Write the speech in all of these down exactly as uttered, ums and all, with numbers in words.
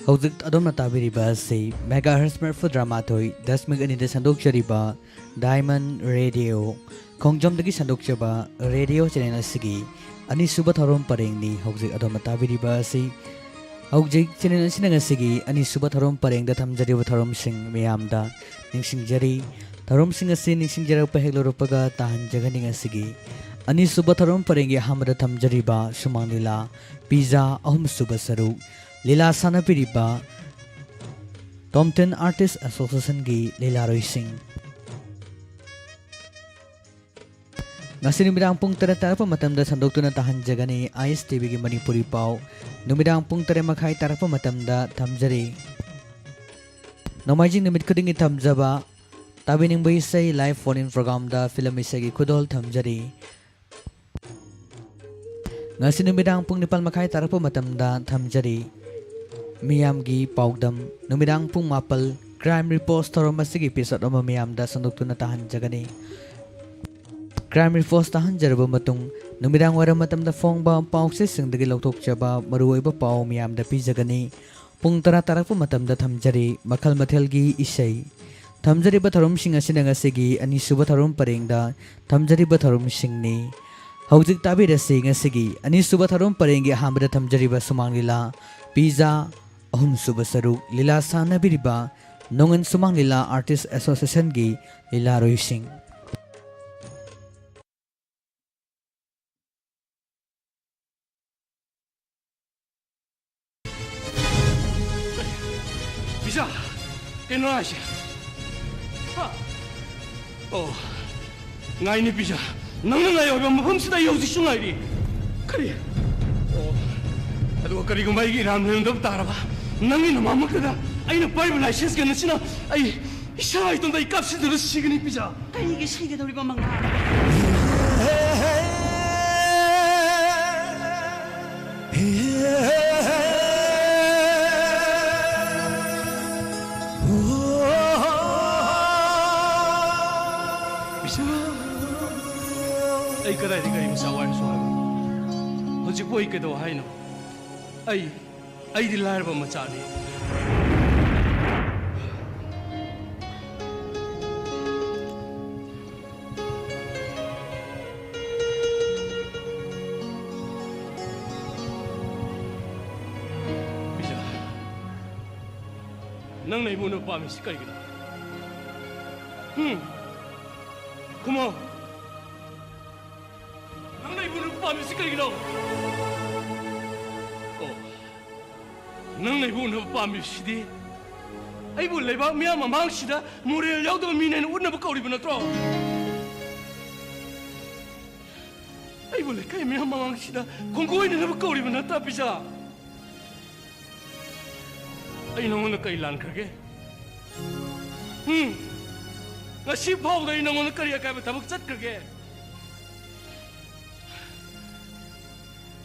ꯍꯧꯖꯤꯛ ꯑꯗꯣꯝꯅ ꯇꯥꯕꯤꯔꯤꯕ ꯑꯁꯤ megahertz ꯃꯔꯤꯐꯨ ꯇꯔꯥꯃꯥꯊꯣꯏ ꯗꯁꯃꯤꯛ ꯑꯅꯤꯗ ꯁꯟꯗꯣꯛꯆꯔꯤꯕ Diamond Radio, ꯈꯣꯡꯖꯣꯝꯗꯒꯤ ꯁꯟꯗꯣꯛꯆꯕ ꯔꯦꯗꯤꯑꯣ ꯆꯦꯅꯦꯜ ꯑꯁꯤꯒꯤ ꯑꯅꯤꯁꯨꯕ ꯊꯧꯔꯝ ꯄꯔꯦꯡꯅꯤ꯫ ꯍꯧꯖꯤꯛ ꯑꯗꯣꯝꯅ ꯇꯥꯕꯤꯔꯤꯕ ꯑꯁꯤ ꯍꯧꯖꯤꯛ ꯆꯦꯅꯦꯜ ꯑꯁꯤꯅ ꯉꯁꯤꯒꯤ ꯑꯅꯤꯁꯨꯕ ꯊꯧꯔꯝ ꯄꯔꯦꯡꯗ ꯊꯝꯖꯔꯤꯕ ꯊꯧꯔꯝꯁꯤꯡ ꯃꯌꯥꯝꯗ ꯅꯤꯡꯁꯤꯡꯖꯔꯤ꯫ ꯊꯧꯔꯝꯁꯤꯡ ꯑꯁꯤ ꯅꯤꯡꯁꯤꯡꯖꯔꯛꯄ ꯍꯦꯛ ꯂꯧꯔꯛꯄꯒ ꯇꯥꯍꯟꯖꯒꯅꯤ꯫ ꯉꯁꯤꯒꯤ ꯑꯅꯤꯁꯨꯕ ꯊꯧꯔꯝ ꯄꯔꯦꯡꯒꯤ ꯑꯍꯥꯟꯕꯗ ꯊꯝꯖꯔꯤꯕ ꯁꯨꯃꯥꯡ ꯂꯤꯂꯥ ꯄꯤꯖꯥ ꯑꯍꯨꯝꯁꯨꯕ ꯁꯔꯨꯛ, ꯂꯤꯂꯥ ꯁꯥꯟꯅꯕꯤꯔꯤꯕ ꯇꯣꯝꯊꯤꯟ ꯑꯥꯔꯇꯤꯁ ꯑꯦꯁꯣꯁꯤꯌꯦꯁꯟꯒꯤ ꯂꯤꯂꯥꯔꯣꯏꯁꯤꯡ꯫ ꯉꯁꯤ ꯅꯨꯃꯤꯗꯥꯡ ꯄꯨꯡ ꯇꯔꯦꯠ ꯇꯥꯔꯛꯄ ꯃꯇꯝꯗ ꯁꯟꯗꯣꯛꯇꯨꯅ ꯇꯥꯍꯟꯖꯒꯅꯤ ꯑꯥꯏ ꯑꯦꯁ ꯇꯤ ꯚꯤꯒꯤ ꯃꯅꯤꯄꯨꯔꯤ ꯄꯥꯎ꯫ ꯅꯨꯃꯤꯗꯥꯡ ꯄꯨꯡ ꯇꯔꯦꯠ ꯃꯈꯥꯏ ꯇꯥꯔꯛꯄ ꯃꯇꯝꯗ ꯊꯝꯖꯔꯤ꯫ ꯅꯣꯡꯃꯥꯏꯖꯤꯡ ꯅꯨꯃꯤꯠ ꯈꯨꯗꯤꯡꯒꯤ ꯊꯝꯖꯕ ꯇꯥꯕꯤꯅꯤꯡꯕ ꯏꯁꯩ live phone in programꯗ ꯐꯤꯂꯝ ꯏꯁꯩꯒꯤ ꯈꯨꯗꯣꯜ ꯊꯝꯖꯔꯤ꯫ ꯉꯁꯤ ꯅꯨꯃꯤꯗꯥꯡ ꯄꯨꯡ ꯅꯤꯄꯥꯜ ꯃꯈꯥꯏ ꯇꯥꯔꯛꯄ ꯃꯇꯝꯗ ꯊꯝꯖꯔꯤ꯫ ꯃꯤꯌꯥꯝꯒꯤ ꯄꯥꯎꯗꯝ, ꯅꯨꯃꯤꯗꯥꯡ ꯄꯨꯡ ꯃꯥꯄꯜ Crime Reports ꯊꯧꯔꯝ ꯑꯁꯤꯒꯤ episode ꯑꯃ ꯃꯤꯌꯥꯝꯗ ꯁꯟꯗꯣꯛꯇꯨꯅ ꯇꯥꯍꯟꯖꯒꯅꯤ꯫ Crime Reports ꯇꯥꯍꯟꯖꯔꯕ ꯃꯇꯨꯡ, ꯅꯨꯃꯤꯗꯥꯡ ꯋꯥꯏꯔꯝ ꯃꯇꯝꯗ ꯐꯣꯡꯕ ꯄꯥꯎꯆꯦꯁꯤꯡꯗꯒꯤ ꯂꯧꯊꯣꯛꯆꯕ ꯃꯔꯨꯑꯣꯏꯕ ꯄꯥꯎ ꯃꯤꯌꯥꯝꯗ ꯄꯤꯖꯒꯅꯤ꯫ ꯄꯨꯡ ꯇꯔꯥ ꯇꯥꯔꯛꯄ ꯃꯇꯝꯗ ꯊꯝꯖꯔꯤ ꯃꯈꯜ ꯃꯊꯦꯜꯒꯤ ꯏꯁꯩ꯫ ꯊꯝꯖꯔꯤꯕ ꯊꯧꯔꯝꯁꯤꯡ ꯑꯁꯤꯅ ꯉꯁꯤꯒꯤ ꯑꯅꯤꯁꯨꯕ ꯊꯧꯔꯝ ꯄꯔꯦꯡꯗ ꯊꯝꯖꯔꯤꯕ ꯊꯧꯔꯝꯁꯤꯡꯅꯤ꯫ ꯍꯧꯖꯤꯛ ꯇꯥꯕꯤꯔꯁꯤ ꯉꯁꯤꯒꯤ ꯑꯅꯤꯁꯨꯕ ꯊꯧꯔꯝ ꯄꯔꯦꯡꯒꯤ ꯑꯍꯥꯟꯕꯗ ꯊꯝꯖꯔꯤꯕ ꯁꯨꯃꯥꯡ ꯂꯤꯂꯥ ꯄꯤꯖꯥ ꯑꯍꯨꯝꯁꯨꯕ ꯁꯔꯨꯛ꯫ ꯂꯤꯂꯥ ꯁꯥꯟꯅꯕꯤꯔꯤꯕ ꯅꯣꯡꯉꯟ ꯁꯨꯃꯥꯡ ꯂꯤꯂꯥ ꯑꯥꯔꯇꯤꯁ ꯑꯦꯁꯣꯁꯤꯌꯦꯁꯟꯒꯤ ꯂꯤꯂꯥꯔꯣꯏꯁꯤꯡ꯫ ꯄꯤꯖꯥ, ꯀꯩꯅꯣ ꯍꯥꯏꯁꯦ? ꯍꯥ? ꯑꯣ, ꯉꯥꯏꯅꯤ ꯄꯤꯖꯥ, ꯅꯪꯅ ꯉꯥꯏ ꯑꯣꯏꯕ ꯃꯐꯝꯁꯤꯗ ꯑꯩ ꯍꯧꯖꯤꯛꯁꯨ ꯉꯥꯏꯔꯤ꯫ ꯀꯔꯤ? ꯑꯣ, ꯑꯗꯨꯒ ꯀꯔꯤꯒꯨꯝꯕ ꯑꯩꯒꯤ ꯏꯔꯥꯟ ꯂꯩꯔꯝꯗꯕ ꯇꯥꯔꯕ, ꯅꯪꯒꯤ ꯅꯃꯥꯃꯛꯇꯗ ꯑꯩꯅ ꯄꯥꯏꯔꯤꯕ license gun ꯑꯁꯤꯅ ꯑꯩ ꯏꯁꯥ ꯏꯇꯣꯝꯇ ꯑꯩ ꯀꯥꯞꯁꯤꯟꯗꯨꯅ ꯁꯤꯒꯅꯤ ꯄꯤꯖꯥ꯫ ꯀꯔꯤꯒꯤ ꯁꯤꯒꯗꯧꯔꯤꯕ ꯃꯉꯥ? ꯄꯤꯖꯥ, ꯑꯩ ꯀꯗꯥꯏꯗꯒꯤ ꯀꯔꯤ ꯃꯆꯥ ꯋꯥꯔꯤꯁꯨ ꯍꯥꯏꯕ? ꯍꯧꯖꯤꯛꯄꯨ ꯑꯩ ꯀꯩꯗꯧ ꯍꯥꯏꯅꯣ? ꯑꯩ ꯑꯩꯗꯤ ꯂꯥꯏꯔꯕ ꯃꯆꯥꯅꯤ꯫ ꯄꯤꯖꯥ, ꯅꯪꯅ ꯑꯩꯕꯨ ꯎꯅꯕ ꯄꯥꯝꯃꯤꯁꯤ ꯀꯔꯤꯒꯤꯅꯣ? ꯍꯨꯝ? ꯈꯨꯝꯃꯣ꯫ ꯅꯪꯅ ꯑꯩꯕꯨ ꯎꯅꯕ ꯄꯥꯝꯃꯤꯁꯤ ꯀꯔꯤꯒꯤꯅꯣ? ꯑꯣ, ꯅꯪꯅ ꯑꯩꯕꯨ ꯎꯅꯕ ꯄꯥꯝꯃꯤꯕꯁꯤꯗꯤ ꯑꯩꯕꯨ ꯂꯩꯕꯥꯛ ꯃꯤꯌꯥꯝ ꯃꯃꯥꯡꯁꯤꯗ ꯃꯣꯔꯦꯜ ꯌꯥꯎꯗꯕ ꯃꯤꯅꯦꯅ ꯎꯠꯅꯕ ꯀꯧꯔꯤꯕ ꯅꯠꯇ꯭ꯔꯣ? ꯑꯩꯕꯨ ꯂꯩꯀꯥꯏ ꯃꯤꯌꯥꯝ ꯃꯃꯥꯡꯁꯤꯗ ꯈꯣꯡꯒꯣꯏꯅꯅꯕ ꯀꯧꯔꯤꯕ ꯅꯠꯇ꯭ꯔꯥ, ꯄꯤꯖꯥ? ꯑꯩ ꯅꯉꯣꯟꯗ ꯀꯔꯤ ꯂꯥꯟꯈ꯭ꯔꯒꯦ? ꯎꯝ? ꯉꯁꯤ ꯐꯥꯎꯕꯗ ꯑꯩ ꯅꯉꯣꯟꯗ ꯀꯔꯤ ꯑꯀꯥꯏꯕ ꯊꯕꯛ ꯆꯠꯈ꯭ꯔꯒꯦ?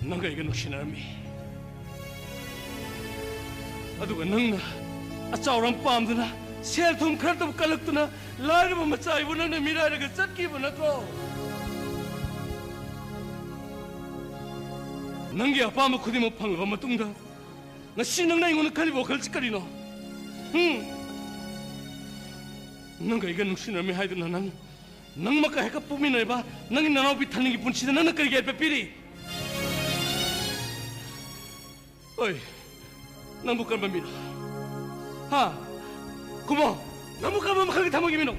ꯅꯪꯒ ꯑꯩꯒ ꯅꯨꯡꯁꯤꯅꯔꯝꯃꯤ꯫ ꯑꯗꯨꯒ ꯅꯪꯅ ꯑꯆꯥꯎꯔꯝ ꯄꯥꯝꯗꯨꯅ, ꯁꯦꯜ ꯊꯨꯝ ꯈꯔꯇꯕꯨ ꯀꯜꯂꯛꯇꯨꯅ, ꯂꯥꯏꯔꯕ ꯃꯆꯥ ꯑꯩꯕꯨ ꯅꯪꯅ ꯃꯤꯔꯥꯏꯔꯒ ꯆꯠꯈꯤꯕ ꯅꯠꯇ꯭ꯔꯣ? ꯅꯪꯒꯤ ꯑꯄꯥꯝꯕ ꯈꯨꯗꯤꯡꯃꯛ ꯐꯪꯂꯕ ꯃꯇꯨꯡꯗ, ꯉꯁꯤ ꯅꯪꯅ ꯑꯩꯉꯣꯟꯗ ꯈꯜꯂꯤꯕ ꯋꯥꯈꯜꯁꯤ ꯀꯔꯤꯅꯣ? ꯍꯨꯝ? ꯅꯪꯒ ꯑꯩꯒ ꯅꯨꯡꯁꯤꯅꯔꯝꯃꯤ ꯍꯥꯏꯗꯨꯅ ꯅꯪ, ꯅꯪꯃꯛꯀ ꯍꯦꯛ ꯄꯣꯛꯃꯤꯟꯅꯔꯤꯕ ꯅꯪꯒꯤ ꯅꯅꯥꯎꯄꯤ ꯊꯟꯅꯤꯒꯤ ꯄꯨꯟꯁꯤꯗ ꯅꯪꯅ ꯀꯔꯤꯒꯤ ꯑꯌꯦꯠꯄ ꯄꯤꯔꯤ? ꯑꯣꯏ, ꯅꯪꯕꯨ ꯀꯔꯝꯕ ꯃꯤꯅꯣ? ꯍꯥ? ꯈꯨꯝꯃꯣ, ꯅꯪꯕꯨ ꯀꯔꯝꯕ ꯃꯈꯜꯒꯤ ꯊꯃꯣꯏꯒꯤ ꯃꯤꯅꯣ?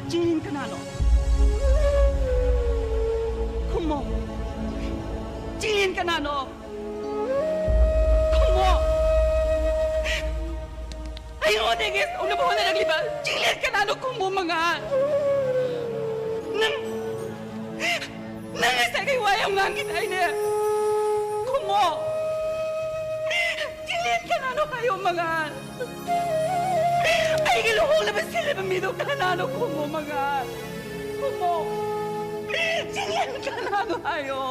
ꯆꯤꯡꯂꯦꯟ ꯀꯅꯥꯅꯣ? ꯈꯨꯝꯃꯣ꯫ ꯆꯤꯡꯂꯦꯟ ꯀꯅꯥꯅꯣ? ꯈꯨꯝꯃꯣ꯫ ꯑꯩꯉꯣꯟꯗꯒꯤ ꯁꯧꯅꯕ ꯍꯣꯠꯅꯔꯛꯂꯤꯕ ꯆꯤꯡꯂꯦꯟ ꯀꯅꯥꯅꯣ? ꯈꯨꯝꯃꯣ, ꯃꯉꯥꯜ꯫ ꯅꯪ, ꯅꯪ ꯉꯁꯥꯏ ꯀꯩ ꯋꯥ ꯌꯥꯝ ꯉꯥꯡꯈꯤꯗꯥꯏꯅꯦ? ꯈꯨꯝꯃꯣ꯫ ꯆꯤꯡꯂꯦꯟ ꯀꯅꯥꯅꯣ ꯍꯥꯏꯌꯣ, ꯃꯉꯥꯜ꯫ ꯑꯩꯒꯤ ꯂꯨꯍꯣꯡꯅꯕ ꯁꯤꯜꯂꯤꯕ ꯃꯤꯗꯣ ꯀꯅꯥꯅꯣ? ꯈꯨꯝꯃꯣ, ꯃꯉꯥꯜ꯫ ꯈꯨꯝꯃꯣ꯫ ꯆꯤꯡꯂꯦꯟ ꯀꯅꯥꯅꯣ ꯍꯥꯏꯌꯣ꯫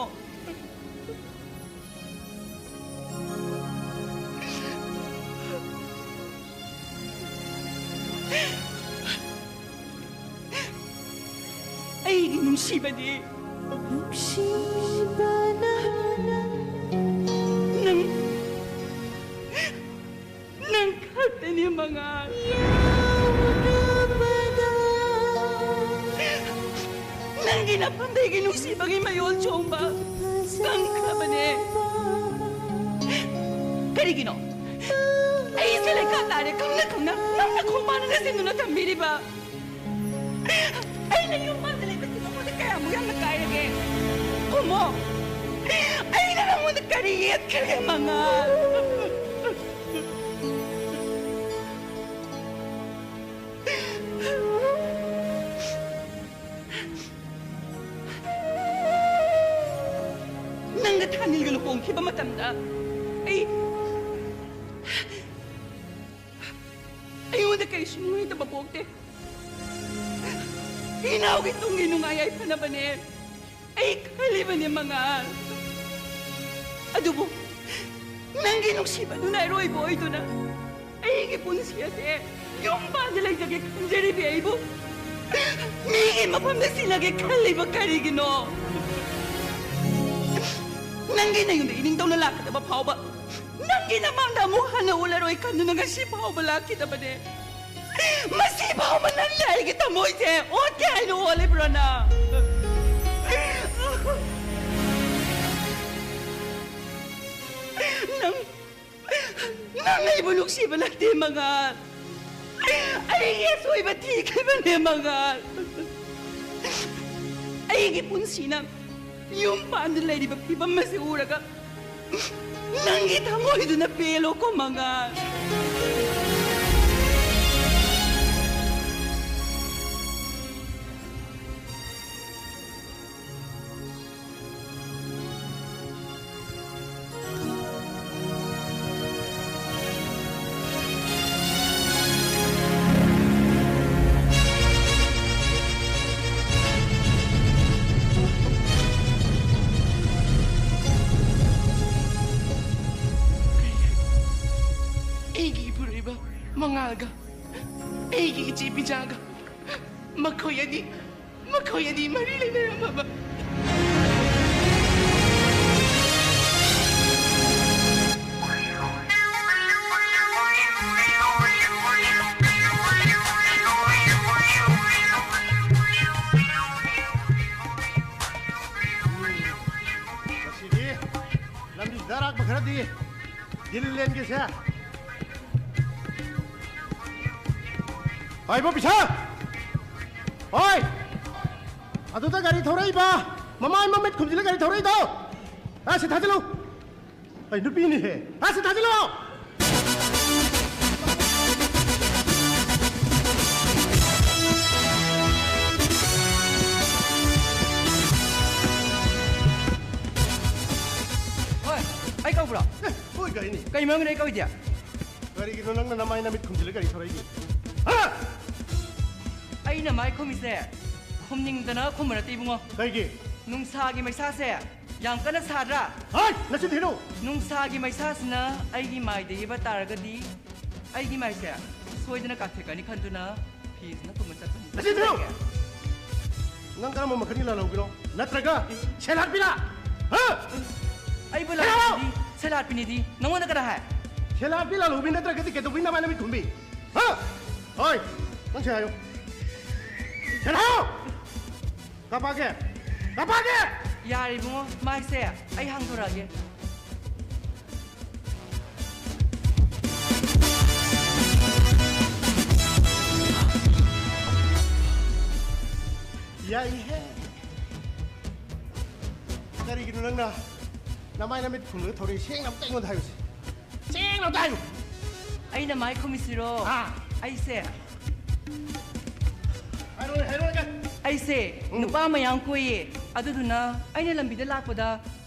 ꯅꯨꯡꯁꯤꯕꯗꯤ, ꯅꯨꯡꯁꯤꯕꯅ ꯅꯪ, ꯅꯪ ꯈꯛꯇꯅꯤ ꯃꯉꯥꯜ꯫ ꯅꯪꯒꯤ ꯅꯐꯝꯗꯒꯤ ꯅꯨꯡꯁꯤꯕꯒꯤ ꯃꯌꯣꯜ ꯆꯣꯡꯕ ꯀꯪꯈ꯭ꯔꯕꯅꯦ꯫ ꯀꯔꯤꯒꯤꯅꯣ? ꯑꯩꯁꯦ ꯂꯩꯈꯥ ꯇꯥꯔꯦ ꯈꯪꯅ ꯈꯪꯅ ꯅꯪꯅ ꯈꯣꯡꯕꯥꯟꯗ ꯅꯆꯤꯟꯗꯨꯅ ꯊꯝꯕꯤꯔꯤꯕ꯫ ꯑꯩꯅ ꯌꯨꯝ ꯄꯥꯟꯗ ꯂꯩꯕꯁꯤ ꯅꯉꯣꯟꯗ ꯀꯌꯥꯃꯨꯛ ꯌꯥꯝꯅ ꯀꯥꯏꯔꯒꯦ? ꯈꯨꯝꯃꯣ꯫ ꯑꯩꯅ ꯅꯉꯣꯟꯗ ꯀꯔꯤ ꯌꯦꯠꯈ꯭ꯔꯒꯦ, ꯃꯉꯥꯜ? ꯅꯪꯒ ꯊꯥꯅꯤꯜꯒ ꯂꯨꯍꯣꯡꯈꯤꯕ ꯃꯇꯝꯗ ꯑꯩ, ꯑꯩꯉꯣꯟꯗ ꯀꯔꯤꯁꯨ ꯅꯨꯡꯉꯥꯏꯇꯕ ꯄꯣꯛꯇꯦ꯫ ꯏꯅꯥꯎꯒꯤ ꯇꯨꯡꯒꯤ ꯅꯨꯡꯉꯥꯏ ꯌꯥꯏꯐꯅꯕꯅꯦ ꯑꯩ ꯈꯜꯂꯤꯕꯅꯦ, ꯃꯉꯥꯜ꯫ ꯑꯗꯨꯕꯨ ꯅꯪꯒꯤ ꯅꯨꯡꯁꯤꯕꯗꯨꯅ ꯑꯔꯣꯏꯕ ꯑꯣꯏꯗꯨꯅ ꯑꯩꯒꯤ ꯄꯨꯟꯁꯤ ꯑꯁꯦ ꯌꯨꯝ ꯄꯥꯟꯗ ꯂꯩꯖꯒꯦ ꯈꯟꯖꯔꯤꯕꯤ ꯑꯩꯕꯨ ꯃꯤꯒꯤ ꯃꯐꯝꯗ ꯁꯤꯜꯂꯒꯦ ꯈꯜꯂꯤꯕ ꯀꯔꯤꯒꯤꯅꯣ? ꯅꯪꯒꯤ ꯅꯌꯨꯝꯗ ꯏꯅꯤꯡꯊꯧꯅ ꯂꯥꯛꯀꯗꯕ ꯐꯥꯎꯕ ꯅꯪꯒꯤ ꯅꯃꯥꯡꯗ ꯑꯃꯨꯛ ꯍꯟꯅ ꯎꯠꯂꯔꯣꯏ ꯈꯟꯗꯨꯅ ꯉꯁꯤ ꯐꯥꯎꯕ ꯂꯥꯛꯈꯤꯗꯕꯅꯦ꯫ ꯃꯁꯤ ꯐꯥꯎꯕ ꯅꯪꯅ ꯑꯩꯒꯤ ꯊꯃꯣꯏꯁꯦ ꯑꯣꯠꯀꯦ ꯍꯥꯏꯅ ꯑꯣꯠꯂꯤꯕ꯭ꯔꯣ ꯅꯪ? ꯅꯪ, ꯅꯪ ꯑꯩꯕꯨ ꯅꯨꯡꯁꯤꯕ ꯅꯠꯇꯦ, ꯃꯉꯥꯜ꯫ ꯑꯩꯒꯤ ꯑꯁꯣꯏꯕ ꯊꯤꯈꯤꯕꯅꯦ, ꯃꯉꯥꯜ꯫ ꯑꯩꯒꯤ ꯄꯨꯟꯁꯤꯅ ꯌꯨꯝ ꯄꯥꯟꯗ ꯂꯩꯔꯤꯕ ꯐꯤꯕꯝ ꯑꯁꯤ ꯎꯔꯒ ꯅꯪꯒꯤ ꯊꯃꯣꯏꯗꯨꯅ ꯄꯦꯜꯂꯣꯀꯣ, ꯃꯉꯥꯜ꯫ ꯑꯩꯒꯤ ꯏꯄꯨꯔꯣꯏꯕ ꯃꯉꯥꯜꯒ ꯑꯩꯒꯤ ꯏꯆꯦ ꯄꯤꯖꯥꯒ ꯃꯈꯣꯏ ꯑꯅꯤ ꯑꯩꯈꯣꯏ ꯑꯅꯤ ꯃꯔꯤ ꯂꯩꯅꯔꯝꯃꯕ꯫ ꯉꯁꯤꯗꯤ ꯂꯝꯕꯤꯁꯤꯗ ꯑꯔꯥꯛꯄ ꯈꯔꯗꯤ ꯗꯤꯜ ꯂꯦꯟꯒꯦꯁꯦ꯫ ꯍꯣꯏ, ꯏꯕꯣ ꯕꯤꯁꯥ! ꯍꯣꯏ! ꯑꯗꯨꯗ ꯒꯥꯔꯤ ꯊꯧꯔꯛꯏꯕ, ꯃꯃꯥꯏ ꯃꯃꯤꯠ ꯈꯨꯝꯖꯤꯜꯂ ꯒꯥꯔꯤ ꯊꯧꯔꯛꯏꯗꯣ! ꯑ, ꯁꯤ ꯊꯥꯖꯤꯜꯂꯨ! ꯑꯩ ꯅꯨꯄꯤꯅꯤꯍꯦ! ꯑ, ꯁꯤ ꯊꯥꯖꯤꯜꯂꯨ! ꯍꯣꯏ, ꯑꯩ ꯀꯧꯕ꯭ꯔꯣ? ꯑꯦ, ꯍꯣꯏ, ꯒꯥꯔꯤꯅꯤ꯫ ꯀꯩ ꯃꯔꯝꯒꯤꯅꯣ ꯑꯩ ꯀꯧꯏꯗꯤ? ꯀꯔꯤꯒꯤꯅꯣ ꯅꯪꯅ ꯅꯃꯥꯏ ꯅꯃꯤꯠ ꯈꯨꯝꯖꯤꯜꯂ ꯒꯥꯔꯤ ꯊꯧꯔꯛꯏꯗꯤ? ꯍꯥ? ꯑꯩꯅ ꯃꯥꯏ ꯈꯨꯝꯃꯤꯁꯦ ꯈꯨꯝꯅꯤꯡꯗꯅ ꯈꯨꯝꯕ ꯅꯠꯇꯦ, ꯏꯕꯨꯡꯉꯣ꯫ ꯀꯩꯒꯤ? ꯅꯨꯡꯁꯥꯒꯤ ꯃꯩꯁꯥꯁꯦ ꯌꯥꯝ ꯀꯟꯅ ꯁꯥꯗ꯭ꯔꯥ? ꯍꯥꯏ! ꯅꯆꯤꯟ ꯊꯤꯅꯨ! ꯅꯨꯡꯁꯥꯒꯤ ꯃꯩꯁꯥꯁꯤꯅ ꯑꯩꯒꯤ ꯃꯥꯏꯗ ꯌꯩꯕ ꯇꯥꯔꯒꯗꯤ ꯑꯩꯒꯤ ꯃꯥꯏꯁꯦ ꯁꯣꯏꯗꯅ ꯀꯥꯊꯦꯛꯀꯅꯤ ꯈꯟꯗꯨꯅ ꯐꯤꯁꯤꯅ ꯈꯨꯝꯕ ꯆꯠꯄꯅꯤ꯫ ꯅꯆꯤꯟ ꯊꯤꯅꯨ! ꯅꯪ ꯀꯔꯝꯕ ꯃꯈꯜꯒꯤ ꯂꯥꯜꯍꯧꯕꯤꯅꯣ? ꯅꯠꯇ꯭ꯔꯒ ꯁꯦꯜ ꯍꯥꯠꯄꯤꯔꯥ? ꯍꯥ? ꯑꯩꯕꯨ ꯁꯦꯜ ꯍꯥꯠꯂꯣ! ꯂꯥꯜꯍꯧꯕꯤꯗꯤ ꯁꯦꯜ ꯍꯥꯠꯄꯤꯅꯤꯗꯤ ꯅꯉꯣꯟꯗ ꯀꯅꯥ ꯍꯥꯏ? ꯁꯦꯜ ꯍꯥꯠꯄꯤ ꯂꯥꯜꯍꯧꯕꯤ ꯅꯠꯇ꯭ꯔꯒꯗꯤ ꯀꯩꯗꯧꯕꯩ ꯅꯃꯥꯏ ꯅꯃꯤꯠ ꯈꯨꯝꯕꯤ? ꯍꯥ? ꯍꯣꯏ, ꯅꯪ ꯁꯦꯜ ꯍꯥꯏꯌꯣ꯫ ꯁꯦꯜ ꯍꯥꯏꯌꯣ! ꯀꯥꯄꯛꯀꯦ! ꯀꯥꯄꯛꯀꯦ! ꯌꯥꯔꯦ ꯏꯕꯨꯡꯉꯣ, ꯃꯥꯏꯁꯦ ꯑꯩ ꯍꯥꯡꯗꯣꯔꯛꯑꯒꯦ꯫ ꯌꯥꯏꯍꯦ! ꯀꯔꯤꯒꯤꯅꯣ ꯅꯪꯅ ꯅꯃꯥꯏ ꯅꯃꯤꯠ ꯈꯨꯝꯂꯒ ꯊꯧꯔꯛꯏ? ꯁꯦꯡꯅ ꯑꯝꯇ ꯑꯩꯉꯣꯟꯗ ꯍꯥꯏꯌꯨꯁꯦ꯫ ꯁꯦꯡꯅ ꯑꯝꯇ ꯍꯥꯏꯌꯨ꯫ ꯑꯩꯅ ꯃꯥꯏ ꯈꯨꯝꯃꯤꯁꯤꯔꯣ? ꯑꯥ꯫ ꯑꯩꯁꯦ ꯍꯥꯏꯔꯣꯅꯦ, ꯍꯥꯏꯔꯣꯅꯦ, ꯀꯩ? ꯑꯩꯁꯦ ꯎꯝ꯫ ꯅꯨꯄꯥ ꯃꯌꯥꯝ ꯀꯣꯏꯌꯦ꯫ ꯑꯗꯨꯗꯨꯅ ꯑꯩꯅ ꯂꯝꯕꯤꯗ ꯂꯥꯛꯄꯗ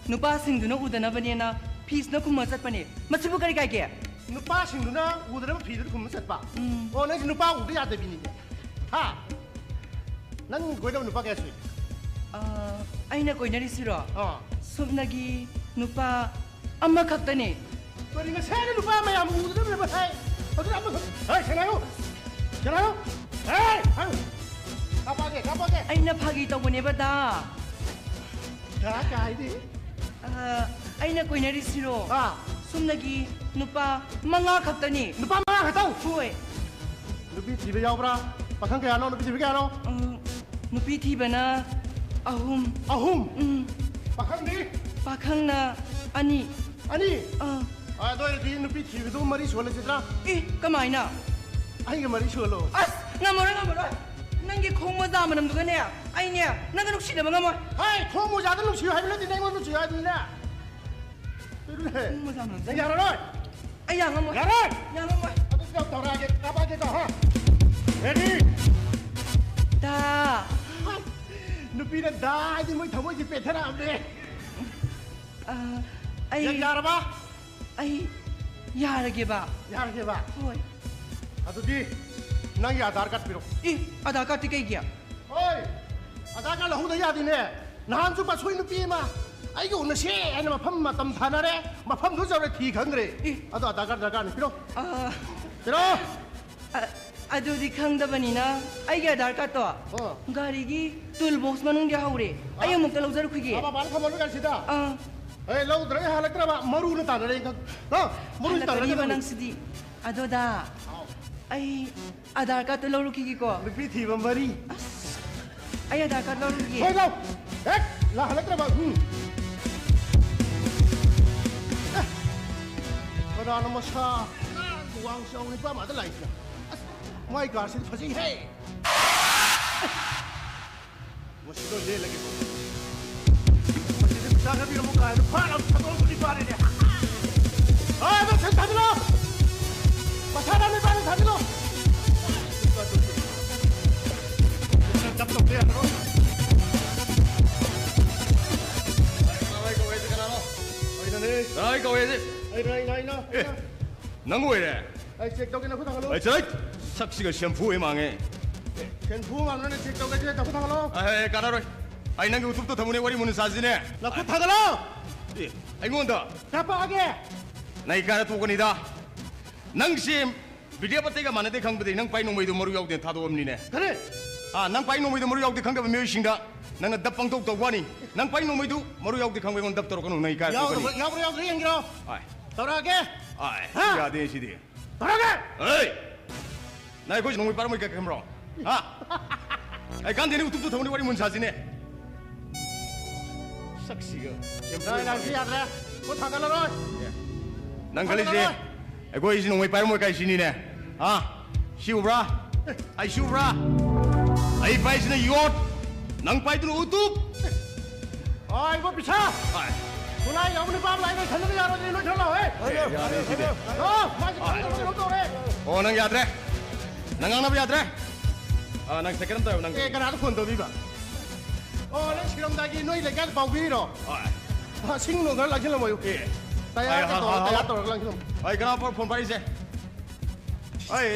ꯅꯨꯄꯥꯁꯤꯡꯗꯨꯅ ꯎꯗꯅꯕꯅꯦꯅ ꯐꯤꯁꯤꯅ ꯈꯨꯝꯃ ꯆꯠꯄꯅꯦ꯫ ꯃꯁꯤꯕꯨ ꯀꯔꯤ ꯀꯥꯏꯒꯦ? ꯅꯨꯄꯥꯁꯤꯡꯗꯨꯅ ꯎꯗꯅꯕ ꯐꯤꯗꯨꯅ ꯈꯨꯝꯃ ꯆꯠꯄ? ꯎꯝ꯫ ꯑꯣ, ꯅꯪꯁꯦ ꯅꯨꯄꯥ ꯎꯗ ꯌꯥꯗꯕꯤꯅꯤꯅꯦ꯫ ꯍꯥ? ꯅꯪ ꯀꯣꯏꯅꯕ ꯅꯨꯄꯥ ꯀꯌꯥ ꯁꯨꯏ? ꯑ, ꯑꯩꯅ ꯀꯣꯏꯅꯔꯤꯁꯤꯔꯣ? ꯑꯥ꯫ ꯁꯨꯞꯅꯒꯤ ꯅꯨꯄꯥ ꯑꯃꯈꯛꯇꯅꯦ꯫ ꯀꯔꯤ ꯉꯁꯥꯏꯅ ꯅꯨꯄꯥ ꯃꯌꯥꯝ ꯎꯗꯅ ꯂꯩꯕ ꯍꯥꯏ? ꯍꯧꯖꯤꯛ ꯑꯃꯈꯛ-, ꯍꯦ, ꯁꯦꯡꯅ ꯍꯥꯏꯌꯨ꯫ ꯁꯦꯡꯅ ꯍꯥꯏꯌꯨ꯫ ꯍꯦ, ꯍꯥꯏꯌꯨ꯫ ꯀꯥꯞꯄꯛꯑꯒꯦ, ꯀꯥꯞꯄꯛꯑꯒꯦ꯫ ꯑꯩꯅ ꯐꯥꯒꯤ ꯇꯧꯕꯅꯦꯕ, ꯗꯥ꯫ ꯗꯥ ꯀꯥꯏꯗꯤ? ꯑ, ꯑꯩꯅ ꯀꯣꯏꯅꯔꯤꯁꯤꯔꯣ? ꯑꯥ꯫ ꯁꯨꯝꯅꯒꯤ ꯅꯨꯄꯥ ꯃꯉꯥ ꯈꯛꯇꯅꯤ꯫ ꯅꯨꯄꯥ ꯃꯉꯥ ꯈꯛꯇꯪ? ꯍꯣꯏ꯫ ꯅꯨꯄꯤ ꯊꯤꯕ ꯌꯥꯎꯕ꯭ꯔꯥ? ꯄꯥꯈꯪ ꯀꯌꯥꯅꯣ? ꯅꯨꯄꯤ ꯊꯤꯕ ꯀꯌꯥꯅꯣ? ꯎꯝ, ꯅꯨꯄꯤ ꯊꯤꯕꯅ ꯑꯍꯨꯝ꯫ ꯑꯍꯨꯝ? ꯎꯝ꯫ ꯄꯥꯈꯪꯗꯤ? ꯄꯥꯈꯪꯅ ꯑꯅꯤ꯫ ꯑꯅꯤ? ꯑꯥ꯫ ꯑꯗꯨ ꯑꯣꯏꯔꯗꯤ ꯅꯨꯄꯤ ꯊꯤꯕꯗꯨ ꯃꯔꯤ ꯁꯨꯍꯜꯂꯁꯤꯗ꯭ꯔꯥ? ꯑꯦ, ꯀꯃꯥꯏꯅ? ꯑꯩꯒ ꯃꯔꯤ ꯁꯨꯍꯜꯂꯣ꯫ ꯑꯁ, ꯉꯝꯃꯔꯣꯏ, ꯉꯝꯃꯔꯣꯏ꯫ ꯅꯪꯒꯤ ꯈꯣꯡ ꯃꯣꯖꯥ ꯃꯅꯝꯗꯨꯒꯅꯦ, ꯑꯩꯅꯦ, ꯅꯪꯒ ꯅꯨꯡꯁꯤꯅꯕ ꯉꯝꯃꯣꯏ꯫ ꯍꯥꯏ, ꯈꯣꯡ ꯃꯣꯖꯥꯗ ꯅꯨꯡꯁꯤꯌꯨ ꯍꯥꯏꯕ ꯅꯠꯇꯦ, ꯑꯩꯉꯣꯟꯗ ꯅꯨꯡꯁꯤꯌꯨ ꯍꯥꯏꯕꯅꯤꯅꯦ꯫ ꯀꯩꯅꯣꯅꯦ? ꯈꯣꯡ ꯃꯣꯖꯥ ꯃꯅꯝꯗꯨ꯫ ꯅꯪ ꯌꯥꯔꯔꯣꯏ꯫ ꯑꯩ ꯌꯥ ꯉꯝꯃꯣꯏ꯫ ꯌꯥꯔꯣꯏ꯫ ꯌꯥ ꯉꯝꯃꯣꯏ꯫ ꯑꯗꯨꯗꯤ ꯌꯥꯝ ꯇꯧꯔꯛꯑꯒꯦ, ꯀꯥꯞꯄꯛꯑꯒꯦ ꯇꯧ, ꯍꯥ? Ready? ꯗꯥ꯫ ꯅꯨꯄꯤꯅ ꯗꯥ ꯍꯥꯏꯗꯤ ꯃꯣꯏ ꯊꯃꯣꯏꯁꯦ ꯄꯦꯟꯊꯔꯛꯑꯕꯅꯦ꯫ ꯑ, ꯑꯩ ꯌꯥ-, ꯌꯥꯔꯕ? ꯑꯩ ꯌꯥꯔꯒꯦꯕ꯫ ꯌꯥꯔꯒꯦꯕ? ꯍꯣꯏ꯫ ꯑꯗꯨꯗꯤ ꯅꯪꯒꯤ ꯑꯙꯥꯔ ꯀꯥꯔꯗ ꯄꯤꯔꯛꯑꯣ꯫ ꯑꯦ, ꯑꯙꯥꯔ ꯀꯥꯔꯗꯇꯤ ꯀꯩꯒꯤ? ꯍꯣꯏ, ꯑꯙꯥꯔ ꯀꯥꯔꯗ ꯂꯧꯍꯧꯗ ꯌꯥꯗꯦꯅꯦ꯫ ꯅꯍꯥꯟꯁꯨ ꯃꯁꯣꯏ ꯅꯨꯄꯤ ꯑꯃ ꯑꯩꯒ ꯎꯅꯁꯦ ꯍꯥꯏꯅ ꯃꯐꯝ ꯃꯇꯝ ꯊꯥꯅꯔꯦ, ꯃꯐꯝꯗꯨ ꯌꯧꯔꯦ ꯊꯤ ꯈꯪꯗ꯭ꯔꯦ꯫ ꯑꯦ꯫ ꯑꯗꯣ ꯑꯙꯥꯔ ꯀꯥꯔꯗ ꯗꯔꯀꯥꯔꯅꯤ, ꯄꯤꯔꯛꯑꯣ꯫ ꯑ, ꯄꯤꯔꯛꯑꯣ꯫ ꯑ, ꯑꯗꯨꯗꯤ ꯈꯪꯗꯕꯅꯤꯅ ꯑꯩꯒꯤ ꯑꯙꯥꯔ ꯀꯥꯔꯗꯇꯣ ꯑꯣ꯫ ꯒꯥꯔꯤꯒꯤ ꯇꯨꯜ ꯕꯣꯛꯁ ꯃꯅꯨꯡꯗ ꯍꯧꯔꯦ꯫ ꯑꯩ ꯑ? ꯑꯃꯨꯛꯇ ꯂꯧꯖꯔꯛꯈꯤꯒꯦ꯫ ꯑ, ꯃꯄꯥꯟꯗ ꯊꯝꯃꯣ, ꯒꯥꯔꯤꯁꯤꯗ꯫ ꯑꯥ꯫ ꯑꯦ, ꯂꯧꯗ꯭ꯔꯒ ꯍꯜꯂꯛꯇ꯭ꯔꯕ? ꯃꯔꯨꯅ ꯇꯥꯟꯅꯔꯦ, ꯈꯪ-, ꯑ, ꯃꯔꯨꯅ ꯍꯜꯂꯛꯀꯅꯤꯕ ꯇꯥꯟꯅꯔꯦ꯫ ꯅꯪꯁꯤꯗꯤ꯫ ꯑꯗꯣꯗ, ꯍꯥꯎ꯫ ꯑꯩ ꯑꯙꯥꯔ ꯀꯥꯔꯗꯇꯣ ꯂꯧꯔꯨꯈꯤꯒꯦꯀꯣ꯫ ꯅꯨꯄꯤ ꯊꯤꯕ ꯃꯔꯤ꯫ ꯑꯁ, ꯑꯩ ꯑꯙꯥꯔ ꯀꯥꯔꯗ ꯂꯧꯔꯨꯈꯤꯒꯦ꯫ ꯍꯣꯏ, ꯂꯧ꯫ ꯍꯦꯛ ꯂꯥꯛꯍꯜꯂꯛꯇ꯭ꯔꯕ, ꯎꯝ꯫ ꯑꯦ, ꯀꯅꯥꯅꯣ ꯃꯁꯥ ꯋꯥꯡ ꯆꯥꯎ ꯅꯨꯄꯥ ꯃꯥꯗ ꯂꯥꯛꯏꯁꯤꯅ? ꯑꯁ, ꯃꯥꯏ ꯀꯥꯔꯁꯤꯗꯤ ꯐꯖꯩꯍꯦ꯫ ꯃꯁꯤꯗ ꯂꯦꯜꯂꯒꯦ꯫ ꯃꯁꯤꯗ ꯄꯩꯁꯥ ꯈꯔ ꯄꯤꯔꯝꯃꯨ ꯀꯥꯏꯅ ꯐꯥꯔꯒ ꯊꯥꯗꯣꯛꯄꯗꯤ ꯐꯥꯔꯦꯅꯦ꯫ ꯑꯥ, ꯑꯗꯣ ꯁꯦꯟ ꯊꯥꯖꯤꯜꯂꯣ꯫ ꯄꯩꯁꯥ ꯅꯝꯃꯤ ꯄꯥꯏꯅ ꯊꯥꯖꯤꯜꯂꯣ꯫ ꯗꯞ ꯇꯧꯕ ꯌꯥꯔꯔꯣꯏ꯫ ꯀꯅꯥ ꯀꯧꯋꯦ ꯍꯥꯏꯁꯦ? ꯀꯅꯥꯅꯣ? ꯑꯩꯅꯅꯦ꯫ ꯀꯅꯥ ꯀꯧꯋꯦ ꯍꯥꯏꯁꯦ? ꯑꯩꯅ, ꯑꯩꯅ, ꯑꯩꯅ, ꯑꯦ, ꯑꯩꯅ꯫ ꯅꯪ ꯑꯣꯏꯔꯦ? ꯑꯩ ꯆꯦꯛ ꯇꯧꯒꯦ, ꯅꯈꯨꯠ ꯊꯥꯡꯒꯠꯂꯨ꯫ ꯑꯩ ꯆꯠ! ꯁꯛꯁꯤꯒ ꯁꯦꯝꯐꯨ ꯍꯦꯛ ꯃꯥꯡꯉꯦ꯫ ꯁꯦꯝꯐꯨ ꯃꯥꯡꯅꯅ ꯆꯦꯛ ꯇꯧꯒꯦ, ꯅꯈꯨꯠ ꯊꯥꯡꯒꯠꯂꯣ꯫ ꯑꯦ, ꯀꯥꯟꯅꯔꯣꯏ꯫ ꯑꯩ ꯅꯪꯒꯤ ꯎꯇꯨꯞꯇꯣ ꯊꯝꯃꯨꯅꯦ, ꯋꯥꯔꯤ ꯃꯨꯟꯅ ꯁꯥꯁꯤꯅꯦ꯫ ꯅꯈꯨꯠ ꯊꯥꯡꯒꯠꯂꯣ꯫ ꯑꯦ, ꯑꯩꯉꯣꯟꯗ? ꯀꯥꯞꯄꯛꯑꯒꯦ꯫ ꯅꯪ ꯏꯀꯥꯏꯔ ꯇꯣꯛꯀꯅꯤꯗ꯫ ꯅꯪꯁꯦ ꯕꯤꯗ꯭ꯌꯥꯄꯇꯤꯒ ꯃꯥꯟꯅꯗꯦ ꯈꯪꯕꯗꯩ ꯅꯪ ꯄꯥꯏ ꯅꯣꯡꯃꯩꯗꯣ ꯃꯔꯨ ꯌꯥꯎꯗꯦꯅ ꯊꯥꯗꯣꯛꯑꯝꯅꯤꯅꯦ꯫ ꯀꯔꯤ? ꯑꯥ, ꯅꯪ ꯄꯥꯏ ꯅꯣꯡꯃꯩꯗꯣ ꯃꯔꯨ ꯌꯥꯎꯗꯦ ꯈꯪꯗꯕ ꯃꯤꯑꯣꯏꯁꯤꯡꯗ ꯅꯪꯅ ꯗꯞ ꯄꯪꯇꯧ ꯇꯧꯕ ꯋꯥꯅꯤ꯫ ꯅꯪ ꯄꯥꯏ ꯅꯣꯡꯃꯩꯗꯨ ꯃꯔꯨ ꯌꯥꯎꯗꯦ ꯈꯪꯕ ꯑꯩꯉꯣꯟꯗ ꯗꯞ ꯇꯧꯔꯛꯀꯅꯨ, ꯅꯪ ꯏꯀꯥꯏ ꯌꯥꯎꯗꯕ, ꯊꯣꯛꯀꯅꯤ꯫ ꯌꯥꯎꯕ꯭ꯔꯥ ꯌꯥꯎꯗ꯭ꯔꯥ ꯌꯦꯡꯒꯦꯔꯣ? ꯍꯣꯏ꯫ ꯇꯧꯔꯛꯑꯒꯦ꯫ ꯍꯣꯏ, ꯍꯥ? ꯌꯥꯗꯦ ꯁꯤꯗꯤ꯫ ꯇꯧꯔꯛꯑꯒꯦ꯫ ꯍꯣꯏ꯫ ꯅꯪ ꯑꯩꯈꯣꯏꯁꯨ ꯅꯣꯡꯃꯩ ꯄꯥꯏꯔꯝꯃꯣꯏ ꯀꯥꯏ ꯈꯟꯕ꯭ꯔꯣ? ꯍꯥ? ꯑꯩ ꯀꯥꯟꯗꯦꯅꯦ, ꯎꯇꯨꯞꯇꯨ ꯊꯧꯅꯤ ꯋꯥꯔꯤ ꯃꯨꯟ ꯁꯥꯁꯤꯅꯦ꯫ ꯁꯛꯁꯤꯒ꯫ ꯅꯪ, ꯅꯪ ꯁꯤ ꯌꯥꯗ꯭ꯔꯦ꯫ ꯄꯣꯠ ꯊꯥꯡꯒꯠꯂꯔꯣꯏ꯫ ꯅꯪ ꯈꯜꯂꯤꯁꯦ ꯊꯥꯡꯒꯠꯂꯔꯣꯏ꯫ ꯑꯩꯈꯣꯏꯁꯤ ꯅꯣꯡꯃꯩ ꯄꯥꯏꯔꯝꯃꯣꯏ ꯀꯥꯏ ꯁꯤꯅꯤꯅꯦ꯫ ꯍꯥ? ꯁꯤ ꯎꯕ꯭ꯔꯥ? ꯑꯩ ꯁꯤ ꯎꯕ꯭ꯔꯥ? ꯑꯩ ꯄꯥꯏꯁꯤꯅ ꯌꯣꯠ, ꯅꯪ ꯄꯥꯏꯗꯨꯅ ꯎꯇꯨꯞ꯫ ꯑꯣ, ꯏꯕꯣ ꯄꯤꯁꯥ꯫ ꯍꯣꯏ꯫ ꯈꯨꯠꯂꯥꯏ ꯌꯥꯎꯕ ꯅꯨꯄꯥ ꯑꯃ ꯂꯥꯛꯑꯦ, ꯅꯣꯏ ꯈꯟꯅꯕ ꯌꯥꯔꯣꯏꯗꯤ ꯅꯣꯏ ꯈꯔ ꯂꯥꯛꯑꯣꯍꯦ꯫ ꯑꯦ, ꯌꯥꯔꯦ ꯁꯤꯗꯤ꯫ ꯑꯣ, ꯃꯥꯁꯦ ꯍꯣꯏ꯫ ꯈꯟꯅꯕ ꯀꯩꯅꯣ ꯇꯧꯔꯦ꯫ ꯑꯣ, ꯅꯪ ꯌꯥꯗ꯭ꯔꯦ꯫ ꯅꯪ ꯉꯥꯡꯅꯕ ꯌꯥꯗ꯭ꯔꯦ꯫ ꯑꯥ, ꯅꯪ ꯁꯦꯀꯦꯟ ꯑꯝꯇ ꯍꯥꯏꯌꯣ, ꯅꯪ꯫ ꯑꯦ, ꯀꯅꯥꯗ ꯐꯣꯟ ꯇꯧꯗꯣꯏꯕ? ꯑꯣ, ꯅꯪ ꯁꯤꯔꯝꯗꯥꯏꯒꯤ ꯅꯣꯏ ꯂꯩꯀꯥꯏꯗ ꯄꯥꯎ ꯄꯤꯔꯤꯔꯣ? ꯍꯣꯏ꯫ ꯑꯥ, ꯁꯤꯡ ꯅꯨꯡ ꯈꯔ ꯂꯥꯡꯁꯤꯜꯂꯝꯃꯣ, ꯑꯌꯨꯛ꯫ ꯑꯦ꯫ ꯇꯌꯥꯔ ꯑꯩ, ꯀꯩꯗꯧꯔ, ꯍꯜ-, ꯍꯜ-, ꯇꯌꯥꯔ ꯍꯜꯂꯣ꯫ ꯇꯧꯔꯒ ꯂꯥꯡꯁꯤꯜꯂꯝꯃꯣ꯫ ꯑꯩ ꯀꯅꯥ ꯐꯣꯟ, ꯐꯣꯟ ꯄꯥꯏꯔꯤꯁꯦ? ꯑꯩ,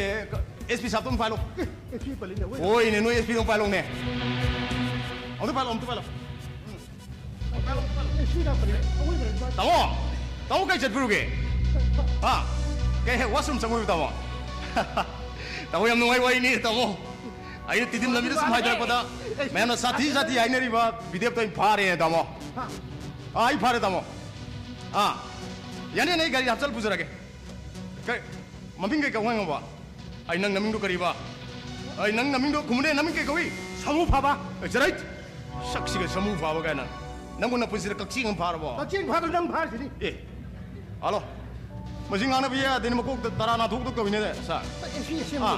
ꯑꯦꯁ ꯄꯤ ꯁꯥꯕꯇꯣ ꯑꯃꯨꯛ ꯄꯥꯏꯍꯜꯂꯣ꯫ ꯑꯦ, ꯑꯦꯁ ꯄꯤ ꯄꯜꯂꯤꯅꯦ, ꯑꯣꯏ꯫ ꯍꯣꯏꯅꯦ, ꯅꯣꯏ ꯑꯦꯁ ꯄꯤꯗꯣ ꯑꯃꯨꯛ ꯄꯥꯏꯍꯜꯂꯣꯅꯦ꯫ ꯑꯃꯨꯛꯇ ꯄꯥꯏꯍꯜꯂꯣ, ꯑꯃꯨꯛꯇ ꯄꯥꯏꯍꯜꯂꯣ꯫ ꯎꯝ꯫ ꯑꯃꯨꯛꯇ ꯄꯥꯏꯍꯜꯂꯣ, ꯑꯃꯨꯛꯇ ꯄꯥꯏꯍꯜꯂꯣ꯫ ꯑꯦꯁ ꯄꯤ ꯂꯥꯛꯄꯅꯦ, ꯑꯑꯣꯏꯕꯅꯦ, ꯏꯕꯥꯅꯤ꯫ ꯇꯥꯃꯣ! ꯇꯥꯃꯣ ꯀꯩ ꯆꯠꯄꯤꯔꯨꯒꯦ? ꯍꯥ? ꯀꯩ ꯍꯦꯛ washroom ꯆꯪꯉꯨꯏꯕ, ꯇꯥꯃꯣ? ꯇꯥꯃꯣ, ꯌꯥꯝ ꯅꯨꯡꯉꯥꯏ ꯋꯥꯔꯤꯅꯤ, ꯇꯥꯃꯣ꯫ ꯑꯩꯅ ꯇꯤꯗꯤꯝ ꯂꯝꯕꯤꯗ ꯁꯨꯝ ꯍꯥꯏꯊꯔꯛꯄꯗ ꯃꯌꯥꯝꯅ ꯁꯥꯊꯤ ꯁꯥꯊꯤ ꯍꯥꯏꯅꯔꯤꯕ ꯕꯤꯗꯦꯞꯇꯣ ꯑꯩꯅ ꯐꯥꯔꯦꯅꯦ, ꯇꯥꯃꯣ꯫ ꯍꯥ? ꯑꯥ, ꯑꯩ ꯐꯥꯔꯦ, ꯇꯥꯃꯣ꯫ ꯑꯥ, ꯌꯥꯅꯤ, ꯌꯥꯅꯤ, ꯑꯩ ꯒꯥꯔꯤ ꯍꯥꯞꯆꯜ ꯄꯨꯖꯔꯒꯦ꯫ ꯀꯩ, ꯃꯃꯤꯡ ꯀꯩ ꯀꯧ ꯉꯥꯡꯉꯕ? ꯑꯩ ꯅꯪ ꯅꯃꯤꯡꯗꯣ ꯀꯔꯤꯕ? ꯑꯩ ꯅꯪ ꯅꯃꯤꯡꯗꯣ ꯈꯨꯝꯃꯨꯅꯦ, ꯅꯃꯤꯡ ꯀꯩ ꯀꯧꯏ? ꯁꯥꯃꯨ ꯐꯥꯕ꯫ ꯑꯦ, ꯖꯔꯩꯠ! ꯁꯛꯁꯤꯒ ꯁꯥꯃꯨ ꯐꯥꯕ ꯀꯥꯏꯅ꯫ ꯅꯪꯕꯨ ꯅꯄꯨꯟꯁꯤꯗ ꯀꯛꯆꯦꯡ ꯑꯃ ꯐꯥꯔꯕꯣ? ꯀꯛꯆꯦꯡ ꯐꯥꯗ꯭ꯔ ꯅꯪ ꯐꯥꯔꯤꯁꯤꯗꯤ꯫ ꯑꯦ, ꯍꯜꯂꯣ꯫ ꯃꯁꯤ ꯉꯥꯡꯅꯕ ꯌꯥꯗꯦꯅꯦ, ꯃꯀꯣꯛꯇ ꯇꯔꯥ ꯅꯥꯊꯣꯛꯇꯧ ꯇꯧꯏꯅꯦ, ꯁꯥꯔ꯫ ꯑꯦ, ꯁꯤ, ꯁꯤ ꯑꯥ꯫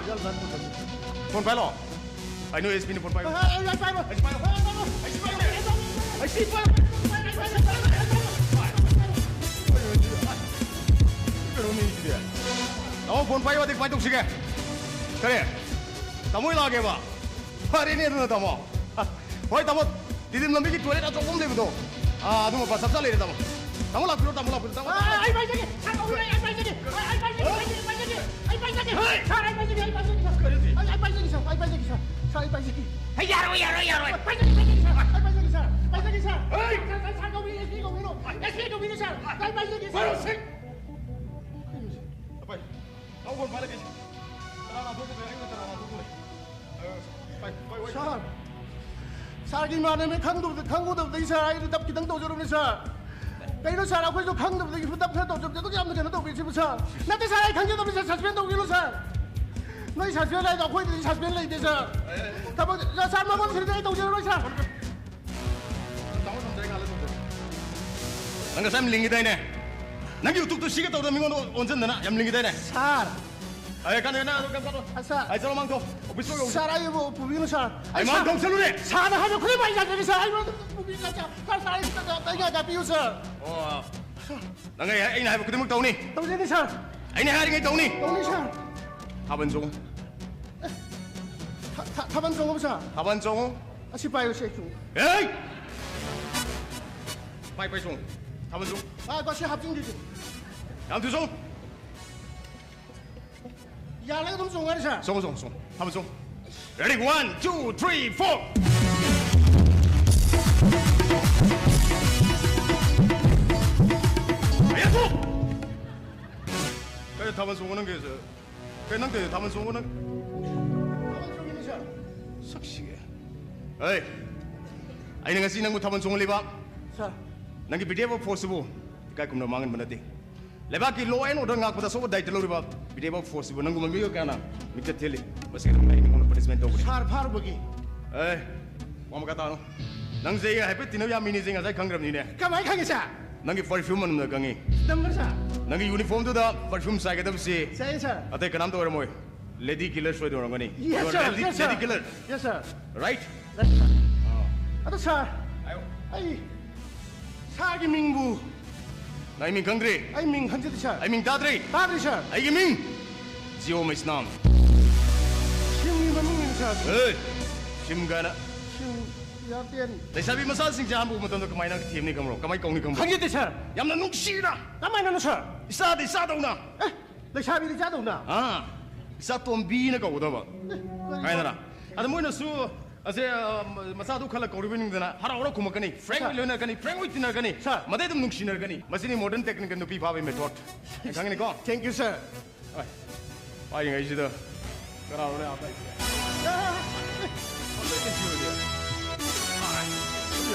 ꯐꯣꯟ ꯄꯥꯏꯂꯣ꯫ ꯑꯩ ꯅꯣꯏ ꯑꯦꯁ ꯄꯤꯅ ꯐꯣꯟ ꯄꯥꯏꯌꯨ꯫ ꯑꯩ, ꯑꯩ, ꯑꯩ ꯄꯥꯏꯔꯣꯏ꯫ ꯑꯩ ꯄꯥꯏꯌꯨ꯫ ꯑꯩ ꯄꯥꯏꯔꯣꯏ꯫ ꯑꯩ ꯄꯥꯏꯌꯨ꯫ ꯀꯩꯅꯣꯅꯦ ꯁꯤꯗꯤ꯫ ꯇꯥꯃꯣ, ꯐꯣꯟ ꯄꯥꯏꯌꯨ, ꯑꯗꯩ ꯀꯃꯥꯏꯅ ꯇꯧꯁꯤꯒꯦ? ꯀꯔꯤ? ꯇꯥꯃꯣ ꯍꯣꯏ ꯂꯥꯛꯑꯒꯦꯕ? ꯐꯔꯦꯅꯦ ꯑꯗꯨꯅ, ꯇꯥꯃꯣ꯫ ꯍꯣꯏ, ꯇꯥꯃꯣ, ꯇꯤꯗꯤꯝ ꯂꯝꯕꯤꯒꯤ ꯇꯣꯏꯂꯦꯠ ꯑꯆꯧꯕ ꯑꯃ ꯂꯩꯕꯗꯣ, ꯑꯥ, ꯑꯗꯨ ꯃꯄꯥ ꯆꯞ ꯆꯥ ꯂꯩꯔꯦ, ꯇꯥꯃꯣ꯫ ꯇꯥꯃꯣ ꯂꯥꯛꯄꯤꯔꯣ, ꯇꯥꯃꯣ ꯂꯥꯛꯄꯤꯔꯣ, ꯇꯥꯃꯣ꯫ ꯑꯥ, ꯑꯩ ꯄꯥꯏꯖꯒꯦ, ꯁꯥꯔ ꯀꯧꯕꯤꯔꯣ, ꯑꯩ ꯄꯥꯏꯖꯒꯦ, ꯑꯩ, ꯑꯩ ꯄꯥꯏꯖꯒꯦ, ꯑꯩ ꯄꯥꯏꯖꯒꯦ, ꯑꯩ ꯄꯥꯏꯖꯒꯦ, ꯑꯩ ꯄꯥꯏꯖꯒꯦ, ꯍꯦ! ꯁꯥꯔ, ꯑꯩ ꯄꯥꯏꯖꯒꯦ, ꯑꯩ ꯄꯥꯏꯖꯒꯦ, ꯁꯥꯔ꯫ ꯀꯔꯤꯅꯣ? ꯑꯩ, ꯑꯩ ꯄꯥꯏꯖꯒꯦ, ꯁꯥꯔ, ꯑꯩ ꯄꯥꯏꯖꯒꯦ, ꯁꯥꯔ, ꯁꯥꯔ, ꯑꯩ ꯄꯥꯏꯖꯒꯦ꯫ ꯍꯦ, ꯌꯥꯔꯣꯏ, ꯌꯥꯔꯣꯏ, ꯌꯥꯔꯣꯏ꯫ ꯑꯩ ꯄꯥꯏꯖꯒꯦ, ꯄꯥꯏꯖꯒꯦ, ꯁꯥꯔ, ꯑꯩ ꯄꯥꯏꯖꯒꯦ, ꯁꯥꯔ, ꯑꯩ ꯄꯥꯏꯖꯒꯦ, ꯁꯥꯔ꯫ ꯍꯦ! ꯁꯥꯔ, ꯁꯥꯔ, ꯁꯥꯔ ꯀꯧꯕꯤꯔꯣ, ꯑꯦꯁ ꯄꯤ ꯀꯧꯕꯤꯔꯣ, ꯑꯦꯁ ꯄꯤ ꯀꯧꯕꯤꯔꯣ, ꯁꯥꯔ꯫ ꯑꯩ ꯄꯥꯏꯖꯒꯦ, ꯁꯥꯔ꯫ ꯄꯥꯏꯔꯣ, ꯁꯤꯛ꯫ ꯄꯥꯏ꯫ ꯅꯪ ꯐꯣꯟ ꯄꯥꯏꯔꯒꯦ꯫ ꯇꯔꯥ ꯅꯥꯊꯣꯛꯄ ꯂꯩ, ꯑꯩꯉꯣꯟꯗ ꯇꯔꯥ ꯅꯥꯊꯣꯛꯄ ꯂꯩ꯫ ꯑ, ꯄꯥꯏ, ꯄꯥꯏ꯫ ꯁꯥꯔꯒꯤ ꯏꯃꯥꯟꯅꯕꯅꯦ, ꯈꯪꯗꯕꯗ, ꯈꯪꯒꯗꯕꯗꯒꯤ ꯁꯥꯔ, ꯑꯩ ꯗꯞ ꯈꯤꯇꯪ ꯇꯧꯖꯔꯨꯕꯅꯦ ꯁꯥꯔ꯫ ꯀꯩꯅꯣ ꯁꯥꯔ, ꯑꯩꯈꯣꯏꯁꯨ ꯈꯪꯗꯕꯗꯒꯤ ꯗꯞ ꯈꯔ ꯇꯧꯖꯕꯁꯦ ꯑꯗꯨꯛ ꯌꯥꯝꯅ ꯀꯩꯅꯣ ꯇꯧꯕꯤꯔꯤꯁꯤꯕꯨ ꯁꯥꯔ? ꯅꯠꯇꯦ ꯁꯥꯔ, ꯑꯩ ꯈꯪꯖꯗꯕꯅꯤ ꯁꯥꯔ, ꯁꯁꯄꯦꯟ ꯇꯧꯕꯤꯔꯣ ꯁꯥꯔ꯫ ꯅꯣꯏ ꯁꯁꯄꯦꯟ ꯍꯥꯏꯗꯣ ꯑꯩꯈꯣꯏꯗꯗꯤ ꯁꯁꯄꯦꯟ ꯂꯩꯇꯦ ꯁꯥꯔ꯫ ꯊꯕꯛ, ꯁꯥꯔ, ꯃꯐꯝꯁꯤꯗꯗꯤ ꯑꯩ ꯇꯧꯖꯔꯔꯣꯏ ꯁꯥꯔ꯫ ꯅꯪ ꯉꯁꯥꯏ ꯌꯥꯝ ꯂꯤꯡꯉꯤꯗꯥꯏꯅꯦ? ꯅꯪꯒꯤ ꯎꯇꯨꯛꯇꯨ ꯁꯤꯒꯦ ꯇꯧꯗꯅ ꯃꯤꯉꯣꯟꯗ ꯑꯣꯟꯁꯤꯟꯗꯅ ꯌꯥꯝ ꯂꯤꯡꯉꯤꯗꯥꯏꯅꯦ? ꯁꯥꯔ꯫ ꯑꯦ, ꯀꯥꯟꯅꯗꯦ, ꯅꯪ ꯑꯗꯨ ꯀꯩꯝ ꯈꯜꯂꯨ꯫ ꯑ, ꯁꯥꯔ꯫ ꯑꯩ ꯆꯠꯂꯣ, ꯃꯥꯡꯊꯣꯛ꯫ ꯑꯣꯐꯤꯁ ꯌꯧ, ꯌꯧ꯫ ꯁꯥꯔ, ꯑꯩꯕꯨ ꯄꯨꯕꯤꯒꯅꯨ ꯁꯥꯔ꯫ ꯑꯩ ꯑꯩ ꯃꯥꯡ ꯁꯥꯔ, ꯊꯣꯛꯁꯜꯂꯨꯅꯦ꯫ ꯁꯥꯔꯅ ꯍꯥꯏꯕ ꯈꯨꯗꯤꯡꯃꯛ ꯑꯩ ꯌꯥꯖꯒꯦ ꯁꯥꯔ꯫ ꯑꯩꯉꯣꯟꯗ ꯄꯨꯕꯤꯒꯅꯨ ꯁꯥꯔ꯫ ꯁꯥꯔ, ꯁꯥꯔ, ꯑꯩ ꯈꯤꯇꯪ ꯑꯩ ꯌꯥꯖꯕꯤꯌꯨ ꯁꯥꯔ꯫ ꯑꯣ꯫ ꯅꯪ ꯑꯩ, ꯑꯩꯅ ꯍꯥꯏꯕ ꯈꯨꯗꯤꯡꯃꯛ ꯇꯧꯅꯤ꯫ ꯇꯧꯖꯒꯦ ꯁꯥꯔ꯫ ꯑꯩꯅ ꯍꯥꯏꯔꯤꯉꯩ ꯇꯧꯅꯤ꯫ ꯇꯧꯅꯤ ꯁꯥꯔ꯫ ꯊꯥꯕꯜ ꯆꯣꯡꯉꯨ꯫ ꯊꯥ-, ꯊꯥ-, ꯊꯥꯕꯜ ꯆꯣꯡꯉꯨ ꯁꯥꯔ꯫ ꯊꯥꯕꯜ ꯆꯣꯡꯉꯨ꯫ ꯑꯁꯤ ꯄꯥꯏꯌꯨ ꯁꯦ꯫ ꯑꯦ! ꯄꯥꯏ, ꯄꯥꯏ ꯆꯣꯡꯉꯨ꯫ ꯊꯥꯕꯜ ꯆꯣꯡꯉꯨ꯫ ꯑꯥ, ꯀꯣ ꯁꯤ ꯍꯥꯞꯆꯤꯟꯈꯤꯒꯦ꯫ ꯌꯥꯝ ꯊꯨ ꯆꯣꯡꯉꯨ꯫ ꯌꯥꯜꯂꯒ ꯑꯗꯨꯝ ꯆꯣꯡꯉꯨ ꯍꯥꯏꯔ ꯁꯥꯔ? ꯆꯣꯡꯉꯨ, ꯆꯣꯡꯉꯨ, ꯆꯣꯡꯉꯨ꯫ ꯊꯥꯕꯜ ꯆꯣꯡꯉꯨ꯫ Ready, one, two, three, four. ꯀꯩꯅꯣ ꯊꯥꯕꯜ ꯆꯣꯡꯉꯨ ꯅꯪꯒꯤ? ꯀꯩ ꯅꯪ ꯇꯧꯔꯤꯗꯣ? ꯊꯥꯕꯜ ꯆꯣꯡꯉꯨ ꯅꯪ? ꯊꯥꯕꯜ ꯆꯣꯡꯉꯤꯅꯤ ꯁꯥꯔ꯫ ꯁꯛꯁꯤꯒ꯫ ꯑꯦ, ꯑꯩꯅ ꯉꯁꯤ ꯅꯪꯕꯨ ꯊꯥꯕꯜ ꯆꯣꯡꯍꯜꯂꯤꯕ? ꯁꯥꯔ꯫ ꯅꯪꯒꯤ ꯕꯤꯗꯤꯑꯦꯐ ꯐꯣꯔꯁꯁꯤꯕꯨ ꯏꯀꯥꯏ ꯈꯨꯝꯅꯕ ꯃꯥꯡꯍꯟꯕ ꯅꯠꯇꯦ꯫ ꯂꯩꯕꯥꯛꯀꯤ law and order ꯉꯥꯛꯄꯗ ꯑꯆꯧꯕ ꯗꯥꯏꯇ ꯂꯧꯔꯤꯕ ꯕꯤꯗꯤꯑꯦꯐ ꯐꯣꯔꯁꯁꯤꯕꯨ ꯅꯪꯒꯨꯝꯕ ꯃꯤꯑꯣꯏ ꯀꯌꯥꯅ ꯃꯤꯡꯆꯠ ꯊꯤꯍꯜꯂꯤ? ꯃꯁꯤꯒꯤꯗꯃꯛ ꯑꯩ ꯅꯉꯣꯟꯗ ꯄꯅꯤꯁꯃꯦꯟ ꯇꯧꯒꯅꯤ꯫ ꯁꯥꯔ ꯐꯥꯔꯨꯕꯒꯤ꯫ ꯑꯦ, ꯋꯥ ꯃꯈꯥ ꯇꯥꯅꯨ꯫ ꯅꯪꯁꯦ ꯑꯩꯒ ꯍꯥꯏꯐꯦꯠ ꯇꯤꯟꯅꯕ ꯌꯥꯝ ꯃꯤꯅꯦꯁꯦ ꯉꯁꯥꯏ ꯈꯪꯈ꯭ꯔꯕꯅꯤꯅꯦ꯫ ꯀꯃꯥꯏ ꯈꯪꯉꯤ ꯁꯥꯔ? ꯅꯪꯒꯤ ꯄꯔꯐ꯭ꯌꯨꯝ ꯃꯅꯝꯅ ꯈꯪꯉꯤ꯫ ꯅꯝꯕꯔ ꯁꯥꯔ? ꯅꯪꯒꯤ ꯌꯨꯅꯤꯐꯣꯔꯝꯗꯨꯗ ꯄꯔꯐ꯭ꯌꯨꯝ ꯆꯥꯏꯒꯗꯕꯁꯤ ꯆꯥꯏꯌꯦ ꯁꯥꯔ꯫ ꯑꯇꯩ ꯀꯅꯥꯝꯇ ꯑꯣꯏꯔꯝꯃꯣꯏ꯫ ꯂꯦꯗꯤ ꯀꯤꯂꯔ ꯁꯣꯏꯗꯅ ꯑꯣꯏꯔꯝꯒꯅꯤ꯫ Yes, sir. Yes, sir. Lady killer. Yes, sir. Right? Right, sir. ꯑꯗꯣ ꯁꯥꯔ, ꯍꯥꯏꯌꯣ꯫ ꯑꯩ ꯁꯥꯔꯒꯤ ꯃꯤꯡꯕꯨ ꯅꯪ ꯑꯩ ꯃꯤꯡ ꯈꯪꯗ꯭ꯔꯤ? ꯑꯩ ꯃꯤꯡ ꯈꯪꯖꯗꯦ ꯁꯥꯔ꯫ ꯑꯩ ꯃꯤꯡ ꯇꯥꯗ꯭ꯔꯤ? ꯇꯥꯗ꯭ꯔꯤ ꯁꯥꯔ꯫ ꯑꯩꯒꯤ ꯃꯤꯡ ꯖꯤꯑꯣ ꯃꯩꯁꯅꯥꯝ꯫ ꯁꯤꯝꯒꯤ ꯃꯃꯤꯡꯅꯤ ꯁꯥꯔ꯫ ꯑꯦ, ꯁꯤꯝ ꯀꯥꯏꯅ꯫ ꯁꯤꯝ ꯏꯌꯥꯔꯇꯦꯜ꯫ ꯂꯩꯁꯥꯕꯤ ꯃꯆꯥꯁꯤꯡꯁꯦ ꯑꯍꯥꯟꯕ ꯎꯕ ꯃꯇꯝꯗ ꯀꯃꯥꯏꯅ ꯊꯦꯝꯅꯤ ꯈꯪꯕ꯭ꯔꯣ? ꯀꯃꯥꯏꯅ ꯀꯧꯅꯤ ꯈꯪꯕ꯭ꯔꯣ? ꯈꯪꯖꯗꯦ ꯁꯥꯔ꯫ ꯌꯥꯝꯅ ꯅꯨꯡꯁꯤꯅ꯫ ꯀꯃꯥꯏꯅꯅꯣ ꯁꯥꯔ? ꯏꯆꯥꯗ ꯏꯆꯥꯗꯧꯅ꯫ ꯑꯦ, ꯂꯩꯁꯥꯕꯤꯗ ꯏꯆꯥꯗꯧꯅ? ꯑꯥ, ꯏꯆꯥ ꯇꯣꯝꯕꯤꯅ ꯀꯧꯒꯗꯕ꯫ ꯑꯦ, ꯀꯔꯤ ꯍꯥꯏꯗꯅ꯫ ꯑꯗ ꯃꯣꯏꯅꯁꯨ ꯑꯁꯦ, ꯑ, ꯃꯆꯥꯗꯨ ꯈꯜꯂ ꯀꯧꯔꯤꯕꯅꯤꯗꯅ ꯍꯔꯥꯎ ꯍꯔꯥꯎ ꯈꯨꯝꯃꯛꯀꯅꯤ, frank ꯁꯥꯔ꯫ ꯑꯣꯏ ꯂꯣꯏꯅꯔꯛꯀꯅꯤ, frank ꯑꯣꯏ ꯇꯤꯟꯅꯔꯛꯀꯅꯤ꯫ ꯁꯥꯔ꯫ ꯃꯗꯩ ꯑꯗꯨꯝ ꯅꯨꯡꯁꯤꯅꯔꯛꯀꯅꯤ꯫ ꯃꯁꯤꯅꯤ modern technical ꯅꯨꯄꯤ ꯐꯥꯕꯒꯤ method꯫ ꯈꯪꯒꯅꯤꯀꯣ? Thank you, sir. ꯍꯣꯏ꯫ ꯄꯥꯏꯔꯤꯉꯩꯁꯤꯗ ꯀꯅꯥꯅꯣꯅꯦ ꯑꯥ ꯄꯥꯏꯁꯦ? ꯑꯝꯇ ꯀꯩꯁꯨ ꯑꯣꯏꯗꯦ꯫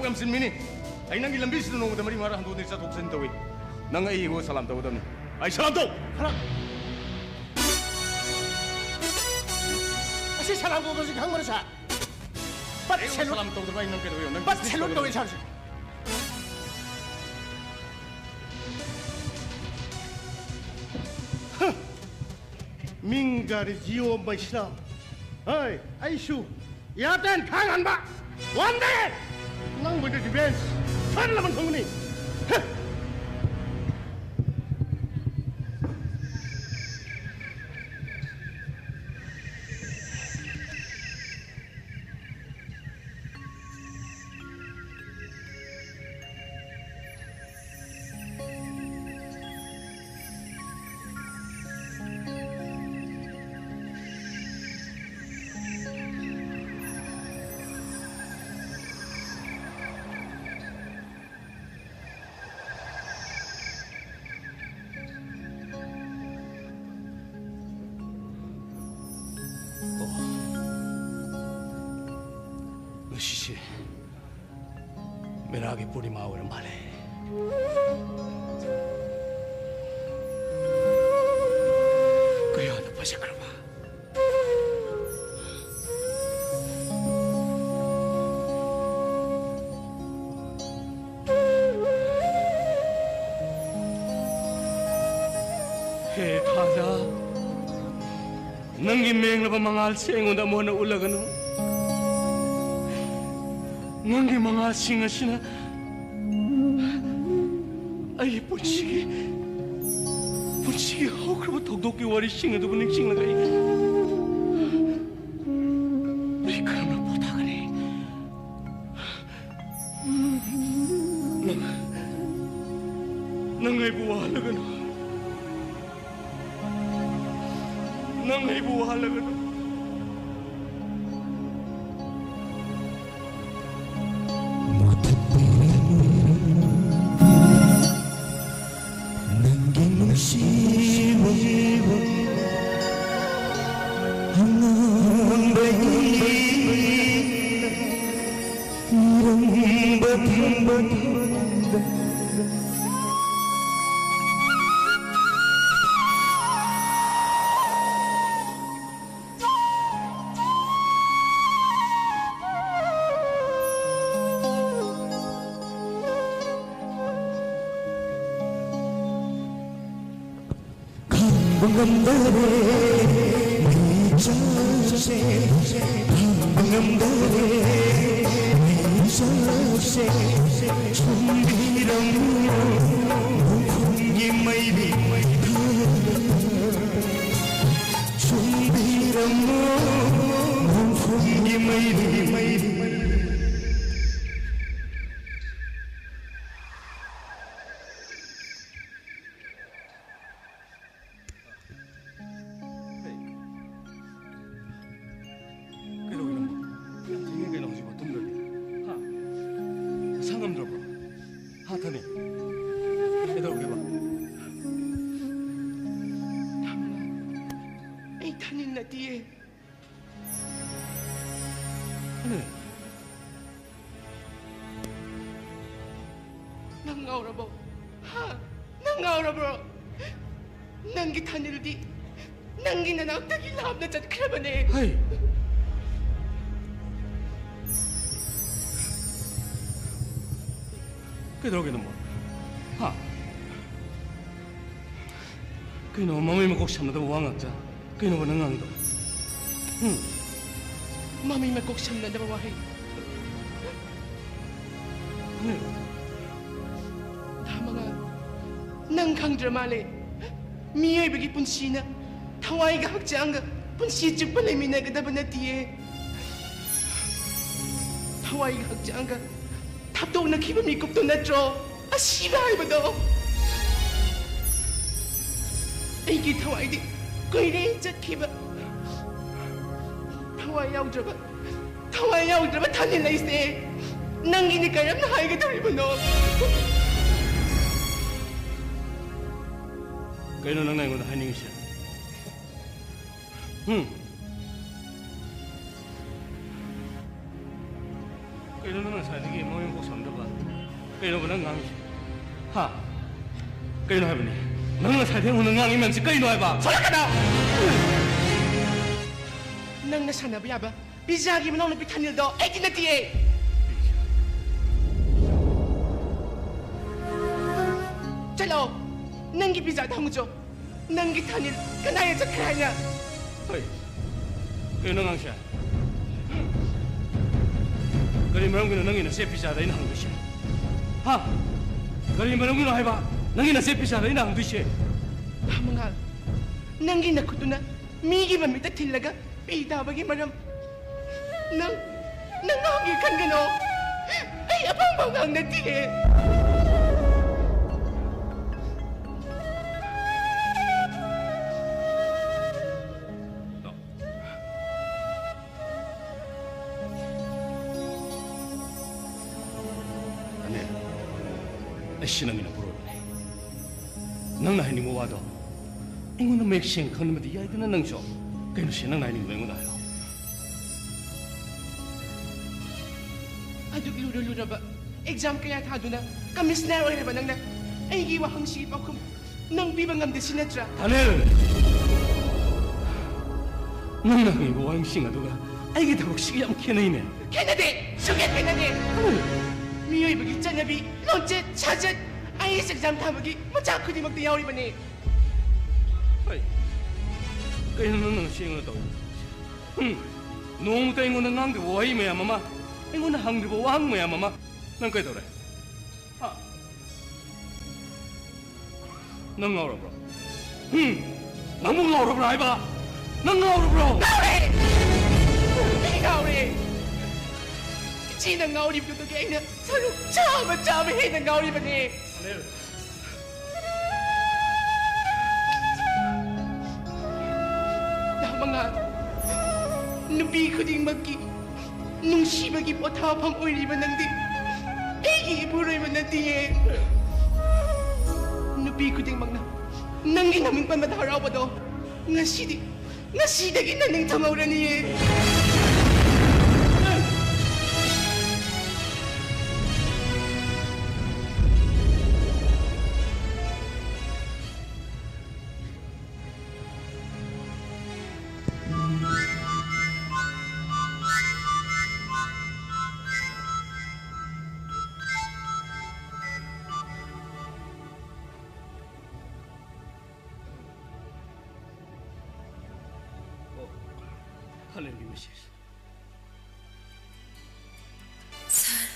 ꯊꯕꯛ ꯌꯥꯝ ꯆꯤꯟꯕꯤꯅꯤ꯫ ꯑꯩ ꯅꯪꯒꯤ ꯂꯝꯕꯤꯁꯤꯗ ꯅꯣꯡꯃꯗ ꯃꯔꯤ ꯃꯉꯥ ꯍꯟꯗꯣꯛ ꯍꯟꯗꯣꯛ ꯆꯠꯊꯣꯛ ꯆꯠꯁꯤꯟ ꯇꯧꯏ꯫ ꯅꯪ ꯑꯩ ꯏꯒꯣ ꯁꯂꯥꯝ ꯇꯧꯒꯗꯕꯅꯤ꯫ ꯑꯩ ꯁꯂꯥꯝ ꯇꯧ꯫ ꯈꯔ ꯑꯁꯤ ꯁꯂꯥꯝ ꯀꯧꯕꯁꯤ ꯈꯪꯕ꯭ꯔꯥ, ꯁꯥꯔ? ꯕꯠ ꯑꯩ ꯁꯦꯂꯨꯠ꯫ ꯁꯂꯥꯝ ꯇꯧꯗꯕ ꯑꯩ ꯅꯪ ꯀꯩꯗꯧꯕ? ꯅꯪ ꯕꯠ ꯁꯦꯂꯨꯠ ꯇꯧꯒꯗꯕꯅꯤ꯫ ꯇꯧꯋꯦ, ꯁꯥꯔꯁꯦ꯫ ꯍ! ꯃꯤꯡ ꯒꯥꯔꯤ ꯖꯤꯑꯣ ꯃꯩꯁꯅꯥꯝ꯫ ꯍꯣꯏ, ꯑꯩꯁꯨ ꯏꯌꯥꯔꯇꯦꯜ ꯈꯥꯡꯍꯟꯕ꯫ ꯋꯥꯟꯗꯦ! ꯅꯪꯕꯨꯗꯤ ꯔꯤꯚꯦꯟꯁ ꯁꯣꯏꯗꯅ ꯐꯪꯒꯅꯤ꯫ ꯍ! ꯑꯣ, ꯉꯁꯤꯁꯦ ꯃꯦꯔꯥꯒꯤ ꯄꯨꯔꯅꯤꯃꯥ ꯑꯣꯏꯔ ꯃꯥꯜꯂꯦ꯫ ꯍꯦ ꯈꯥꯖꯥ, ꯅꯪꯒꯤ ꯃꯦꯡꯂꯕ ꯃꯉꯥꯜꯁꯦ ꯑꯩꯉꯣꯟꯗ ꯑꯃꯨꯛ ꯍꯟꯅ ꯎꯠꯂꯒꯅꯨ꯫ ꯅꯪꯒꯤ ꯃꯉꯥꯜꯁꯤꯡ ꯑꯁꯤꯅ ꯑꯩꯒꯤ ꯄꯨꯟꯁꯤꯒꯤ, ꯄꯨꯟꯁꯤꯒꯤ ꯍꯧꯈ꯭ꯔꯕ ꯊꯧꯗꯣꯛꯀꯤ ꯋꯥꯔꯤꯁꯤꯡ ꯑꯗꯨꯕꯨ ꯅꯤꯡꯁꯤꯡꯂꯒ ꯑꯩ, ꯑꯩ ꯀꯔꯝꯅ ꯄꯣꯊꯥꯒꯅꯤ? ꯅꯪ, ꯅꯪ ꯑꯩꯕꯨ ꯋꯥꯍꯜꯂꯒꯅꯨ꯫ ꯅꯪ ꯑꯩꯕꯨ ꯋꯥꯍꯜꯂꯒꯅꯨ꯫ ꯅꯪꯒꯤ ꯅꯨꯡꯁꯤꯕ ꯑꯉꯥꯡꯕ ꯏꯔꯝꯕ ꯊꯝꯕ ꯈꯥꯡꯕ ꯉꯝꯗꯔꯦ ꯃꯩꯆꯥꯛꯁꯦ, ꯈꯥꯡꯕ ꯉꯝꯗꯔꯦ ꯃꯩꯆꯥꯛꯁꯦ, ꯁꯨꯝꯕꯤꯔꯝꯃꯨ ꯃꯈꯨꯝꯒꯤ ꯃꯩꯔꯤ꯫ ꯁꯨꯝꯕꯤꯔꯝꯃꯨ ꯃꯈꯨꯝꯒꯤ ꯃꯩꯔꯤ꯫ ꯀꯩꯗꯧꯔꯤꯅꯣ? ꯌꯥꯝ ꯊꯦꯡꯉꯦ ꯀꯩꯅꯣ ꯍꯧꯖꯤꯛꯐꯥꯎ ꯇꯨꯝꯗ꯭ꯔꯗꯤ? ꯍꯥ? ꯅꯁꯥ ꯉꯝꯗ꯭ꯔꯕꯣ? ꯍꯥ, ꯊꯅꯤ? ꯀꯩꯗꯧꯔꯒꯦꯕ? ꯑꯩ ꯊꯥꯅꯤꯜ ꯅꯠꯇꯤꯌꯦ꯫ ꯊꯅꯤ? ꯅꯪ ꯉꯥꯎꯔꯕꯣ? ꯍꯥ? ꯅꯪ ꯉꯥꯎꯔꯕ꯭ꯔꯣ? ꯅꯪꯒꯤ ꯊꯥꯅꯤꯜꯗꯤ ꯅꯪꯒꯤ ꯅꯅꯥꯛꯇꯒꯤ ꯂꯥꯞꯅ ꯆꯠꯈ꯭ꯔꯕꯅꯦ꯫ ꯍꯩ! ꯀꯩꯗꯧꯔꯒꯦ ꯅꯪꯕꯣ? ꯍꯥ? ꯀꯩꯅꯣ, ꯃꯃꯩ ꯃꯀꯣꯛ ꯁꯝꯅꯗꯕ ꯋꯥ ꯉꯥꯛꯇ? ꯀꯩꯅꯣꯕ ꯅꯪ ꯉꯥꯡꯉꯤꯗꯣ? ꯎꯝ? ꯃꯃꯩ ꯃꯀꯣꯛ ꯁꯝꯅꯗꯕ ꯋꯥꯍꯩ꯫ ꯎꯝ? ꯊꯥꯃꯉꯥ, ꯅꯪ ꯈꯪꯗ꯭ꯔ ꯃꯥꯜꯂꯦ꯫ ꯃꯤꯑꯣꯏꯕꯒꯤ ꯄꯨꯟꯁꯤꯅ ꯊꯋꯥꯏꯒ ꯍꯛꯆꯥꯡꯒ ꯄꯨꯟꯁꯤ ꯆꯨꯞꯄ ꯂꯩꯃꯤꯟꯅꯒꯗꯕ ꯅꯠꯇꯤꯌꯦ꯫ ꯊꯋꯥꯏꯒ ꯍꯛꯆꯥꯡꯒ ꯊꯥꯞꯇꯣꯛꯅꯈꯤꯕ ꯃꯤꯀꯨꯞꯇꯨ ꯅꯠꯇ꯭ꯔꯣ ꯑꯁꯤꯕ ꯍꯥꯏꯕꯗꯣ? ꯑꯩꯒꯤ ꯊꯋꯥꯏꯗꯤ ꯀꯨꯏꯔꯦ ꯆꯠꯈꯤꯕ꯫ ꯊꯋꯥꯏ ꯌꯥꯎꯗ꯭ꯔꯕ, ꯊꯋꯥꯏ ꯌꯥꯎꯗ꯭ꯔꯕ ꯊꯥꯅꯤꯜ ꯑꯩꯁꯦ ꯅꯪꯒꯤꯅꯤ ꯀꯔꯝꯅ ꯍꯥꯏꯒꯗꯧꯔꯤꯕꯅꯣ? ꯀꯩꯅꯣ ꯅꯪꯅ ꯑꯩꯉꯣꯟꯗ ꯍꯥꯏꯅꯤꯡꯉꯤꯁꯦ? ꯎꯝ? ꯀꯩꯅꯣ ꯅꯪ ꯉꯁꯥꯏꯗꯒꯤ ꯃꯃꯩ ꯃꯀꯣꯛ ꯁꯝꯗꯕ? ꯀꯩꯅꯣꯕ ꯅꯪ ꯉꯥꯡꯉꯤꯁꯦ? ꯍꯥ? ꯀꯩꯅꯣ ꯍꯥꯏꯕꯅꯤ? ꯅꯪ ꯉꯁꯥꯏꯗꯒꯤ ꯑꯩꯉꯣꯟꯗ ꯉꯥꯡꯉꯤ ꯃꯌꯥꯝꯁꯦ ꯀꯩꯅꯣ ꯍꯥꯏꯕ? ꯁꯣꯂꯛꯀꯅꯣ! ꯅꯪꯅ ꯁꯥꯟꯅꯕ ꯌꯥꯕ ꯄꯤꯖꯥꯒꯤ ꯃꯅꯥꯎꯅꯨꯄꯤ ꯊꯥꯅꯤꯜꯗꯣ ꯑꯩꯗꯤ ꯅꯠꯇꯤꯌꯦ꯫ ꯆꯠꯂꯣ, ꯅꯪꯒꯤ ꯄꯤꯖꯥꯗ ꯍꯪꯉꯨꯆꯣ꯫ ꯅꯪꯒꯤ ꯊꯥꯅꯤꯜ ꯀꯗꯥꯏꯗ ꯆꯠꯈ꯭ꯔꯦ ꯍꯥꯏꯅ? ꯍꯣꯏ꯫ ꯀꯩꯅꯣ ꯅꯪ ꯉꯥꯡꯁꯦ? ꯀꯔꯤ ꯃꯔꯝꯒꯤꯅꯣ ꯅꯪꯒꯤ ꯅꯆꯦ ꯄꯤꯖꯥꯗ ꯑꯩꯅ ꯍꯪꯗꯣꯏꯁꯦ? ꯍꯥ? ꯀꯔꯤ ꯃꯔꯝꯒꯤꯅꯣ ꯍꯥꯏꯕ ꯅꯪꯒꯤ ꯅꯆꯦ ꯄꯤꯖꯥꯗ ꯑꯩꯅ ꯍꯪꯗꯣꯏꯁꯦ? ꯊꯥꯃꯉꯥꯜ, ꯅꯪꯒꯤ ꯅꯈꯨꯠꯇꯨꯅ ꯃꯤꯒꯤ ꯃꯃꯤꯠꯇ ꯊꯤꯜꯂꯒ ꯄꯤ ꯇꯥꯕꯒꯤ ꯃꯔꯝ ꯅꯪ, ꯅꯪ ꯉꯥꯡꯒꯦ ꯈꯟꯒꯅꯣ꯫ ꯑꯩ ꯑꯄꯥꯝꯕ ꯑꯉꯥꯡ ꯅꯠꯇꯤꯌꯦ꯫ ꯑꯅꯤꯜ, ꯑꯩ ꯁꯤ ꯅꯪꯒꯤ ꯅꯄꯨꯔꯣꯏꯕꯅꯦ꯫ ꯅꯪꯅ ꯍꯥꯏꯅꯤꯡꯕ ꯋꯥꯗꯣ ꯑꯩꯉꯣꯟꯗ ꯃꯌꯦꯛ ꯁꯦꯡꯅ ꯈꯪꯍꯟꯕꯗꯤ ꯌꯥꯏꯗꯅ ꯅꯪꯁꯨ꯫ ꯀꯩꯅꯣ ꯁꯤ ꯅꯪꯅ ꯍꯥꯏꯅꯤꯡꯕꯗꯣ ꯑꯩꯉꯣꯟꯗ ꯍꯥꯏꯔꯣ꯫ ꯑꯗꯨꯛ ꯂꯨꯔ ꯂꯨꯔꯕ ꯑꯦꯛꯖꯥꯝ ꯀꯌꯥ ꯊꯥꯗꯨꯅ ꯀꯃꯤꯁꯅꯔ ꯑꯣꯏꯔꯕ ꯅꯪꯅ ꯑꯩꯒꯤ ꯋꯥꯍꯪꯁꯤꯒꯤ ꯄꯥꯎꯈꯨꯝ ꯅꯪ ꯄꯤꯕ ꯉꯝꯗꯦ ꯁꯤ ꯅꯠꯇ꯭ꯔꯥ? ꯊꯥꯅꯤꯜ! ꯅꯪꯅ ꯍꯪꯉꯤꯕ ꯋꯥꯍꯪꯁꯤꯡ ꯑꯗꯨꯒ ꯑꯩꯒꯤ ꯊꯕꯛꯁꯤꯒ ꯌꯥꯝ ꯈꯦꯠꯅꯩꯅꯦ꯫ ꯈꯦꯠꯅꯗꯦ! ꯁꯨꯡꯈꯦꯠ ꯈꯦꯠꯅꯗꯦ! ꯃꯤꯑꯣꯏꯕꯒꯤ ꯆꯠꯅꯕꯤ, ꯂꯣꯟꯆꯠ, ꯁꯥꯖꯠ, ꯑꯥꯏ ꯑꯦꯁ ꯑꯦꯛꯖꯥꯝ ꯊꯥꯕꯒꯤ ꯃꯆꯥꯛ ꯈꯨꯗꯤꯡꯃꯛꯇ ꯌꯥꯎꯔꯤꯕꯅꯤ꯫ ꯀꯩ? ꯀꯩꯅꯣ ꯅꯪꯅ ꯉꯁꯤ ꯑꯩꯉꯣꯟꯗ ꯇꯧꯔꯤꯕ? ꯎꯝ? ꯅꯣꯡꯃꯇ ꯑꯩꯉꯣꯟꯗ ꯉꯥꯡꯗ꯭ꯔꯤꯕ ꯋꯥꯍꯩ ꯃꯌꯥꯝ ꯑꯃ, ꯑꯩꯉꯣꯟꯗ ꯍꯪꯗ꯭ꯔꯤꯕ ꯋꯥꯍꯪ ꯃꯌꯥꯝ ꯑꯃ, ꯅꯪ ꯀꯩꯗꯧꯔꯦ? ꯍꯥ? ꯅꯪ ꯉꯥꯎꯔꯕ꯭ꯔꯣ? ꯎꯝ? ꯅꯪꯕꯨ ꯉꯥꯎꯔꯕ꯭ꯔꯥ ꯍꯥꯏꯕ? ꯅꯪ ꯉꯥꯎꯔꯕ꯭ꯔꯣ? ꯉꯥꯎꯔꯦ! ꯑꯩ ꯉꯥꯎꯔꯦ! ꯏꯆꯦꯅ ꯉꯥꯎꯔꯤꯕꯗꯨꯗꯒꯤ ꯑꯩꯅ ꯁꯔꯨꯛ ꯆꯥꯝꯃ, ꯆꯥꯝꯃ ꯍꯦꯟꯅ ꯉꯥꯎꯔꯤꯕꯅꯦ꯫ ꯑꯅꯤꯜ! ꯅꯍꯥ ꯃꯉꯥꯜ, ꯅꯨꯄꯤ ꯈꯨꯗꯤꯡꯃꯛꯀꯤ ꯅꯨꯡꯁꯤꯕꯒꯤ ꯄꯣꯊꯥꯐꯝ ꯑꯣꯏꯔꯤꯕ ꯅꯪꯗꯤ ꯑꯩꯒꯤ ꯏꯄꯨꯔꯣꯏꯕ ꯅꯠꯇꯤꯌꯦ꯫ ꯅꯨꯄꯤ ꯈꯨꯗꯤꯡꯃꯛꯅ ꯅꯪꯒꯤ ꯅꯃꯤꯡ ꯄꯟꯕꯗ ꯍꯔꯥꯎꯕꯗꯣ ꯉꯁꯤꯗꯤ, ꯉꯁꯤꯗꯒꯤ ꯅꯪ ꯅꯤꯡꯊꯝꯍꯧꯔꯅꯤꯌꯦ꯫ ꯑꯣ, ꯍꯜꯂꯦꯟꯒꯤ ꯃꯦꯁꯦꯖ꯫ ꯁꯥꯔ,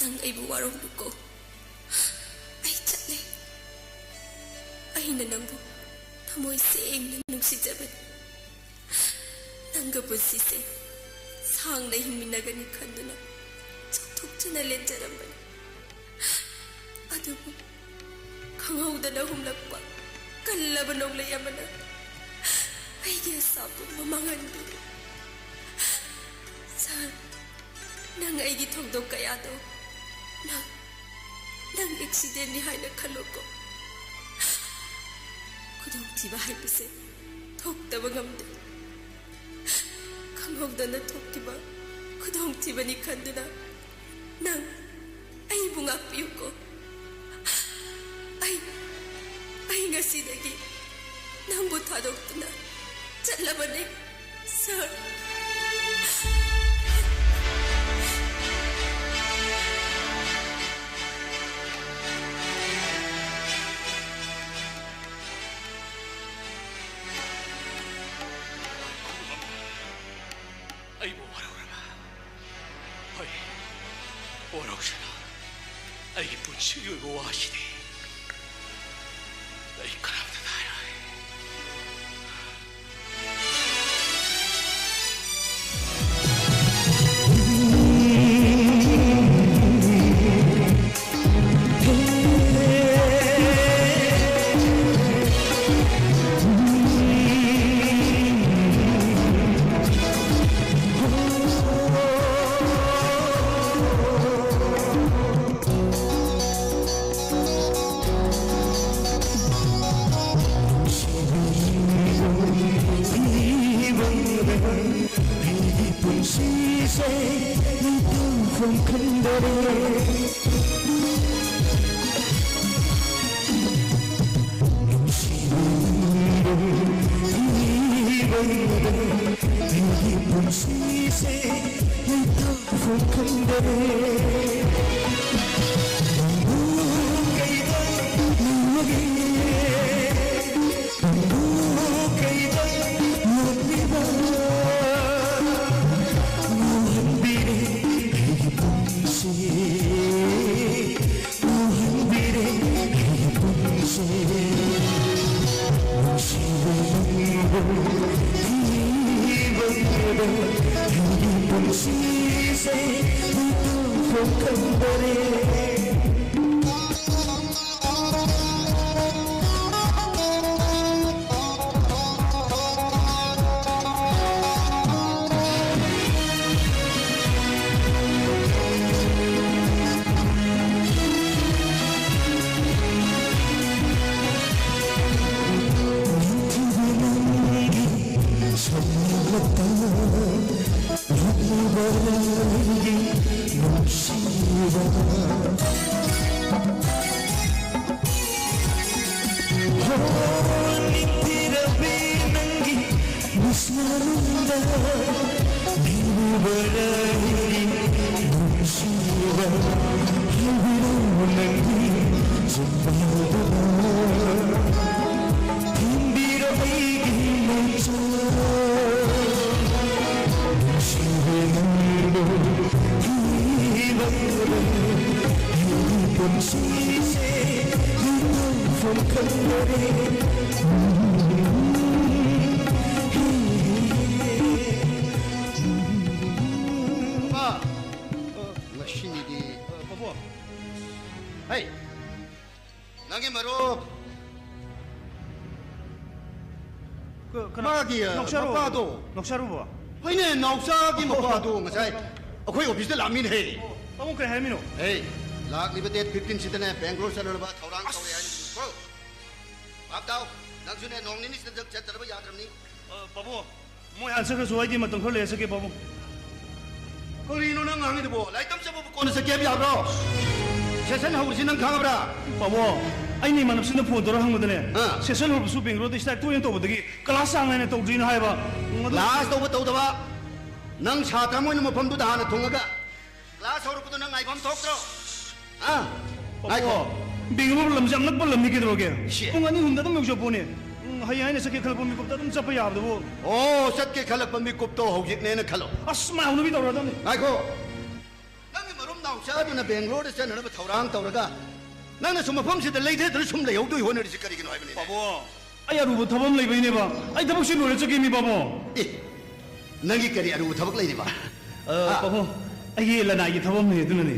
ꯅꯪ ꯑꯩꯕꯨ ꯋꯥꯔꯧꯅꯨꯀꯣ꯫ ꯑꯩ ꯆꯠꯂꯦ꯫ ꯑꯩꯅ ꯅꯪꯕꯨ ꯊꯃꯣꯏ ꯁꯦꯡꯅ ꯅꯨꯡꯁꯤꯖꯕꯅꯤ꯫ ꯅꯪꯒ ꯄꯨꯟꯁꯤꯁꯦ ꯁꯥꯡꯅ ꯍꯤꯡꯃꯤꯟꯅꯒꯅꯤ ꯈꯟꯗꯨꯅ ꯆꯥꯎꯊꯣꯛꯆꯅ ꯂꯦꯟꯖꯔꯝꯕꯅꯤ꯫ ꯑꯗꯨꯕꯨ ꯈꯪꯍꯧꯗꯅ ꯍꯨꯝꯂꯛꯄ ꯀꯜꯂꯕ ꯅꯣꯡꯂꯩ ꯑꯃꯅ ꯑꯩꯒꯤ ꯑꯁꯥ ꯄꯨꯝꯕ ꯃꯥꯡꯍꯟꯕꯤꯔꯦ꯫ ꯁꯥꯔ, ꯅꯪ ꯑꯩꯒꯤ ꯊꯧꯗꯣꯛ ꯀꯌꯥꯗꯣ ꯅꯪ, ꯅꯪ ꯑꯦꯛꯁꯤꯗꯦꯟꯅꯤ ꯍꯥꯏꯅ ꯈꯜꯂꯣꯀꯣ꯫ ꯈꯨꯗꯣꯡꯊꯤꯕ ꯍꯥꯏꯕꯁꯦ ꯊꯣꯛꯇꯕ ꯉꯝꯗꯦ꯫ ꯈꯪꯍꯧꯗꯅ ꯊꯣꯛꯈꯤꯕ ꯈꯨꯗꯣꯡꯊꯤꯕꯅꯤ ꯈꯟꯗꯨꯅ ꯅꯪ ꯑꯩꯕꯨ ꯉꯥꯛꯄꯤꯌꯨꯀꯣ꯫ ꯑꯩ, ꯑꯩ ꯉꯁꯤꯗꯒꯤ ꯅꯪꯕꯨ ꯊꯥꯗꯣꯛꯇꯨꯅ ꯆꯠꯂꯕꯅꯤ, ꯁꯥꯔ꯫ ꯁꯤꯒꯤ ꯑꯣꯏꯕ ꯋꯥꯁꯤꯗꯤ ꯑꯩ ꯀꯅꯥꯝꯇꯗ ꯍꯥꯏꯔꯣꯏ꯫ ꯑꯩꯒꯤ ꯄꯨꯟꯁꯤꯁꯦ ꯂꯩꯇꯧꯐꯝ ꯈꯪꯗꯔꯦ꯫ ꯅꯨꯡꯁꯤꯕ ꯅꯪꯕꯨ ꯊꯤꯕꯗ ꯑꯩꯒꯤ ꯄꯨꯟꯁꯤꯁꯦ ꯂꯩꯇꯧꯐꯝ ꯈꯪꯗꯔꯦ꯫ ꯅꯪꯕꯨ ꯀꯩꯗ ꯂꯩꯔꯒꯦ? ꯅꯪꯕꯨ ꯀꯩꯗ ꯂꯣꯠꯂꯤꯕ? ꯉꯥꯎꯍꯟꯕꯤꯔꯦ ꯑꯩꯒꯤ ꯄꯨꯟꯁꯤ, ꯉꯥꯎꯍꯟꯕꯤꯔꯦ ꯑꯩꯒꯤ ꯄꯨꯟꯁꯤ꯫ ꯅꯨꯡꯁꯤꯕ ꯅꯪꯕꯨ ꯊꯤꯕꯗ ꯑꯩꯒꯤ ꯄꯨꯟꯁꯤꯁꯦ ꯂꯩꯇꯧꯐꯝ ꯈꯪꯗꯔꯦ꯫ ꯅꯤꯡꯊꯤꯕꯤ ꯅꯪꯒꯤ ꯁꯛꯅꯤꯡꯂꯛꯇ ꯅꯣꯛꯂꯤꯕ ꯅꯪꯒꯤ ꯅꯨꯡꯁꯤꯕ꯫ ꯍꯣ, ꯅꯤꯡꯊꯤꯔꯕꯤ ꯅꯪꯒꯤ ꯃꯤꯠꯁꯅꯥꯔꯨꯝꯗ ꯂꯩꯔꯤꯕ ꯅꯪꯒꯤ ꯅꯨꯡꯁꯤꯕ꯫ ꯍꯥꯏꯕꯤꯔꯣ ꯅꯪꯒꯤ ꯆꯤꯟꯕꯥꯜꯗꯨꯗ꯫ ꯊꯤꯟꯕꯤꯔꯣ ꯑꯩꯒꯤ ꯃꯆꯥ꯫ ꯅꯨꯡꯁꯤꯕ ꯅꯪꯕꯨ ꯊꯤꯕꯗ ꯑꯩꯒꯤ ꯄꯨꯟꯁꯤ ꯄꯥ, ꯉꯁꯤꯗꯤ꯫ ꯄꯥꯕꯨꯡ꯫ ꯍꯩ, ꯅꯪꯒꯤ ꯃꯔꯨꯞ꯫ ꯀ-, ꯀꯅꯥ? ꯃꯥꯒꯤ, ꯑ, ꯅꯥꯎꯆꯥꯔꯣ? ꯃꯄꯥꯗꯣ꯫ ꯅꯥꯎꯆꯥꯔꯣꯕꯣ? ꯍꯣꯏꯅꯦ, ꯅꯥꯎꯆꯥꯒꯤ ꯃꯄꯥꯗꯣ ꯉꯁꯥꯏ ꯑꯩꯈꯣꯏ ꯑꯣꯐꯤꯁꯇ ꯂꯥꯛꯑꯝꯃꯤꯅꯦ꯫ ꯑꯣ, ꯄꯥꯕꯨꯡ ꯀꯩ ꯍꯥꯏꯔꯝꯃꯤꯅꯣ? ꯍꯦ, ꯂꯥꯛꯂꯤꯕ ꯗꯦꯠ ꯐꯤꯐꯇꯤꯟꯁꯤꯗꯅꯦ ꯕꯦꯡꯒ꯭ꯂꯣꯔ ꯆꯠꯅꯅꯕ ꯊꯧꯔꯥꯡ ꯇꯧꯔꯦ ꯍꯥꯏꯅ꯫ ꯑꯁ! ꯀꯣ, ꯚꯥꯞ ꯇꯥꯎ, ꯅꯪꯁꯨꯅꯦ ꯅꯣꯡ ꯅꯤꯅꯤꯁꯤꯗ ꯆꯠꯇꯅꯕ ꯌꯥꯗ꯭ꯔꯕꯅꯤ꯫ ꯑ, ꯄꯥꯕꯨꯡ, ꯃꯣꯏ ꯍꯥꯟꯅ ꯆꯠꯈ꯭ꯔꯁꯨ ꯑꯩꯗꯤ ꯃꯇꯝ ꯈꯔ ꯂꯩꯔ ꯆꯠꯀꯦ, ꯄꯥꯕꯨꯡ꯫ ꯀꯔꯤꯅꯣ ꯅꯪ ꯉꯥꯡꯉꯤꯗꯨꯕꯣ? ꯂꯥꯏꯔꯤꯛ ꯇꯝ ꯆꯠꯄꯕꯨ ꯀꯣꯟꯅ ꯆꯠꯀꯦ ꯍꯥꯏꯕ ꯌꯥꯕ꯭ꯔꯣ? ꯁꯦꯁꯟ ꯍꯧꯔꯤꯁꯤ ꯅꯪ ꯈꯪꯉꯕ꯭ꯔꯥ? ꯄꯥꯕꯨꯡ, ꯑꯩꯅ ꯏꯃꯥꯟꯅꯕꯁꯤꯡꯗ ꯐꯣꯟ ꯇꯧꯔ ꯍꯪꯕꯗꯅꯦ, ꯑꯥ꯫ ꯁꯦꯁꯟ ꯍꯧꯔꯕꯁꯨ ꯕꯦꯡꯒ꯭ꯂꯣꯔꯗ ꯁ꯭ꯇ꯭ꯔꯥꯏꯛ ꯇꯣꯏꯅ ꯇꯧꯕꯗꯒꯤ ꯀ꯭ꯂꯥꯁ ꯆꯥꯡ ꯅꯥꯏꯅ ꯇꯧꯗ꯭ꯔꯤꯅ ꯍꯥꯏꯕ꯫ ꯎꯝ, ꯑꯗꯨ ꯀ꯭ꯂꯥꯁ ꯇꯧꯕ ꯇꯧꯗꯕ, ꯅꯪ ꯁꯥꯇ꯭ꯔ ꯑꯃ ꯑꯣꯏꯅ ꯃꯐꯝꯗꯨꯗ ꯍꯥꯟꯅ ꯊꯨꯡꯉꯒ ꯀ꯭ꯂꯥꯁ ꯍꯧꯔꯛꯄꯗꯣ ꯅꯪ ꯉꯥꯏꯐꯝ ꯊꯣꯛꯇ꯭ꯔꯣ? ꯍꯥ? ꯉꯥꯏꯈꯣ꯫ ꯄꯥꯕꯨꯡ, ꯕꯦꯡꯒ꯭ꯂꯣꯔ ꯂꯝꯁꯦ ꯌꯥꯝ ꯅꯛꯄ ꯂꯝꯅꯤ ꯀꯩꯗꯧꯔꯒꯦ? ꯁꯤ꯫ ꯄꯨꯡ ꯑꯅꯤ ꯑꯍꯨꯝꯗ ꯑꯗꯨꯝ ꯌꯧꯖꯄꯣꯠꯅꯤ꯫ ꯎꯝ, ꯍꯌꯦꯡ ꯑꯩꯅ ꯆꯠꯀꯦ ꯈꯜꯂꯛꯄ ꯃꯤꯀꯨꯞꯇ ꯑꯗꯨꯝ ꯆꯠꯄ ꯌꯥꯕꯗꯨꯕꯨ꯫ ꯑꯣ, ꯆꯠꯀꯦ ꯈꯜꯂꯛꯄ ꯃꯤꯀꯨꯞꯇꯣ ꯍꯧꯖꯤꯛꯅꯦꯅ ꯈꯜꯂꯣ꯫ ꯑꯁ, ꯃꯥꯏ ꯍꯧꯅꯕꯤ ꯇꯧꯔꯗꯝꯅꯤ꯫ ꯉꯥꯏꯈꯣ꯫ ꯅꯪꯒꯤ ꯃꯔꯨꯞ ꯅꯥꯎꯆꯥꯗꯨꯅ ꯕꯦꯡꯒ꯭ꯂꯣꯔꯗ ꯆꯠꯅꯅꯕ ꯊꯧꯔꯥꯡ ꯇꯧꯔꯒ, ꯅꯪꯅ ꯁꯨꯝ ꯃꯐꯝꯁꯤꯗ ꯂꯩꯊꯗꯅ ꯁꯨꯝ ꯂꯩꯍꯧꯗꯣꯏ ꯍꯣꯠꯅꯔꯤꯁꯤ ꯀꯔꯤꯒꯤꯅꯣ ꯍꯥꯏꯕꯅꯤꯅꯦ? ꯄꯥꯕꯨꯡ, ꯑꯩ ꯑꯔꯨꯕ ꯊꯕꯛ ꯑꯃ ꯂꯩꯕꯩꯅꯦꯕ꯫ ꯑꯩ ꯊꯕꯛꯁꯤ ꯂꯣꯏꯔ ꯆꯠꯀꯦꯃꯤ, ꯄꯥꯕꯨꯡ꯫ ꯑꯦ, ꯅꯪꯒꯤ ꯀꯔꯤ ꯑꯔꯨꯕ ꯊꯕꯛ ꯂꯩꯔꯤꯕ? ꯑ, ꯍꯥ? ꯄꯥꯕꯨꯡ, ꯑꯩꯒꯤ ꯂꯅꯥꯏꯒꯤ ꯊꯕꯛ ꯑꯃ ꯂꯩ, ꯑꯗꯨꯅꯅꯦ꯫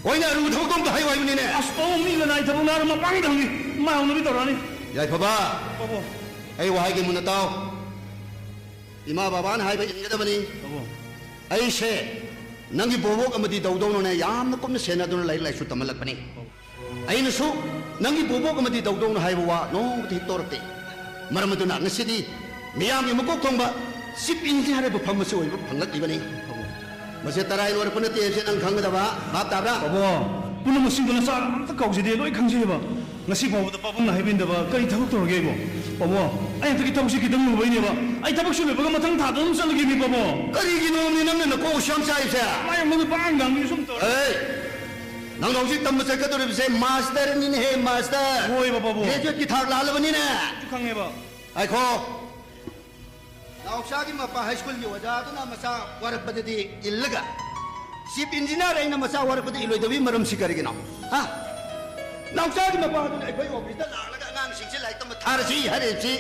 ꯍꯣꯏꯅꯦ, ꯑꯔꯨꯕ ꯊꯕꯛꯇꯣ ꯑꯝꯇ ꯍꯥꯏꯌꯨ ꯍꯥꯏꯕꯅꯤꯅꯦ꯫ ꯑꯁ, ꯄꯥꯕꯨꯡ, ꯃꯤ ꯂꯅꯥꯏ ꯊꯕꯛ ꯍꯥꯏꯔ ꯃꯄꯥꯡꯗ ꯍꯪꯉꯤ꯫ ꯃꯥꯏ ꯍꯧꯅꯕꯤ ꯇꯧꯔꯛꯑꯅꯤ꯫ ꯌꯥꯏꯐꯕ, ꯄꯥꯕꯨꯡ꯫ ꯑꯩ ꯋꯥ ꯍꯥꯏꯒꯦ ꯃꯨꯟꯅ ꯇꯥꯎ꯫ ꯏꯃꯥ ꯕꯕꯥꯅ ꯍꯥꯏꯕ ꯏꯟꯒꯗꯕꯅꯤ꯫ ꯄꯥꯕꯨꯡ꯫ ꯑꯩꯁꯦ ꯅꯪꯒꯤ ꯕꯣꯕꯣꯛ ꯑꯃꯗꯤ ꯗꯧꯗꯧꯅꯅꯦ ꯌꯥꯝꯅ ꯀꯨꯞꯅ ꯁꯦꯟꯅꯗꯨꯅ ꯂꯥꯏꯔꯤꯛ ꯂꯥꯏꯁꯨ ꯇꯝꯍꯜꯂꯛꯄꯅꯤ꯫ ꯄꯥꯕꯨꯡ꯫ ꯑꯩꯅꯁꯨ ꯅꯪꯒꯤ ꯕꯣꯕꯣꯛ ꯑꯃꯗꯤ ꯗꯧꯗꯧꯅ ꯍꯥꯏꯕ ꯋꯥ ꯅꯣꯡꯃꯇ ꯍꯦꯛ ꯇꯧꯔꯛꯇꯦ꯫ ꯃꯔꯝ ꯑꯗꯨꯅ ꯉꯁꯤꯗꯤ ꯃꯤꯌꯥꯝꯒꯤ ꯃꯀꯣꯛ ꯊꯣꯡꯕ ꯆꯤꯐ ꯏꯟꯖꯤꯅꯤꯌꯥꯔ ꯍꯥꯏꯕ ꯐꯝ ꯑꯁꯤ ꯑꯣꯏꯕ ꯐꯪꯂꯛꯂꯤꯕꯅꯤ꯫ ꯄꯥꯕꯨꯡ꯫ ꯃꯁꯤ ꯇꯔꯥꯏ ꯂꯣꯏꯔꯛꯄ ꯅꯠꯇꯦ ꯍꯥꯏꯕꯁꯤ ꯅꯪ ꯈꯪꯒꯗꯕ, ꯚꯥꯞ ꯇꯥꯕ꯭ꯔꯥ? ꯄꯥꯕꯨꯡ, ꯄꯨꯝꯅꯃꯛꯁꯤꯡꯗꯨ ꯅꯆꯥ ꯑꯝꯇ ꯀꯥꯎꯖꯗꯦ, ꯂꯣꯏ ꯈꯪꯖꯩꯕ꯫ ꯉꯁꯤ ꯐꯥꯎꯕꯗ ꯄꯥꯕꯨꯡꯅ ꯍꯥꯏꯕꯤꯟꯗꯕ ꯀꯔꯤ ꯊꯕꯛ ꯇꯧꯔꯒꯦ ꯑꯩꯕꯣ? ꯄꯥꯕꯨꯡ, ꯑꯩ ꯍꯟꯗꯛꯀꯤ ꯊꯕꯛꯁꯤ ꯈꯤꯇꯪ ꯂꯨꯕꯩꯅꯦꯕ꯫ ꯑꯩ ꯊꯕꯛ ꯁꯨ ꯂꯣꯏꯕꯒ ꯃꯊꯪ ꯊꯥꯗ ꯑꯗꯨꯝ ꯆꯠꯂꯒꯦꯃꯤ, ꯄꯥꯕꯨꯡ꯫ ꯀꯔꯤꯒꯤꯅꯣꯃꯤ ꯅꯪꯅ ꯅꯀꯣꯛ ꯑꯁꯨꯛ ꯌꯥꯝ ꯆꯥꯛꯏꯁꯦ? ꯃꯥꯏ ꯑꯃꯒ ꯄꯥꯡ ꯉꯥꯡꯕꯤ ꯁꯨꯝ ꯇꯧꯔꯦ꯫ ꯑꯦ, ꯅꯪꯅ ꯍꯧꯖꯤꯛ ꯇꯝꯕ ꯆꯠꯀꯗꯧꯔꯤꯕꯁꯦ ꯃꯥꯁꯇꯔꯅꯤꯅꯦꯍꯦ, ꯃꯥꯁꯇꯔ꯫ ꯍꯣꯏꯕ, ꯄꯥꯕꯨꯡ꯫ ꯒ꯭ꯔꯦꯖꯨꯑꯦꯠꯀꯤ ꯊꯥꯛ ꯂꯥꯜꯂꯕꯅꯤꯅꯦ꯫ ꯑꯩꯁꯨ ꯈꯪꯉꯦꯕ꯫ ꯉꯥꯏꯈꯣ꯫ ꯅꯥꯎꯆꯥꯒꯤ ꯃꯄꯥ ꯍꯥꯏ ꯁ꯭ꯀꯨꯜꯒꯤ ꯑꯣꯖꯥꯗꯨꯅ ꯃꯆꯥ ꯋꯥꯔꯛꯄꯗꯗꯤ ꯏꯜꯂꯒ, ꯆꯤꯐ ꯏꯟꯖꯤꯅꯤꯌꯥꯔ ꯑꯩꯅ ꯃꯆꯥ ꯋꯥꯔꯛꯄꯗ ꯏꯜꯂꯣꯏꯗꯕꯒꯤ ꯃꯔꯝꯁꯤ ꯀꯔꯤꯒꯤꯅꯣ? ꯍꯥ? ꯅꯥꯎꯆꯥꯒꯤ ꯃꯄꯥꯗꯨꯅ ꯑꯩꯈꯣꯏ ꯑꯣꯐꯤꯁꯇ ꯂꯥꯛꯂꯒ ꯑꯉꯥꯡꯁꯤꯡꯁꯦ ꯂꯥꯏꯔꯤꯛ ꯇꯝꯕ ꯊꯥꯔꯁꯤ ꯍꯥꯏꯔꯤꯕꯁꯤ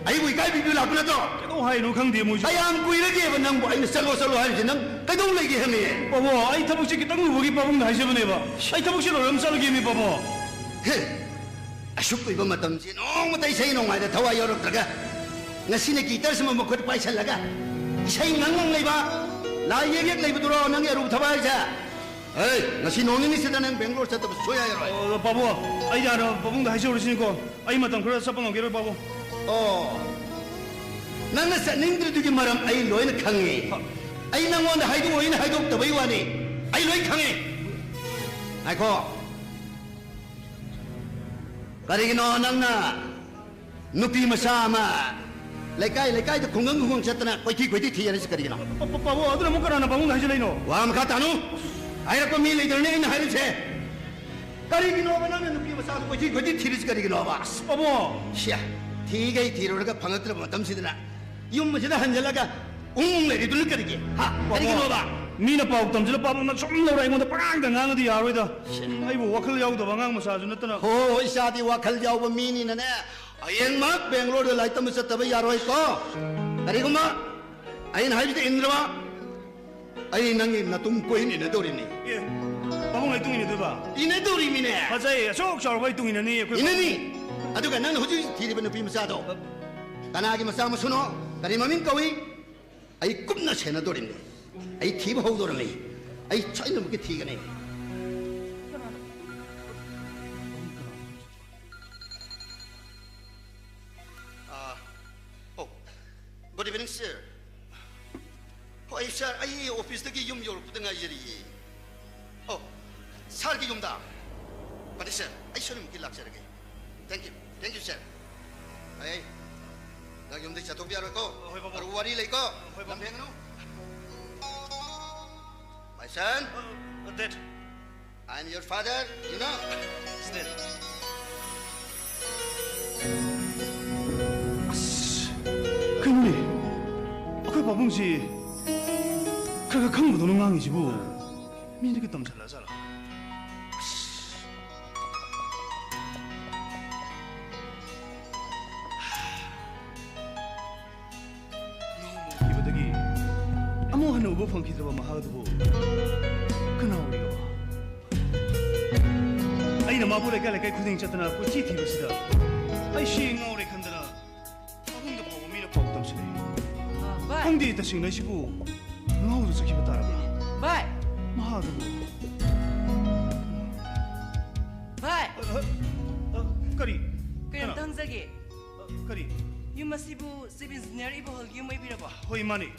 ꯑꯩꯕꯨ ꯏꯀꯥꯏꯕꯤꯕ ꯂꯥꯛꯄ ꯅꯠꯇ꯭ꯔꯣ? ꯀꯩꯗꯧ ꯍꯥꯏꯅꯣ ꯈꯪꯗꯦ ꯃꯣꯏꯁꯨ꯫ ꯀꯌꯥꯝ ꯀꯨꯏꯔꯒꯦꯕ ꯅꯪꯕꯨ ꯑꯩꯅ ꯆꯠꯂꯣ ꯆꯠꯂꯣ ꯍꯥꯏꯔꯤꯁꯦ? ꯅꯪ ꯀꯩꯗꯧ ꯂꯩꯒꯦ ꯍꯥꯏꯕꯅꯤ? ꯄꯥꯕꯨꯡ, ꯑꯩ ꯊꯕꯛꯁꯦ ꯈꯤꯇꯪ ꯂꯨꯕꯒꯤ ꯄꯥꯕꯨꯡꯗ ꯍꯥꯏꯖꯕꯅꯦꯕ꯫ ꯑꯩ ꯊꯕꯛꯁꯦ ꯂꯣꯏꯔ ꯑꯃ ꯆꯠꯂꯒꯦꯃꯤ, ꯄꯥꯕꯨꯡ꯫ ꯍꯦ, ꯑꯁꯨꯛ ꯀꯨꯏꯕ ꯃꯇꯝꯁꯤ ꯅꯣꯡꯃꯇ ꯏꯁꯩ ꯅꯣꯡꯃꯥꯏꯗ ꯊꯋꯥꯏ ꯌꯥꯎꯔꯛꯇ꯭ꯔꯒ ꯉꯁꯤꯅ ꯒꯤꯇꯔꯁꯤꯃ ꯃꯈꯨꯠ ꯄꯥꯏꯁꯜꯂꯒ ꯏꯁꯩ ꯉꯪ ꯉꯪ ꯂꯩꯕ, ꯂꯥꯏ ꯌꯦꯛ ꯌꯦꯛ ꯂꯩꯕꯗꯨꯔꯣ ꯅꯪꯒꯤ ꯑꯔꯨꯕ ꯊꯕꯛ ꯍꯥꯏꯁꯦ? ꯍꯦ, ꯉꯁꯤ ꯅꯣꯡ ꯅꯤꯅꯤꯁꯤꯗ ꯅꯪ ꯕꯦꯡꯒ꯭ꯂꯣꯔ ꯆꯠꯇꯕ ꯁꯨꯡꯌꯥ ꯌꯥꯔꯣꯏ꯫ ꯑꯣ, ꯄꯥꯕꯨꯡ, ꯑꯩ ꯌꯥꯔꯦ, ꯄꯥꯕꯨꯡꯗ ꯍꯥꯏꯖꯍꯧꯔꯁꯤꯅꯤꯀꯣ꯫ ꯑꯩ ꯃꯇꯝ ꯈꯔ ꯆꯠꯄ ꯉꯝꯈꯤꯔꯣꯏ, ꯄꯥꯕꯨꯡ꯫ ꯑꯣ, ꯅꯪꯅ ꯆꯠꯅꯤꯡꯗ꯭ꯔꯤꯗꯨꯒꯤ ꯃꯔꯝ ꯑꯩ ꯂꯣꯏꯅ ꯈꯪꯉꯤ꯫ ꯍ꯫ ꯑꯩ ꯅꯪꯉꯣꯟꯗ ꯍꯥꯏꯗꯣꯛꯑꯣꯅ ꯍꯥꯏꯗꯣꯛꯇꯕꯩ ꯋꯥꯅꯤ꯫ ꯑꯩ ꯂꯣꯏ ꯈꯪꯉꯤ꯫ ꯉꯥꯏꯈꯣ꯫ ꯀꯔꯤꯒꯤꯅꯣ ꯅꯪꯅ ꯅꯨꯄꯤ ꯃꯆꯥ ꯑꯃ ꯂꯩꯀꯥꯏ ꯂꯩꯀꯥꯏꯗ ꯈꯨꯡꯒꯪ ꯈꯨꯡꯒꯪ ꯆꯠꯇꯅ ꯀꯣꯏꯊꯤ ꯀꯣꯏꯊꯤ ꯊꯤꯔꯤꯁꯤ ꯀꯔꯤꯒꯤꯅꯣ? ꯄ-, ꯄ-, ꯄꯥꯕꯨꯡ, ꯑꯗꯨꯅ ꯑꯃꯨꯛ ꯀꯅꯥꯅ ꯄꯥꯕꯨꯡꯗ ꯍꯥꯏꯖꯤꯜꯂꯛꯏꯅꯣ? ꯋꯥ ꯃꯈꯥ ꯇꯥꯅꯨ꯫ ꯍꯥꯏꯔꯛꯄ ꯃꯤ ꯂꯩꯇ꯭ꯔꯅꯦ ꯑꯩꯅ ꯍꯥꯏꯔꯤꯁꯦ꯫ ꯀꯔꯤꯒꯤꯅꯣꯕ ꯅꯪꯅ ꯅꯨꯄꯤ ꯃꯆꯥꯗꯨ ꯀꯣꯏꯊꯤ ꯀꯣꯏꯊꯤ ꯊꯤꯔꯤꯁꯤ ꯀꯔꯤꯒꯤꯅꯣꯕ? ꯑꯁ, ꯄꯥꯕꯨꯡ꯫ ꯁꯤꯌꯥ, ꯊꯤꯒꯩ ꯊꯤꯔꯨꯔꯒ ꯐꯪꯉꯛꯇ꯭ꯔꯕ ꯃꯇꯝꯁꯤꯗꯅ ꯌꯨꯝ ꯑꯁꯤꯗ ꯍꯟꯖꯤꯜꯂꯒ ꯎꯪ ꯎꯪ ꯂꯩꯔꯤꯗꯨꯅ ꯀꯔꯤꯒꯤ? ꯍꯥ? ꯄꯥꯕꯨꯡ, ꯀꯔꯤꯒꯤꯅꯣꯕ? ꯃꯤꯅ ꯄꯥꯎ ꯇꯝꯁꯤꯜꯂ ꯄꯥꯕꯨꯡꯅ ꯁꯨꯝ ꯂꯧꯔ ꯑꯩꯉꯣꯟꯗ ꯄꯉꯥꯡꯗ ꯉꯥꯡꯉꯗꯤ ꯌꯥꯔꯣꯏꯗ꯫ ꯁꯤ꯫ ꯑꯩꯕꯨ ꯋꯥꯈꯜ ꯌꯥꯎꯗꯕ ꯑꯉꯥꯡ ꯃꯆꯥꯁꯨ ꯅꯠꯇꯅ꯫ ꯍꯣ, ꯍꯣ, ꯏꯆꯥꯗꯤ ꯋꯥꯈꯜ ꯌꯥꯎꯕ ꯃꯤꯅꯤꯅꯅꯦ꯫ ꯍꯌꯦꯡꯃꯛ ꯕꯦꯡꯒ꯭ꯂꯣꯔꯗ ꯂꯥꯏꯔꯤꯛ ꯇꯝꯕ ꯆꯠꯇꯕ ꯌꯥꯔꯣꯏꯀꯣ꯫ ꯀꯔꯤꯒꯨꯝꯕ ꯑꯩꯅ ꯍꯥꯏꯕꯗ ꯏꯟꯗ꯭ꯔꯕ, ꯑꯩ ꯅꯪꯒꯤ ꯅꯇꯨꯡ ꯀꯣꯏꯅ ꯏꯟꯅꯗꯧꯔꯤꯅꯤ꯫ ꯑꯦ, ꯄꯥꯕꯨꯡ ꯑꯩ ꯇꯨꯡ ꯏꯟꯅꯗꯣꯏꯕ? ꯏꯟꯅꯗꯧꯔꯤꯃꯤꯅꯦ꯫ ꯐꯖꯩ, ꯑꯁꯨꯛ ꯆꯥꯎꯔꯕ ꯑꯩ ꯇꯨꯡ ꯏꯟꯅꯅꯤ ꯑꯩꯈꯣꯏ ꯏꯟꯅꯅꯤ꯫ ꯄꯥꯕꯨꯡ꯫ ꯑꯗꯨꯒ ꯅꯪꯅ ꯍꯧꯖꯤꯛ ꯍꯧꯖꯤꯛ ꯊꯤꯔꯤꯕ ꯅꯨꯄꯤ ꯃꯆꯥꯗꯣ ꯀꯅꯥꯒꯤ ꯃꯆꯥ ꯃꯁꯨꯅꯣ? ꯀꯔꯤ ꯃꯃꯤꯡ ꯀꯧꯏ? ꯑꯩ ꯀꯨꯞꯅ ꯁꯦꯟꯅꯗꯧꯔꯤꯕꯅꯤ꯫ ꯑꯩ ꯊꯤꯕ ꯍꯧꯗꯧꯔꯝꯃꯤ꯫ ꯑꯩ ꯁꯣꯏꯗꯅꯃꯛꯀꯤ ꯊꯤꯒꯅꯤ꯫ ꯑꯥ, ꯑꯣ, good evening, sir. ꯍꯣꯏ, sir, ꯑꯩ ꯑꯣꯐꯤꯁꯇꯒꯤ ꯌꯨꯝ ꯌꯧꯔꯛꯄꯗ ꯉꯥꯏꯖꯔꯤꯌꯦ꯫ ꯑꯣ, ꯁꯥꯔꯒꯤ ꯌꯨꯝꯗ? ꯐꯅꯤ, sir, ꯑꯩ ꯁꯣꯏꯗꯅꯃꯛꯀꯤ ꯂꯥꯛꯆꯔꯒꯦ꯫ Thank you, thank you, sir. ꯑꯩ ꯅꯪ ꯌꯨꯝꯗꯒꯤ ꯆꯠꯊꯣꯛꯄ ꯌꯥꯔꯣꯏꯀꯣ꯫ ꯍꯣꯏ, ꯕꯥꯕꯨ꯫ ꯑꯗꯨ ꯋꯥꯔꯤ ꯂꯩꯀꯣ꯫ ꯍꯣꯏ, ꯕꯥꯕꯨ꯫ ꯂꯝ ꯍꯦꯟꯒꯅꯨ꯫ My son. ꯑ, Dad. I am your father, you know. Dad. ꯑꯁ, ꯀꯩꯅꯣꯅꯦ? ꯑꯩꯈꯣꯏ ꯄꯥꯕꯨꯡꯁꯤ ꯈꯔ ꯈꯔ ꯈꯪꯕꯗꯧꯅ ꯉꯥꯡꯉꯤꯁꯤꯕꯨ꯫ ꯃꯤꯅꯒ ꯇꯝꯁꯤꯜꯂꯛꯑ ꯖꯥꯠꯂꯣ? ꯑꯁ꯫ ꯎꯕ ꯐꯪꯈꯤꯗ꯭ꯔꯕ ꯃꯍꯥꯛ ꯑꯗꯨꯕꯨ ꯀꯅꯥ ꯑꯣꯏꯔꯤꯕ? ꯑꯩꯅ ꯃꯥꯕꯨ ꯂꯩꯀꯥꯏ ꯂꯩꯀꯥꯏ ꯈꯨꯗꯤꯡ ꯆꯠꯇꯅ ꯀꯣꯏꯊꯤ ꯊꯤꯕꯁꯤꯗ ꯑꯩ ꯁꯤ ꯉꯥꯎꯔꯦ ꯈꯟꯗꯅ ꯑꯍꯨꯝꯗ ꯐꯥꯎꯕ ꯃꯤꯅ ꯄꯥꯎ ꯇꯝꯁꯤꯜꯂꯦ꯫ ꯑ, ꯚꯥꯏ꯫ ꯈꯪꯗꯦ, ꯇꯁꯦꯡꯅ ꯑꯩꯁꯤꯕꯨ ꯉꯥꯎꯔ ꯆꯠꯈꯤꯕ ꯇꯥꯔꯕ꯭ꯔꯥ? ꯚꯥꯏ꯫ ꯃꯍꯥꯛ ꯑꯗꯨꯕꯨ ꯚꯥꯏ꯫ ꯑ, ꯑ, ꯑ, ꯀꯔꯤ? ꯀꯩꯅꯣꯝꯇ ꯀꯅꯥ? ꯍꯪꯖꯒꯦ꯫ ꯑ, ꯀꯔꯤ? ꯌꯨꯝ ꯑꯁꯤꯕꯨ ꯆꯤꯐ ꯏꯟꯖꯤꯅꯤꯌꯔ ꯏꯕꯣꯍꯜꯒꯤ ꯌꯨꯝ ꯑꯣꯏꯕꯤꯔꯕꯣ? ꯍꯣꯏ, ꯃꯥꯅꯤ꯫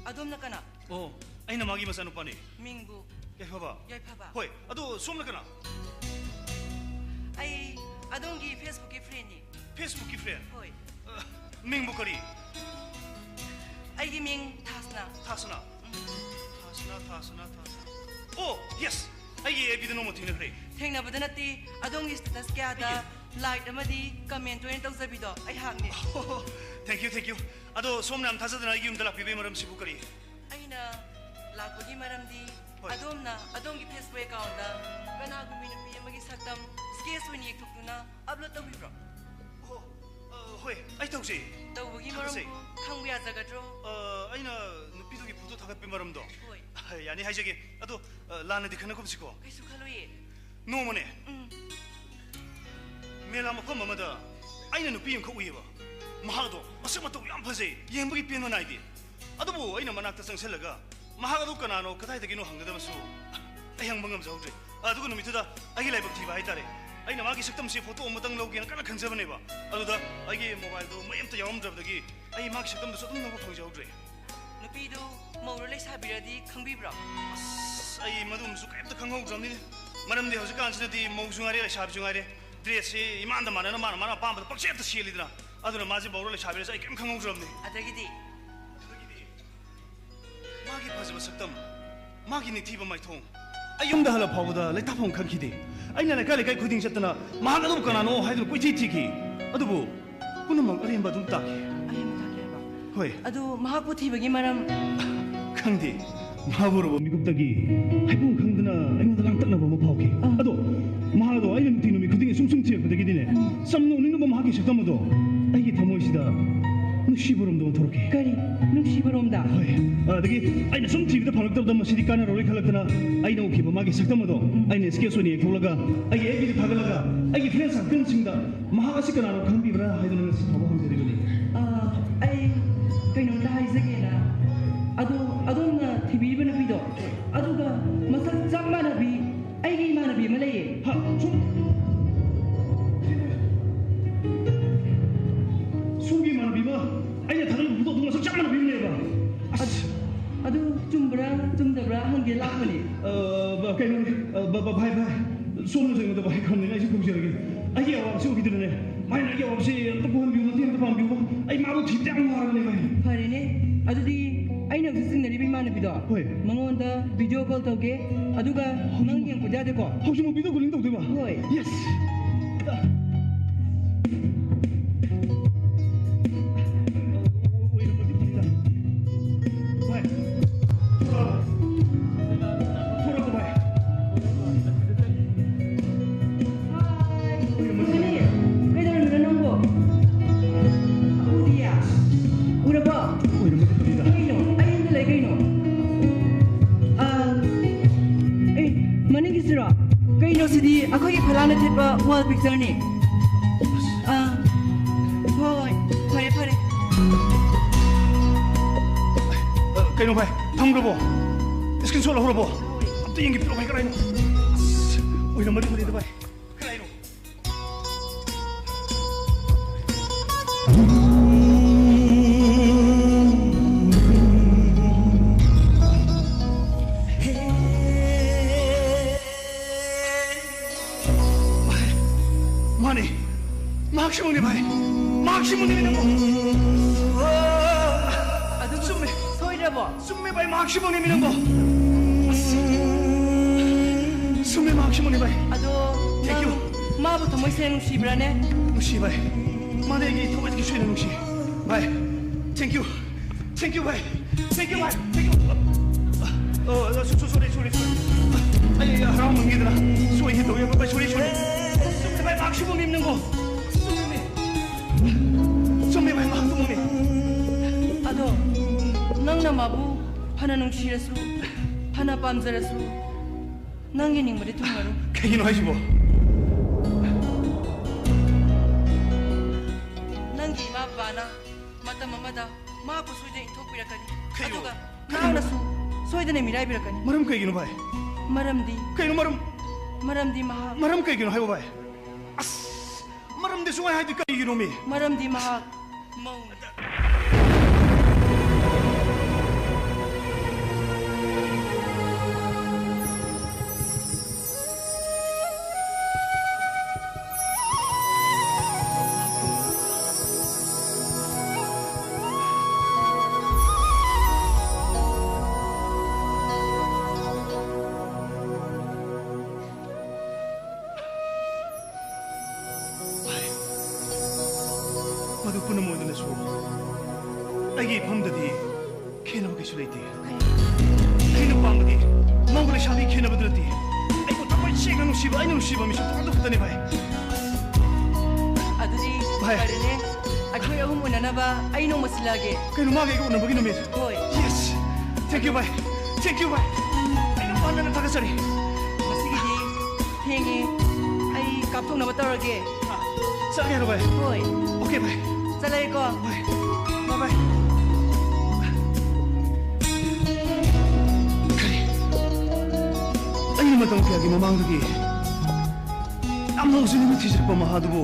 ꯑꯗꯣꯝꯅ ꯀꯅꯥ? ꯑꯣ, ꯑꯩꯅ ꯃꯥꯒꯤ ꯃꯆꯥꯅꯨꯄꯥꯅꯤ꯫ ꯃꯤꯡꯕꯨ? ꯌꯥꯏꯐꯕ꯫ ꯌꯥꯏꯐꯕ꯫ ꯍꯣꯏ, ꯑꯗꯣ ꯁꯣꯝꯅ ꯀꯅꯥ? ꯑꯩ ꯑꯗꯣꯝꯒꯤ ꯐꯦꯁꯕꯨꯛꯀꯤ ꯐ꯭ꯔꯦꯟꯅꯤ꯫ ꯐꯦꯁꯕꯨꯛꯀꯤ ꯐ꯭ꯔꯦꯟ? ꯍꯣꯏ꯫ ꯑ, ꯃꯤꯡꯕꯨ ꯀꯔꯤ? ꯑꯩꯒꯤ ꯃꯤꯡ ꯊꯥꯁꯅꯥ꯫ ꯊꯥꯁꯅꯥ? ꯎꯝ꯫ ꯊꯥꯁꯅꯥ, ꯊꯥꯁꯅꯥ, ꯊꯥꯁꯅꯥ꯫ ꯑꯣ, ꯌꯦꯁ! ꯑꯩꯒꯤ ꯑꯦꯐ ꯕꯤꯗ ꯅꯣꯡꯃ ꯊꯦꯡꯅꯈ꯭ꯔꯦ꯫ ꯊꯦꯡꯅꯕꯗ ꯅꯠꯇꯦ, ꯑꯗꯣꯝꯒꯤ ꯁ꯭ꯇꯦꯇꯁ ꯀꯌꯥꯗ ꯑꯩꯒꯤ ꯂꯥꯏꯛ ꯑꯃꯗꯤ ꯀꯃꯦꯟ ꯇꯣꯏꯅ ꯇꯧꯖꯕꯤꯗꯣ ꯑꯩꯍꯥꯛꯅꯤ꯫ ꯑꯣ, ꯊꯦꯡꯀ꯭ꯌꯨ, ꯊꯦꯡꯀ꯭ꯌꯨ꯫ ꯑꯗꯣ ꯁꯣꯝꯅ ꯌꯥꯝ ꯊꯥꯖꯗꯅ ꯑꯩꯒꯤ ꯌꯨꯝꯗ ꯂꯥꯛꯄꯤꯕꯒꯤ ꯃꯔꯝꯁꯤꯕꯨ ꯀꯔꯤ? ꯑꯩꯅ ꯂꯥꯛꯄꯒꯤ ꯃꯔꯝꯗꯤ ꯍꯣꯏ꯫ ꯑꯗꯣꯝꯅ ꯑꯗꯣꯝꯒꯤ ꯐꯦꯁꯕꯨꯛ ꯑꯦꯀꯥꯎꯟꯗ ꯀꯅꯥꯒꯨꯝꯕꯤ ꯅꯨꯄꯤ ꯑꯃꯒꯤ ꯁꯛꯇꯝ ꯁ꯭ꯀꯦꯠꯆ ꯑꯣꯏꯅ ꯌꯦꯛꯊꯣꯛꯇꯨꯅ ꯑꯞꯂꯣꯗ ꯇꯧꯕꯤꯕ꯭ꯔꯣ? ꯑꯣ, ꯑ, ꯍꯣꯏ, ꯑꯩ ꯇꯧꯖꯩ꯫ ꯇꯧꯕꯒꯤ ꯊꯥꯒꯠꯆꯩ꯫ ꯃꯔꯝꯕꯨ ꯈꯪꯕ ꯌꯥꯖꯒꯗ꯭ꯔꯣ? ꯑ, ꯑꯩꯅ ꯅꯨꯄꯤꯗꯨꯒꯤ ꯐꯣꯇꯣ ꯊꯥꯒꯠꯄꯒꯤ ꯃꯔꯝꯗꯣ? ꯍꯣꯏ꯫ ꯌꯥꯅꯤ, ꯍꯥꯏꯖꯒꯦ꯫ ꯑꯗꯣ, ꯑ, ꯂꯥꯟꯅꯗꯤ ꯈꯟꯅꯒꯨꯝꯁꯤꯀꯣ꯫ ꯀꯩꯁꯨ ꯈꯜꯂꯣꯏꯌꯦ꯫ ꯅꯣꯡꯃꯅꯦ, ꯎꯝ꯫ ꯃꯦꯂꯥ ꯃꯐꯝ ꯑꯃꯗ ꯑꯩꯅ ꯅꯨꯄꯤ ꯑꯃꯈꯛ ꯎꯏꯌꯦꯕ꯫ ꯃꯍꯥꯛ ꯑꯗꯣ ꯃꯁꯛ ꯃꯇꯧ ꯌꯥꯝ ꯐꯖꯩ, ꯌꯦꯡꯕꯒꯤ ꯄꯦꯟꯕ ꯅꯥꯏꯗꯦ꯫ ꯑꯗꯨꯕꯨ ꯑꯩꯅ ꯃꯅꯥꯛꯇ ꯆꯪꯁꯤꯜꯂꯒ ꯃꯍꯥꯛ ꯑꯗꯨ ꯀꯅꯥꯅꯣ, ꯀꯗꯥꯏꯗꯒꯤꯅꯣ ꯍꯪꯒꯗꯕꯁꯨ ꯑꯩ ꯍꯪꯕ ꯉꯝꯖꯍꯧꯗ꯭ꯔꯦ꯫ ꯑꯗꯨꯒ ꯅꯨꯃꯤꯠꯇꯨꯗ ꯑꯩꯒꯤ ꯂꯥꯏꯕꯛ ꯊꯤꯕ ꯍꯥꯏꯇꯥꯔꯦ, ꯑꯩꯅ ꯃꯥꯒꯤ ꯁꯛꯇꯝꯁꯤ ꯐꯣꯇꯣ ꯑꯃꯇꯪ ꯂꯧꯒꯦꯅ ꯀꯟꯅ ꯈꯟꯖꯕꯅꯦꯕ꯫ ꯑꯗꯨꯗ ꯑꯩꯒꯤ ꯃꯣꯕꯥꯏꯜꯗꯣ ꯃꯩ ꯑꯝꯇ ꯌꯥꯎꯔꯝꯗ꯭ꯔꯕꯗꯒꯤ ꯑꯩ ꯃꯥꯒꯤ ꯁꯛꯇꯝꯗꯨꯁꯨ ꯑꯗꯨꯝ ꯂꯧꯕ ꯐꯪꯖꯍꯧꯗ꯭ꯔꯦ꯫ ꯅꯨꯄꯤꯗꯨ ꯃꯧꯔ ꯂꯩꯁꯥꯕꯤꯔꯗꯤ ꯈꯪꯕꯤꯕ꯭ꯔꯣ? ꯑꯁ, ꯑꯩ ꯃꯗꯨꯝꯕꯁꯨ ꯀꯩꯝꯇ ꯈꯪꯍꯧꯗ꯭ꯔꯕꯅꯤꯅꯦ꯫ ꯃꯔꯝꯗꯤ ꯍꯧꯖꯤꯛꯀꯥꯟꯁꯤꯅꯗꯤ ꯃꯧꯁꯨ ꯉꯥꯏꯔꯦ, ꯂꯩꯁꯥꯕꯤꯁꯨ ꯉꯥꯏꯔꯦ, ꯗ꯭ꯔꯦꯁꯁꯤ ꯏꯃꯥꯟꯗ ꯃꯥꯟꯅꯅ ꯃꯥꯅ ꯃꯥꯅ ꯑꯄꯥꯝꯕꯗ ꯄꯪꯁꯦꯠꯇ ꯁꯦꯠꯂꯤꯗꯅ꯫ ꯑꯗꯨꯅ ꯃꯥꯁꯦ ꯃꯧꯔ ꯂꯩꯁꯥꯕꯤꯔꯁꯨ ꯑꯩ ꯀꯩꯝ ꯈꯪꯍꯧꯗ꯭ꯔꯕꯅꯤ꯫ ꯑꯗꯒꯤꯗꯤ? ꯑꯗꯒꯤꯗꯤ ꯃꯥꯒꯤ ꯐꯖꯕ ꯁꯛꯇꯝ, ꯃꯥꯒꯤ ꯅꯤꯡꯊꯤꯕ ꯃꯥꯏꯊꯣꯡ, ꯑꯩ ꯌꯨꯝꯗ ꯍꯜꯂꯛ ꯐꯥꯎꯕꯗ ꯂꯩꯇꯥꯐꯝ ꯈꯪꯈꯤꯗꯦ꯫ ꯑꯩꯅ ꯂꯩꯀꯥꯏ ꯂꯩꯀꯥꯏ ꯈꯨꯗꯤꯡ ꯆꯠꯇꯅ ꯃꯍꯥꯛ ꯑꯗꯨꯕꯨ ꯀꯅꯥꯅꯣ ꯍꯥꯏꯗꯨꯅ ꯀꯣꯏꯊꯤ ꯊꯤꯈꯤ꯫ ꯑꯗꯨꯕꯨ ꯄꯨꯝꯅꯃꯛ ꯑꯔꯦꯝꯕ ꯑꯗꯨꯝ ꯇꯥꯈꯤ꯫ ꯑꯔꯦꯝꯕ ꯇꯥꯈꯤ ꯍꯥꯏꯕ? ꯍꯣꯏ꯫ ꯑꯗꯨ ꯃꯍꯥꯛꯄꯨ ꯊꯤꯕꯒꯤ ꯃꯔꯝ? ꯈꯪꯗꯦ꯫ ꯃꯍꯥꯛ ꯎꯔꯨꯕ ꯃꯤꯀꯨꯞꯇꯒꯤ ꯍꯥꯏꯐꯝ ꯈꯪꯗꯅ ꯑꯩꯉꯣꯟꯗ ꯂꯥꯡꯇꯛꯅꯕ ꯑꯃ ꯐꯥꯎꯈꯤ꯫ ꯑꯥ꯫ ꯑꯗꯣ ꯃꯍꯥꯛ ꯑꯗꯣ ꯑꯩꯅ ꯅꯨꯡꯇꯤ ꯅꯨꯃꯤꯠ ꯈꯨꯗꯤꯡꯒꯤ ꯁꯨꯝ ꯁꯨꯝ ꯊꯤꯔꯛꯄꯗꯒꯤꯗꯤꯅꯦ, ꯆꯝꯅ ꯎꯅꯤꯡꯅꯕ ꯃꯍꯥꯛꯀꯤ ꯁꯛꯇꯝ ꯑꯗꯣ ꯑꯩꯒꯤ ꯊꯃꯣꯏꯁꯤꯗ ꯅꯨꯡꯁꯤꯕꯔꯣꯝꯗ ꯑꯣꯟꯊꯣꯔꯛꯀꯦ꯫ ꯀꯔꯤ? ꯅꯨꯡꯁꯤꯕꯔꯣꯝꯗ? ꯍꯣꯏ꯫ ꯑꯗꯒꯤ ꯑꯩꯅ ꯁꯨꯝ ꯊꯤꯕꯗ ꯐꯪꯂꯛꯇꯕꯗ ꯃꯁꯤꯗꯤ ꯀꯥꯟꯅꯔꯣꯏ ꯈꯜꯂꯛꯇꯅ ꯑꯩꯅ ꯎꯈꯤꯕ ꯃꯥꯒꯤ ꯁꯛꯇꯝ ꯑꯗꯣ ꯎꯝ꯫ ꯑꯩꯅ sketch ꯑꯣꯏꯅ ꯌꯦꯛꯊꯣꯛꯂꯒ ꯑꯩꯒꯤ F B ꯗ ꯊꯥꯒꯠꯂꯒ ꯑꯩꯒꯤ friend circleꯁꯤꯡꯗ ꯃꯍꯥꯛ ꯑꯁꯤ ꯀꯅꯥꯅꯣ ꯈꯪꯕꯤꯕ꯭ꯔꯥ ꯍꯥꯏꯗꯨꯅ ꯉꯁꯤ ꯐꯥꯎꯕ ꯍꯪꯖꯔꯤꯕꯅꯤ꯫ ꯑ, ꯑꯩ ꯀꯩꯅꯣꯝꯇ ꯍꯥꯏꯖꯒꯦꯅ꯫ ꯑꯗꯣ ꯑꯗꯣꯝꯅ ꯊꯤꯕꯤꯔꯤꯕ ꯅꯨꯄꯤꯗꯣ ꯑꯗꯨꯒ ꯃꯁꯛ ꯆꯞ ꯃꯥꯟꯅꯕꯤ ꯑꯩꯒꯤ ꯏꯃꯥꯟꯅꯕꯤ ꯑꯃ ꯂꯩꯌꯦ꯫ ꯍꯥ, ꯁꯨꯝ-, ꯁꯣꯝꯒꯤ ꯏꯃꯥꯟꯅꯕꯤ ꯑꯃ ꯑꯩꯅ ꯊꯥꯒꯠꯂꯤꯕ ꯐꯣꯇꯣꯗꯨꯒ ꯃꯁꯛ ꯆꯞ ꯃꯥꯟꯅꯕꯤ ꯑꯃ ꯂꯩꯌꯦꯕ꯫ ꯑꯁ꯫ ꯑꯗꯨ ꯆꯨꯝꯕ꯭ꯔꯥ ꯆꯨꯝꯗꯕ꯭ꯔꯥ ꯍꯪꯒꯦ ꯂꯥꯛꯄꯅꯦ꯫ ꯑ, ꯕ-, ꯀꯩꯅꯣꯅꯦ, ꯑ, ꯕ-, ꯕ-, ꯚꯥꯏ, ꯚꯥꯏ, ꯁꯣꯝꯅꯁꯨ ꯑꯩꯉꯣꯟꯗ ꯚꯥꯏ ꯈꯪꯗꯦꯅ ꯑꯩꯁꯨ ꯈꯨꯝꯖꯔꯒꯦ꯫ ꯑꯩꯒꯤ ꯑꯋꯥꯕꯁꯤ ꯎꯈꯤꯗꯨꯅꯅꯦ, ꯃꯥꯏꯅ ꯑꯩꯒꯤ ꯑꯋꯥꯕꯁꯤ ꯑꯝꯇ ꯀꯣꯛꯍꯟꯕꯤꯌꯨ, ꯃꯇꯦꯡ ꯑꯝꯇ ꯄꯥꯡꯕꯤꯌꯨ꯫ ꯑꯩ ꯃꯥꯕꯨ ꯊꯤꯕꯗ ꯌꯥꯝ ꯋꯥꯔꯕꯅꯦ, ꯚꯥꯏ꯫ ꯐꯔꯦꯅꯦ, ꯑꯗꯨꯗꯤ ꯑꯩꯅ ꯍꯧꯖꯤꯛ ꯆꯤꯡꯅꯔꯤꯕ ꯏꯃꯥꯟꯅꯕꯤꯗꯣ ꯍꯣꯏ꯫ ꯃꯉꯣꯟꯗ video call ꯇꯧꯒꯦ, ꯑꯗꯨꯒ ꯅꯪ ꯌꯦꯡꯉꯛꯄꯗꯤ ꯌꯥꯗꯦꯀꯣ? ꯍꯧꯖꯤꯛꯃꯛ video calling ꯇꯧꯗꯣꯏꯕ? ꯍꯣꯏ꯫ Yes! ꯑꯣꯏꯔꯝꯃꯗꯤ ꯐꯅꯤꯗ꯫ ꯚꯥꯏ, ꯊꯣꯔꯛꯑꯣ꯫ ꯊꯣꯔꯛꯑꯣ, ꯚꯥꯏ꯫ ꯀꯩꯗꯧꯔꯝꯃꯤꯅꯣ ꯅꯪꯕꯣ? ꯎꯗꯤꯌꯦ꯫ ꯎꯔꯕꯣ? ꯀꯩꯅꯣ? ꯑꯩ ꯌꯨꯝꯗ ꯂꯩ ꯀꯩꯅꯣ? ꯑꯥ, ꯑꯦ, ꯃꯅꯤꯡꯒꯤꯁꯤꯔꯣ? ꯀꯩꯅꯣ ꯁꯤꯗꯤ? ꯑꯩꯈꯣꯏꯒꯤ ꯐꯂꯥꯅ ꯊꯦꯠꯄ wall pictureꯅꯤ꯫ ꯑꯥ, ꯍꯣꯏ, ꯐꯔꯦ, ꯐꯔꯦ꯫ ꯀꯩꯅꯣ ꯚꯥꯏ, ꯊꯝꯈ꯭ꯔꯕꯣ? Screenshot ꯂꯧꯍꯧꯔꯕꯣ? ꯑꯝꯇ ꯌꯦꯡꯒꯦ, ꯄꯤꯔꯛꯑꯣ ꯚꯥꯏ, ꯀꯗꯥꯏꯅꯣ? ꯑꯁ, ꯑꯣꯏꯔꯝꯃꯗꯤ ꯐꯅꯤꯗ ꯚꯥꯏ꯫ ꯀꯗꯥꯏꯅꯣ? ꯚꯥꯏ, ꯃꯥꯅꯦ꯫ ꯃꯍꯥꯛꯁꯤꯃꯛꯅꯤ ꯚꯥꯏ꯫ ꯃꯍꯥꯛꯁꯤꯃꯛꯅꯤ ꯅꯪꯕꯣ꯫ ꯑꯗꯨꯕꯨ ꯆꯨꯝꯃꯦ꯫ ꯁꯣꯏꯗ꯭ꯔꯕꯣ? ꯆꯨꯝꯃꯦ ꯚꯥꯏ, ꯃꯍꯥꯛꯁꯤꯃꯛꯅꯦꯃꯤ ꯅꯪꯕꯣ꯫ ꯑꯁ꯫ ꯆꯨꯝꯃꯦ, ꯃꯍꯥꯛꯁꯤꯃꯛꯅꯦ ꯚꯥꯏ꯫ ꯑꯗꯣ Thank you. ꯅꯪ ꯃꯥꯕꯨ ꯊꯃꯣꯏ ꯁꯦꯡꯅ ꯅꯨꯡꯁꯤꯕ꯭ꯔꯥꯅꯦ? ꯅꯨꯡꯁꯤ ꯚꯥꯏ꯫ ꯃꯥꯗꯤ ꯑꯩꯒꯤ ꯊꯃꯣꯏꯗꯒꯤ ꯁꯣꯏꯗꯅ ꯅꯨꯡꯁꯤ꯫ ꯚꯥꯏ, thank you. Thank you ꯚꯥꯏ꯫ Thank you ꯚꯥꯏ꯫ Thank you. ꯑꯣ, ꯑꯣ, so-, so-, sorry, sorry, sorry. ꯑꯩ, ꯑꯩ ꯍꯔꯥꯎꯃꯟꯈꯤꯗꯅ ꯁꯣꯏꯒꯦ ꯇꯧꯋꯦ ꯚꯥꯏ, sorry, sorry. ꯆꯨꯝꯃꯦ ꯚꯥꯏ, ꯃꯍꯥꯛꯁꯤꯃꯛꯅꯦꯃꯤ ꯅꯪꯕꯣ꯫ ꯆꯨꯝꯃꯦ꯫ ꯆꯨꯝꯃꯦ ꯚꯥꯏ, ꯃꯍꯥꯛꯁꯤꯃꯛꯅꯦ꯫ ꯃꯥꯕꯨ ꯐꯅ ꯅꯨꯡꯁꯤꯔꯁꯨ, ꯐꯅ ꯄꯥꯝꯖꯔꯁꯨ, ꯅꯪꯒꯤ ꯅꯤꯡꯕꯗꯤ ꯊꯨꯡꯂꯔꯣꯏ꯫ ꯀꯩꯒꯤꯅꯣ ꯍꯥꯏꯁꯤꯕꯣ? ꯅꯪꯒꯤ ꯏꯃꯥ ꯕꯕꯥꯅ ꯃꯇꯝ ꯑꯃꯗ ꯃꯍꯥꯛꯄꯨ ꯁꯣꯏꯗꯅ ꯏꯟꯊꯣꯛꯄꯤꯔꯛꯀꯅꯤ꯫ ꯀꯩꯅꯣ? ꯑꯗꯨꯒ ꯀꯩꯅꯣ? ꯃꯍꯥꯛꯅꯁꯨ ꯁꯣꯏꯗꯅ ꯃꯤꯔꯥꯏꯕꯤꯔꯛꯀꯅꯤ꯫ ꯃꯔꯝ ꯀꯩꯒꯤꯅꯣ, ꯚꯥꯏ? ꯃꯔꯝꯗꯤ ꯀꯩꯅꯣ ꯃꯔꯝ? ꯃꯔꯝꯗꯤ ꯃꯍꯥꯛ ꯃꯔꯝ ꯀꯩꯒꯤꯅꯣ ꯍꯥꯏꯕ, ꯚꯥꯏ? ꯑꯁ, ꯃꯔꯝꯗꯤ ꯁꯨꯡꯍꯥꯏ ꯍꯥꯏꯗꯤ ꯀꯔꯤꯒꯤꯅꯣꯃꯤ? ꯃꯔꯝꯗꯤ ꯃꯍꯥꯛ ꯃꯧꯅꯤ꯫ ꯚꯥꯏ, ꯃꯗꯨ ꯄꯨꯝꯅꯃꯛ ꯑꯣꯏꯗꯨꯅꯁꯨ ꯑꯩꯒꯤ ꯏꯐꯝꯗꯗꯤ ꯈꯦꯠꯅꯕ ꯀꯩꯁꯨ ꯂꯩꯇꯦ꯫ ꯑꯩꯅ ꯄꯥꯝꯕꯗꯤ ꯃꯧꯒ ꯂꯩꯁꯥꯕꯤ ꯈꯦꯠꯅꯕꯗꯨ ꯅꯠꯇꯦ꯫ ꯑꯩꯕꯨ ꯊꯃꯣꯏ ꯁꯦꯡꯅ ꯅꯨꯡꯁꯤꯕ, ꯑꯩꯅ ꯅꯨꯡꯁꯤꯕ ꯃꯤꯁꯛ ꯑꯗꯨ ꯈꯛꯇꯅꯤ, ꯚꯥꯏ꯫ ꯑꯗꯨꯗꯤ ꯚꯥꯏ꯫ ꯐꯔꯦꯅꯦ, ꯑꯩꯈꯣꯏ ꯑꯍꯨꯝ ꯎꯅꯅꯕ ꯑꯩ ꯅꯣꯡꯃ ꯁꯤꯜꯂꯛꯑꯒꯦ꯫ ꯀꯩꯅꯣ, ꯃꯥꯒ ꯑꯩꯒ ꯎꯅꯕꯒꯤ ꯅꯨꯃꯤꯠ? ꯍꯣꯏ꯫ Yes! Thank you, ꯚꯥꯏ꯫ Thank you, ꯚꯥꯏ꯫ ꯑꯩꯅ ꯄꯥꯟꯗꯅ ꯊꯥꯒꯠꯆꯔꯤ꯫ ꯉꯁꯤꯒꯤꯗꯤ ꯊꯦꯡꯉꯦ꯫ ꯑꯩ ꯀꯥꯞꯊꯣꯛꯅꯕ ꯇꯧꯔꯒꯦ꯫ ꯆꯠꯂꯒꯦ ꯍꯥꯏꯔꯣ, ꯚꯥꯏ? ꯍꯣꯏ꯫ Okay, ꯚꯥꯏ꯫ ꯆꯠꯂꯒꯦꯀꯣ꯫ ꯚꯥꯏ꯫ Bye, bye꯫ ꯀꯔꯤ? ꯑꯩꯅ ꯃꯇꯝ ꯀꯌꯥꯒꯤ ꯃꯃꯥꯡꯗꯒꯤ ꯌꯥꯝꯅ ꯍꯧꯖꯤꯛ ꯅꯨꯃꯤꯠ ꯊꯤꯖꯤꯜꯂꯛꯄ ꯃꯍꯥꯗꯨꯕꯨ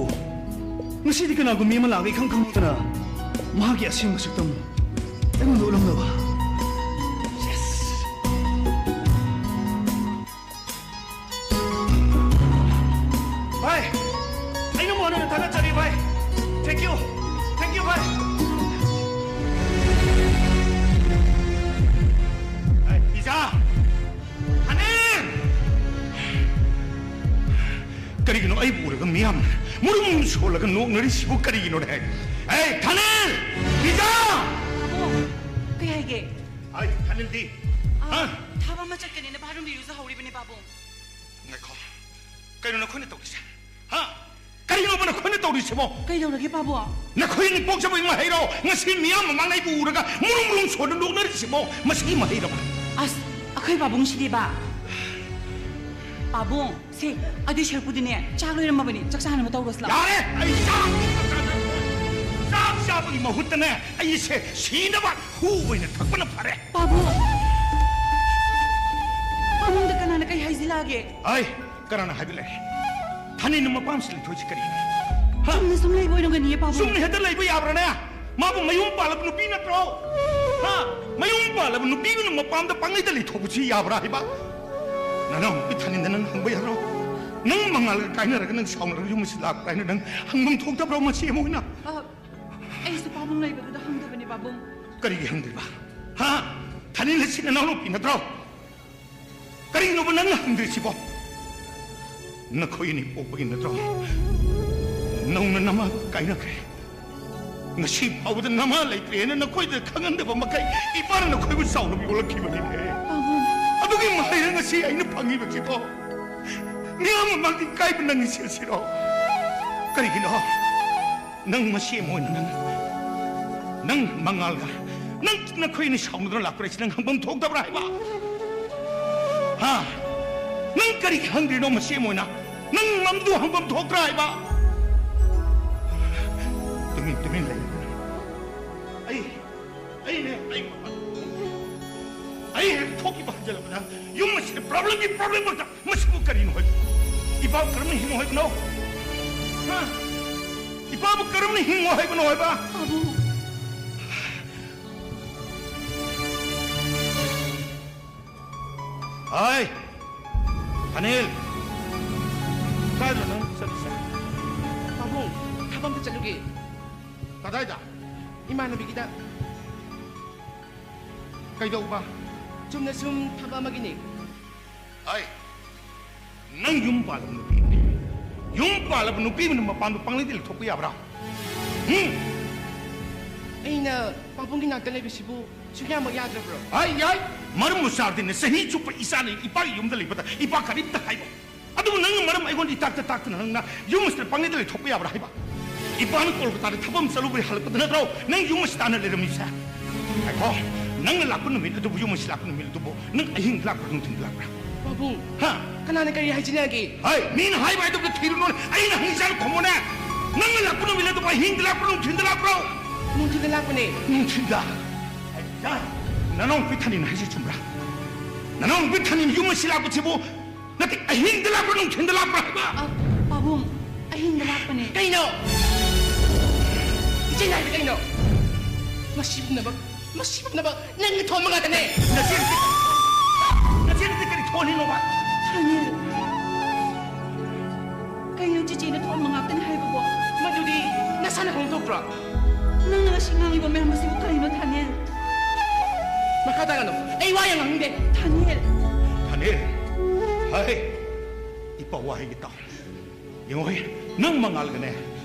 ꯉꯁꯤꯗꯤ ꯀꯅꯥꯒꯨꯝꯕꯤ ꯑꯃ ꯂꯥꯛꯑꯒ ꯏꯈꯪ ꯈꯪꯍꯧꯗꯅ ꯃꯍꯥꯛꯀꯤ ꯑꯁꯦꯡꯕ ꯁꯛꯇꯝ ꯑꯩꯉꯣꯟꯗ ꯎꯠꯂꯝꯂꯕ? Yes! ꯚꯥꯏ, ꯑꯩ ꯅꯪꯕꯨ ꯍꯟꯅ ꯍꯟꯅ ꯊꯥꯒꯠꯆꯔꯤ, ꯚꯥꯏ꯫ Thank you꯫ Thank you, ꯚꯥꯏ꯫ ꯑꯩ, ꯏꯆꯥ! ꯑꯅꯤꯜ! ꯀꯔꯤꯒꯤꯅꯣ ꯑꯩꯕꯨ ꯎꯔꯒ ꯃꯤꯌꯥꯝꯅ ꯃꯨꯔꯨꯝ ꯁꯣꯜꯂꯒ ꯅꯣꯛꯅꯔꯤꯁꯤꯕꯨ ꯀꯔꯤꯒꯤꯅꯣꯅꯦ? ꯑꯩ, ꯊꯥꯅꯤꯜ! ꯏꯆꯥ! ꯄꯥꯕꯨꯡ, ꯀꯩ ꯍꯥꯏꯒꯦ? ꯑꯩ, ꯊꯥꯅꯤꯜꯗꯤ? ꯑꯥ, ꯍꯥ? ꯊꯕꯛ ꯑꯃ ꯆꯠꯀꯅꯤꯅ ꯚꯥꯔꯨꯝ ꯏꯔꯨꯖꯍꯧꯔꯤꯕꯅꯦ, ꯄꯥꯕꯨꯡ꯫ ꯉꯥꯏꯈꯣ꯫ ꯀꯩꯅꯣ ꯅꯈꯣꯏꯅ ꯇꯧꯔꯤꯁꯦ? ꯍꯥ? ꯀꯔꯤꯅꯣꯕ ꯅꯈꯣꯏꯅ ꯇꯧꯔꯤꯁꯤꯕꯣ? ꯀꯩꯗꯧꯔꯒꯦ, ꯄꯥꯕꯨꯡ? ꯅꯈꯣꯏ ꯅꯄꯣꯛꯆꯕ ꯏꯃꯥ ꯍꯩꯔꯣ, ꯉꯁꯤ ꯃꯤꯌꯥꯝ ꯃꯃꯥꯡꯗ ꯑꯩꯕꯨ ꯎꯔꯒ ꯃꯨꯔꯨꯝ ꯃꯨꯔꯨꯝ ꯁꯣꯟꯗꯨꯅ ꯅꯣꯛꯅꯔꯤꯁꯤꯕꯣ? ꯃꯁꯤꯒꯤ ꯃꯍꯩꯔꯕ? ꯑꯁ, ꯑꯩꯈꯣꯏ ꯄꯥꯕꯨꯡꯁꯤꯗꯤꯕ꯫ ꯄꯥꯕꯨꯡ, ꯁꯦ, ꯑꯗꯨꯏ ꯁꯔꯨꯛꯄꯨꯗꯤꯅꯦ, ꯆꯥꯛ ꯂꯣꯏꯔꯝꯃꯕꯅꯤ, ꯆꯥꯛ ꯆꯥꯅꯕ ꯇꯧꯔꯣꯁꯤ ꯂꯥꯛꯑꯣ꯫ ꯌꯥꯔꯦ! ꯑꯩ ꯆꯥꯛ, ꯆꯥꯛ ꯆꯥꯕꯒꯤ ꯃꯍꯨꯠꯇꯅꯦ, ꯑꯩꯁꯦ ꯁꯤꯅꯕ ꯍꯨ ꯑꯣꯏꯅ ꯊꯛꯄꯅ ꯐꯔꯦ꯫ ꯄꯥꯕꯨꯡ! ꯄꯥꯕꯨꯡꯗ ꯀꯅꯥꯅ ꯀꯩ ꯍꯥꯏꯖꯤꯜꯂꯛꯑꯒꯦ? ꯑꯩ ꯀꯅꯥꯅ ꯍꯥꯏꯕ ꯂꯩ? ꯊꯥꯅꯤꯜꯅ ꯃꯄꯥꯝꯁꯤ ꯂꯩꯊꯣꯛꯏꯁꯤ ꯀꯔꯤꯒꯤꯅꯣ? ꯍꯥ? ꯆꯨꯝꯅ ꯁꯨꯝ ꯂꯩꯕ ꯑꯣꯏꯔꯝꯒꯅꯤꯌꯦ, ꯄꯥꯕꯨꯡ꯫ ꯆꯨꯝꯅ ꯍꯦꯛꯇ ꯂꯩꯕ ꯌꯥꯕ꯭ꯔꯥꯅꯦ? ꯃꯥꯕꯨ ꯃꯌꯨꯝ ꯄꯥꯜꯂꯕ ꯅꯨꯄꯤ ꯅꯠꯇ꯭ꯔꯣ? ꯍꯥ? ꯃꯌꯨꯝ ꯄꯥꯜꯂꯕ ꯅꯨꯄꯤꯗꯨꯅ ꯃꯄꯥꯝꯗ ꯄꯪꯂꯩꯗ ꯂꯩꯊꯣꯛꯄꯁꯤ ꯌꯥꯕ꯭ꯔꯥ ꯍꯥꯏꯕ? ꯅꯅꯥꯎꯅꯨꯄꯤ ꯊꯥꯅꯤꯜꯗ ꯅꯪ ꯍꯪꯕ ꯌꯥꯔꯣ? ꯅꯪ ꯃꯉꯥꯜꯒ ꯀꯥꯏꯅꯔꯒ ꯅꯪ ꯁꯥꯎꯅꯔꯒ ꯌꯨꯝ ꯑꯁꯤ ꯂꯥꯛꯄ꯭ꯔꯥ ꯍꯥꯏꯅ ꯅꯪ ꯍꯪꯐꯝ ꯊꯣꯛꯇꯕ꯭ꯔꯣ, ꯃꯆꯦ ꯑꯃ ꯑꯣꯏꯅ? ꯑ, ꯑꯩꯁꯨ ꯄꯥꯕꯨꯡ ꯂꯩꯕꯗꯨꯗ ꯍꯪꯗꯕꯅꯦ, ꯄꯥꯕꯨꯡ꯫ ꯀꯔꯤꯒꯤ ꯍꯪꯗ꯭ꯔꯤꯕ? ꯍꯥ? ꯊꯥꯅꯤꯜ ꯑꯁꯤ ꯅꯅꯥꯎꯅꯨꯄꯤ ꯅꯠꯇ꯭ꯔꯣ? ꯀꯔꯤꯒꯤꯅꯣꯕ ꯅꯪꯅ ꯍꯪꯗ꯭ꯔꯤꯁꯤꯕꯣ? ꯅꯈꯣꯏ ꯑꯅꯤ ꯄꯣꯛꯄꯒꯤ ꯅꯠꯇ꯭ꯔꯣ ꯅꯧꯅ ꯅꯃꯥ ꯀꯥꯏꯅꯈ꯭ꯔꯦ? ꯉꯁꯤ ꯐꯥꯎꯕꯗ ꯅꯃꯥ ꯂꯩꯇ꯭ꯔꯦꯅ ꯅꯈꯣꯏꯗ ꯈꯪꯍꯟꯗꯕ ꯃꯈꯩ ꯏꯄꯥꯅ ꯅꯈꯣꯏꯕꯨ ꯆꯥꯎꯅ ꯌꯣꯛꯂꯛꯈꯤꯕꯅꯤꯅꯦ꯫ ꯄꯥꯕꯨꯡ꯫ ꯑꯗꯨꯒꯤ ꯃꯍꯩꯔ ꯉꯁꯤ ꯑꯩꯅ ꯐꯪꯉꯤꯕꯁꯤꯕꯣ? ꯃꯤꯌꯥꯝ ꯃꯃꯥꯡꯗ ꯏꯀꯥꯏꯕ ꯅꯪꯉꯤꯁꯦ ꯁꯤꯔꯣ? ꯀꯔꯤꯒꯤꯅꯣ? ꯅꯪ ꯃꯁꯤ ꯑꯃ ꯑꯣꯏꯅ ꯅꯪ, ꯅꯪ ꯃꯉꯥꯜꯒ ꯅꯪ ꯅꯈꯣꯏꯅ ꯁꯥꯎꯅꯗꯨꯅ ꯂꯥꯛꯄ꯭ꯔꯥ ꯍꯥꯏꯁꯤ ꯅꯪ ꯍꯪꯐꯝ ꯊꯣꯛꯇꯕ꯭ꯔꯥ ꯍꯥꯏꯕ? ꯍꯥ? ꯅꯪ ꯀꯔꯤ ꯍꯪꯗ꯭ꯔꯤꯅꯣ ꯃꯁꯤ ꯑꯃ ꯑꯣꯏꯅ? ꯅꯪ ꯃꯝꯗꯨ ꯍꯪꯐꯝ ꯊꯣꯛꯇ꯭ꯔꯥ ꯍꯥꯏꯕ? ꯇꯨꯃꯤꯟ, ꯇꯨꯃꯤꯟ ꯂꯩ꯫ ꯑꯩ, ꯑꯩꯅꯦ, ꯑꯩ ꯃꯄꯥꯟ ꯊꯣꯛ-, ꯑꯩ ꯍꯦꯛ ꯊꯣꯛꯈꯤꯕ ꯍꯟꯖꯤꯜꯂꯛꯄꯗ ꯌꯨꯝ ꯑꯁꯤꯗ problemꯒꯤ problem ꯉꯥꯛꯇ꯫ ꯃꯁꯤꯕꯨ ꯀꯔꯤꯅꯣ ꯍꯥꯏꯕ? ꯏꯄꯥꯕꯨ ꯀꯔꯝꯅ ꯍꯤꯡꯉꯨ ꯍꯥꯏꯕꯅꯣ? ꯍꯥ? ꯏꯄꯥꯕꯨ ꯀꯔꯝꯅ ꯍꯤꯡꯉꯨ ꯍꯥꯏꯕꯅꯣ ꯍꯥꯏꯕ? ꯄꯥꯕꯨꯡ꯫ ꯍꯥꯏ! ꯑꯅꯤꯜ! ꯀꯥꯏꯗꯅꯣ ꯅꯪ ꯆꯠꯂꯤꯁꯦ? ꯄꯥꯕꯨꯡ, ꯊꯕꯛ ꯑꯝꯇ ꯆꯠꯂꯨꯒꯦ꯫ ꯀꯗꯥꯏꯗ? ꯏꯃꯥꯟꯅꯕꯤꯒꯤꯗ꯫ ꯀꯩꯗꯧꯕ? ꯆꯨꯝꯅ ꯁꯨꯝ ꯊꯕꯛ ꯑꯃꯒꯤꯅꯦ꯫ ꯑꯩ, ꯅꯪ ꯌꯨꯝ ꯄꯥꯜꯂꯕ ꯅꯨꯄꯤ, ꯌꯨꯝ ꯄꯥꯜꯂꯕ ꯅꯨꯄꯤ ꯑꯃꯅ ꯃꯄꯥꯟꯗ ꯄꯪꯂꯩꯗ ꯂꯩꯊꯣꯛꯄ ꯌꯥꯕ꯭ꯔꯥ? ꯎꯝ? ꯑꯩꯅ ꯄꯥꯕꯨꯡꯒꯤ ꯅꯥꯛꯇ ꯂꯩꯕꯁꯤꯕꯨ ꯁꯨꯛꯌꯥꯃꯛ ꯌꯥꯗ꯭ꯔꯕ꯭ꯔꯣ? ꯑꯩ ꯌꯥꯏ꯫ ꯃꯔꯝꯕꯨ ꯆꯥꯔꯗꯤꯅꯦ, ꯆꯍꯤ ꯆꯨꯞꯄ ꯏꯆꯥꯅ ꯏꯄꯥꯒꯤ ꯌꯨꯝꯗ ꯂꯩꯕꯗ ꯏꯄꯥ ꯀꯔꯤꯝꯇ ꯍꯥꯏꯔꯣꯏ꯫ ꯑꯗꯨꯕꯨ ꯅꯪꯅ ꯃꯔꯝ ꯑꯩꯉꯣꯟꯗ ꯏꯇꯥꯛꯇ ꯇꯥꯛꯇꯅ ꯅꯪꯅ ꯌꯨꯝ ꯑꯁꯤꯗ ꯄꯪꯂꯩꯗ ꯂꯩꯊꯣꯛꯄ ꯌꯥꯕ꯭ꯔꯥ ꯍꯥꯏꯕ? ꯏꯄꯥꯅ ꯀꯣꯜꯀꯇꯥꯗ ꯊꯕꯛ ꯑꯃ ꯆꯠꯂꯨꯕꯩ ꯍꯜꯂꯛꯄꯗ ꯅꯠꯇ꯭ꯔꯣ ꯅꯪ ꯌꯨꯝ ꯑꯁꯤ ꯇꯥꯟꯅ ꯂꯩꯔꯝꯃꯤꯁꯦ? ꯉꯥꯏꯈꯣ, ꯅꯪꯅ ꯂꯥꯛꯄ ꯅꯨꯃꯤꯠ ꯑꯗꯨꯕꯨ, ꯌꯨꯝ ꯑꯁꯤ ꯂꯥꯛꯄ ꯅꯨꯃꯤꯠ ꯑꯗꯨꯕꯨ ꯅꯪ ꯑꯍꯤꯡꯗ ꯂꯥꯛꯄ꯭ꯔꯥ, ꯅꯨꯡꯊꯤꯟꯗ ꯂꯥꯛꯄ꯭ꯔꯥ? ꯄꯥꯕꯨꯡ, ꯍꯥ? ꯀꯅꯥꯅ ꯀꯔꯤ ꯍꯥꯏꯖꯤꯟꯅꯒꯦ? ꯍꯩ, ꯃꯤꯅ ꯍꯥꯏꯕ ꯍꯥꯏꯗꯕꯗ ꯊꯤꯔꯨꯅꯨ꯫ ꯑꯩꯅ ꯍꯪꯉꯤꯁꯦ ꯍꯥꯟꯅ ꯈꯨꯝꯃꯨꯅꯦ꯫ ꯅꯪꯅ ꯂꯥꯛꯄ ꯅꯨꯃꯤꯠ ꯑꯗꯨꯕꯨ ꯑꯍꯤꯡꯗ ꯂꯥꯛꯄ꯭ꯔꯥ, ꯅꯨꯡꯊꯤꯟꯗ ꯂꯥꯛꯄ꯭ꯔꯣ? ꯅꯨꯡꯊꯤꯟꯗ ꯂꯥꯛꯄꯅꯦ꯫ ꯅꯨꯡꯊꯤꯟꯗ? ꯍꯩ, ꯅꯅꯥꯎꯅꯨꯄꯤ ꯊꯅꯤꯅ ꯍꯥꯏꯁꯦ ꯆꯨꯝꯕ꯭ꯔꯥ? ꯅꯅꯥꯎꯅꯨꯄꯤ ꯊꯅꯤꯅ ꯌꯨꯝ ꯑꯁꯤ ꯂꯥꯛꯄꯁꯤꯕꯨ ꯅꯠꯇꯦ, ꯑꯍꯤꯡꯗ ꯂꯥꯛꯄ꯭ꯔꯥ, ꯅꯨꯡꯊꯤꯟꯗ ꯂꯥꯛꯄ꯭ꯔꯥ ꯍꯥꯏꯕ? ꯑ, ꯄꯥꯕꯨꯡ, ꯑꯍꯤꯡꯗ ꯂꯥꯛꯄꯅꯦ꯫ ꯀꯩꯅꯣ? ꯏꯆꯦꯅ ꯍꯥꯏꯁꯦ ꯀꯩꯅꯣ? ꯃꯁꯤ ꯄꯨꯝꯅꯃꯛ, ꯃꯁꯤ ꯄꯨꯝꯅꯃꯛ ꯅꯪꯅ ꯊꯣꯛꯍꯟꯕ ꯉꯥꯛꯇꯅꯦ꯫ ꯅꯆꯦꯅꯗꯤ, ꯅꯆꯦꯅꯗꯤ ꯀꯔꯤ ꯊꯣꯛꯍꯜꯂꯤꯅꯣꯕ? ꯊꯥꯅꯤꯜ, ꯀꯩꯅꯣ ꯆꯤꯆꯦꯅ ꯊꯣꯛꯍꯟꯕ ꯉꯥꯛꯇꯅꯦ ꯍꯥꯏꯕꯕꯣ? ꯃꯗꯨꯗꯤ ꯅꯁꯥꯅ ꯈꯪꯗꯣꯛꯇ꯭ꯔꯣ? ꯅꯪꯅ ꯉꯁꯤ ꯉꯥꯡꯉꯤꯕ ꯃꯌꯥꯝ ꯑꯁꯤꯕꯨ ꯀꯔꯤꯅꯣ, ꯊꯥꯅꯤꯜ? ꯃꯈꯥ ꯇꯥꯒꯅꯨ꯫ ꯑꯩ ꯋꯥ ꯌꯥꯝ ꯉꯥꯡꯅꯤꯡꯗꯦ꯫ ꯊꯥꯅꯤꯜ! ꯊꯥꯅꯤꯜ! ꯍꯩ! ꯏꯄꯥ ꯋꯥꯍꯩꯒꯤ ꯇꯥꯎ꯫ ꯌꯦꯡꯉꯣ ꯍꯦ, ꯅꯪ ꯃꯉꯥꯜꯒꯅꯦ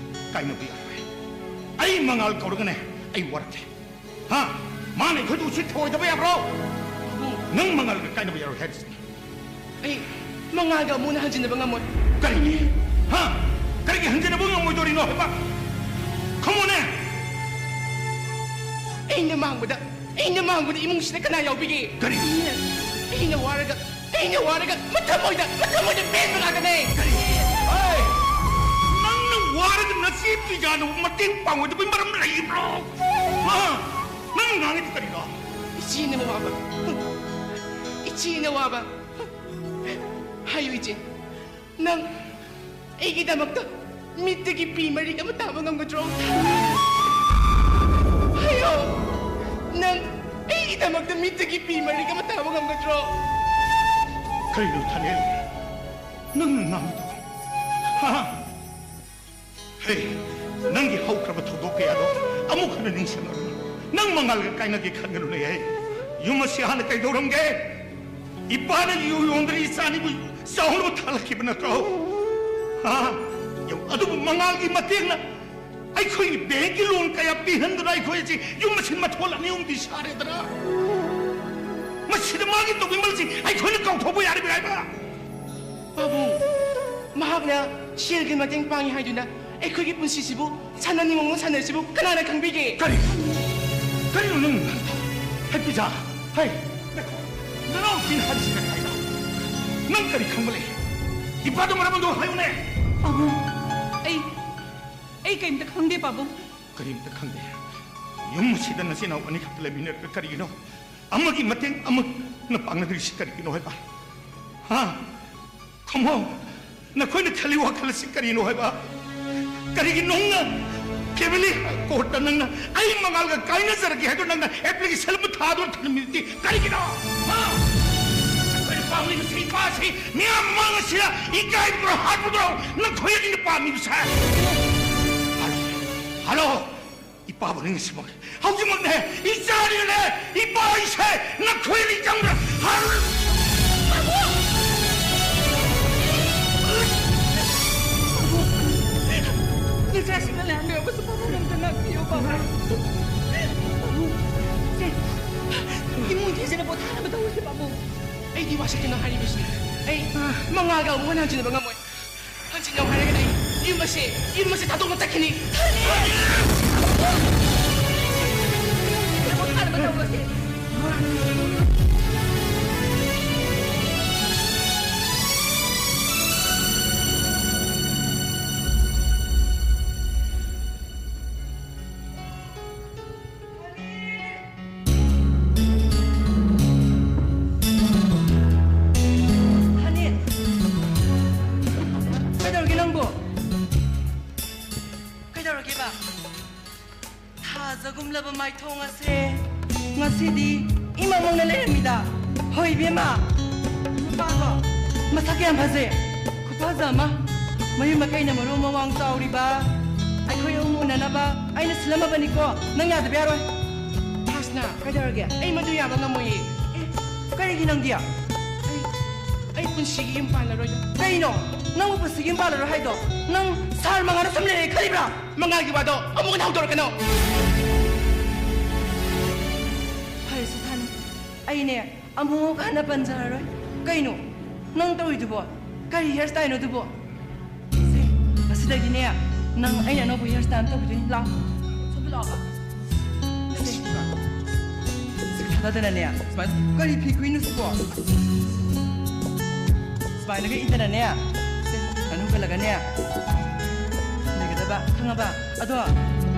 ꯀꯥꯏꯅꯕ ꯌꯥꯔꯣꯏ꯫ ꯑꯩ ꯃꯉꯥꯜ ꯀꯧꯔꯒꯅꯦ ꯑꯩ ꯋꯥꯔꯛꯀꯦ꯫ ꯍꯥ? ꯃꯥꯅ ꯑꯩꯈꯣꯏꯗ ꯎꯁꯤꯠ ꯊꯑꯣꯏꯗꯕ ꯌꯥꯕ꯭ꯔꯣ? ꯅꯪ ꯃꯉꯥꯜꯒ ꯀꯥꯏꯅꯕ ꯌꯥꯔꯣꯏ ꯍꯥꯏꯔꯤꯁꯤꯅꯦ꯫ ꯑꯩ ꯃꯉꯥꯜꯒ ꯑꯃꯨꯛ ꯍꯟꯅ ꯍꯟꯖꯤꯟꯅꯕ ꯉꯝꯃꯣꯏ꯫ ꯀꯔꯤꯒꯤ? ꯍꯥ? ꯀꯔꯤꯒꯤ ꯍꯟꯖꯤꯟꯅꯕ ꯉꯝꯃꯣꯏꯗꯣꯔꯤꯅꯣ ꯍꯥꯏꯕ? ꯈꯨꯝꯃꯨꯅꯦ! ꯑꯩꯅ ꯃꯥꯡꯕꯗ, ꯑꯩꯅ ꯃꯥꯡꯕꯗ ꯏꯃꯨꯡꯁꯤꯗ ꯀꯅꯥ ꯌꯥꯎꯕꯤꯒꯦ? ꯀꯔꯤ? ꯑꯩꯅ ꯋꯥꯔꯒ, ꯑꯩꯅ ꯋꯥꯔꯒ ꯃꯊꯃꯣꯏꯗ, ꯃꯊꯃꯣꯏꯗ ꯄꯦꯟꯕ ꯉꯥꯛꯇꯅꯦ꯫ ꯀꯔꯤ? ꯍꯩ! ꯅꯪꯅ ꯋꯥꯔꯒ ꯅꯆꯦ ꯄꯤꯖꯥꯅꯕꯨ ꯃꯇꯦꯡ ꯄꯥꯡꯉꯣꯏꯗꯕꯩ ꯃꯔꯝ ꯂꯩꯕ꯭ꯔꯣ? ꯍꯥ? ꯅꯪ ꯉꯥꯡꯉꯤꯗꯨ ꯀꯔꯤꯅꯣ? ꯏꯆꯦꯅ ꯋꯥꯕ, ꯏꯆꯦꯅ ꯋꯥꯕ꯫ ꯍꯥꯏꯌꯨ ꯏꯆꯦ, ꯅꯪ ꯑꯩꯒꯤꯗꯃꯛꯇ ꯃꯤꯠꯇꯒꯤ ꯄꯤ ꯃꯔꯤꯛ ꯑꯃ ꯇꯥꯕ ꯉꯝꯒꯗ꯭ꯔꯣ? ꯍꯥꯏꯌꯣ, ꯅꯪ ꯑꯩꯒꯤꯗꯃꯛꯇ ꯃꯤꯠꯇꯒꯤ ꯄꯤ ꯃꯔꯤꯛ ꯑꯃ ꯇꯥꯕ ꯉꯝꯒꯗ꯭ꯔꯣ? ꯀꯔꯤꯅꯣ ꯊꯥꯅꯦꯜ? ꯅꯪꯅ ꯉꯥꯡꯕꯗꯣ? ꯍꯥ? ꯍꯦ, ꯅꯪꯒꯤ ꯍꯧꯈ꯭ꯔꯕ ꯊꯧꯗꯣꯛ ꯀꯌꯥꯗꯣ ꯑꯃꯨꯛ ꯍꯟꯅ ꯅꯤꯡꯁꯤꯡꯂꯨꯅꯨ꯫ ꯅꯪ ꯃꯉꯥꯜꯒ ꯀꯥꯏꯅꯒꯦ ꯈꯟꯒꯅꯨꯅꯦ꯫ ꯍꯦ, ꯌꯨꯝ ꯑꯁꯤ ꯍꯥꯟꯅ ꯀꯩꯗꯧꯔꯝꯒꯦ? ꯏꯄꯥꯅ ꯌꯨ ꯌꯣꯟꯗꯅ ꯏꯆꯥꯅꯤꯕꯨ ꯆꯥꯎꯅꯕ ꯊꯥꯂꯛꯈꯤꯕ ꯅꯠꯇ꯭ꯔꯣ? ꯍꯥ? ꯌꯦꯡꯉꯨ, ꯑꯗꯨꯕꯨ ꯃꯉꯥꯜꯒꯤ ꯃꯇꯦꯡꯅ ꯑꯩꯈꯣꯏꯒꯤ ꯕꯦꯡꯀꯤ ꯂꯣꯟ ꯀꯌꯥ ꯄꯤꯍꯟꯗꯅ ꯑꯩꯈꯣꯏ ꯑꯁꯤ ꯌꯨꯝ ꯃꯁꯤꯡ ꯃꯊꯣꯜ ꯑꯅꯤ ꯑꯍꯨꯝꯗꯤ ꯁꯥꯔꯦꯗꯅ꯫ ꯃꯁꯤꯗ ꯃꯥꯒꯤ ꯇꯧꯕꯤꯃꯜꯁꯤ ꯑꯩꯈꯣꯏꯅ ꯀꯥꯎꯊꯣꯛꯄ ꯌꯥꯔꯤꯕ꯭ꯔꯥ ꯍꯥꯏꯕ? ꯄꯥꯕꯨꯡ, ꯃꯍꯥꯛꯅ ꯁꯦꯜꯒꯤ ꯃꯇꯦꯡ ꯄꯥꯡꯉꯤ ꯍꯥꯏꯗꯨꯅ ꯑꯩꯈꯣꯏꯒꯤ ꯄꯨꯟꯁꯤꯁꯤꯕꯨ ꯁꯥꯟꯅꯅꯤꯡꯕ ꯃꯑꯣꯡꯗ ꯁꯥꯟꯅꯔꯤꯁꯤꯕꯨ ꯀꯅꯥꯅ ꯈꯪꯕꯤꯒꯦ? ꯀꯔꯤ? ꯀꯔꯤꯅꯣ ꯅꯪ? ꯍꯩ ꯄꯤꯖꯥ, ꯍꯩ, ꯅꯅꯥꯎꯄꯤꯅ ꯍꯥꯏꯔꯤꯁꯤ ꯀꯔꯤ ꯍꯥꯏꯅꯣ? ꯅꯪ ꯀꯔꯤ ꯈꯪꯕ ꯂꯩ? ꯏꯄꯥꯗꯣ ꯃꯔꯝ ꯑꯗꯨ ꯍꯥꯏꯌꯨꯅꯦ꯫ ꯄꯥꯕꯨꯡ, ꯑꯩ, ꯑꯩ ꯀꯔꯤꯝꯇ ꯈꯪꯗꯦ, ꯄꯥꯕꯨꯡ꯫ ꯀꯔꯤꯝꯇ ꯈꯪꯗꯦ? ꯌꯨꯝ ꯑꯁꯤꯗ ꯅꯆꯤꯟ ꯅꯅꯥꯎ ꯑꯅꯤꯈꯛꯇ ꯂꯩꯃꯤꯟꯅꯔꯒ ꯀꯔꯤꯒꯤꯅꯣ ꯑꯃꯒꯤ ꯃꯇꯦꯡ ꯑꯃꯅ ꯄꯥꯡꯅꯗ꯭ꯔꯤꯁꯤ ꯀꯔꯤꯒꯤꯅꯣ ꯍꯥꯏꯕ? ꯍꯥ? ꯈꯨꯝꯃꯣ꯫ ꯅꯈꯣꯏꯅ ꯈꯜꯂꯤ ꯋꯥꯈꯜ ꯑꯁꯤ ꯀꯔꯤꯅꯣ ꯍꯥꯏꯕ? ꯀꯔꯤꯒꯤ ꯅꯣꯡꯅ ꯐꯦꯃꯤꯂꯤ ꯀꯣꯔꯠꯇ ꯅꯪꯅ ꯑꯩ ꯃꯉꯥꯜꯒ ꯀꯥꯏꯅꯖꯔꯒꯦ ꯍꯥꯏꯗꯨꯅ ꯅꯪꯅ ꯑꯦꯄ꯭ꯂꯤꯀꯦꯁꯟ ꯑꯃ ꯊꯥꯗꯨꯅ ꯊꯝꯃꯤꯕꯗꯤ ꯀꯔꯤꯒꯤꯅꯣ? ꯍꯥ? ꯑꯩꯈꯣꯏꯅ ꯄꯥꯝꯂꯤꯕꯁꯤ ꯏꯄꯥꯁꯤ ꯃꯤꯌꯥꯝ ꯃꯃꯥꯡ ꯑꯁꯤꯗ ꯏꯀꯥꯏꯕꯗꯨꯔꯣ ꯍꯥꯠꯄꯗꯨꯔꯣ ꯅꯈꯣꯏ ꯑꯅꯤꯅ ꯄꯥꯝꯂꯤꯕꯁꯦ? Hello, hello. ꯏꯄꯥꯕꯨ ꯅꯤꯡꯁꯤꯡꯕ ꯍꯧꯖꯤꯛꯃꯛꯅꯦ꯫ ꯏꯆꯥꯅꯤꯅꯦ꯫ ꯏꯄꯥ ꯑꯩꯁꯦ ꯅꯈꯣꯏꯅ ꯆꯪꯕ꯭ꯔꯥ? ꯍꯥꯏꯔꯨ꯫ ꯅꯆꯥꯁꯤꯡꯅ ꯂꯥꯟꯕꯤꯔꯕꯁꯨ ꯄꯥꯕꯨꯡ ꯑꯝꯇ ꯉꯥꯛꯄꯤꯌꯨ, ꯄꯥꯕꯨꯡ꯫ ꯁꯦ, ꯏꯃꯨꯡ ꯊꯤꯖꯅ ꯄꯣꯊꯥꯅꯕ ꯇꯧꯔꯁꯤ, ꯄꯥꯕꯨꯡ꯫ ꯑꯩꯗꯤ ꯋꯥꯁꯛꯇꯅ ꯍꯥꯏꯔꯤꯕꯁꯤꯅꯤ꯫ ꯑꯩ ꯃꯉꯥꯜꯒ ꯑꯃꯨꯛ ꯍꯟꯅ ꯍꯟꯖꯤꯟꯅꯕ ꯉꯝꯃꯣꯏ꯫ ꯍꯟꯖꯤꯟꯅꯧ ꯍꯥꯏꯔꯒꯗꯤ ꯌꯨꯝ ꯑꯁꯦ, ꯌꯨꯝ ꯑꯁꯦ ꯊꯥꯗꯣꯛꯅ ꯆꯠꯈꯤꯅꯤ꯫ ꯍꯅꯤ, ꯀꯩꯗꯧꯔꯒꯦ ꯅꯪꯕꯨ? ꯀꯩꯗꯧꯔꯒꯦꯕ? ꯊꯥꯖꯒꯨꯝꯂꯕ ꯃꯥꯏꯊꯣꯡ ꯑꯁꯦ ꯉꯁꯤꯗꯤ ꯏꯃꯪ ꯃꯪꯅ ꯂꯩꯔꯝꯃꯤꯗ꯫ ꯍꯣꯏ, ꯏꯕꯦꯝꯃ, ꯅꯨꯄꯥꯗꯣ ꯃꯁꯛ ꯌꯥꯝ ꯐꯖꯩ, ꯈꯨꯐꯖ ꯑꯃ꯫ ꯃꯌꯨꯝ ꯃꯀꯩꯅ ꯃꯔꯣꯟ ꯑꯃ ꯋꯥꯡ ꯆꯥꯎꯔꯤꯕ꯫ ꯑꯩꯈꯣꯏ ꯑꯍꯨꯝ ꯎꯅꯅꯕ ꯑꯩꯅ ꯁꯤꯜꯂꯝꯃꯕꯅꯤꯀꯣ, ꯅꯪ ꯌꯥꯗꯕ ꯌꯥꯔꯣꯏ꯫ ꯍꯥꯁꯅꯥ, ꯀꯩꯗꯧꯔꯒꯦ? ꯑꯩ ꯃꯗꯨ ꯌꯥꯕ ꯉꯝꯃꯣꯏꯌꯦ꯫ ꯑꯦ, ꯀꯔꯤꯒꯤ ꯅꯪꯗꯤ? ꯑꯩ, ꯑꯩ ꯄꯨꯟꯁꯤꯒꯤ ꯌꯨꯝ ꯄꯥꯜꯂꯔꯣꯏꯗ꯫ ꯀꯩꯅꯣ? ꯅꯪꯕꯨ ꯄꯨꯟꯁꯤꯒꯤ ꯌꯨꯝ ꯄꯥꯜꯂꯔꯣꯏ ꯍꯥꯏꯗꯣ? ꯅꯪ ꯁꯥꯔ ꯃꯉꯥꯜꯗ ꯁꯨꯝ ꯂꯩꯔꯒꯦ ꯈꯜꯂꯤꯕ꯭ꯔꯥ? ꯃꯉꯥꯜꯒꯤ ꯋꯥꯗꯣ ꯑꯃꯨꯛ ꯍꯟꯅ ꯍꯧꯗꯣꯔꯛꯀꯅꯣ꯫ ꯐꯔꯦꯁꯦ ꯊꯥꯅꯤ, ꯑꯩꯅꯦ ꯑꯃꯨꯛ ꯍꯟꯅ ꯄꯟꯖꯔꯔꯣꯏ꯫ ꯀꯩꯅꯣ ꯅꯪ ꯇꯧꯔꯤꯗꯨꯕꯣ? ꯀꯔꯤ ꯍꯤꯌꯔ ꯁ꯭ꯇꯥꯏꯜꯅꯣ ꯑꯗꯨꯕꯣ? ꯁꯦ, ꯉꯁꯤꯗꯒꯤꯅꯦ, ꯅꯪ ꯑꯩꯅ ꯑꯅꯧꯕ ꯍꯤꯌꯔ ꯁ꯭ꯇꯥꯏꯜ ꯑꯃ ꯇꯧꯕꯤꯗꯣꯏꯅꯤ꯫ ꯂꯥꯛꯑꯣ, ꯁꯣꯝꯗ ꯂꯥꯛꯑꯣꯕ꯫ ꯁꯦ, ꯁꯦ, ꯊꯥꯗꯗꯅꯅꯦ, ꯁꯨꯃꯥꯏꯅ, ꯀꯔꯤ ꯐꯤ ꯈꯨꯏꯅꯣ ꯁꯤꯕꯣ? ꯁꯨꯃꯥꯏꯅꯒ ꯏꯟꯗꯅꯅꯦ, ꯁꯦ, ꯃꯅꯨꯡ ꯍꯜꯂꯒꯅꯦ, ꯂꯩꯒꯗꯕ, ꯈꯪꯉꯕ? ꯑꯗꯣ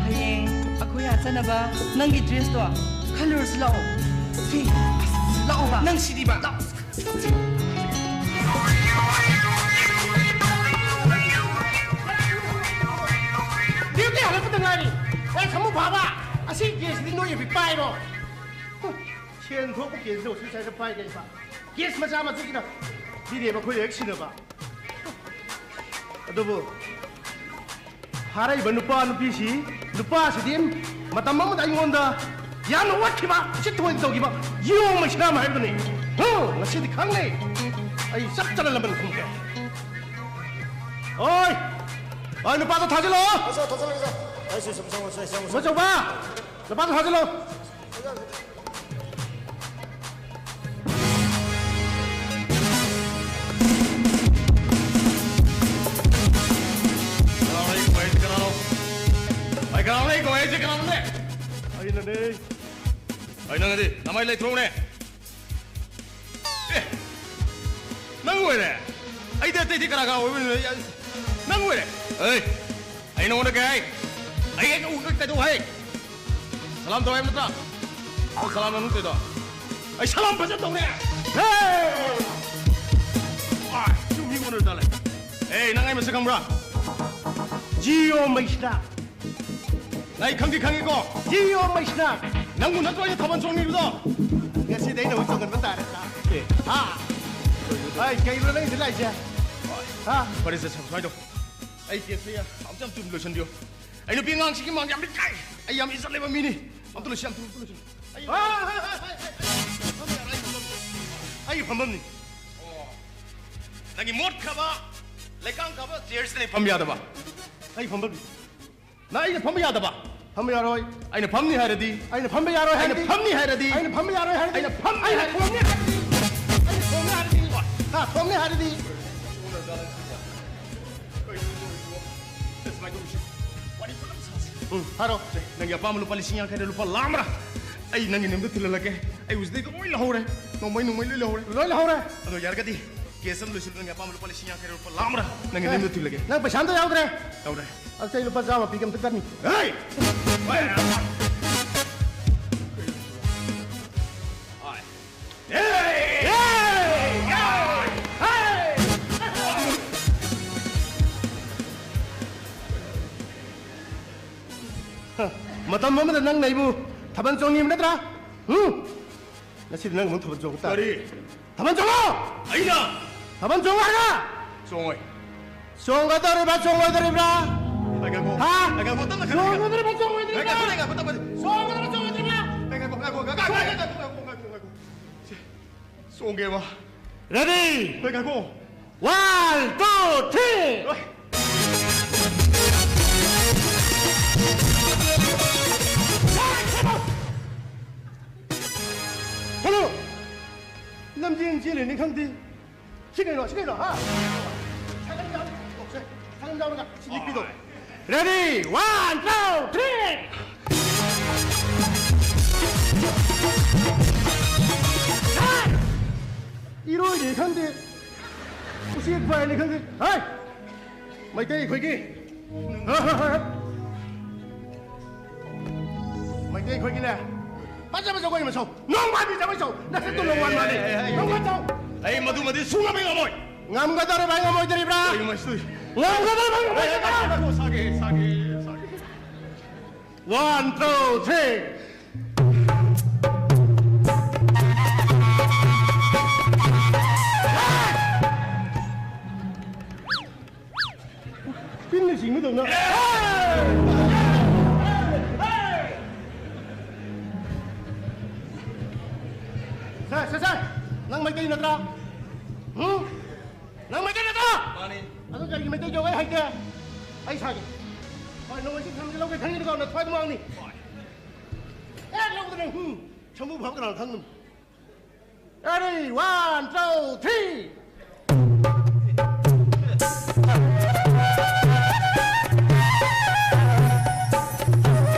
ꯍꯌꯦꯡ ꯑꯩꯈꯣꯏ ꯑꯥ ꯆꯠꯅꯕ ꯅꯪꯒꯤ ꯗ꯭ꯔꯦꯁꯇꯣ ꯈꯜꯂꯨꯔꯁꯤ ꯂꯥꯛꯑꯣ꯫ ꯁꯦ, ꯂꯥꯛꯑꯣꯕ꯫ ꯅꯪ ꯁꯤꯗꯤꯕ꯫ ꯂꯥꯛꯑꯣ꯫ ꯗ꯭ꯌꯨꯇꯤ ꯍꯜꯂꯛꯄꯗ ꯉꯥꯏꯔꯤ꯫ ꯑꯦ, ꯁꯥꯃꯨ ꯐꯥꯕ, ꯑꯁꯤ ꯀꯦꯁꯁꯤꯗꯤ ꯅꯣꯏ ꯑꯣꯏꯕꯤ ꯄꯥꯏꯔꯣ꯫ ꯁꯦꯟ ꯊꯣꯛꯄ ꯀꯦꯁꯁꯤꯗ ꯁꯤ ꯁ꯭ꯋꯥꯏꯗ ꯄꯥꯏ ꯂꯩꯕ꯫ ꯀꯦꯁ ꯃꯆꯥ ꯃꯆꯥꯁꯤꯅ ꯄꯤꯔꯦꯕ ꯑꯩꯈꯣꯏꯗ ꯍꯦꯛ ꯁꯤꯟꯅꯕ꯫ ꯑꯗꯨꯕꯨ ꯐꯥꯔꯛꯏꯕ ꯅꯨꯄꯥ ꯅꯨꯄꯤꯁꯤ, ꯅꯨꯄꯥꯁꯤꯗꯤ ꯃꯇꯝ ꯑꯃꯗ ꯑꯩꯉꯣꯟꯗ ꯌꯥꯝꯅ ꯑꯣꯠꯈꯤꯕ, ꯎꯁꯤꯠ ꯊꯑꯣꯏꯗ ꯇꯧꯈꯤꯕ ꯌꯣꯡ ꯃꯩꯁꯅꯥꯝ ꯍꯥꯏꯕꯗꯨꯅꯤ꯫ ꯍꯨ, ꯉꯁꯤꯗꯤ ꯈꯪꯅꯩ꯫ ꯑꯩ ꯆꯞ ꯆꯥꯅ ꯂꯃꯟ ꯈꯨꯝꯒꯦ꯫ ꯑꯣꯏ! ꯑꯣꯏ, ꯅꯨꯄꯥꯗꯣ ꯊꯥꯖꯤꯜꯂꯣ! ꯁꯥꯔ, ꯊꯥꯖꯤꯜꯂꯒꯦ, ꯁꯥꯔ꯫ ꯑꯩ ꯁꯤ ꯁꯨꯝ ꯆꯪꯉꯣ, ꯁꯦ, ꯆꯪꯉꯣ, ꯁꯥꯔ꯫ ꯏꯕꯣꯆꯧꯕ! ꯅꯨꯄꯥꯗꯣ ꯊꯥꯖꯤꯜꯂꯣ! ꯀꯅꯥꯅꯣ ꯑꯩ ꯀꯣꯏꯁꯦ ꯀꯅꯥꯅꯣ? ꯑꯩ ꯀꯅꯥꯅꯣ ꯑꯩ ꯀꯣꯏꯁꯦ ꯀꯅꯥꯅꯣꯅꯦ? ꯑꯩꯅꯅꯦ꯫ ꯑꯩ ꯅꯪꯗꯤ ꯅꯃꯥꯏ ꯂꯩꯊꯣꯛꯎꯅꯦ꯫ ꯑꯦ, ꯅꯪ ꯑꯣꯏꯔꯦ? ꯑꯩꯗꯤ ꯑꯇꯩꯗꯤ ꯀꯅꯥ ꯀꯅꯥ ꯑꯣꯏꯕꯅꯣ? ꯑꯩ, ꯅꯪ ꯑꯣꯏꯔꯦ? ꯑꯩ, ꯑꯩ ꯅꯉꯣꯟꯗ ꯀꯩ ꯍꯥꯏ? ꯑꯩ ꯍꯦꯛ ꯎꯕꯒ ꯀꯩꯗꯧ ꯍꯥꯏ? ꯁꯂꯥꯝ ꯇꯧ ꯍꯥꯏꯕ ꯅꯠꯇ꯭ꯔꯥ? ꯅꯪ ꯁꯂꯥꯝ ꯅꯪ ꯇꯧꯗꯣ? ꯑꯩ ꯁꯂꯥꯝ ꯐꯖꯅ ꯇꯧꯔꯦ꯫ ꯍꯦ! ꯑꯥ, ꯁꯤ ꯃꯤ ꯑꯣꯟꯅ ꯇꯥꯂꯦ꯫ ꯑꯦ, ꯅꯪ ꯑꯩ ꯃꯁꯛ ꯈꯪꯕ꯭ꯔꯥ? ꯖꯤꯑꯣ ꯃꯩꯁꯅꯥꯝ꯫ ꯅꯪ ꯑꯩ ꯈꯪꯗꯤ ꯈꯪꯉꯤꯀꯣ? ꯖꯤꯑꯣ ꯃꯩꯁꯅꯥꯝ꯫ ꯅꯪꯕꯨ ꯅꯠꯇ꯭ꯔꯣ ꯑꯩꯅ ꯊꯥꯕꯜ ꯆꯣꯡꯉꯤꯕꯗꯣ? ꯉꯁꯤꯗꯤ ꯑꯩꯅ ꯑꯃꯨꯛ ꯆꯣꯡꯍꯟꯕ ꯇꯥꯔꯦ, ꯁꯥꯔ꯫ ꯑꯦ꯫ ꯍꯥ? ꯑꯩ ꯀꯩꯅꯣ ꯅꯪ ꯁꯤꯗ ꯂꯥꯛꯏꯁꯦ? ꯍꯥ? ꯐꯔꯦꯁꯦ, ꯁꯥꯔ, ꯁꯨꯃꯥꯏꯅ ꯇꯧ꯫ ꯑꯩ ꯀꯦꯁꯁꯦ ꯌꯥꯝ ꯆꯝ ꯆꯨꯝ ꯂꯣꯏꯁꯤꯟꯕꯤꯌꯨ꯫ ꯑꯩ ꯅꯨꯄꯤ ꯑꯉꯥꯡꯁꯤꯒꯤ ꯃꯥꯡ ꯌꯥꯝ ꯏꯀꯥꯏ꯫ ꯑꯩ ꯌꯥꯝ ꯏꯖꯠ ꯂꯩꯕ ꯃꯤꯅꯤ꯫ ꯑꯝꯇ ꯂꯣꯏꯁꯤ, ꯑꯝꯇ ꯂꯣꯏꯁꯤ꯫ ꯑꯩ, ꯍꯥ, ꯍꯥ, ꯍꯥ, ꯍꯥ, ꯍꯥ, ꯍꯥ꯫ ꯐꯝ ꯌꯥꯔꯣꯏ, ꯑꯩ ꯐꯝꯐꯝꯅꯤ꯫ ꯑꯩ ꯐꯝꯐꯝꯅꯤ꯫ ꯑꯣ꯫ ꯅꯪꯒꯤ ꯃꯣꯠꯈ꯭ꯔꯕ, ꯂꯩꯀꯥꯡꯈ꯭ꯔꯕ ꯆꯤꯌꯔꯁꯤꯗ ꯐꯝ ꯌꯥꯗꯕ꯫ ꯑꯩ ꯐꯝꯐꯝꯅꯤ꯫ ꯅꯪ ꯑꯩꯅ ꯐꯝꯕ ꯌꯥꯗꯕ? ꯐꯝꯕ ꯌꯥꯔꯣꯏ꯫ ꯑꯩꯅ ꯐꯝꯅꯤ ꯍꯥꯏꯔꯗꯤ? ꯑꯩꯅ ꯐꯝꯕ ꯌꯥꯔꯣꯏ ꯑꯩꯅ ꯍꯥꯏꯔꯗꯤ? ꯐꯝꯅꯤ ꯍꯥꯏꯔꯗꯤ? ꯑꯩꯅ ꯐꯝꯅꯤ ꯑꯩꯅ ꯍꯥꯏꯔꯗꯤ? ꯐꯝꯅꯤ ꯍꯥꯏꯔꯗꯤ? ꯑꯩꯅ ꯊꯣꯡꯅꯤ ꯍꯥꯏꯔꯗꯤ? ꯍꯥ, ꯊꯣꯡꯅꯤ ꯍꯥꯏꯔꯗꯤ? ꯎꯝ, ꯍꯥꯏꯔꯣ꯫ ꯁꯦ, ꯅꯪꯒꯤ ꯑꯄꯥꯝꯕ ꯂꯨꯄꯥ ꯂꯤꯁꯤꯡ ꯌꯥꯡꯈꯩꯗ ꯂꯨꯄꯥ ꯂꯥꯛ ꯑꯃꯔ ꯑꯩ ꯅꯪꯒꯤ ꯅꯌꯨꯝꯗ ꯊꯤꯜꯍꯜꯂꯛꯀꯦ꯫ ꯑꯩ ꯍꯧꯖꯤꯛꯇꯩ ꯂꯣꯏ ꯂꯧꯍꯧꯔꯦ꯫ ꯅꯣꯡꯃꯩ ꯅꯣꯡꯃꯩ ꯂꯣꯏ ꯂꯧꯍꯧꯔꯦ꯫ ꯂꯣꯏ ꯂꯧꯍꯧꯔꯦ? ꯑꯗꯣ ꯌꯥꯔꯒꯗꯤ ꯀꯦꯁ ꯑꯃ ꯂꯣꯏꯁꯤꯜꯂꯨ꯫ ꯅꯪꯒꯤ ꯑꯄꯥꯝꯕ ꯂꯨꯄꯥ ꯂꯤꯁꯤꯡ ꯌꯥꯡꯈꯩꯔ ꯂꯨꯄꯥ ꯂꯥꯛ ꯑꯃꯔ ꯅꯪꯒꯤ ꯅꯌꯨꯝꯗ ꯊꯤꯜꯍꯜꯂꯛꯀꯦ꯫ ꯅꯪ ꯄꯩꯁꯥ ꯑꯝꯇ ꯌꯥꯎꯗ꯭ꯔꯦ? ꯌꯥꯎꯗ꯭ꯔꯦ꯫ ꯑꯗꯨ ꯑꯩ ꯂꯨꯄꯥ ꯆꯥꯝꯃ ꯄꯤꯒꯦ, ꯑꯝꯇ ꯀꯟꯅꯤ꯫ ꯍꯦ! ꯃꯇꯝ ꯑꯃꯗ ꯅꯪꯅ ꯑꯩꯕꯨ ꯊꯥꯕꯜ ꯆꯣꯡꯉꯤꯕ ꯅꯠꯇ꯭ꯔꯥ? ꯎꯝ? ꯉꯁꯤꯗꯤ ꯅꯪ ꯑꯃꯨꯛ ꯊꯥꯕꯜ ꯆꯣꯡꯕ ꯇꯥꯔꯦ꯫ ꯀꯔꯤ? ꯊꯥꯕꯜ ꯆꯣꯡꯉꯣ! ꯑꯩꯅ? ꯊꯥꯕꯜ ꯆꯣꯡꯉꯣ ꯍꯥꯏꯔꯒ! ꯆꯣꯡꯉꯣꯏ꯫ ꯆꯣꯡꯒꯗꯧꯔꯤꯕ꯭ꯔꯥ, ꯆꯣꯡꯉꯣꯏꯗꯧꯔꯤꯕ꯭ꯔꯥ? ꯉꯥꯏꯈꯣ꯫ ꯍꯥ? ꯉꯥꯏꯈꯣ, ꯇꯞꯅ ꯈꯟꯅ ꯆꯣꯡꯒꯗꯧꯔꯤꯕ꯭ꯔꯥ, ꯆꯣꯡꯉꯣꯏꯗꯧꯔꯤꯕ꯭ꯔꯥ? ꯉꯥꯏꯈꯣ, ꯉꯥꯏꯈꯣ, ꯇꯞꯅ꯫ ꯆꯣꯡꯒꯗꯧꯔꯤꯕ꯭ꯔꯥ, ꯆꯣꯡꯉꯣꯏꯗꯧꯔꯤꯕ꯭ꯔꯥ? ꯉꯥꯏꯈꯣ, ꯉꯥꯏꯈꯣ, ꯉꯥꯏꯈꯣ, ꯉꯥꯏꯈꯣ, ꯉꯥꯏꯈꯣ, ꯉꯥꯏꯈꯣ, ꯉꯥꯏꯈꯣ꯫ ꯁꯦ, ꯆꯣꯡꯒꯦꯕ꯫ Ready? ꯍꯣꯏ, ꯉꯥꯏꯈꯣ꯫ One, two, three. ꯍꯣꯏ꯫ ꯍꯜꯂꯣ! ꯂꯝꯖꯦꯟ ꯆꯦꯜꯂꯤꯅꯤ ꯈꯪꯗꯦ꯫ ꯁꯤ ꯀꯩꯅꯣ? ꯁꯤ ꯀꯩꯅꯣ? ꯍꯥ? ꯁꯥꯏꯀꯜ ꯌꯥꯎ-, ꯁꯦ, ꯁꯥꯏꯀꯜ ꯌꯥꯎꯔꯒ ꯁꯤ ꯅꯤꯛꯄꯤꯗꯣ꯫ Ready? One, two, three. ꯏꯔꯣꯏꯅꯤ ꯈꯪꯗꯦ, ꯎꯆꯦꯛ ꯄꯥꯏꯅꯤ ꯈꯪꯗꯦ꯫ ꯍꯥꯏ! ꯃꯩꯇꯩ ꯑꯩꯈꯣꯏꯒꯤ, ꯍꯥ, ꯍꯥ, ꯍꯥ, ꯍꯥ꯫ ꯃꯩꯇꯩ ꯑꯩꯈꯣꯏꯒꯤꯅꯦ, ꯐꯖꯕ ꯖꯒꯣꯏ ꯑꯃ ꯁꯥꯎ꯫ ꯅꯣꯡꯃꯥꯏꯕꯤ ꯖꯒꯣꯏ ꯁꯥꯎ꯫ ꯅꯁꯛꯇꯨ ꯅꯣꯡꯃꯥꯏ ꯃꯥꯜꯂꯤ꯫ ꯑꯦ, ꯑꯦ, ꯑꯦ, ꯑꯦ꯫ ꯅꯣꯡꯃꯥꯏ ꯁꯥꯎ꯫ ꯑꯩ ꯃꯗꯨꯃꯗꯤ ꯁꯨꯡꯉꯝ ꯍꯦꯛ ꯉꯝꯃꯣꯏ꯫ ꯉꯝꯒꯗꯧꯔꯤꯕ꯭ꯔꯥ, ꯉꯝꯃꯣꯏꯗꯧꯔꯤꯕ꯭ꯔꯥ? ꯑꯩ ꯃꯁꯤꯗ ꯉꯝꯒꯗꯧꯔꯤꯕ꯭ꯔꯥ, ꯑꯦ, ꯑꯦ, ꯉꯝꯃꯣꯏꯗꯧꯔꯤꯕ꯭ꯔꯥ? ꯑꯦ, ꯑꯦ, ꯁꯥꯒꯦ, ꯁꯥꯒꯦ, ꯁꯥꯒꯦ꯫ One, two, three. ꯇꯤꯟꯅ ꯆꯤꯡꯕꯗꯧꯅ꯫ ꯁꯦ, ꯁꯦ, ꯁꯦ! ꯅꯪ ꯃꯩꯇꯩ ꯅꯠꯇ꯭ꯔꯥ? ꯎꯝ? ꯅꯪ ꯃꯩꯇꯩ ꯅꯠꯇ꯭ꯔꯣ? ꯃꯥꯅꯤ꯫ ꯑꯗꯨ ꯀꯔꯤꯒꯤ ꯃꯩꯇꯩ ꯖꯒꯣꯏ ꯍꯩꯇꯦ? ꯑꯩ ꯁꯥꯒꯦ꯫ ꯍꯣꯏ, ꯅꯣꯡꯃꯩꯁꯤ ꯊꯝꯒꯦ ꯂꯧꯒꯦ ꯈꯪꯉꯤꯅꯤꯀꯣ, ꯅꯊ꯭ꯋꯥꯏꯗ ꯃꯥꯡꯅꯤ꯫ ꯍꯣꯏ꯫ ꯍꯦꯛ ꯂꯧꯕꯗ ꯅꯪ, ꯍꯨꯝ, ꯁꯃꯨ ꯐꯥꯕ ꯀꯅꯥꯅ ꯈꯪꯒꯅꯤ? Ready, one, two, three.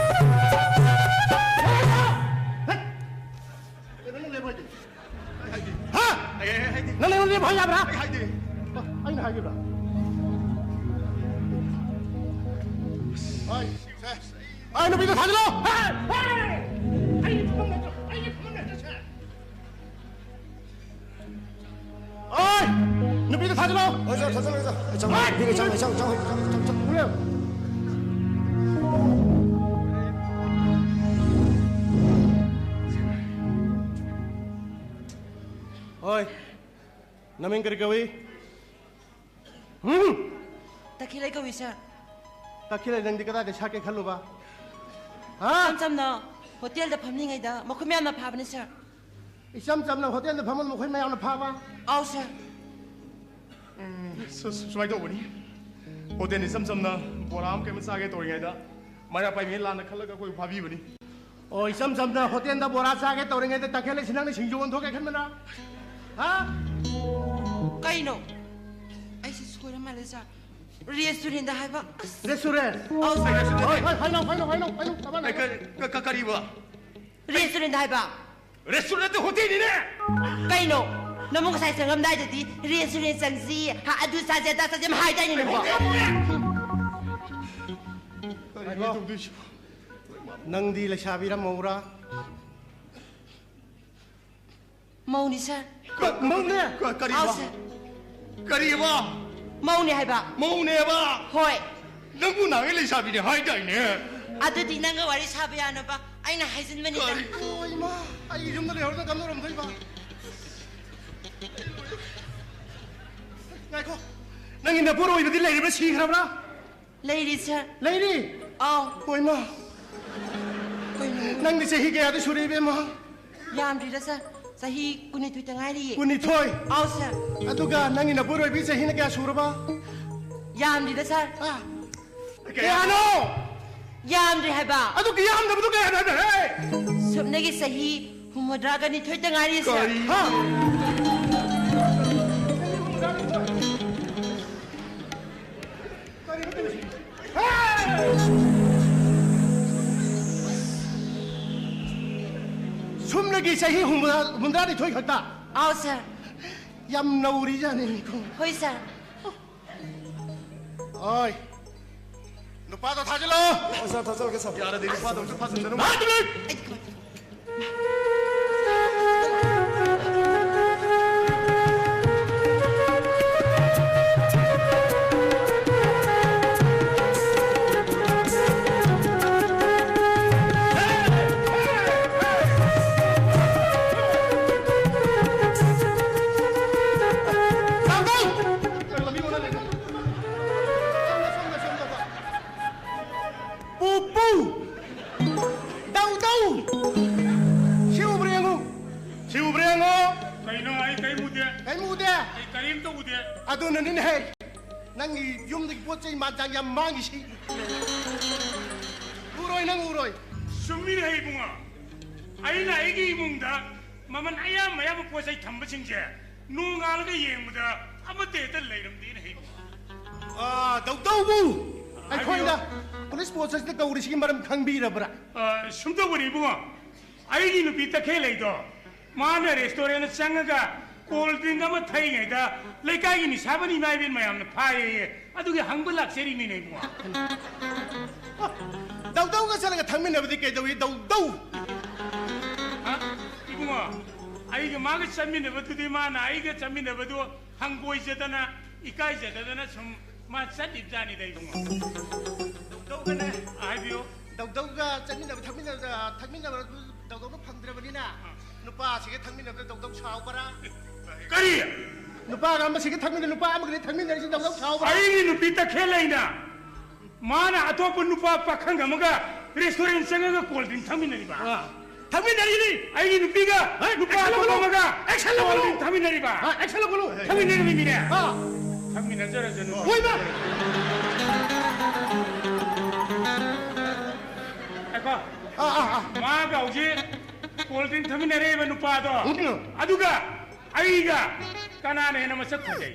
ꯍꯥꯏ ꯌꯥꯕ꯭ꯔꯥ? ꯑꯩ ꯍꯥꯏꯗꯦ꯫ ꯑꯩꯅ ꯍꯥꯏꯈꯤꯕ꯭ꯔꯥ? ꯍꯣꯏ꯫ ꯑꯩ ꯅꯨꯄꯤꯗꯣ ꯊꯥꯖꯤꯜꯂꯣ! ꯍꯦ! ꯍꯦ! ꯑꯩꯒꯤ ꯐꯝꯐꯝ ꯅꯠꯇ꯭ꯔꯣ? ꯑꯩꯒꯤ ꯐꯝꯐꯝ ꯅꯠꯇ꯭ꯔꯣ, ꯁꯦ? ꯑꯣꯏ! ꯅꯨꯄꯤꯗꯣ ꯊꯥꯖꯤꯜꯂꯣ! ꯍꯣꯏ, ꯁꯥꯔ, ꯊꯥꯖꯤꯜꯂꯣ, ꯁꯥꯔ꯫ ꯑꯩ ꯆꯪꯉꯣ, ꯍꯣꯏ! ꯅꯨꯄꯤꯒ ꯆꯪꯉꯣ, ꯆꯪꯉꯣ, ꯆꯪꯉꯣ, ꯆꯪꯉꯣ, ꯆꯪꯉꯣ, ꯆꯪꯉꯣ꯫ ꯍꯣꯏ꯫ ꯅꯃꯤꯡ ꯀꯔꯤ ꯀꯧꯏ? ꯎꯝ? ꯇꯈꯦꯜꯂꯩ ꯀꯧꯏ, ꯁꯥꯔ꯫ ꯇꯈꯦꯜꯂꯩ, ꯅꯪꯗꯤ ꯀꯗꯥꯏꯗ ꯁꯥꯠꯀꯦ ꯈꯜꯂꯨꯕ? ꯍꯥ? ꯏꯆꯝ ꯆꯝꯅ ꯍꯣꯇꯦꯜꯗ ꯐꯝꯂꯤꯉꯩꯗ ꯃꯈꯣꯏ ꯃꯌꯥꯝꯅ ꯐꯥꯕꯅꯤ, ꯁꯥꯔ꯫ ꯏꯆꯝ ꯆꯝꯅ ꯍꯣꯇꯦꯜꯗ ꯐꯝꯕ ꯃꯈꯣꯏ ꯃꯌꯥꯝꯅ ꯐꯥꯕ? ꯑꯥꯎ, ꯁꯥꯔ꯫ ꯁꯨ-, ꯁꯨꯃꯥꯏꯅ ꯇꯧꯕꯅꯤ, ꯍꯣꯇꯦꯜ ꯏꯆꯝ ꯆꯝꯅ ꯕꯣꯔꯥ ꯑꯃ ꯀꯩ ꯑꯃ ꯆꯥꯒꯦ ꯇꯧꯔꯤꯉꯩꯗ ꯃꯩꯔꯥ ꯄꯥꯏꯕꯤꯅ ꯂꯥꯟꯅ ꯈꯜꯂꯒ ꯑꯩꯈꯣꯏ ꯐꯥꯕꯤꯕꯅꯤ꯫ ꯑꯣ, ꯏꯆꯝ ꯆꯝꯅ ꯍꯣꯇꯦꯜꯗ ꯕꯣꯔꯥ ꯆꯥꯒꯦ ꯇꯧꯔꯤꯉꯩꯗ ꯇꯈꯦꯜꯂꯩꯁꯤ ꯅꯪꯅ ꯁꯤꯡꯖꯨ ꯑꯣꯟꯊꯣꯛꯀꯦ ꯈꯟꯕꯅ? ꯍꯥ? ꯀꯩꯅꯣ? ꯑꯩꯁꯦ ꯁꯣꯏꯔ ꯃꯥꯜꯂꯦ, ꯁꯥꯔ꯫ ꯔꯦꯁꯇꯨꯔꯦꯟꯗ ꯍꯥꯏꯕ꯫ ꯑꯁ꯫ ꯔꯦꯁꯇꯨꯔꯦꯟ? ꯑꯧ, ꯁꯥꯔ, ꯔꯦꯁꯇꯨꯔꯦꯟ꯫ ꯍꯣꯏ, ꯍꯣꯏ, ꯍꯥꯏꯅꯧ, ꯍꯥꯏꯅꯧ, ꯍꯥꯏꯅꯧ, ꯍꯥꯏꯅꯧ, ꯆꯞ ꯃꯥꯟꯅꯩ꯫ ꯑꯦ, ꯀ-, ꯀ-, ꯀ-, ꯀꯔꯤꯕ? ꯔꯦꯁꯇꯨꯔꯦꯟꯗ ꯍꯥꯏꯕ꯫ ꯔꯦꯁꯇꯨꯔꯦꯟ ꯅꯠꯇꯦ, ꯍꯣꯇꯦꯜꯅꯤꯅꯦ꯫ ꯀꯩꯅꯣ? ꯅꯃꯨꯛ ꯉꯁꯥꯏ ꯆꯪꯉꯝꯗꯥꯏꯗꯗꯤ ꯔꯦꯁꯇꯨꯔꯦꯟ ꯆꯪꯁꯤ, ꯍꯥ, ꯑꯗꯨ ꯆꯥꯁꯤ, ꯑꯗꯥ ꯆꯥꯁꯤ ꯌꯥꯝ ꯍꯥꯏꯗꯥꯏꯅꯦ ꯅꯪꯕꯣ? ꯀꯔꯤꯅꯣ ꯇꯧꯗꯣꯏꯁꯤꯕꯣ? ꯅꯪꯗꯤ ꯂꯩꯁꯥꯕꯤꯔ ꯃꯧꯔꯥ? ꯃꯧꯅꯤ, ꯁꯥꯔ꯫ ꯀ-, ꯃꯧꯅꯦ? ꯀ-, ꯀꯔꯤꯕ? ꯑꯥꯎ, ꯁꯥꯔ꯫ ꯀꯔꯤꯕ? ꯃꯧꯅꯦ ꯍꯥꯏꯕ꯫ ꯃꯧꯅꯦꯕ? ꯍꯣꯏ꯫ ꯅꯪꯕꯨ ꯅꯍꯥꯟꯒꯩ ꯂꯩꯁꯥꯕꯤꯅꯦ ꯍꯥꯏꯗꯥꯏꯅꯦ? ꯑꯗꯨꯗꯤ ꯅꯪꯒ ꯋꯥꯔꯤ ꯁꯥꯕ ꯌꯥꯅꯕ ꯑꯩꯅ ꯍꯥꯏꯖꯤꯟꯕꯅꯤꯗ꯫ ꯀꯔꯤ? ꯑꯣ, ꯏꯃꯥ, ꯑꯩ ꯌꯨꯝꯗ ꯂꯩꯍꯧꯔꯒ ꯀꯝꯗꯧꯔꯝꯗꯣꯏꯕ? ꯉꯥꯏꯈꯣ, ꯅꯪꯒꯤ ꯅꯄꯨꯔꯣꯏꯕꯗꯤ ꯂꯩꯔꯤꯕ꯭ꯔꯥ, ꯁꯤꯈ꯭ꯔꯕ꯭ꯔꯥ? ꯂꯩꯔꯤ, ꯁꯥꯔ꯫ ꯂꯩꯔꯤ? ꯑꯥꯎ꯫ ꯍꯣꯏ, ꯏꯃꯥ꯫ ꯀꯩꯅꯣ? ꯅꯪꯗꯤ ꯆꯍꯤ ꯀꯌꯥꯗꯤ ꯁꯨꯔꯦ, ꯏꯕꯦꯝꯃ? ꯌꯥꯝꯗ꯭ꯔꯤꯗ, ꯁꯥꯔ꯫ ꯆꯍꯤ ꯀꯨꯟꯅꯤꯊꯣꯏꯇ ꯉꯥꯏꯔꯤꯌꯦ꯫ ꯀꯨꯟꯅꯤꯊꯣꯏ? ꯑꯥꯎ, ꯁꯥꯔ꯫ ꯑꯗꯨꯒ ꯅꯪꯒꯤ ꯅꯄꯨꯔꯣꯏꯕꯤ ꯆꯍꯤꯅ ꯀꯌꯥ ꯁꯨꯔꯕ? ꯌꯥꯝꯗ꯭ꯔꯤꯗ, ꯁꯥꯔ꯫ ꯑꯥ꯫ ꯀꯌꯥꯅꯣ? ꯌꯥꯝꯗ꯭ꯔꯤ ꯍꯥꯏꯕ꯫ ꯑꯗꯨ ꯌꯥꯝꯗꯕꯗꯨ ꯀꯌꯥꯅꯣ ꯍꯥꯏꯕ, ꯍꯦ? ꯁꯨꯞꯅꯒꯤ ꯆꯍꯤ ꯍꯨꯝꯐꯨꯇꯔꯥꯒ ꯅꯤꯊꯣꯏꯇ ꯉꯥꯏꯔꯤ, ꯁꯥꯔ꯫ ꯀꯔꯤ? ꯍꯥ? ꯁꯨꯞꯅꯒꯤ ꯆꯍꯤ ꯍꯨꯝꯐꯨꯇꯔꯥ, ꯍꯨꯝꯐꯨꯇꯔꯥꯅꯤꯊꯣꯏ ꯈꯛꯇ? ꯑꯥꯎ, ꯁꯥꯔ꯫ ꯌꯥꯝ ꯅꯧꯔꯤꯖꯥꯠꯅꯤꯅꯦꯀꯣ꯫ ꯍꯣꯏ, ꯁꯥꯔ꯫ ꯍꯣꯏ꯫ ꯅꯨꯄꯥꯗꯣ ꯊꯥꯖꯤꯜꯂꯣ꯫ ꯁꯥꯔ, ꯊꯥꯖꯤꯜꯂꯒꯦ, ꯁꯥꯔ꯫ ꯌꯥꯔꯗꯤ ꯅꯨꯄꯥꯗꯣ ꯑꯝꯇ ꯊꯥꯖꯤꯟꯗꯅꯕ꯫ ꯑꯩꯗꯤ ꯀꯃꯥꯏ ꯄꯨꯄꯨ! ꯗꯧꯗꯧ! ꯁꯤ ꯎꯕ꯭ꯔꯥ ꯌꯦꯡꯉꯨ꯫ ꯁꯤ ꯎꯕ꯭ꯔꯥ ꯌꯦꯡꯉꯣ꯫ ꯀꯩꯅꯣ, ꯑꯩ ꯀꯔꯤꯝ ꯎꯗꯦ꯫ ꯀꯔꯤꯝ ꯎꯗꯦ? ꯑꯩ ꯀꯔꯤꯝꯇ ꯎꯗꯦ꯫ ꯑꯗꯨꯅꯅꯤꯅꯦꯍꯦ, ꯅꯪꯒꯤ ꯌꯨꯝꯗꯒꯤ ꯄꯣꯠ ꯆꯩ ꯃꯥꯟ ꯆꯥꯡ ꯌꯥꯝ ꯃꯥꯡꯉꯤꯁꯤ꯫ ꯎꯔꯣꯏ, ꯅꯪ ꯎꯔꯣꯏ꯫ ꯆꯨꯝꯃꯤꯅꯦꯍꯦ ꯏꯕꯨꯡꯉꯣ꯫ ꯑꯩꯅ ꯑꯩꯒꯤ ꯏꯃꯨꯡꯗ ꯃꯃꯜ ꯑꯌꯥꯝ ꯑꯌꯥꯝꯕ ꯄꯣꯠ ꯆꯩ ꯊꯝꯕꯁꯤꯡꯁꯦ ꯅꯣꯡꯉꯥꯜꯂꯒ ꯌꯦꯡꯕꯗ ꯑꯃꯠꯇ ꯍꯦꯛꯇ ꯂꯩꯔꯝꯗꯦꯅꯦꯍꯦ ꯏꯕꯨꯡꯉꯣ꯫ ꯑꯥ, ꯗꯧꯗꯧꯕꯨ! ꯍꯥꯏꯕꯤꯌꯨ꯫ ꯑꯩꯈꯣꯏꯅ ꯄꯨꯂꯤꯁ ꯄꯣꯁꯠꯁꯤꯗ ꯀꯧꯔꯤꯁꯤꯒꯤ ꯃꯔꯝ ꯈꯪꯕꯤꯔꯕ꯭ꯔꯥ? ꯑ, ꯁꯨꯝ ꯇꯧꯕꯅꯤ ꯏꯕꯨꯡꯉꯣ, ꯑꯩꯒꯤ ꯅꯨꯄꯤ ꯇꯈꯦꯜꯂꯩꯗꯣ, ꯃꯥꯅ ꯔꯦꯁꯇꯨꯔꯦꯟꯗ ꯆꯪꯉꯒ ꯀꯣꯜ ꯗ꯭ꯔꯤꯡ ꯑꯃ ꯊꯛꯏꯉꯩꯗ ꯂꯩꯀꯥꯏꯒꯤ ꯅꯤꯁꯥꯕꯟ ꯏꯃꯥ ꯏꯕꯦꯟ ꯃꯌꯥꯝꯅ ꯐꯥꯏꯌꯦꯌꯦ꯫ ꯑꯗꯨꯒꯤ ꯍꯪꯕ ꯂꯥꯛꯆꯔꯤꯕꯅꯤꯅꯦ ꯏꯕꯨꯡꯉꯣ꯫ ꯗꯧꯗꯧꯒ ꯆꯠꯂꯒ ꯊꯛꯃꯤꯟꯅꯕꯗꯤ ꯀꯩꯗꯧꯏ, ꯗꯧꯗꯧ? ꯍꯥ? ꯏꯕꯨꯡꯉꯣ, ꯑꯩꯒ ꯃꯥꯒ ꯆꯠꯃꯤꯟꯅꯕꯗꯨꯗꯤ ꯃꯥꯅ ꯑꯩꯒ ꯆꯠꯃꯤꯟꯅꯕꯗꯨ ꯍꯪꯒꯣꯏꯖꯗꯅ, ꯏꯀꯥꯏꯖꯗꯗꯅ ꯁꯨꯝ ꯃꯥ ꯆꯠꯂꯤꯕꯖꯥꯠꯅꯤꯗ, ꯏꯕꯨꯡꯉꯣ꯫ ꯗꯧꯗꯧꯒꯅꯦ꯫ ꯍꯥꯏꯕꯤꯌꯨ꯫ ꯗꯧꯗꯧꯒ ꯆꯠꯃꯤꯟꯅꯕ, ꯊꯛꯃꯤꯟꯅꯕ, ꯊꯛꯃꯤꯟꯅꯕ ꯗꯧꯗꯧꯅ ꯐꯪꯗ꯭ꯔꯕꯅꯤꯅ, ꯑꯥ꯫ ꯅꯨꯄꯥꯁꯤꯒ ꯊꯛꯃꯤꯟꯅꯕꯗ ꯗꯧꯗꯧ ꯁꯥꯎꯕ꯭ꯔꯥ? ꯀꯔꯤ? ꯅꯨꯄꯥꯒ ꯑꯃꯁꯤꯒ ꯊꯛꯃꯤꯟꯅ-, ꯅꯨꯄꯥ ꯑꯃꯒꯗꯤ ꯊꯛꯃꯤꯟꯅꯔꯤꯁꯤ ꯗꯧꯗꯧ ꯁꯥꯎꯕ꯭ꯔꯥ? ꯑꯩꯒꯤ ꯅꯨꯄꯤ ꯇꯈꯦꯜꯂꯩꯅ ꯃꯥꯅ ꯑꯇꯣꯞꯄ ꯅꯨꯄꯥ ꯄꯥꯈꯪ ꯑꯃꯒ ꯔꯦꯁꯇꯨꯔꯦꯟ ꯆꯪꯉꯒ ꯀꯣꯜ ꯗ꯭ꯔꯤꯡ ꯊꯛꯃꯤꯟꯅꯔꯤꯕ꯫ ꯑꯥ꯫ ꯊꯛꯃꯤꯟꯅꯔꯤꯅꯤ꯫ ꯑꯩꯒꯤ ꯅꯨꯄꯤꯒ ꯍꯦ, ꯅꯨꯄꯥ ꯑꯦꯛꯁꯟ ꯑꯇꯣꯞꯄ ꯂꯧꯒꯅꯨ꯫ ꯑꯃꯒ ꯑꯦꯛꯁꯟ ꯂꯧꯒꯅꯨ꯫ ꯀꯣꯜ ꯗ꯭ꯔꯤꯡ ꯊꯛꯃꯤꯟꯅꯔꯤꯕ꯫ ꯑꯥ, ꯑꯦꯛꯁꯟ ꯂꯧꯒꯅꯨ꯫ ꯊꯛꯃꯤꯟꯅꯔꯤꯕꯅꯤꯅꯦ꯫ ꯑꯥ꯫ ꯊꯛꯃꯤꯟꯅꯖꯔꯖꯅꯨ꯫ ꯍꯣꯏꯕ꯫ ꯉꯥꯏꯈꯣ꯫ ꯑꯥ, ꯑꯥ, ꯑꯥ꯫ ꯃꯥꯒ ꯍꯧꯖꯤꯛ ꯀꯣꯜ ꯗ꯭ꯔꯤꯡ ꯊꯛꯃꯤꯟꯅꯔꯛꯏꯕ ꯅꯨꯄꯥꯗꯣ꯫ ꯎꯝ꯫ ꯑꯗꯨꯒ ꯑꯩꯒ ꯀꯅꯥꯅ ꯍꯦꯟꯅ ꯃꯁꯛ ꯐꯖꯩ?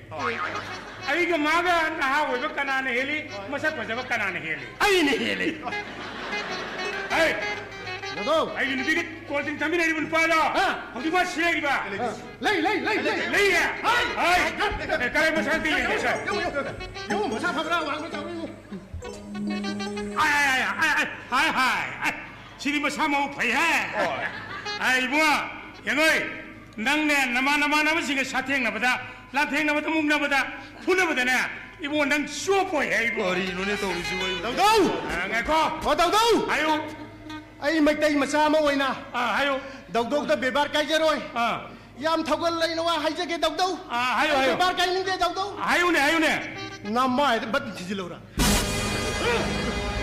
ꯑꯩꯒ ꯃꯥꯒ ꯅꯍꯥ ꯑꯣꯏꯕ ꯀꯅꯥꯅ ꯍꯦꯜꯂꯤ? ꯃꯁꯛ ꯐꯖꯕ ꯀꯅꯥꯅ ꯍꯦꯜꯂꯤ? ꯑꯩꯅ ꯍꯦꯜꯂꯤ꯫ ꯑꯩ! ꯗꯥꯎꯗꯧ꯫ ꯑꯩꯒꯤ ꯅꯨꯄꯤꯒ ꯀꯣꯜ ꯗ꯭ꯔꯤꯡ ꯊꯛꯃꯤꯟꯅꯔꯤꯕ ꯅꯨꯄꯥꯗꯣ ꯑ꯫ ꯍꯧꯖꯤꯛ ꯃꯥ ꯁꯤꯔꯦ ꯏꯕ꯫ ꯑ꯫ ꯂꯩ, ꯂꯩ, ꯂꯩ, ꯂꯩ꯫ ꯂꯩꯌꯦ? ꯍꯥꯏ꯫ ꯍꯥꯏ꯫ ꯑꯦ, ꯀꯔꯝꯕ ꯁꯛꯇꯤ ꯂꯩꯒꯦ, ꯁꯥꯔ? ꯌꯦꯡꯉꯨ, ꯌꯦꯡꯉꯨ, ꯌꯦꯡꯉꯨ꯫ ꯌꯦꯡꯉꯨ, ꯃꯁꯥ ꯐꯕ꯭ꯔꯥ, ꯋꯥꯡꯕ꯭ꯔꯥ, ꯆꯥꯎꯕ꯭ꯔꯥ ꯌꯦꯡꯉꯨ꯫ ꯑꯥꯏ, ꯑꯥꯏ, ꯑꯥꯏ, ꯑꯥꯏ, ꯑꯥꯏ, ꯍꯥꯏ, ꯍꯥꯏ, ꯑꯥꯏ, ꯁꯤꯗꯤ ꯃꯁꯥ ꯃꯎ ꯐꯩꯍꯦ꯫ ꯍꯣꯏ꯫ ꯑꯥꯏ, ꯏꯕꯨꯡꯉꯣ, ꯌꯦꯡꯉꯣꯏ, ꯅꯪꯅꯦ ꯅꯃꯥꯟ ꯅꯃꯥꯟꯅꯕꯁꯤꯡꯒ ꯁꯥꯊꯦꯡꯅꯕꯗ, ꯂꯥꯟꯊꯦꯡꯅꯕꯗ, ꯃꯨꯛꯅꯕꯗ, ꯐꯨꯅꯕꯗꯅꯦ, ꯏꯕꯨꯡꯉꯣ, ꯅꯪ ꯆꯣꯞꯄꯣꯏꯍꯦ, ꯏꯕꯨꯡꯉꯣ꯫ ꯀꯔꯤꯅꯣꯅꯦ ꯇꯧꯔꯤꯁꯤꯕꯨ, ꯑꯩꯕꯨ? ꯗꯥꯎꯗꯧ! ꯑꯥ, ꯉꯥꯏꯈꯣ꯫ ꯑꯣ, ꯗꯥꯎꯗꯧ! ꯍꯥꯏꯌꯨ꯫ ꯑꯩ ꯃꯩꯇꯩ ꯃꯆꯥ ꯑꯃ ꯑꯣꯏꯅ ꯑꯥ, ꯍꯥꯏꯌꯨ꯫ ꯗꯥꯎꯗꯧꯗ ꯕꯦꯕꯥꯔ ꯀꯥꯏꯖꯔꯣꯏ꯫ ꯑꯥ꯫ ꯌꯥꯝ ꯊꯧꯒꯜ ꯂꯩꯅ ꯋꯥ ꯍꯥꯏꯖꯒꯦ, ꯗꯥꯎꯗꯧ꯫ ꯑꯥ, ꯍꯥꯏꯌꯨ, ꯑꯩ ꯍꯥꯏꯌꯨ꯫ ꯕꯦꯕꯥꯔ ꯀꯥꯏꯅꯤꯡꯗꯦ, ꯗꯥꯎꯗꯧ꯫ ꯍꯥꯏꯌꯨꯅꯦ, ꯍꯥꯏꯌꯨꯅꯦ꯫ ꯅꯃꯥꯏꯗ ꯕꯠ ꯊꯤꯖꯤꯜꯂꯧꯔꯥ?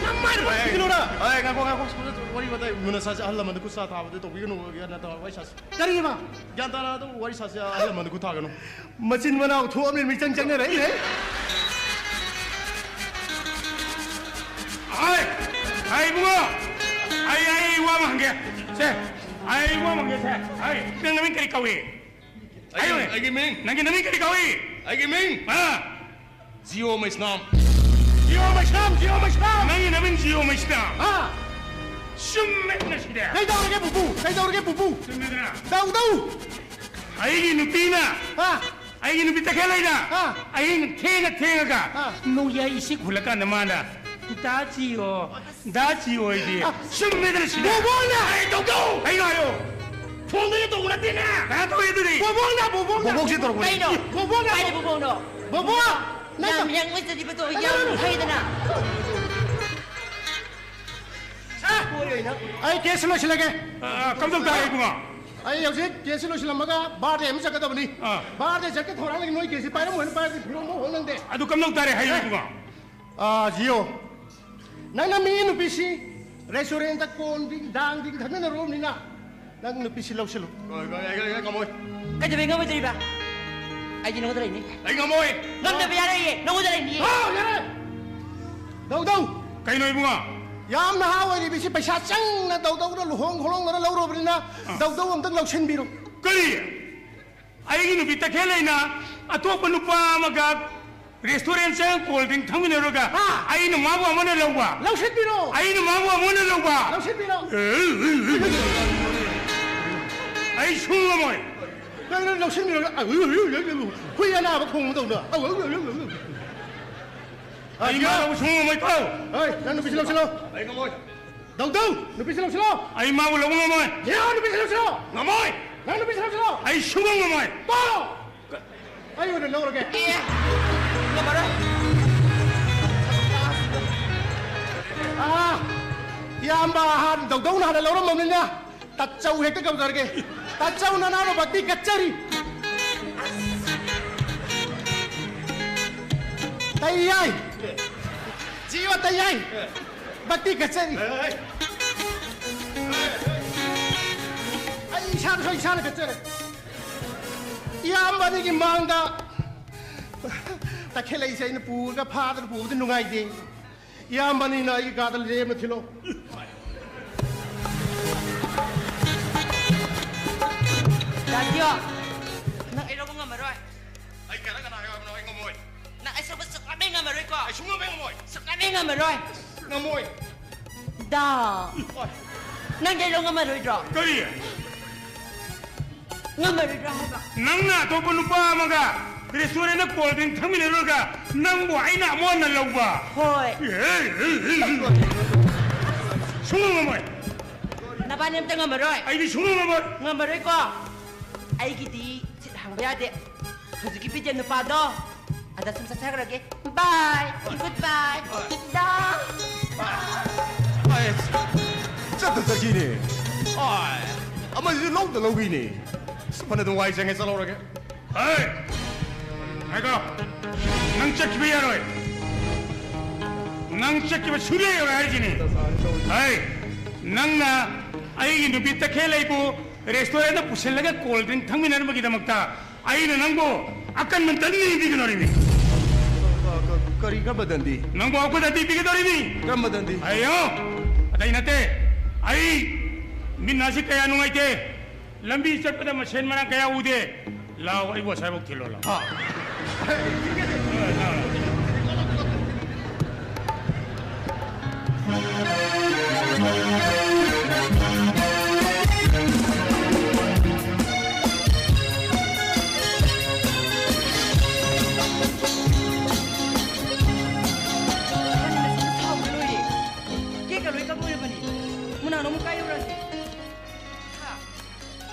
ꯅꯃꯥꯏꯗ ꯕꯠ ꯊꯤꯖꯤꯜꯂꯧꯔꯥ? ꯑꯦ, ꯉꯥꯏꯈꯣ, ꯉꯥꯏꯈꯣ, ꯁꯣꯝꯗ ꯋꯥꯔꯤ ꯋꯥꯇꯥꯏ ꯃꯨꯟꯅ ꯁꯥꯁꯦ, ꯑꯍꯜ ꯂꯃꯟꯗ ꯈꯨꯠ ꯁꯥ ꯊꯥꯕꯗꯣ ꯇꯧꯕꯤꯒꯅꯨ, ꯒ꯭ꯌꯥꯟ ꯇꯥꯅ ꯋꯥꯔꯤ ꯁꯥꯁꯦ꯫ ꯀꯔꯤꯕ? ꯒ꯭ꯌꯥꯟ ꯇꯥꯅ ꯑꯗꯨꯝ ꯋꯥꯔꯤ ꯁꯥꯁꯦ, ꯑꯍꯜ ꯂꯃꯟꯗ ꯈꯨꯠ ꯊꯥꯒꯅꯨ꯫ ꯃꯆꯤꯟ ꯃꯅꯥꯎ ꯊꯣꯛꯑꯕꯅꯤꯅ ꯃꯤꯆꯪ ꯆꯪꯅꯔꯛꯏꯅꯦ꯫ ꯑꯩ, ꯑꯩ ꯏꯕꯨꯡꯉꯣ, ꯑꯩ, ꯑꯩ ꯋꯥ ꯑꯃ ꯍꯪꯒꯦ꯫ ꯁꯦ, ꯑꯩ ꯋꯥ ꯑꯃ ꯍꯪꯒꯦ, ꯁꯦ꯫ ꯑꯩ, ꯅꯪ ꯅꯃꯤꯡ ꯀꯔꯤ ꯀꯧꯏ? ꯑꯩꯒꯤ, ꯍꯥꯏꯌꯨꯅꯦ꯫ ꯑꯩꯒꯤ ꯃꯤꯡ? ꯅꯪꯒꯤ ꯅꯃꯤꯡ ꯀꯔꯤ ꯀꯧꯏ? ꯑꯩꯒꯤ ꯃꯤꯡ? ꯑꯥ꯫ ꯖꯤꯑꯣ ꯃꯩꯁꯅꯥꯝ꯫ ꯖꯤꯑꯣ ꯃꯩꯁꯅꯥꯝ, ꯖꯤꯑꯣ ꯃꯩꯁꯅꯥꯝ꯫ ꯅꯪꯒꯤ ꯅꯃꯤꯡ ꯖꯤꯑꯣ ꯃꯩꯁꯅꯥꯝ꯫ ꯑꯥ꯫ ꯆꯨꯝꯃꯦ ꯉꯁꯤꯗꯤ꯫ ꯀꯩꯗꯧꯔꯒꯦ ꯄꯨꯄꯨ? ꯀꯩꯗꯧꯔꯒꯦ ꯄꯨꯄꯨ? ꯆꯨꯝꯃꯦꯗꯅ꯫ ꯗꯧ ꯗꯧ꯫ ꯑꯩꯒꯤ ꯅꯨꯄꯤꯅ, ꯑꯥ꯫ ꯑꯩꯒꯤ ꯅꯨꯄꯤ ꯇꯈꯦꯜ ꯂꯩꯅ, ꯑꯥ꯫ ꯑꯍꯤꯡ ꯊꯦꯡꯉ ꯊꯦꯡꯉꯒ ꯑꯥ꯫ ꯅꯣꯡꯌꯥꯏ ꯏꯁꯤꯡ ꯍꯨꯜꯂꯀꯥꯟꯗ ꯃꯥꯅ, "ꯗꯥ ꯖꯤꯑꯣ, ꯗꯥ ꯖꯤꯑꯣ" ꯍꯥꯏꯗꯤ꯫ ꯑꯥ꯫ ꯆꯨꯝꯃꯦꯗꯅ ꯁꯤꯗꯤ꯫ ꯕꯣꯕꯣꯅ! ꯑꯩ ꯇꯧꯗꯧ! ꯑꯩ ꯍꯥꯏꯌꯣ꯫ ꯐꯣꯟꯗꯒꯤ ꯇꯧꯕ ꯅꯠꯇꯦꯅꯦ! ꯀꯅꯥ ꯇꯧꯏ ꯑꯗꯨꯗꯤ? ꯕꯣꯕꯣꯛꯅ, ꯕꯣꯕꯣꯛꯅ! ꯕꯣꯕꯣꯛꯁꯤ ꯇꯧꯔꯛꯄꯅꯤ꯫ ꯀꯩꯅꯣ? ꯕꯣꯕꯣꯛꯅ! ꯀꯥꯏꯗ ꯕꯣꯕꯣꯛꯅꯣ? ꯕꯣꯕꯣꯛ! ꯅꯪ ꯌꯥꯝ ꯇꯧ- ꯌꯥꯡꯕ ꯆꯠꯂꯤꯕꯗꯣ, ꯌꯥꯝ ꯐꯩꯗꯅ꯫ ꯑꯥ! ꯑꯩ ꯀꯦꯁ ꯂꯣꯏꯁꯤꯜꯂꯒꯦ꯫ ꯑꯥ, ꯀꯝꯗꯧ ꯇꯥꯔꯦ, ꯏꯕꯨꯡꯉꯣ? ꯑꯩ ꯍꯧꯖꯤꯛ ꯀꯦꯁꯁꯤ ꯂꯣꯏꯁꯤꯜꯂꯝꯃꯒ ꯕꯥꯔꯗꯦ ꯑꯃ ꯆꯠꯀꯗꯕꯅꯤ꯫ ꯑꯥ꯫ ꯕꯥꯔꯗꯦ ꯆꯠꯀꯦ ꯊꯧꯔꯥꯡꯂꯒ ꯅꯣꯏ ꯀꯦꯁꯁꯤ ꯄꯥꯏꯔꯝꯃꯣꯏꯅ ꯄꯥꯏꯔꯗꯤ ꯐꯤꯔꯣꯟ ꯑꯃ ꯍꯣꯡ ꯅꯪꯗꯦ꯫ ꯑꯗꯨ ꯀꯝꯗꯧ ꯇꯥꯔꯦ ꯍꯥꯏꯌꯨ, ꯑꯦ꯫ ꯏꯕꯨꯡꯉꯣ? ꯑꯥ, ꯖꯤꯑꯣ꯫ ꯅꯪꯅ ꯃꯤ ꯅꯨꯄꯤꯁꯤ ꯔꯦꯁꯇꯨꯔꯦꯟꯇ ꯀꯣꯟ ꯗꯤꯡ ꯗꯥꯡ ꯗꯤꯡ ꯊꯛꯅꯅꯔꯨꯕꯅꯤꯅ ꯅꯪ ꯅꯨꯄꯤꯁꯤ ꯂꯧꯁꯤꯜꯂꯨ꯫ ꯑꯩ, ꯑꯩ, ꯑꯩ, ꯑꯩ ꯉꯝꯃꯣꯏ꯫ ꯀꯩꯗꯧꯕꯩ ꯉꯝꯃꯣꯏꯗꯣꯏꯔꯤꯕ? ꯑꯩꯗꯤ ꯅꯉꯣꯟꯗ ꯂꯩꯅꯤ꯫ ꯑꯩ ꯉꯝꯃꯣꯏ꯫ ꯉꯝꯗꯕ ꯌꯥꯔꯣꯏꯌꯦ, ꯅꯉꯣꯟꯗ ꯂꯩꯅꯤ꯫ ꯍꯥ, ꯌꯥꯔꯦ꯫ ꯗꯧ ꯗꯧ꯫ ꯀꯩꯅꯣ ꯏꯕꯨꯡꯉꯣ? ꯌꯥꯝ ꯅꯍꯥ ꯑꯣꯏꯔꯤꯕꯁꯤ ꯄꯩꯁꯥ ꯆꯪꯅ ꯗꯧ ꯗꯧꯅ ꯂꯨꯍꯣꯡ ꯈꯣꯡꯂꯣꯡꯗꯅ ꯂꯧꯔꯨꯕꯅꯤꯅ ꯑꯥ꯫ ꯗꯧ ꯗꯧ ꯑꯝꯇꯪ ꯂꯧꯁꯤꯟꯕꯤꯔꯣ꯫ ꯀꯔꯤ? ꯑꯩꯒꯤ ꯅꯨꯄꯤ ꯇꯈꯦꯜ ꯂꯩꯅ ꯑꯇꯣꯞꯄ ꯅꯨꯄꯥ ꯑꯃꯒ ꯔꯦꯁꯇꯨꯔꯦꯟ ꯆꯪꯉ ꯀꯣꯜ ꯗ꯭ꯔꯤꯡ ꯊꯛꯃꯤꯟꯅꯔꯨꯔꯒ ꯍꯥ? ꯑꯩꯅ ꯃꯥꯕꯨ ꯑꯃꯅ ꯂꯧꯕ꯫ ꯂꯧꯁꯤꯟꯕꯤꯔꯣ꯫ ꯑꯩꯅ ꯃꯥꯕꯨ ꯑꯃꯅ ꯂꯧꯕ꯫ ꯂꯧꯁꯤꯟꯕꯤꯔꯣ꯫ ꯑꯩ ꯁꯨꯡ ꯉꯝꯃꯣꯏ꯫ ꯀꯩꯅꯣ ꯂꯧꯁꯤꯟꯕꯤꯔꯣ? ꯍꯨꯏ ꯑꯅꯥꯕ ꯈꯣꯡꯕꯗꯧꯅ꯫ ꯑꯩ ꯃꯥ ꯂꯧꯕ ꯁꯨꯡ ꯉꯝꯃꯣꯏꯀꯣ꯫ ꯍꯣꯏ, ꯅꯪ ꯅꯨꯄꯤꯁꯤ ꯂꯧꯁꯤꯜꯂꯣ꯫ ꯑꯩ ꯉꯝꯃꯣꯏ꯫ ꯗꯧꯗꯧ, ꯅꯨꯄꯤꯁꯤ ꯂꯧꯁꯤꯜꯂꯣ꯫ ꯑꯩ ꯃꯥꯕꯨ ꯂꯧꯕ ꯉꯝꯃꯣꯏ꯫ ꯌꯥ, ꯅꯨꯄꯤꯁꯤ ꯂꯧꯁꯤꯜꯂꯣ꯫ ꯉꯝꯃꯣꯏ꯫ ꯅꯪ ꯅꯨꯄꯤꯁꯤ ꯂꯧꯁꯤꯜꯂꯣ꯫ ꯑꯩ ꯁꯨꯡꯉꯝ ꯉꯝꯃꯣꯏ꯫ ꯄꯥꯎ꯫ ꯑꯩ ꯑꯣꯏꯅ ꯂꯧꯔꯒꯦ꯫ ꯑꯦ, ꯉꯝꯃꯔꯣꯏ꯫ ꯑꯥ, ꯏꯌꯥꯝꯕ ꯑꯍꯟ ꯗꯧꯗꯧꯅ ꯍꯥꯟꯅ ꯂꯧꯔꯝꯃꯕꯅꯤꯅ ꯇꯠꯆꯧ ꯍꯦꯛꯇ ꯀꯧꯖꯔꯒꯦ꯫ ꯇꯠꯆꯧ ꯅꯅꯥꯎꯅ ꯚꯛꯇꯤ ꯀꯠꯆꯔꯤ꯫ ꯇꯩꯌꯥꯏ꯫ ꯖꯤꯕ ꯇꯩꯌꯥꯏ꯫ ꯚꯛꯇꯤ ꯀꯠꯆꯔꯤ꯫ ꯑꯩ ꯏꯁꯥꯅꯁꯨ ꯏꯁꯥꯅ ꯀꯠꯆꯔꯦ꯫ ꯏꯌꯥꯝꯕ ꯑꯅꯤꯒꯤ ꯃꯥꯡꯗ ꯇꯈꯦꯜꯂꯩꯁꯦ ꯑꯩꯅ ꯄꯨꯔꯒ ꯐꯥꯗꯅ ꯄꯨꯕꯗꯤ ꯅꯨꯡꯉꯥꯏꯇꯦ꯫ ꯏꯌꯥꯝꯕꯅꯤꯅ ꯑꯩꯒꯤ ꯀꯥꯗ ꯂꯦꯝꯅ ꯊꯤꯜꯂꯣ꯫ ꯗꯥꯗꯤꯌꯣ, ꯅꯪ ꯑꯩ ꯂꯧꯕ ꯉꯝꯃꯔꯣꯏ꯫ ꯑꯩ ꯀꯅꯥ ꯀꯅꯥ ꯍꯥꯏꯕꯅꯣ? ꯑꯩ ꯉꯝꯃꯣꯏ꯫ ꯅꯪ ꯑꯩ ꯁꯧꯕ ꯁꯨꯛꯉꯝ ꯍꯦꯛ ꯉꯝꯃꯔꯣꯏꯀꯣ? ꯑꯩ ꯁꯨꯡꯉꯝ ꯍꯦꯛ ꯉꯝꯃꯣꯏ꯫ ꯁꯨꯛꯉꯝ ꯍꯦꯛ ꯉꯝꯃꯔꯣꯏ꯫ ꯉꯝꯃꯣꯏ꯫ ꯗꯥ, ꯍꯣꯏ꯫ ꯅꯪꯗꯤ ꯑꯩ ꯂꯧ ꯉꯝꯃꯔꯣꯏꯗ꯭ꯔꯣ? ꯀꯔꯤ? ꯉꯝꯃꯔꯣꯏꯗ꯭ꯔꯣ ꯍꯥꯏꯕ? ꯅꯪꯅ ꯑꯇꯣꯞꯄ ꯅꯨꯄꯥ ꯑꯃꯒ ꯔꯦꯁꯇꯨꯔꯦꯟꯗ ꯀꯣꯜ ꯗ꯭ꯔꯤꯡ ꯊꯛꯃꯤꯟꯅꯔꯨꯔꯒ ꯅꯪꯕꯨ ꯑꯩꯅ ꯑꯃꯨꯛ ꯍꯟꯅ ꯂꯧꯕ? ꯍꯣꯏ꯫ ꯁꯨꯡꯉꯝ ꯉꯝꯃꯣꯏ꯫ ꯅꯕꯥꯅꯤ ꯑꯝꯇ ꯉꯝꯃꯔꯣꯏ? ꯑꯩꯗꯤ ꯁꯨꯡꯉꯝ ꯉꯝꯃꯣꯏ꯫ ꯉꯝꯃꯔꯣꯏꯀꯣ? ꯑꯩꯒꯤꯗꯤ ꯁꯤꯠ ꯍꯥꯡꯕ ꯌꯥꯗꯦ꯫ ꯍꯧꯖꯤꯛꯀꯤ ꯕꯤꯗ꯭ꯌꯥ ꯅꯨꯄꯥꯗꯣ ꯑꯗ ꯁꯨꯝ ꯆꯠꯆꯈ꯭ꯔꯒꯦ꯫ ꯕꯥꯏ꯫ ꯒꯨꯗ ꯕꯥꯏ꯫ ꯗꯥ꯫ ꯑꯥꯏ, ꯆꯠꯇ ꯆꯠꯈꯤꯅꯦ꯫ ꯑꯥꯏ, ꯑꯃꯁꯤꯁꯨ ꯂꯧꯗ ꯂꯧꯈꯤꯅꯦ꯫ ꯑꯁ, ꯐꯅ ꯑꯗꯨꯝ ꯋꯥꯏ ꯆꯪꯉꯦ, ꯆꯠꯍꯧꯔꯒꯦ꯫ ꯍꯩ! ꯉꯥꯏꯈꯣ! ꯅꯪ ꯆꯠꯈꯤꯕ ꯌꯥꯔꯣꯏ꯫ ꯅꯪ ꯆꯠꯈꯤꯕ ꯁꯨꯡꯌꯥ ꯌꯥꯔꯣꯏ ꯍꯥꯏꯔꯤꯁꯤꯅꯤ꯫ ꯍꯩ! ꯅꯪꯅ ꯑꯩꯒꯤ ꯅꯨꯄꯤ ꯇꯈꯦꯜꯂꯩꯕꯨ ꯔꯦꯁꯇꯨꯔꯦꯟꯗ ꯄꯨꯁꯤꯜꯂꯒ ꯀꯣꯜ ꯗ꯭ꯔꯤꯡ ꯊꯛꯃꯤꯟꯅꯅꯕꯒꯤꯗꯃꯛꯇ ꯑꯩꯅ ꯅꯪꯕꯨ ꯑꯀꯟꯕ ꯗꯟꯗꯤ ꯄꯤꯒꯗꯧꯔꯤꯃꯤ꯫ ꯀ-, ꯀ-, ꯀꯔꯤ, ꯀꯔꯝꯕ ꯗꯟꯗꯤ? ꯅꯪꯕꯨ ꯑꯀꯟꯕ ꯗꯟꯗꯤ ꯄꯤꯒꯗꯧꯔꯤꯃꯤ꯫ ꯀꯔꯝꯕ ꯗꯟꯗꯤ? ꯑꯩꯌꯣ! ꯑꯇꯩ ꯅꯠꯇꯦ꯫ ꯑꯩ ꯃꯤꯠ ꯅꯥꯁꯤ ꯀꯌꯥ ꯅꯨꯡꯉꯥꯏꯇꯦ꯫ ꯂꯝꯕꯤ ꯆꯠꯄꯗ ꯃꯁꯦꯟ ꯃꯔꯥꯡ ꯀꯌꯥ ꯎꯗꯦ꯫ ꯂꯥꯎ, ꯑꯩꯕꯨ ꯑꯁ꯭ꯋꯥꯏꯐꯥꯎ ꯊꯤꯜꯂꯣ, ꯂꯥꯎ꯫ ꯍꯥ? ꯑ, ꯂꯥꯎ, ꯀꯦꯛꯀ ꯂꯣꯏ ꯀꯛꯂꯣꯏꯔꯕꯅꯤ꯫ ꯃꯨꯅꯥꯅ ꯑꯃꯨꯛ ꯀꯥꯏ ꯌꯧꯔꯛꯑꯒꯦ? ꯍꯥ?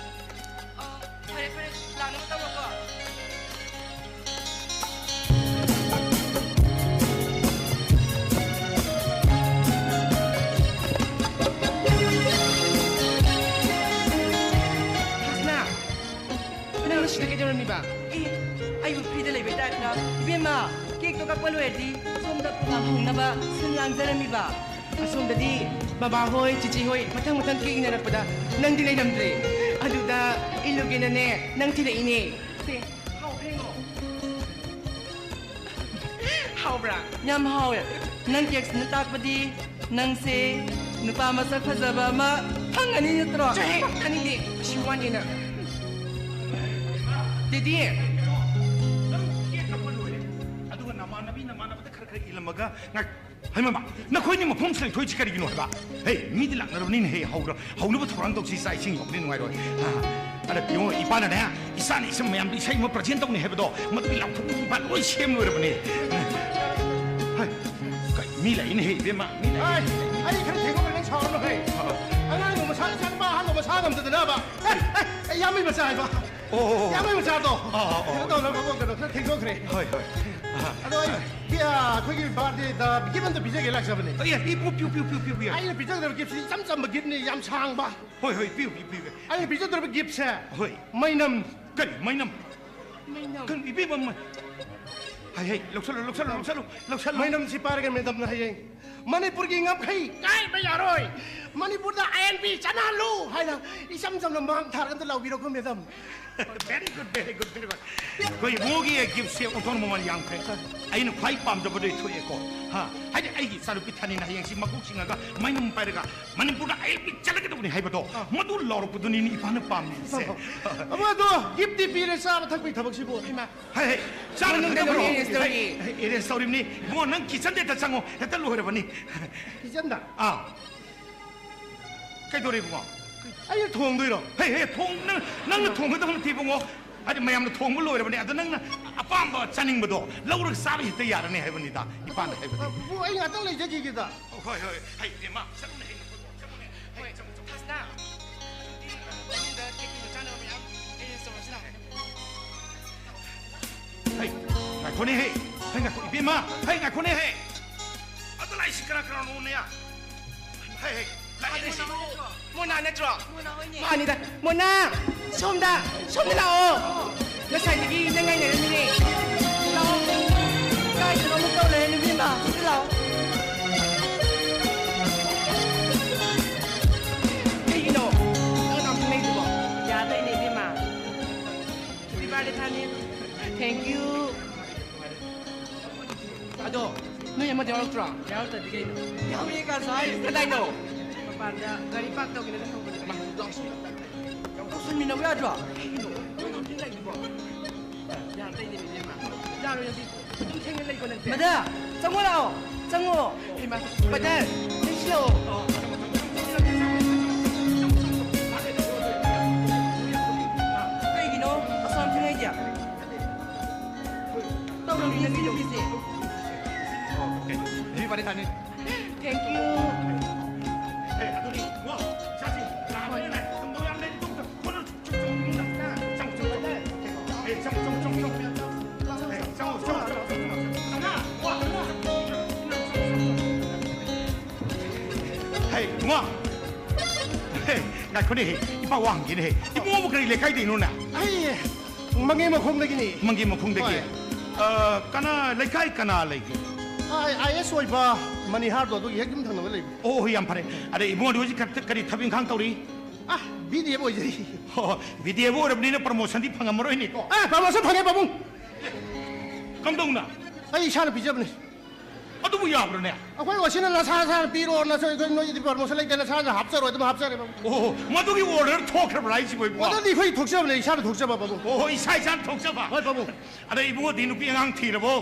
ꯑꯣ, ꯐꯔꯦ, ꯐꯔꯦ, ꯂꯥꯛꯅꯕ ꯇꯧꯔꯣꯀꯣ꯫ ꯍꯥꯁꯅꯥ, ꯅꯪ ꯁꯤꯗ ꯀꯩꯗꯧꯔꯝꯃꯤꯕ? ꯑꯦ, ꯑꯩꯕꯨ ꯐ꯭ꯔꯤꯗ ꯂꯩꯕꯩ ꯇꯥꯏꯞꯇ꯫ ꯏꯕꯦꯝꯃ, ꯀꯦꯛꯇꯣ ꯀꯛꯄ ꯂꯣꯏꯔꯗꯤ ꯁꯣꯝꯗ ꯄ꯭ꯔꯣꯒ꯭ꯔꯥꯝ ꯍꯧꯅꯕ ꯁꯤꯟ ꯂꯥꯡꯖꯔꯝꯃꯤꯕ꯫ ꯑꯁꯣꯝꯗꯗꯤ ꯕꯕꯥ ꯍꯣꯏ, ꯆꯤꯆꯦ ꯍꯣꯏ ꯃꯊꯪ ꯃꯊꯪ ꯀꯦꯛ ꯏꯟꯅꯔꯛꯄꯗ ꯅꯪꯗꯤ ꯂꯩꯔꯝꯗ꯭ꯔꯦ꯫ ꯑꯗꯨꯗ ꯏꯜꯂꯨꯒꯦꯅꯅꯦ ꯅꯪ ꯊꯤꯜꯂꯛꯏꯅꯦ꯫ ꯁꯦ, ꯍꯥꯎꯈ꯭ꯔꯦꯉꯣ꯫ ꯍꯥꯎꯕ꯭ꯔꯥ? ꯌꯥꯝ ꯍꯥꯎꯋꯦ꯫ ꯅꯪ ꯀꯦꯛꯁꯤꯅ ꯇꯥꯛꯄꯗꯤ ꯅꯪꯁꯦ ꯅꯨꯄꯥ ꯃꯁꯛ ꯐꯖꯕ ꯑꯃ ꯐꯪꯉꯅꯤ ꯅꯠꯇ꯭ꯔꯣ? ꯆꯠꯍꯦ, ꯇꯥꯅꯤꯡꯗꯦ꯫ ꯁꯤ ꯋꯥꯅꯤꯅ꯫ ꯗꯦꯗꯤ꯫ ꯅꯪ ꯀꯦꯛ ꯀꯛꯄ ꯂꯣꯏꯔꯦ꯫ ꯑꯗꯨꯒ ꯅꯃꯥꯟꯅꯕꯤ ꯅꯃꯥꯟꯅꯕꯗ ꯈꯔ ꯈꯔ ꯏꯜꯂꯝꯃꯒ ꯉꯥꯏ-, ꯍꯩ ꯃꯃꯥ, ꯅꯈꯣꯏꯅꯤ ꯃꯐꯝ ꯁꯦꯡꯊꯣꯛꯏꯁꯤ ꯀꯔꯤꯒꯤꯅꯣ ꯍꯥꯏꯕ? ꯍꯦ, ꯃꯤꯗꯤ ꯂꯥꯛꯅꯔꯕꯅꯤꯅ ꯍꯦ, ꯍꯧꯔ-, ꯍꯧꯅꯕ ꯊꯧꯔꯥꯡ ꯇꯧꯁꯤ, ꯆꯥꯛ ꯏꯁꯤꯡ ꯌꯥꯎꯕꯗꯤ ꯅꯨꯡꯉꯥꯏꯔꯣꯏ꯫ ꯑꯥ, ꯑꯗ ꯌꯦꯡꯉꯣ, ꯏꯄꯥꯅꯅꯦ, ꯏꯆꯥꯅ ꯏꯁꯝ ꯃꯌꯥꯝꯗ ꯏꯁꯩ ꯑꯃ present ꯇꯧꯅꯤ ꯍꯥꯏꯕꯗꯣ, ꯃꯗꯨꯒꯤ ꯂꯥꯎꯊꯣꯛꯄꯒꯤ ꯏꯄꯥ ꯂꯣꯏ ꯁꯦꯝ ꯂꯣꯏꯔꯕꯅꯦ꯫ ꯍꯥꯏ, ꯀꯩ, ꯃꯤ ꯂꯥꯛꯏꯅꯦ ꯍꯦ, ꯏꯕꯦꯝꯃ, ꯃꯤ ꯂꯥꯛꯏ꯫ ꯑꯩ, ꯑꯩ ꯈꯔ ꯊꯦꯡꯗꯣꯛꯈ꯭ꯔꯦ, ꯅꯪ ꯁꯥꯎꯔꯅꯨ ꯍꯦ꯫ ꯑꯥ꯫ ꯑꯉꯥꯡꯗꯣ ꯃꯁꯥ, ꯏꯆꯥ ꯅꯨꯄꯥ ꯑꯍꯟꯗꯣ ꯃꯁꯥ ꯉꯝꯗꯗꯅꯕ꯫ ꯑꯦ, ꯑꯦ, ꯑꯦ, ꯌꯥꯝꯕꯩ ꯃꯆꯥ ꯍꯥꯏꯕ꯫ ꯑꯣ, ꯑꯣ, ꯑꯣ꯫ ꯌꯥꯝꯕꯩ ꯃꯆꯥꯗꯣ꯫ ꯑꯥ, ꯑꯥ, ꯑꯥ꯫ ꯀꯩꯅꯣ ꯇꯧꯅꯕ ꯀꯩꯅꯣ ꯈꯔ ꯊꯦꯡꯗꯣꯛꯈ꯭ꯔꯦ꯫ ꯍꯣꯏ, ꯍꯣꯏ꯫ ꯑꯥ꯫ ꯑꯗꯣ ꯑꯩ, ꯑꯥ, ꯑꯩꯈꯣꯏꯒꯤ birthday ꯗ gift ꯑꯝꯇ ꯄꯤꯖꯒꯦ ꯂꯥꯛꯆꯕꯅꯦ꯫ ꯑꯦ, ꯄꯤꯌꯨ, ꯄꯤꯌꯨ, ꯄꯤꯌꯨ, ꯄꯤꯌꯨ, ꯄꯤꯌꯨ꯫ ꯑꯩꯅ ꯄꯤꯖꯒꯗꯕ gift ꯁꯤ ꯏꯆꯝ ꯆꯝꯕ gift ꯅꯤ, ꯌꯥꯝ ꯁꯥꯡꯕ꯫ ꯍꯣꯏ, ꯍꯣꯏ, ꯄꯤꯌꯨ, ꯄꯤꯌꯨ, ꯄꯤꯌꯨ꯫ ꯑꯩꯅ ꯄꯤꯖꯒꯗꯕ gift ꯁꯦ ꯍꯣꯏ꯫ ꯃꯩꯅꯝ꯫ ꯀꯔꯤ ꯃꯩꯅꯝ? ꯃꯩꯅꯝ꯫ ꯀꯔꯤ ꯏꯕꯦꯝꯃ ꯃꯩ-, ꯍꯩ, ꯍꯩ, ꯂꯧꯁꯜꯂꯨ, ꯂꯧꯁꯜꯂꯨ, ꯂꯧꯁꯜꯂꯨ, ꯂꯧꯁꯜꯂꯨ꯫ ꯃꯩꯅꯝꯁꯤ ꯄꯥꯏꯔꯒ madam ꯅ ꯍꯌꯦꯡ ꯃꯅꯤꯄꯨꯔꯒꯤ ꯉꯝꯈꯩ ꯀꯥꯏꯕ ꯌꯥꯔꯣꯏ, ꯃꯅꯤꯄꯨꯔꯗ I N P ꯆꯠꯅꯍꯜꯂꯨ ꯍꯥꯏꯅ ꯏꯆꯝ ꯆꯝꯅ ꯃꯥꯡ ꯊꯥꯔꯒ ꯑꯝꯇ ꯂꯥꯎꯕꯤꯔꯣꯀꯣ, madam꯫ Very good, very good, very good꯫ ꯑꯩꯈꯣꯏ ꯏꯕꯨꯡꯉꯣꯒꯤ gift ꯁꯦ ꯑꯣꯟꯊꯣꯛꯅ ꯃꯃꯜ ꯌꯥꯝꯈ꯭ꯔꯦ꯫ ꯑꯩꯅ ꯈ꯭ꯋꯥꯏ ꯄꯥꯝꯖꯕꯗꯣ ꯊꯣꯛꯑꯦꯀꯣ꯫ ꯍꯥ? ꯍꯥꯏꯗꯤ ꯑꯩꯒꯤ ꯏꯆꯥꯅꯨꯄꯤ ꯊꯥꯅꯤꯅ ꯍꯌꯦꯡꯁꯤ ꯃꯀꯣꯛ ꯆꯤꯡꯉꯒ ꯃꯩꯅꯝ ꯄꯥꯏꯔꯒ ꯃꯅꯤꯄꯨꯔꯗ I N P ꯆꯠꯂꯒꯗꯧꯕꯅꯤ ꯍꯥꯏꯕꯗꯣ, ꯑꯥ꯫ ꯃꯗꯨ ꯂꯥꯎꯔꯛꯄꯗꯨꯅꯤꯅꯦ ꯏꯄꯥꯅ ꯄꯥꯝꯃꯤꯁꯦ꯫ ꯑꯃ ꯑꯗꯣ gift ꯇꯤ ꯄꯤꯔꯦ, ꯆꯥꯕ ꯊꯛꯄꯒꯤ ꯊꯕꯛꯁꯤꯕꯨ, ꯍꯩꯃꯥ꯫ ꯍꯩ, ꯍꯩ, ꯆꯥꯕ ꯃꯅꯨꯡꯗ ꯊꯛꯄꯔꯣ? ꯂꯣꯏ ꯂꯩꯔꯦ, ꯀꯩꯗꯧꯔꯤ? ꯑꯦ, ꯑꯦꯔꯦꯟꯖ ꯇꯧꯔꯤꯕꯅꯤ꯫ ꯏꯕꯨꯡꯉꯣ, ꯅꯪ ꯀꯤꯠꯆꯟꯗ ꯍꯦꯛꯇ ꯆꯪꯉꯣ꯫ ꯍꯦꯛꯇ ꯂꯣꯏꯔꯕꯅꯤ꯫ ꯀꯤꯠꯆꯟꯗ? ꯑꯥ꯫ ꯀꯩꯗꯧꯔꯦ, ꯏꯕꯨꯡꯉꯣ? ꯑꯩꯅ ꯊꯣꯡꯗꯣꯏꯔꯣ? ꯍꯦ, ꯍꯦ, ꯊꯣꯡ-, ꯅꯪ, ꯅꯪꯅ ꯊꯣꯡꯒꯗꯕ ꯅꯠꯇꯦ, ꯏꯕꯨꯡꯉꯣ꯫ ꯍꯥꯏꯗꯤ, ꯃꯌꯥꯝꯅ ꯊꯣꯡꯕ ꯂꯣꯏꯔꯕꯅꯦ꯫ ꯑꯗꯣ ꯅꯪꯅ ꯑꯄꯥꯝꯕ ꯆꯥꯅꯤꯡꯕꯗꯣ ꯂꯧꯔꯒ ꯆꯥꯕ ꯍꯦꯛꯇ ꯌꯥꯔꯅꯤ ꯍꯥꯏꯕꯅꯤꯗ, ꯏꯄꯥꯅ ꯍꯥꯏꯕꯗꯤ꯫ ꯑ, ꯄꯨꯄꯨ, ꯑꯩ ꯉꯥꯛꯇꯪ ꯂꯩꯖꯈꯤꯒꯦꯗ꯫ ꯍꯣꯏ, ꯍꯣꯏ꯫ ꯍꯩ, ꯏꯕꯦꯝꯃ, ꯆꯪꯉꯨꯅꯦ, ꯍꯩ, ꯆꯪꯉꯨ, ꯆꯪꯉꯨ, ꯆꯪꯉꯨꯅꯦ꯫ ꯍꯩ, ꯍꯣꯏ, ꯆꯪꯉꯨ, ꯆꯪꯉꯨ꯫ ꯊꯥꯖꯅ, ꯃꯅꯨꯡꯗ ꯀꯩ ꯀꯩꯅꯣ ꯆꯥꯅꯕ ꯃꯌꯥꯝ ꯑꯦꯔꯦꯟꯖ ꯇꯧꯔꯁꯤ ꯂꯥꯛꯑꯣ꯫ ꯍꯩ, ꯉꯥꯏꯈꯣꯅꯦ, ꯍꯩ꯫ ꯍꯩ, ꯉꯥꯏꯈꯣ, ꯏꯕꯦꯝꯃ, ꯍꯩ, ꯉꯥꯏꯈꯣꯅꯦ, ꯍꯩ꯫ ꯑꯗꯨ ꯂꯥꯛꯏꯁꯤ ꯀꯅꯥ ꯀꯅꯥꯅꯣꯅꯦ? ꯍꯩ, ꯍꯩ, ꯂꯥꯛꯏꯅꯦ ꯁꯤ꯫ ꯃꯣꯅꯥ ꯅꯠꯇ꯭ꯔꯣ? ꯃꯣꯅꯥ ꯍꯣꯏꯅꯦ꯫ ꯃꯥꯅꯤꯗ꯫ ꯃꯣꯅꯥ! ꯁꯣꯝꯗ! ꯁꯣꯝꯗ ꯂꯥꯛꯑꯣ! ꯉꯁꯥꯏꯗꯒꯤ ꯅꯪ ꯉꯥꯏꯅꯔꯝꯃꯤꯅꯦ꯫ ꯂꯥꯛꯑꯣ꯫ ꯀꯥꯏꯗꯅꯣ ꯑꯃꯨꯛ ꯇꯧ ꯂꯩꯔꯦ, ꯅꯨꯄꯤ ꯑꯃ꯫ ꯁꯤꯗ ꯂꯥꯛꯑꯣ꯫ ꯀꯩꯒꯤꯅꯣ? ꯅꯪ ꯑꯗꯥꯝ ꯊꯦꯡꯅꯩꯗꯨꯕꯣ? ꯌꯥꯗꯣꯏꯅꯦ, ꯏꯕꯦꯝꯃ꯫ Happy birthday, ꯊꯥꯅꯤ꯫ Thank you꯫ ꯑꯗꯣ, ꯅꯣꯏ ꯑꯃꯗꯤ ꯌꯥꯎꯔꯛꯇ꯭ꯔꯣ? ꯌꯥꯎꯔꯛꯇ꯭ꯔꯗꯤ ꯀꯩꯅꯣ? ꯌꯥꯎꯔꯛꯑꯦ ꯀꯥꯁꯨ ꯍꯥꯏꯔꯤꯁꯦ꯫ ꯀꯗꯥꯏꯅꯣ? ꯃꯄꯥꯟꯗ ꯒꯥꯔꯤ ꯄꯥꯔꯛ ꯇꯧꯒꯦꯅ ꯊꯣꯛꯄꯅꯦ꯫ ꯃꯥ, ꯂꯥꯛꯁꯤ꯫ ꯇꯧꯁꯟꯃꯤꯟꯅꯕ ꯌꯥꯗ꯭ꯔꯣ? ꯀꯩꯒꯤꯅꯣ? ꯅꯣꯏ ꯑꯗꯨꯝ ꯊꯦꯡꯅ ꯂꯥꯛꯏꯗꯨꯕꯣ? ꯌꯥꯗꯣꯏꯅꯦ, ꯏꯕꯦꯝꯃ꯫ ꯌꯥꯔꯣꯏ, ꯅꯪꯗꯤ ꯑꯗꯨꯝ ꯊꯦꯡꯅ ꯂꯩꯀꯣ, ꯅꯪꯁꯦ꯫ ꯃꯗꯥ, ꯆꯪꯉꯣ ꯂꯥꯛꯑꯣ, ꯆꯪꯉꯣ꯫ ꯍꯩꯃꯥ꯫ ꯕꯗꯔ, ꯅꯪꯁꯤꯜꯂꯛꯑꯣ꯫ ꯀꯩꯒꯤꯅꯣ ꯑꯁꯨꯛ ꯌꯥꯝ ꯊꯦꯡꯉꯛꯏꯗꯤ? ꯇꯧꯔꯝꯃꯤ ꯉꯁꯤ ꯅꯨꯃꯤꯠꯁꯦ꯫ Happy birthday, ꯊꯥꯅꯤ꯫ Thank you꯫ ꯍꯦ, ꯏꯕꯨꯡꯉꯣ꯫ ꯍꯦ, ꯉꯥꯏꯈꯣꯅꯦꯍꯦ, ꯏꯄꯥ ꯋꯥ ꯍꯪꯒꯦꯅꯦꯍꯦ꯫ ꯏꯕꯨꯡꯉꯣꯕꯨ ꯀꯔꯤ ꯂꯩꯀꯥꯏꯗꯩꯅꯣꯅꯦ? ꯑꯩ ꯃꯪꯒꯤ ꯃꯈꯣꯡꯗꯒꯤꯅꯦ꯫ ꯃꯪꯒꯤ ꯃꯈꯣꯡꯗꯒꯤ? ꯍꯣꯏ꯫ ꯑ, ꯀꯅꯥ, ꯂꯩꯀꯥꯏ ꯀꯅꯥ ꯂꯩꯒꯦ? ꯑꯥꯏ ꯑꯦ ꯑꯦꯁ ꯑꯣꯏꯕ ꯃꯅꯤꯍꯥꯔꯗꯣ ꯑꯗꯨꯒꯤ ꯍꯦꯛ ꯌꯨꯝ ꯊꯪꯅꯕ ꯂꯩꯕ꯫ ꯑꯣ, ꯌꯥꯝ ꯐꯔꯦ꯫ ꯑꯗ ꯏꯕꯨꯡꯉꯣꯗꯤ ꯍꯧꯖꯤꯛ ꯀꯔꯤ ꯊꯕꯛ ꯏꯪꯈꯥꯡ ꯇꯧꯔꯤ? ꯑ, ꯕꯤ ꯗꯤ ꯑꯦꯐ ꯑꯣꯏꯖꯔꯤ꯫ ꯑꯣ, ꯕꯤ ꯗꯤ ꯑꯦꯐ ꯑꯣꯏꯔꯕꯅꯤꯅ ꯄ꯭ꯔꯃꯣꯁꯟꯗꯤ ꯐꯪꯉꯝꯃꯔꯣꯏꯅꯦꯀꯣ? ꯑꯦ, ꯄ꯭ꯔꯃꯣꯁꯟ ꯐꯪꯉꯦ, ꯄꯥꯕꯨꯡ꯫ ꯀꯝꯗꯧꯅ? ꯑꯩ ꯏꯁꯥꯅ ꯄꯤꯖꯕꯅꯤ꯫ ꯑꯗꯨꯕꯨ ꯌꯥꯕ꯭ꯔꯅꯦ? ꯑꯩꯈꯣꯏ ꯑꯣꯁꯤꯅ ꯅꯁꯥ ꯅꯁꯥꯅ ꯄꯤꯔꯣ, ꯅꯁꯥ ꯑꯩꯈꯣꯏ ꯅꯣꯏꯒꯤꯗꯤ ꯄ꯭ꯔꯃꯣꯁꯟ ꯂꯩꯇꯦ, ꯅꯁꯥꯅ ꯍꯥꯞꯆꯔꯣ, ꯑꯗꯨꯝ ꯍꯥꯞꯆꯔꯦ, ꯄꯥꯕꯨꯡ꯫ ꯑꯣ, ꯃꯗꯨꯒꯤ ꯑꯣꯔꯗꯔ ꯊꯣꯛꯈ꯭ꯔꯕ꯭ꯔꯥ ꯍꯥꯏꯁꯤꯕꯣ, ꯏꯕꯨꯡꯉꯣ? ꯃꯗꯨꯗꯤ ꯑꯩꯈꯣꯏ ꯊꯣꯛꯆꯕꯅꯦ, ꯏꯁꯥꯅ ꯊꯣꯛꯆꯕ, ꯄꯥꯕꯨꯡ꯫ ꯑꯣ, ꯏꯁꯥ ꯏꯁꯥꯅ ꯊꯣꯛꯆꯕ? ꯍꯣꯏ, ꯄꯥꯕꯨꯡ꯫ ꯑꯗꯣ ꯏꯕꯨꯡꯉꯣꯗꯤ ꯅꯨꯄꯤ ꯑꯉꯥꯡ ꯊꯤꯔꯕꯣ?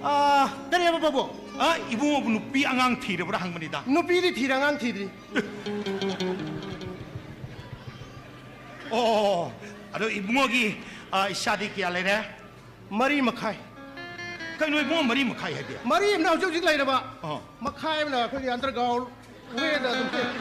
ꯑꯥ, ꯀꯔꯤ ꯍꯥꯏꯕ, ꯄꯥꯕꯨꯡ? ꯑ, ꯏꯕꯨꯡꯉꯣꯕꯨ ꯅꯨꯄꯤ ꯑꯉꯥꯡ ꯊꯤꯔꯕ꯭ꯔꯥ ꯍꯪꯕꯅꯤꯗ꯫ ꯅꯨꯄꯤꯗꯤ ꯊꯤꯔꯦ, ꯑꯉꯥꯡ ꯊꯤꯗ꯭ꯔꯤ꯫ ꯑꯣ, ꯑꯗꯣ ꯏꯕꯨꯡꯉꯣꯒꯤ, ꯑ, ꯏꯆꯥꯗꯤ ꯀꯌꯥ ꯂꯩꯔꯦ? ꯃꯔꯤ ꯃꯈꯥꯏ꯫ ꯀꯩꯅꯣ ꯏꯕꯨꯡꯉꯣ, ꯃꯔꯤ ꯃꯈꯥꯏ ꯍꯥꯏꯗꯤ? ꯃꯔꯤ ꯑꯃꯅ ꯍꯧꯖꯤꯛ ꯍꯧꯖꯤꯛ ꯂꯩꯔꯕ꯫ ꯑꯥ꯫ ꯃꯈꯥꯏ ꯑꯃꯅ ꯑꯩꯈꯣꯏꯒꯤ underground ꯋꯦꯗ ꯑꯗꯨꯝ ꯆꯦꯜꯂꯤ꯫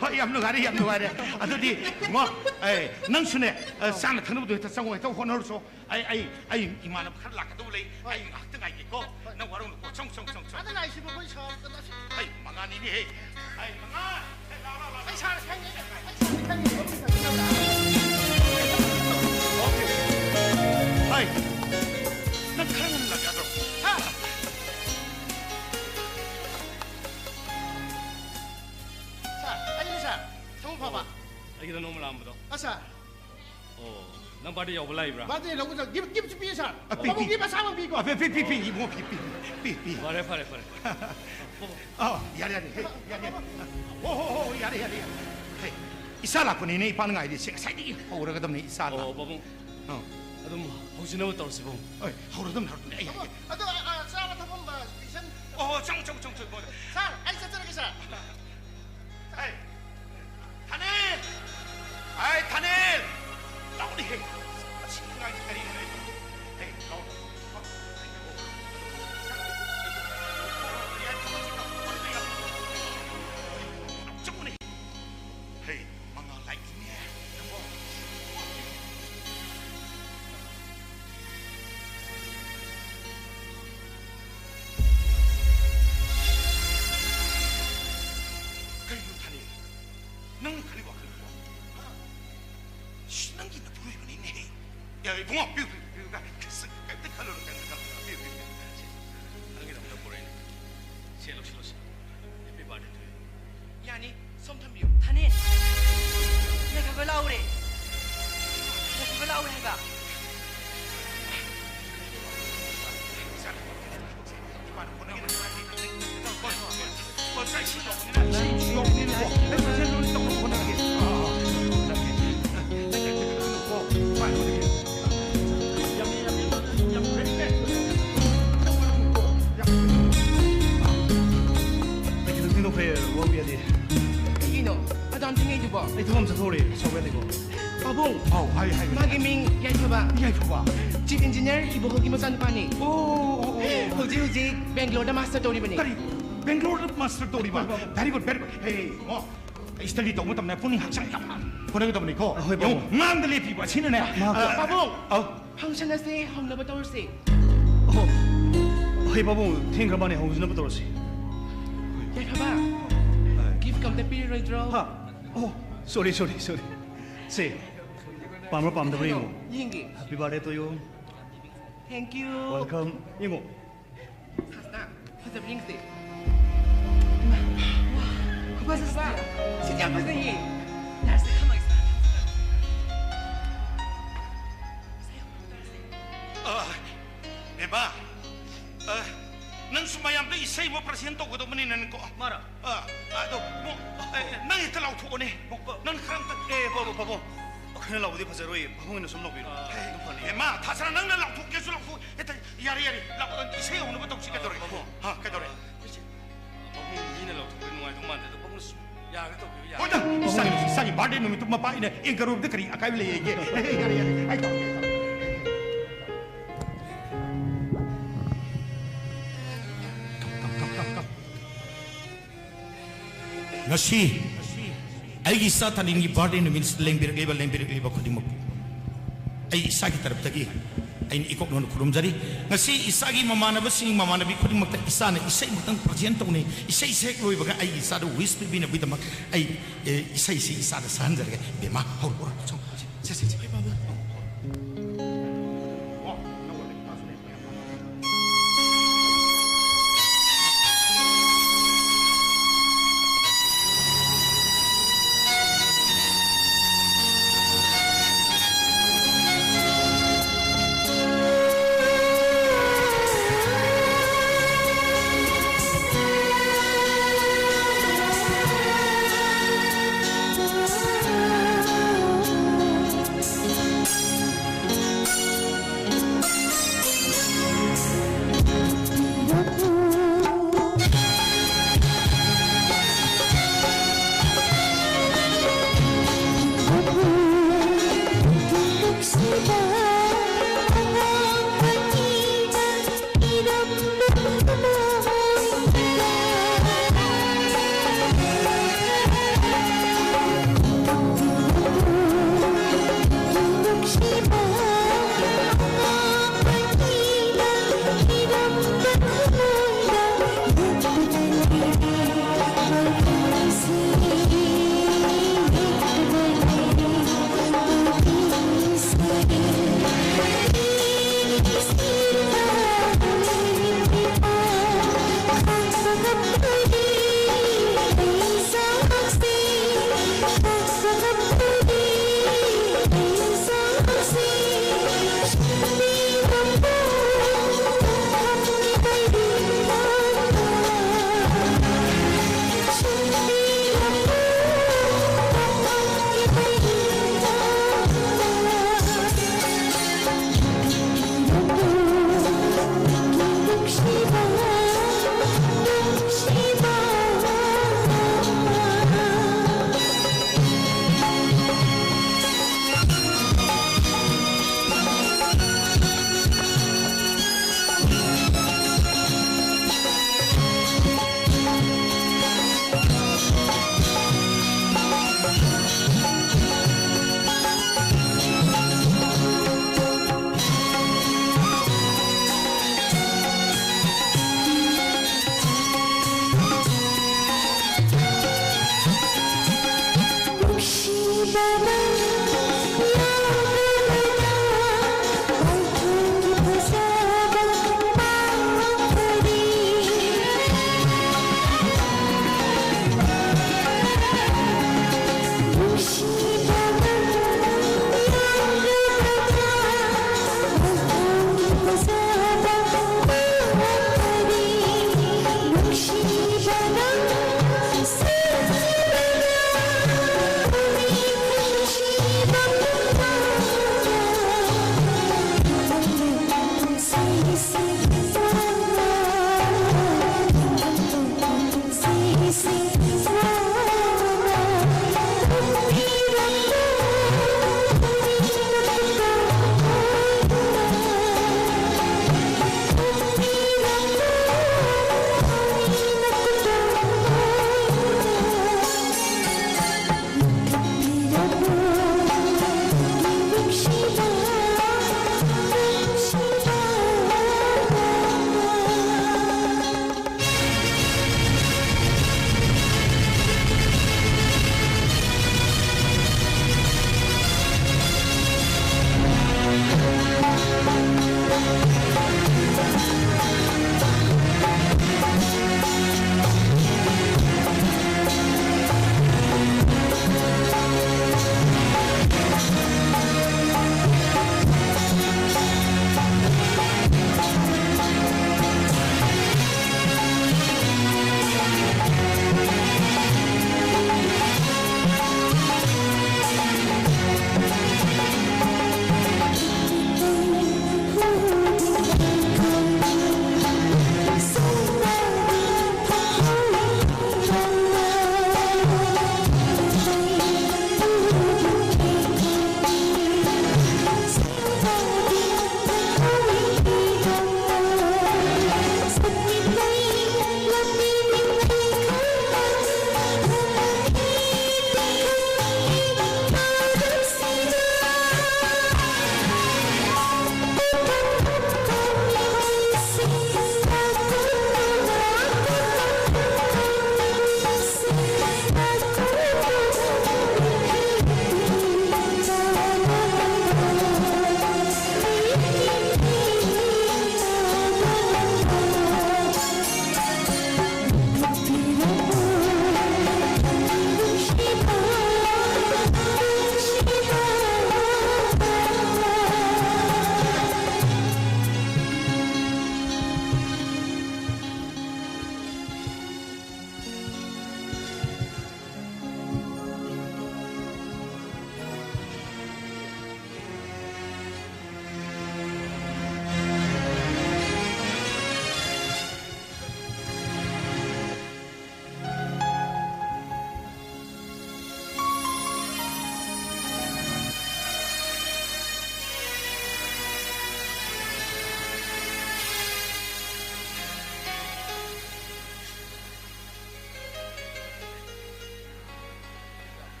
ꯍꯣꯏ, ꯌꯥꯝ ꯅꯨꯡꯉꯥꯏꯔꯦ, ꯌꯥꯝ ꯅꯨꯡꯉꯥꯏꯔꯦ꯫ ꯑꯗꯨꯗꯤ ꯏꯕꯨꯡꯉꯣ, ꯑꯦ, ꯅꯪꯁꯨꯅꯦ, ꯑ, ꯆꯥꯅ ꯊꯛꯅꯕꯗꯣ ꯍꯦꯛꯇ ꯆꯪꯉꯣ, ꯍꯦꯛꯇ ꯍꯣꯠꯅꯔꯨꯆꯣ꯫ ꯑꯩ, ꯑꯩ, ꯑꯩ ꯏꯃꯥꯟꯅꯕ ꯈꯔ ꯂꯥꯛꯀꯗꯧꯕ ꯂꯩ꯫ ꯍꯣꯏ꯫ ꯑꯩ ꯉꯥꯏꯍꯥꯛꯇ ꯉꯥꯏꯒꯦꯀꯣ꯫ ꯍꯣꯏ꯫ ꯅꯪ ꯋꯥꯔꯧꯅꯨꯀꯣ꯫ ꯆꯪ, ꯆꯪ, ꯆꯪ, ꯆꯪ꯫ ꯑꯗ ꯂꯥꯛꯏꯁꯤꯕꯨ ꯑꯩꯈꯣꯏ ꯁꯥꯔ ꯀꯅꯥꯁꯨ ꯑꯩ ꯃꯉꯥꯅꯤꯅꯦꯍꯦ꯫ ꯑꯩ ꯃꯉꯥ꯫ ꯑꯩ ꯁꯥꯔ ꯈꯪꯉꯦ꯫ ꯑꯩ ꯁꯥꯔ ꯈꯪꯉꯦ꯫ ꯑꯣꯀꯦ꯫ ꯍꯥꯏ꯫ ꯅꯪ ꯈꯔ ꯉꯟꯅ ꯂꯥꯛ ꯌꯥꯗ꯭ꯔꯣ? ꯍꯥ? ꯁꯥꯔ, ꯑꯩꯅꯦ ꯁꯥꯔ꯫ ꯊꯕꯛ ꯐꯕ꯫ ꯑꯩꯒꯤꯗ ꯅꯣꯡꯃ ꯂꯥꯛꯑꯝꯕꯗꯣ꯫ ꯑ, ꯁꯥꯔ꯫ ꯑꯣ, ꯅꯪ ꯕꯥꯔꯗꯦ ꯌꯥꯎꯕ ꯂꯥꯛꯏꯕ꯭ꯔꯥ? ꯕꯥꯔꯗꯦ ꯂꯧꯕ ꯆꯠ-, ꯒꯤꯐ, ꯒꯤꯐꯁꯨ ꯄꯤꯌꯦ, ꯁꯥꯔ꯫ ꯑ, ꯄꯤ, ꯕꯥꯕꯨ, ꯄꯤ꯫ ꯒꯤꯐ ꯑꯁꯥꯡꯕ ꯄꯤꯀꯣ꯫ ꯑ, ꯄꯤ, ꯄꯤ, ꯄꯤ, ꯄꯤ, ꯏꯕꯨꯡꯉꯣ, ꯄꯤ, ꯄꯤ, ꯄꯤ, ꯄꯤ꯫ ꯐꯔꯦ, ꯐꯔꯦ, ꯐꯔꯦ꯫ ꯑ, ꯌꯥꯔꯦ, ꯌꯥꯔꯦ, ꯍꯦ, ꯌꯥꯔꯦ, ꯌꯥꯔꯦ꯫ ꯍꯣ, ꯍꯣ, ꯍꯣ, ꯌꯥꯔꯦ, ꯌꯥꯔꯦ, ꯌꯥꯔꯦ꯫ ꯍꯦ, ꯏꯆꯥ ꯂꯥꯛꯄꯅꯤꯅꯦ, ꯏꯄꯥꯅ ꯉꯥꯏꯔꯤꯁꯦ꯫ ꯉꯁꯥꯏꯗꯒꯤ ꯍꯧꯔꯒꯗꯕꯅꯦ, ꯏꯆꯥ ꯂꯥꯛ-, ꯑꯣ, ꯄꯥꯕꯨꯡ꯫ ꯑ꯫ ꯑꯗꯨꯝ ꯍꯧꯖꯤꯟꯅꯕ ꯇꯧꯔꯁꯤ, ꯄꯥꯕꯨꯡ꯫ ꯍꯣꯏ, ꯍꯧꯔꯗꯕꯅꯦ, ꯍꯧꯔꯗꯕꯅꯦ꯫ ꯑꯩ ꯍꯥꯏꯒꯦ꯫ ꯑꯗꯣ, ꯑ, ꯑ, ꯆꯥꯕ ꯊꯛꯐꯝ, ꯑ, ꯄꯤꯁꯟ-, ꯑꯣ, ꯆꯪꯉꯣ, ꯆꯪꯉꯣ, ꯆꯪꯉꯣ, ꯆꯪꯉꯣ꯫ ꯁꯥꯔ, ꯑꯩ ꯆꯠꯆꯔꯒꯦ, ꯁꯥꯔ꯫ ꯍꯦ, ꯊꯥꯅꯤꯜ! ꯍꯥꯏ, ꯊꯥꯅꯤꯜ! ꯂꯥꯎꯅꯦꯍꯦ! ꯑꯁꯤ ꯑꯉꯥꯡꯁꯤ ꯀꯔꯤꯅꯣꯅꯦ? ꯍꯦ, ꯂꯥꯎ, ꯂꯥꯎ꯫ ꯆꯪꯉꯨꯅꯦ꯫ ꯍꯦ, ꯃꯉꯥꯜ ꯂꯥꯛꯏꯅꯦ꯫ ꯅꯪꯕꯣ꯫ ꯀꯩꯅꯣ ꯊꯥꯅꯤꯜ? ꯅꯪ ꯈꯜꯂꯤ ꯋꯥꯈꯜꯗꯨꯕꯣ? ꯍꯥ? ꯁꯤ ꯅꯪꯒꯤ ꯅꯄꯨꯔꯣꯏꯕꯅꯤꯅꯦꯍꯦ꯫ ꯌꯥ, ꯏꯕꯨꯡꯉꯣ, ꯄꯤꯌꯨ, ꯄꯤꯌꯨ, ꯄꯤꯌꯨ, ꯀꯩꯝꯇ ꯈꯜꯂꯨꯅꯨ, ꯀꯩꯝꯇ ꯈꯜꯂꯨꯅꯨ, ꯄꯤꯌꯨ, ꯄꯤꯌꯨ, ꯄꯤꯌꯨ꯫ ꯁꯦ, ꯅꯪꯒꯤꯗꯃꯛꯇ ꯄꯨꯔꯛꯏꯅꯦ꯫ ꯁꯦ, ꯂꯧꯁꯤꯜꯂꯣ, ꯁꯦ꯫ Happy birthday to you꯫ ꯌꯥꯅꯤ, ꯁꯣꯝ ꯊꯝꯕꯤꯌꯨ꯫ ꯊꯥꯅꯤꯜ, ꯌꯥꯏꯐꯕ ꯂꯥꯛꯎꯔꯦ꯫ ꯌꯥꯏꯐꯕ ꯂꯥꯛꯎꯔꯦ ꯍꯥꯏꯕ꯫ ꯊꯦꯡꯉꯩꯗꯨꯕꯣ? ꯑꯩ ꯊꯕꯛ ꯑꯃ ꯆꯠꯊꯣꯛꯎꯔꯦ, ꯁꯥꯎꯒꯠꯂꯦꯀꯣ꯫ ꯄꯥꯕꯨꯡ, ꯑꯧ, ꯍꯥꯏꯌꯨ, ꯍꯥꯏꯌꯨ꯫ ꯃꯥꯒꯤ ꯃꯤꯡ ꯌꯥꯏꯐꯕ꯫ ꯌꯥꯏꯐꯕ? Chief Engineer ꯏꯕꯣꯍꯜꯒꯤ ꯃꯆꯥꯅꯨꯄꯥꯅꯤ꯫ ꯑꯣ, ꯑꯣ, ꯑꯣ, ꯑꯣ꯫ ꯍꯧꯖꯤꯛ ꯍꯧꯖꯤꯛ ꯕꯦꯡꯒ꯭ꯂꯣꯔꯗ master ꯇꯧꯔꯤꯕꯅꯤ꯫ ꯀꯔꯤ? ꯕꯦꯡꯒ꯭ꯂꯣꯔꯗ master ꯇꯧꯔꯤꯕ? ꯍꯣꯏ, ꯄꯥꯕꯨꯡ꯫ Very good, very good. ꯍꯦ, ꯏꯕꯨꯡꯉꯣ, study ꯇꯧꯕ ꯃꯇꯝꯗ ꯄꯨꯛꯅꯤꯡ ꯍꯛꯆꯥꯡ ꯌꯥꯝ ꯍꯣꯠꯅꯒꯗꯕꯅꯤꯀꯣ꯫ ꯍꯣꯏ, ꯌꯦꯡꯉꯨ, ꯄꯥꯕꯨꯡ꯫ ꯉꯥꯡꯗ ꯂꯦꯞꯄꯤꯕ ꯑꯁꯤꯅꯅꯦ꯫ ꯃꯍꯥꯛ ꯑ, ꯄꯥꯕꯨꯡ, ꯑꯧ꯫ Function ꯑꯁꯦ ꯍꯧꯅꯕ ꯇꯧꯔꯁꯦ꯫ ꯑꯣ, ꯍꯣꯏ, ꯄꯥꯕꯨꯡ, ꯊꯦꯡꯈ꯭ꯔ ꯃꯥꯅꯦ, ꯍꯧꯅꯕ ꯇꯧꯔꯁꯤ꯫ ꯌꯥꯏꯐꯕ, ꯑ꯫ Gift ꯀꯝꯇ ꯄꯤꯔꯔꯣꯏꯗ꯭ꯔꯣ? ꯍꯥ? ꯑꯣ, sorry, sorry, sorry. ꯁꯦ, ꯄꯥꯝꯕ꯭ꯔꯥ ꯄꯥꯝꯗꯕ꯭ꯔꯥ ꯌꯦꯡꯉꯣ꯫ ꯌꯦꯡꯒꯦ꯫ Happy birthday to you. Thank you. Welcome. ꯌꯦꯡꯉꯣ꯫ ꯁꯥꯁꯅꯥ, ꯐꯖꯕ꯭ꯔꯥ ꯌꯦꯡꯁꯦ꯫ ꯏꯃꯥ, ꯋꯥ, ꯈꯨꯐꯖꯁꯤꯗꯤ꯫ ꯁꯤꯗꯤ ꯌꯥꯝ ꯐꯖꯩꯌꯦ꯫ ꯌꯥꯔꯦꯁꯦ, ꯊꯝꯃꯒꯦ, ꯁꯥꯁꯅꯥ, ꯊꯝꯃꯒꯦ꯫ ꯄꯩꯁꯥ ꯌꯥꯝ ꯐꯪꯗꯔꯁꯦ꯫ ꯑ, ꯕꯦꯝꯃ, ꯑ, ꯅꯪꯁꯨ ꯃꯌꯥꯝꯗ ꯏꯁꯩ ꯑꯃ present ꯇꯧꯒꯗꯧꯕꯅꯤꯅꯅꯦꯀꯣ꯫ ꯃꯥꯔꯣ? ꯑ, ꯑꯗꯣ, ꯃꯣ-, ꯑꯦ, ꯅꯪ ꯍꯦꯛꯇ ꯂꯥꯎꯊꯣꯛꯑꯣꯅꯦ꯫ ꯅꯪ ꯈꯔ ꯑꯝꯇ ꯑꯦ, ꯄꯥꯕꯨꯡ, ꯄꯥꯕꯨꯡ꯫ ꯑꯩꯈꯣꯏꯅ ꯂꯥꯎꯕꯗꯤ ꯐꯖꯔꯣꯏꯌꯦ꯫ ꯄꯥꯕꯨꯡꯅ ꯁꯨꯝ ꯂꯥꯎꯕꯤꯔꯣ꯫ ꯑꯦ, ꯑꯗꯨꯝ ꯐꯅꯤ꯫ ꯍꯦꯃꯥ, ꯊꯥꯖꯅ ꯅꯪꯅ ꯂꯥꯎꯊꯣꯛꯀꯦꯁꯨ ꯂꯥꯎꯊꯣꯛ-, ꯍꯦꯛꯇ ꯌꯥꯔꯦ, ꯌꯥꯔꯦ꯫ ꯂꯥꯎ-, ꯏꯁꯩ ꯍꯧꯅꯕ ꯇꯧꯁꯤ ꯀꯩꯗꯧꯔꯒꯦ? ꯄꯥꯕꯨꯡ꯫ ꯍꯥ, ꯀꯩꯗꯧꯔꯦ? ꯑꯩꯈꯣꯏꯁꯦ, ꯄꯥꯕꯨꯡ ꯃꯤꯅ ꯂꯥꯎꯊꯣꯛꯄꯗꯤ ꯅꯨꯡꯉꯥꯏꯗꯧ ꯃꯥꯟꯗꯦ, ꯑꯗꯣ ꯄꯥꯕꯨꯡꯅ ꯁꯨꯝ ꯌꯥꯔꯒ ꯇꯧꯕꯤꯌꯨ, ꯌꯥꯔꯦ꯫ ꯍꯣꯏꯗ, ꯏꯁꯥꯒꯤ, ꯏꯁꯥꯒꯤ birthday ꯅꯨꯃꯤꯠꯇꯨ ꯃꯄꯥ ꯑꯩꯅ ꯏꯟꯈꯠꯂꯨꯕꯗ ꯀꯔꯤ ꯑꯀꯥꯏꯕ ꯂꯩꯌꯦꯒꯦ? ꯌꯥꯔꯦ, ꯌꯥꯔꯦ, ꯑꯩ ꯇꯧꯔꯒꯦ, ꯑꯩ ꯇꯧꯔꯒꯦ꯫ ꯉꯁꯤ ꯑꯩꯒꯤ ꯏꯆꯥ ꯇꯥꯂꯤꯟꯒꯤ birthday ꯅꯨꯃꯤꯠꯁꯤꯗ ꯂꯦꯡꯕꯤꯔꯛꯂꯤꯕ, ꯂꯦꯡꯕꯤꯔꯛꯂꯤꯕ ꯈꯨꯗꯤꯡꯃꯛ ꯑꯩ ꯏꯁꯥꯒꯤ ꯇꯔꯞꯇꯒꯤ ꯑꯩꯅ ꯏꯀꯣꯛ ꯅꯧꯅ ꯈꯨꯔꯨꯝꯖꯔꯤ꯫ ꯉꯁꯤ ꯏꯆꯥꯒꯤ ꯃꯃꯥꯟꯅꯕꯁꯤꯡ, ꯃꯃꯥꯟꯅꯕꯤ ꯈꯨꯗꯤꯡꯃꯛꯇ ꯏꯆꯥꯅ ꯏꯁꯩꯃꯛꯇꯪ present ꯇꯧꯅꯤ꯫ ꯏꯁꯩꯁꯦ ꯍꯦꯛ ꯂꯣꯏꯕꯒ ꯑꯩꯒꯤ ꯏꯆꯥꯗ wish ꯄꯤꯕꯤꯅꯕꯒꯤꯗꯃꯛ ꯑꯩ, ꯑꯦ, ꯏꯁꯩꯁꯤ ꯏꯆꯥꯗ ꯁꯛꯍꯟꯖꯔꯒꯦ꯫ ꯕꯦꯝꯃ, ꯍꯧꯔꯛꯑꯣ꯫ ꯁꯦ, ꯁꯦ, ꯁꯦ꯫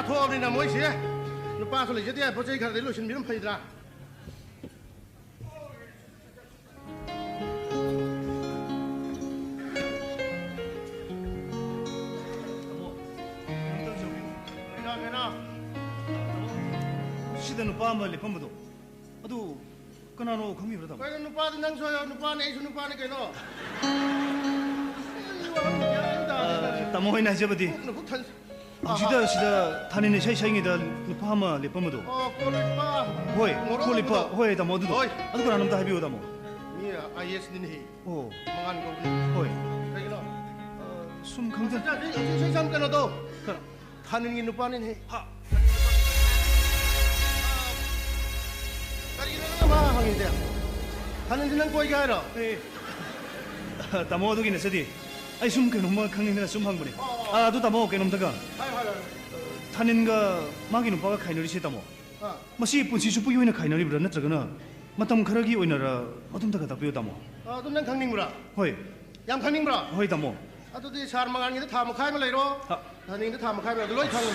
ꯊꯣꯛꯑꯕꯅꯤꯅ ꯃꯣꯏꯁꯦ ꯅꯨꯄꯥꯁꯨ ꯂꯩꯖꯗꯦ꯫ ꯄꯣꯠ ꯆꯩ ꯈꯔꯗꯤ ꯂꯣꯏꯁꯤꯟꯕꯤꯔꯝ ꯐꯩꯗ꯭ꯔꯥ? ꯀꯩꯅꯣ, ꯀꯩꯅꯣ? ꯁꯤꯗ ꯅꯨꯄꯥ ꯑꯃ ꯂꯦꯞꯄꯝꯕꯗꯣ, ꯑꯗꯨ ꯀꯅꯥꯅꯣ ꯈꯪꯕꯤꯕ꯭ꯔꯥ, ꯇꯥꯃꯣ? ꯀꯩꯅꯣ, ꯅꯨꯄꯥꯗꯤ ꯅꯪꯁꯨ ꯅꯨꯄꯥꯅꯤ, ꯑꯩꯁꯨ ꯅꯨꯄꯥꯅꯤ ꯀꯩꯅꯣ? ꯑꯩ ꯋꯥꯍꯪ ꯒ꯭ꯌꯥꯟ ꯑꯃ ꯇꯥꯗꯦ꯫ ꯑ, ꯇꯥꯃꯣ, ꯑꯩꯅ ꯍꯥꯏꯖꯕꯗꯤ, ꯄꯨꯛꯅ ꯄꯨꯛ ꯊꯟ-, ꯍꯧꯖꯤꯛꯇ ꯑꯍꯥ꯫ ꯁꯤꯗ ꯊꯥꯅꯤꯟ ꯏꯁꯩ ꯁꯛꯏꯉꯩꯗ ꯅꯨꯄꯥ ꯑꯃ ꯂꯦꯞꯄꯝꯕꯗꯣ꯫ ꯑꯣ, ꯀꯣꯜ ꯂꯤꯛꯄ꯫ ꯍꯣꯏ, ꯉꯧꯔꯣꯛ ꯀꯣꯜ ꯂꯤꯛꯄ꯫ ꯉꯧꯕꯗꯣ꯫ ꯍꯣꯏ, ꯇꯥꯃꯣ, ꯑꯗꯨꯗꯣ꯫ ꯍꯣꯏ꯫ ꯑꯗꯨ ꯀꯅꯥꯅꯣ ꯑꯝꯇ ꯍꯥꯏꯕꯤꯌꯨ, ꯇꯥꯃꯣ꯫ ꯃꯤ ꯑꯥꯏ ꯑꯦꯁ ꯅꯤꯅꯦꯍꯦ꯫ ꯑꯣ꯫ ꯃꯉꯥꯜ ꯀꯧꯕꯅꯤ꯫ ꯍꯣꯏ꯫ ꯀꯩꯒꯤꯅꯣ? ꯑ, ꯁꯨꯝ ꯈꯪꯖ- ꯏꯁꯩ, ꯏꯁꯩ, ꯏꯁꯩ ꯁꯛ ꯀꯩꯅꯣꯗꯣ꯫ ꯀ- ꯊꯥꯅꯤꯟꯒꯤ ꯅꯨꯄꯥꯅꯤꯅꯦꯍꯦ꯫ ꯍꯥ? ꯀꯔꯤꯅꯣ ꯅꯪꯅ ꯃꯥ ꯍꯪꯉꯤꯁꯦ? ꯊꯥꯅꯤꯟꯁꯦ ꯅꯪ ꯀꯣꯏꯒꯦ ꯍꯥꯏꯔꯣ? ꯑꯦ, ꯇꯥꯃꯣ, ꯑꯗꯨꯒꯤ ꯅꯠꯆꯗꯦ꯫ ꯑꯩ ꯁꯨꯝ ꯀꯩꯅꯣꯝꯃ ꯈꯪꯅꯤꯡꯗꯅ ꯁꯨꯝ ꯍꯪꯕꯅꯦ꯫ ꯑꯣ, ꯑꯣ꯫ ꯑ, ꯑꯗꯨ ꯇꯥꯃꯣ, ꯀꯩꯅꯣꯝꯇꯒ꯫ ꯍꯥꯏꯌꯨ, ꯍꯥꯏꯌꯨ, ꯍꯥꯏꯌꯨ꯫ ꯊꯥꯅꯤꯟꯒ ꯃꯥꯒꯤ ꯅꯨꯄꯥꯒ ꯈꯥꯏꯅꯔꯤꯁꯦ, ꯇꯥꯃꯣ, ꯑꯥ꯫ ꯃꯁꯤ ꯄꯨꯟꯁꯤ ꯆꯨꯞꯄꯒꯤ ꯑꯣꯏꯅ ꯈꯥꯏꯅꯔꯤꯕ꯭ꯔꯥ, ꯅꯠꯇ꯭ꯔꯒꯅ ꯃꯇꯝ ꯈꯔꯒꯤ ꯑꯣꯏꯅꯔ? ꯑꯗꯨꯝꯇꯒ ꯇꯥꯛꯄꯤꯌꯨ, ꯇꯥꯃꯣ꯫ ꯑ, ꯑꯗꯨ ꯅꯪ ꯈꯪꯅꯤꯡꯕ꯭ꯔꯥ? ꯍꯣꯏ꯫ ꯌꯥꯝ ꯈꯪꯅꯤꯡꯕ꯭ꯔꯥ? ꯍꯣꯏ, ꯇꯥꯃꯣ꯫ ꯑꯗꯨꯗꯤ ꯁꯥꯔ ꯃꯉꯥꯜꯒꯤꯗ ꯊꯥ ꯃꯈꯥꯏ ꯑꯃ ꯂꯩꯔꯣ꯫ ꯍꯥ꯫ ꯊꯥꯅꯤꯟꯗ ꯊꯥ ꯃꯈꯥꯏ ꯑꯃ ꯂꯩꯔꯣ꯫ ꯂꯣꯏ ꯈꯪꯉꯤ꯫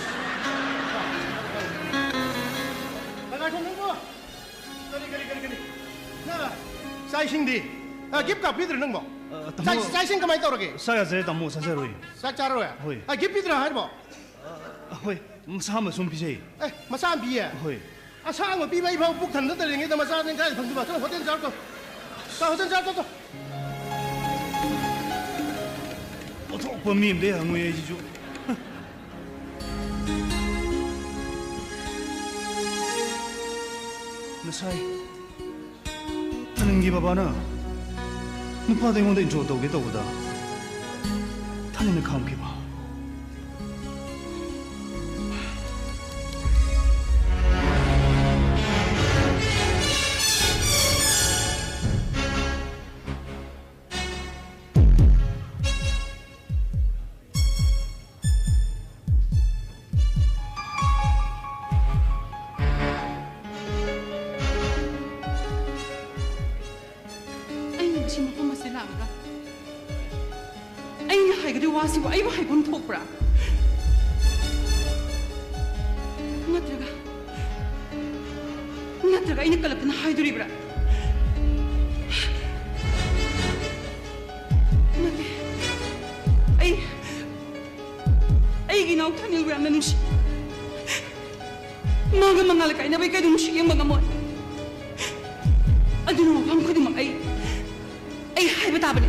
ꯉꯥꯏꯈꯣ ꯅꯪꯕꯣ꯫ ꯀꯔꯤ, ꯀꯔꯤ, ꯀꯔꯤ, ꯀꯔꯤ? ꯅꯪ ꯆꯥꯛ ꯏꯁꯤꯡꯗꯤ? ꯑ, ꯒꯤꯐ ꯀꯥꯞꯄꯤꯗ꯭ꯔꯦ ꯅꯪꯕꯣ? ꯑ, ꯇꯥꯃꯣ꯫ ꯆꯥꯛ, ꯆꯥꯛ ꯏꯁꯤꯡ ꯀꯃꯥꯏꯅ ꯇꯧꯔꯒꯦ? ꯆꯥ ꯌꯥꯖꯔꯦ, ꯇꯥꯃꯣ, ꯆꯥꯖꯔꯣꯏ꯫ ꯆꯥꯛ ꯆꯥꯔꯣꯏ? ꯍꯣꯏ꯫ ꯑ, ꯒꯤꯐ ꯄꯤꯗ꯭ꯔꯥ ꯍꯥꯏꯔꯤꯕꯣ? ꯑ, ꯍꯣꯏ, ꯃꯁꯥ ꯑꯃ ꯁꯨꯝ ꯄꯤꯖꯩ꯫ ꯑꯦ, ꯃꯆꯥ ꯑꯃ ꯄꯤꯌꯦ? ꯍꯣꯏ꯫ ꯑꯁꯥꯡꯕ ꯄꯤꯕ ꯑꯩ ꯐꯥꯎ ꯄꯨꯛ ꯊꯟꯗ ꯂꯩꯔꯤꯉꯩꯗ ꯃꯆꯥꯗꯤ ꯀꯥꯏꯗ ꯐꯪꯗꯣꯏꯕ? ꯆꯠꯂꯣ, ꯍꯣꯇꯦꯜ ꯆꯥꯔꯣ ꯆꯠꯂꯣ꯫ ꯆꯥ, ꯍꯣꯇꯦꯜ ꯆꯥꯔꯣ ꯆꯠꯂꯣ꯫ ꯑꯣꯟꯊꯣꯛꯄ ꯃꯤ ꯑꯃꯗ ꯍꯪꯉꯨꯏ ꯑꯩꯁꯤꯁꯨ꯫ ꯉꯁꯥꯏ ꯊꯥꯅꯤꯟꯒꯤ ꯕꯕꯥꯅ ꯅꯨꯄꯥꯗꯣ ꯑꯩꯉꯣꯟꯗ intro ꯇꯧꯒꯦ ꯇꯧꯕꯗ ꯊꯥꯅꯤꯟꯅ ꯈꯥꯝꯈꯤꯕ꯫ ꯑꯩꯅ ꯉꯁꯤ ꯃꯐꯝ ꯑꯁꯤꯗ ꯂꯥꯛꯂꯒ ꯑꯩꯅ ꯍꯥꯏꯒꯗꯕ ꯋꯥꯁꯤꯕꯨ ꯑꯩꯕꯨ ꯍꯥꯏꯐꯝ ꯊꯣꯛꯄ꯭ꯔꯥ? ꯅꯠꯇ꯭ꯔꯒ, ꯅꯠꯇ꯭ꯔꯒ ꯑꯩꯅ ꯀꯜꯂꯛꯇꯅ ꯍꯥꯏꯗꯣꯔꯤꯕ꯭ꯔꯥ? ꯅꯠꯇꯦ꯫ ꯑꯩ, ꯑꯩꯒꯤ ꯏꯅꯥꯎ ꯊꯥꯅꯤꯜꯕꯨ ꯌꯥꯝꯅ ꯅꯨꯡꯁꯤ꯫ ꯃꯥꯒ ꯃꯉꯥꯜ ꯀꯥꯏꯅꯕꯩ ꯀꯩꯗꯧ ꯅꯨꯡꯁꯤ ꯌꯦꯡꯕ ꯉꯝꯃꯣꯏ? ꯑꯗꯨꯅ ꯃꯐꯝ ꯈꯨꯗꯤꯡꯃꯛ ꯑꯩ, ꯑꯩ ꯍꯥꯏꯕ ꯇꯥꯕꯅꯤ꯫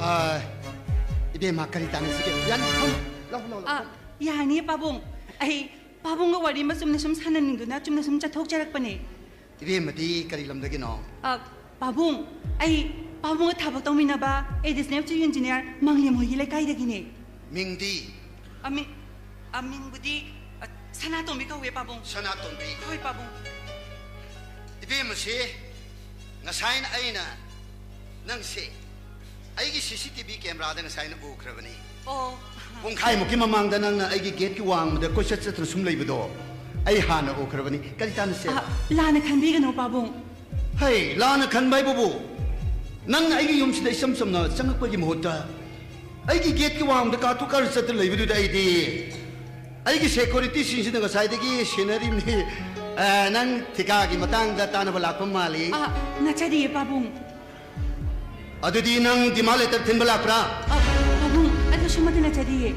ꯑꯥ, ꯏꯕꯦꯝꯃ, ꯀꯔꯤ ꯇꯥꯟꯅꯁꯤꯒꯦ? ꯌꯥꯅꯤ, ꯐꯝ, ꯂꯥꯎ, ꯂꯥꯎ, ꯂꯥꯎ, ꯑꯥ, ꯐꯝ꯫ ꯌꯥꯅꯤꯌꯦ, ꯄꯥꯕꯨꯡ꯫ ꯑꯩ ꯄꯥꯕꯨꯡꯒ ꯋꯥꯔꯤ ꯑꯃ ꯆꯨꯝꯅ ꯁꯨꯝ ꯁꯥꯟꯅꯅꯤꯡꯗꯨꯅ ꯆꯨꯝꯅ ꯁꯨꯝ ꯆꯠꯊꯣꯛꯆꯔꯛꯄꯅꯦ꯫ ꯏꯕꯦꯝꯃꯗꯤ ꯀꯔꯤ ꯂꯝꯗꯒꯤꯅꯣ? ꯑ, ꯄꯥꯕꯨꯡ, ꯑꯩ ꯄꯥꯕꯨꯡꯒ ꯊꯕꯛ ꯇꯧꯃꯤꯟꯅꯕ additional chief engineer ꯃꯪꯂꯦꯝ ꯍꯣꯏꯒꯤ ꯂꯩꯀꯥꯏꯗꯒꯤꯅꯦ꯫ ꯃꯤꯡꯗꯤ? ꯑ, ꯃꯤꯡ, ꯑ, ꯃꯤꯡꯕꯨꯗꯤ, ꯑ, ꯁꯅꯥꯇꯣꯝꯕꯤ ꯀꯧꯋꯦ, ꯄꯥꯕꯨꯡ꯫ ꯁꯅꯥꯇꯣꯝꯕꯤ? ꯍꯣꯏ, ꯄꯥꯕꯨꯡ꯫ ꯏꯕꯦꯝꯃꯁꯦ, ꯉꯁꯥꯏꯅ ꯑꯩꯅ ꯅꯪꯁꯦ ꯑꯩꯒꯤ C C T V cameraꯗ ꯉꯁꯥꯏꯅ ꯎꯈ꯭ꯔꯕꯅꯤ꯫ ꯑꯣ꯫ ꯄꯨꯡꯈꯥꯏꯃꯨꯛꯀꯤ ꯃꯃꯥꯡꯗ ꯅꯪꯅ ꯑꯩꯒꯤ gateꯀꯤ ꯋꯥꯡꯃꯗ ꯀꯣꯏꯆꯠ ꯆꯠꯇꯨꯅ ꯁꯨꯝ ꯂꯩꯕꯗꯣ ꯑꯩ ꯍꯥꯟꯅ ꯎꯈ꯭ꯔꯕꯅꯤ꯫ ꯀꯔꯤ ꯇꯥꯟꯅꯁꯦ? ꯑ, ꯂꯥꯟꯅ ꯈꯟꯕꯤꯒꯅꯨ, ꯄꯥꯕꯨꯡ꯫ ꯍꯩ, ꯂꯥꯟꯅ ꯈꯟꯕ ꯍꯥꯏꯕꯕꯨ, ꯅꯪꯅ ꯑꯩꯒꯤ ꯌꯨꯝꯁꯤꯗ ꯏꯆꯝ ꯆꯝꯅ ꯆꯪꯉꯛꯄꯒꯤ ꯃꯍꯨꯠꯇ ꯑꯩꯒꯤ gateꯀꯤ ꯋꯥꯡꯃꯗ ꯀꯥꯇꯨ ꯀꯥꯔ ꯆꯠꯇꯨꯅ ꯂꯩꯕꯗꯨꯗ ꯑꯩꯗꯤ ꯑꯩꯒꯤ securityꯁꯤꯡꯁꯤꯅ ꯉꯁꯥꯏꯗꯒꯤ ꯁꯦꯟꯅꯔꯤꯕꯅꯤ꯫ ꯑ, ꯅꯪ ꯊꯤꯀꯥꯒꯤ ꯃꯇꯥꯡꯗ ꯇꯥꯟꯅꯕ ꯂꯥꯛꯄ ꯃꯥꯜꯂꯤ꯫ ꯑ, ꯅꯠꯆꯗꯤꯌꯦ, ꯄꯥꯕꯨꯡ꯫ ꯑꯗꯨꯗꯤ ꯅꯪ demand letter ꯊꯤꯟꯕ ꯂꯥꯛꯄ꯭ꯔꯥ? ꯑ, ꯄꯥꯕꯨꯡ, ꯑꯗꯨꯁꯨ ꯃꯗꯨ ꯅꯠꯆꯗꯤꯌꯦ꯫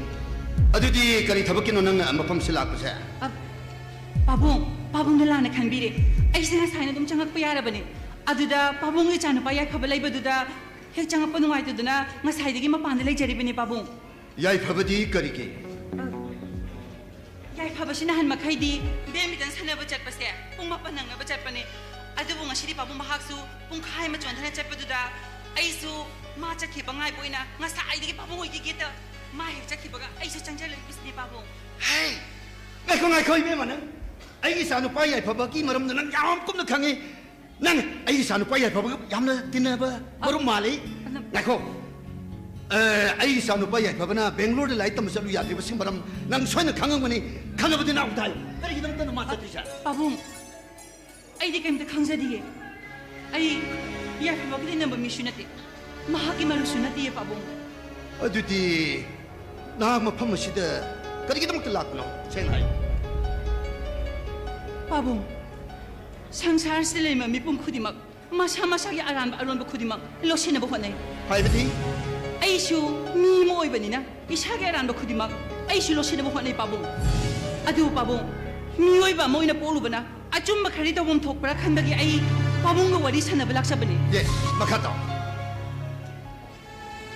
ꯑꯗꯨꯗꯤ ꯀꯔꯤ ꯊꯕꯛꯀꯤꯅꯣ ꯅꯪꯅ ꯃꯐꯝꯁꯤ ꯂꯥꯛꯄꯁꯦ? ꯑ, ꯄꯥꯕꯨꯡ, ꯄꯥꯕꯨꯡꯅ ꯂꯥꯟꯅ ꯈꯟꯕꯤꯔꯦ꯫ ꯑꯩꯁꯦ ꯉꯁꯥꯏꯅ ꯑꯗꯨꯝ ꯆꯪꯉꯛꯄ ꯌꯥꯔꯕꯅꯦ꯫ ꯑꯗꯨꯗ ꯄꯥꯕꯨꯡꯒꯤ ꯏꯆꯥꯅꯨꯄꯥ ꯌꯥꯏꯐꯕ ꯂꯩꯕꯗꯨꯗ ꯍꯦꯛ ꯆꯪꯉꯛꯄ ꯅꯨꯡꯉꯥꯏꯇꯗꯨꯅ ꯉꯁꯥꯏꯗꯒꯤ ꯃꯄꯥꯟꯗ ꯂꯩꯖꯔꯤꯕꯅꯦ, ꯄꯥꯕꯨꯡ꯫ ꯌꯥꯏꯐꯕꯗꯤ ꯀꯔꯤꯒꯤ? ꯌꯥꯏꯐꯕꯁꯤ ꯅꯍꯥꯟ ꯃꯈꯩꯗꯤ badminton ꯁꯥꯟꯅꯕ ꯆꯠꯄꯁꯦ ꯄꯨꯡ ꯃꯥꯄꯟ ꯅꯪꯅꯕ ꯆꯠꯄꯅꯦ꯫ ꯑꯗꯨꯕꯨ ꯉꯁꯤꯗꯤ ꯄꯥꯕꯨꯡ ꯃꯍꯥꯛꯁꯨ ꯄꯨꯡꯈꯥꯏ ꯑꯃ ꯆꯣꯟꯊꯅ ꯆꯠꯄꯗꯨꯗ ꯑꯩꯁꯨ ꯃꯥ ꯆꯠꯈꯤꯕ ꯉꯥꯏꯕ ꯑꯣꯏꯅ ꯉꯁꯥꯏꯗꯒꯤ ꯄꯥꯕꯨꯡ ꯍꯣꯏꯒꯤ gateꯇ ꯃꯥ ꯍꯦꯛ ꯆꯠꯈꯤꯕꯒ ꯑꯩꯁꯨ ꯆꯪꯁꯤꯜꯂꯛꯂꯤꯕꯁꯤꯅꯦ, ꯄꯥꯕꯨꯡ꯫ ꯍꯦ! ꯉꯥꯏꯈꯣ, ꯉꯥꯏꯈꯣ, ꯏꯕꯦꯝꯃ, ꯅꯪ ꯑꯩꯒꯤ ꯏꯆꯥ ꯅꯨꯄꯥ ꯌꯥꯏꯐꯕꯒꯤ ꯃꯔꯝꯗ ꯅꯪ ꯌꯥꯝ ꯀꯨꯞꯅ ꯈꯪꯉꯤ꯫ ꯅꯪ ꯑꯩꯒꯤ ꯏꯆꯥ ꯅꯨꯄꯥ ꯌꯥꯏꯐꯕꯒ ꯌꯥꯝꯅ ꯇꯤꯟꯅꯕ ꯃꯔꯨꯞ ꯃꯥꯜꯂꯤ꯫ ꯑ, ꯉꯥꯏꯈꯣ꯫ ꯑ, ꯑꯩꯒꯤ ꯏꯆꯥ ꯅꯨꯄꯥ ꯌꯥꯏꯐꯕꯅ ꯕꯦꯡꯒ꯭ꯂꯣꯔꯗ ꯂꯥꯏꯔꯤꯛ ꯇꯝꯕ ꯆꯠꯂꯨ ꯌꯥꯗ꯭ꯔꯤꯕꯁꯤ ꯃꯔꯝ ꯅꯪ ꯁꯣꯏꯅ ꯈꯪꯉꯝꯒꯅꯤ꯫ ꯈꯪꯉꯕꯗꯤ ꯅꯥꯎ ꯇꯥꯏ꯫ ꯀꯔꯤꯒꯤꯗꯃꯛꯇꯅꯣ ꯃꯥ ꯆꯠꯇ꯭ꯔꯤꯁꯦ? ꯄꯥꯕꯨꯡ, ꯑꯩꯗꯤ ꯀꯩꯝꯇ ꯈꯪꯖꯗꯤꯌꯦ꯫ ꯑꯩ ꯌꯥꯏꯐꯕꯒ ꯇꯤꯟꯅꯕ ꯃꯤꯁꯨ ꯅꯠꯇꯦ, ꯃꯍꯥꯛꯀꯤ ꯃꯔꯨꯞꯁꯨ ꯅꯠꯇꯤꯌꯦ, ꯄꯥꯕꯨꯡ꯫ ꯑꯗꯨꯗꯤ ꯅꯍꯥꯛ ꯃꯐꯝ ꯑꯁꯤꯗ ꯀꯔꯤꯒꯤꯗꯃꯛꯇ ꯂꯥꯛꯄꯅꯣ? ꯁꯦꯡꯅ ꯍꯥꯏꯌꯨ꯫ ꯄꯥꯕꯨꯡ, ꯁꯪꯁꯥꯔꯁꯤꯗ ꯂꯩꯔꯤꯕ ꯃꯤꯄꯨꯝ ꯈꯨꯗꯤꯡꯃꯛ ꯃꯁꯥ ꯃꯁꯥꯒꯤ ꯑꯔꯥꯟꯕ ꯑꯔꯣꯟꯕ ꯈꯨꯗꯤꯡꯃꯛ ꯂꯣꯠꯁꯤꯟꯅꯕ ꯍꯣꯠꯅꯩ꯫ ꯍꯥꯏꯕꯗꯤ? ꯑꯩꯁꯨ ꯃꯤ ꯑꯃ ꯑꯣꯏꯕꯅꯤꯅ ꯏꯁꯥꯒꯤ ꯑꯔꯥꯟꯕ ꯈꯨꯗꯤꯡꯃꯛ ꯑꯩꯁꯨ ꯂꯣꯠꯁꯤꯟꯅꯕ ꯍꯣꯠꯅꯩ, ꯄꯥꯕꯨꯡ꯫ ꯑꯗꯨꯕꯨ ꯄꯥꯕꯨꯡ, ꯃꯤꯑꯣꯏꯕ ꯑꯃ ꯑꯣꯏꯅ ꯄꯣꯛꯂꯨꯕꯅ ꯑꯆꯨꯝꯕ ꯈꯔꯗꯤ ꯇꯧꯐꯝ ꯊꯣꯛꯄ꯭ꯔꯥ ꯈꯟꯕꯒꯤ ꯑꯩ ꯄꯥꯕꯨꯡꯒ ꯋꯥꯔꯤ ꯁꯥꯟꯅꯕ ꯂꯥꯛꯆꯕꯅꯤ꯫ ꯌꯦ, ꯃꯈꯥ ꯇꯥꯎ꯫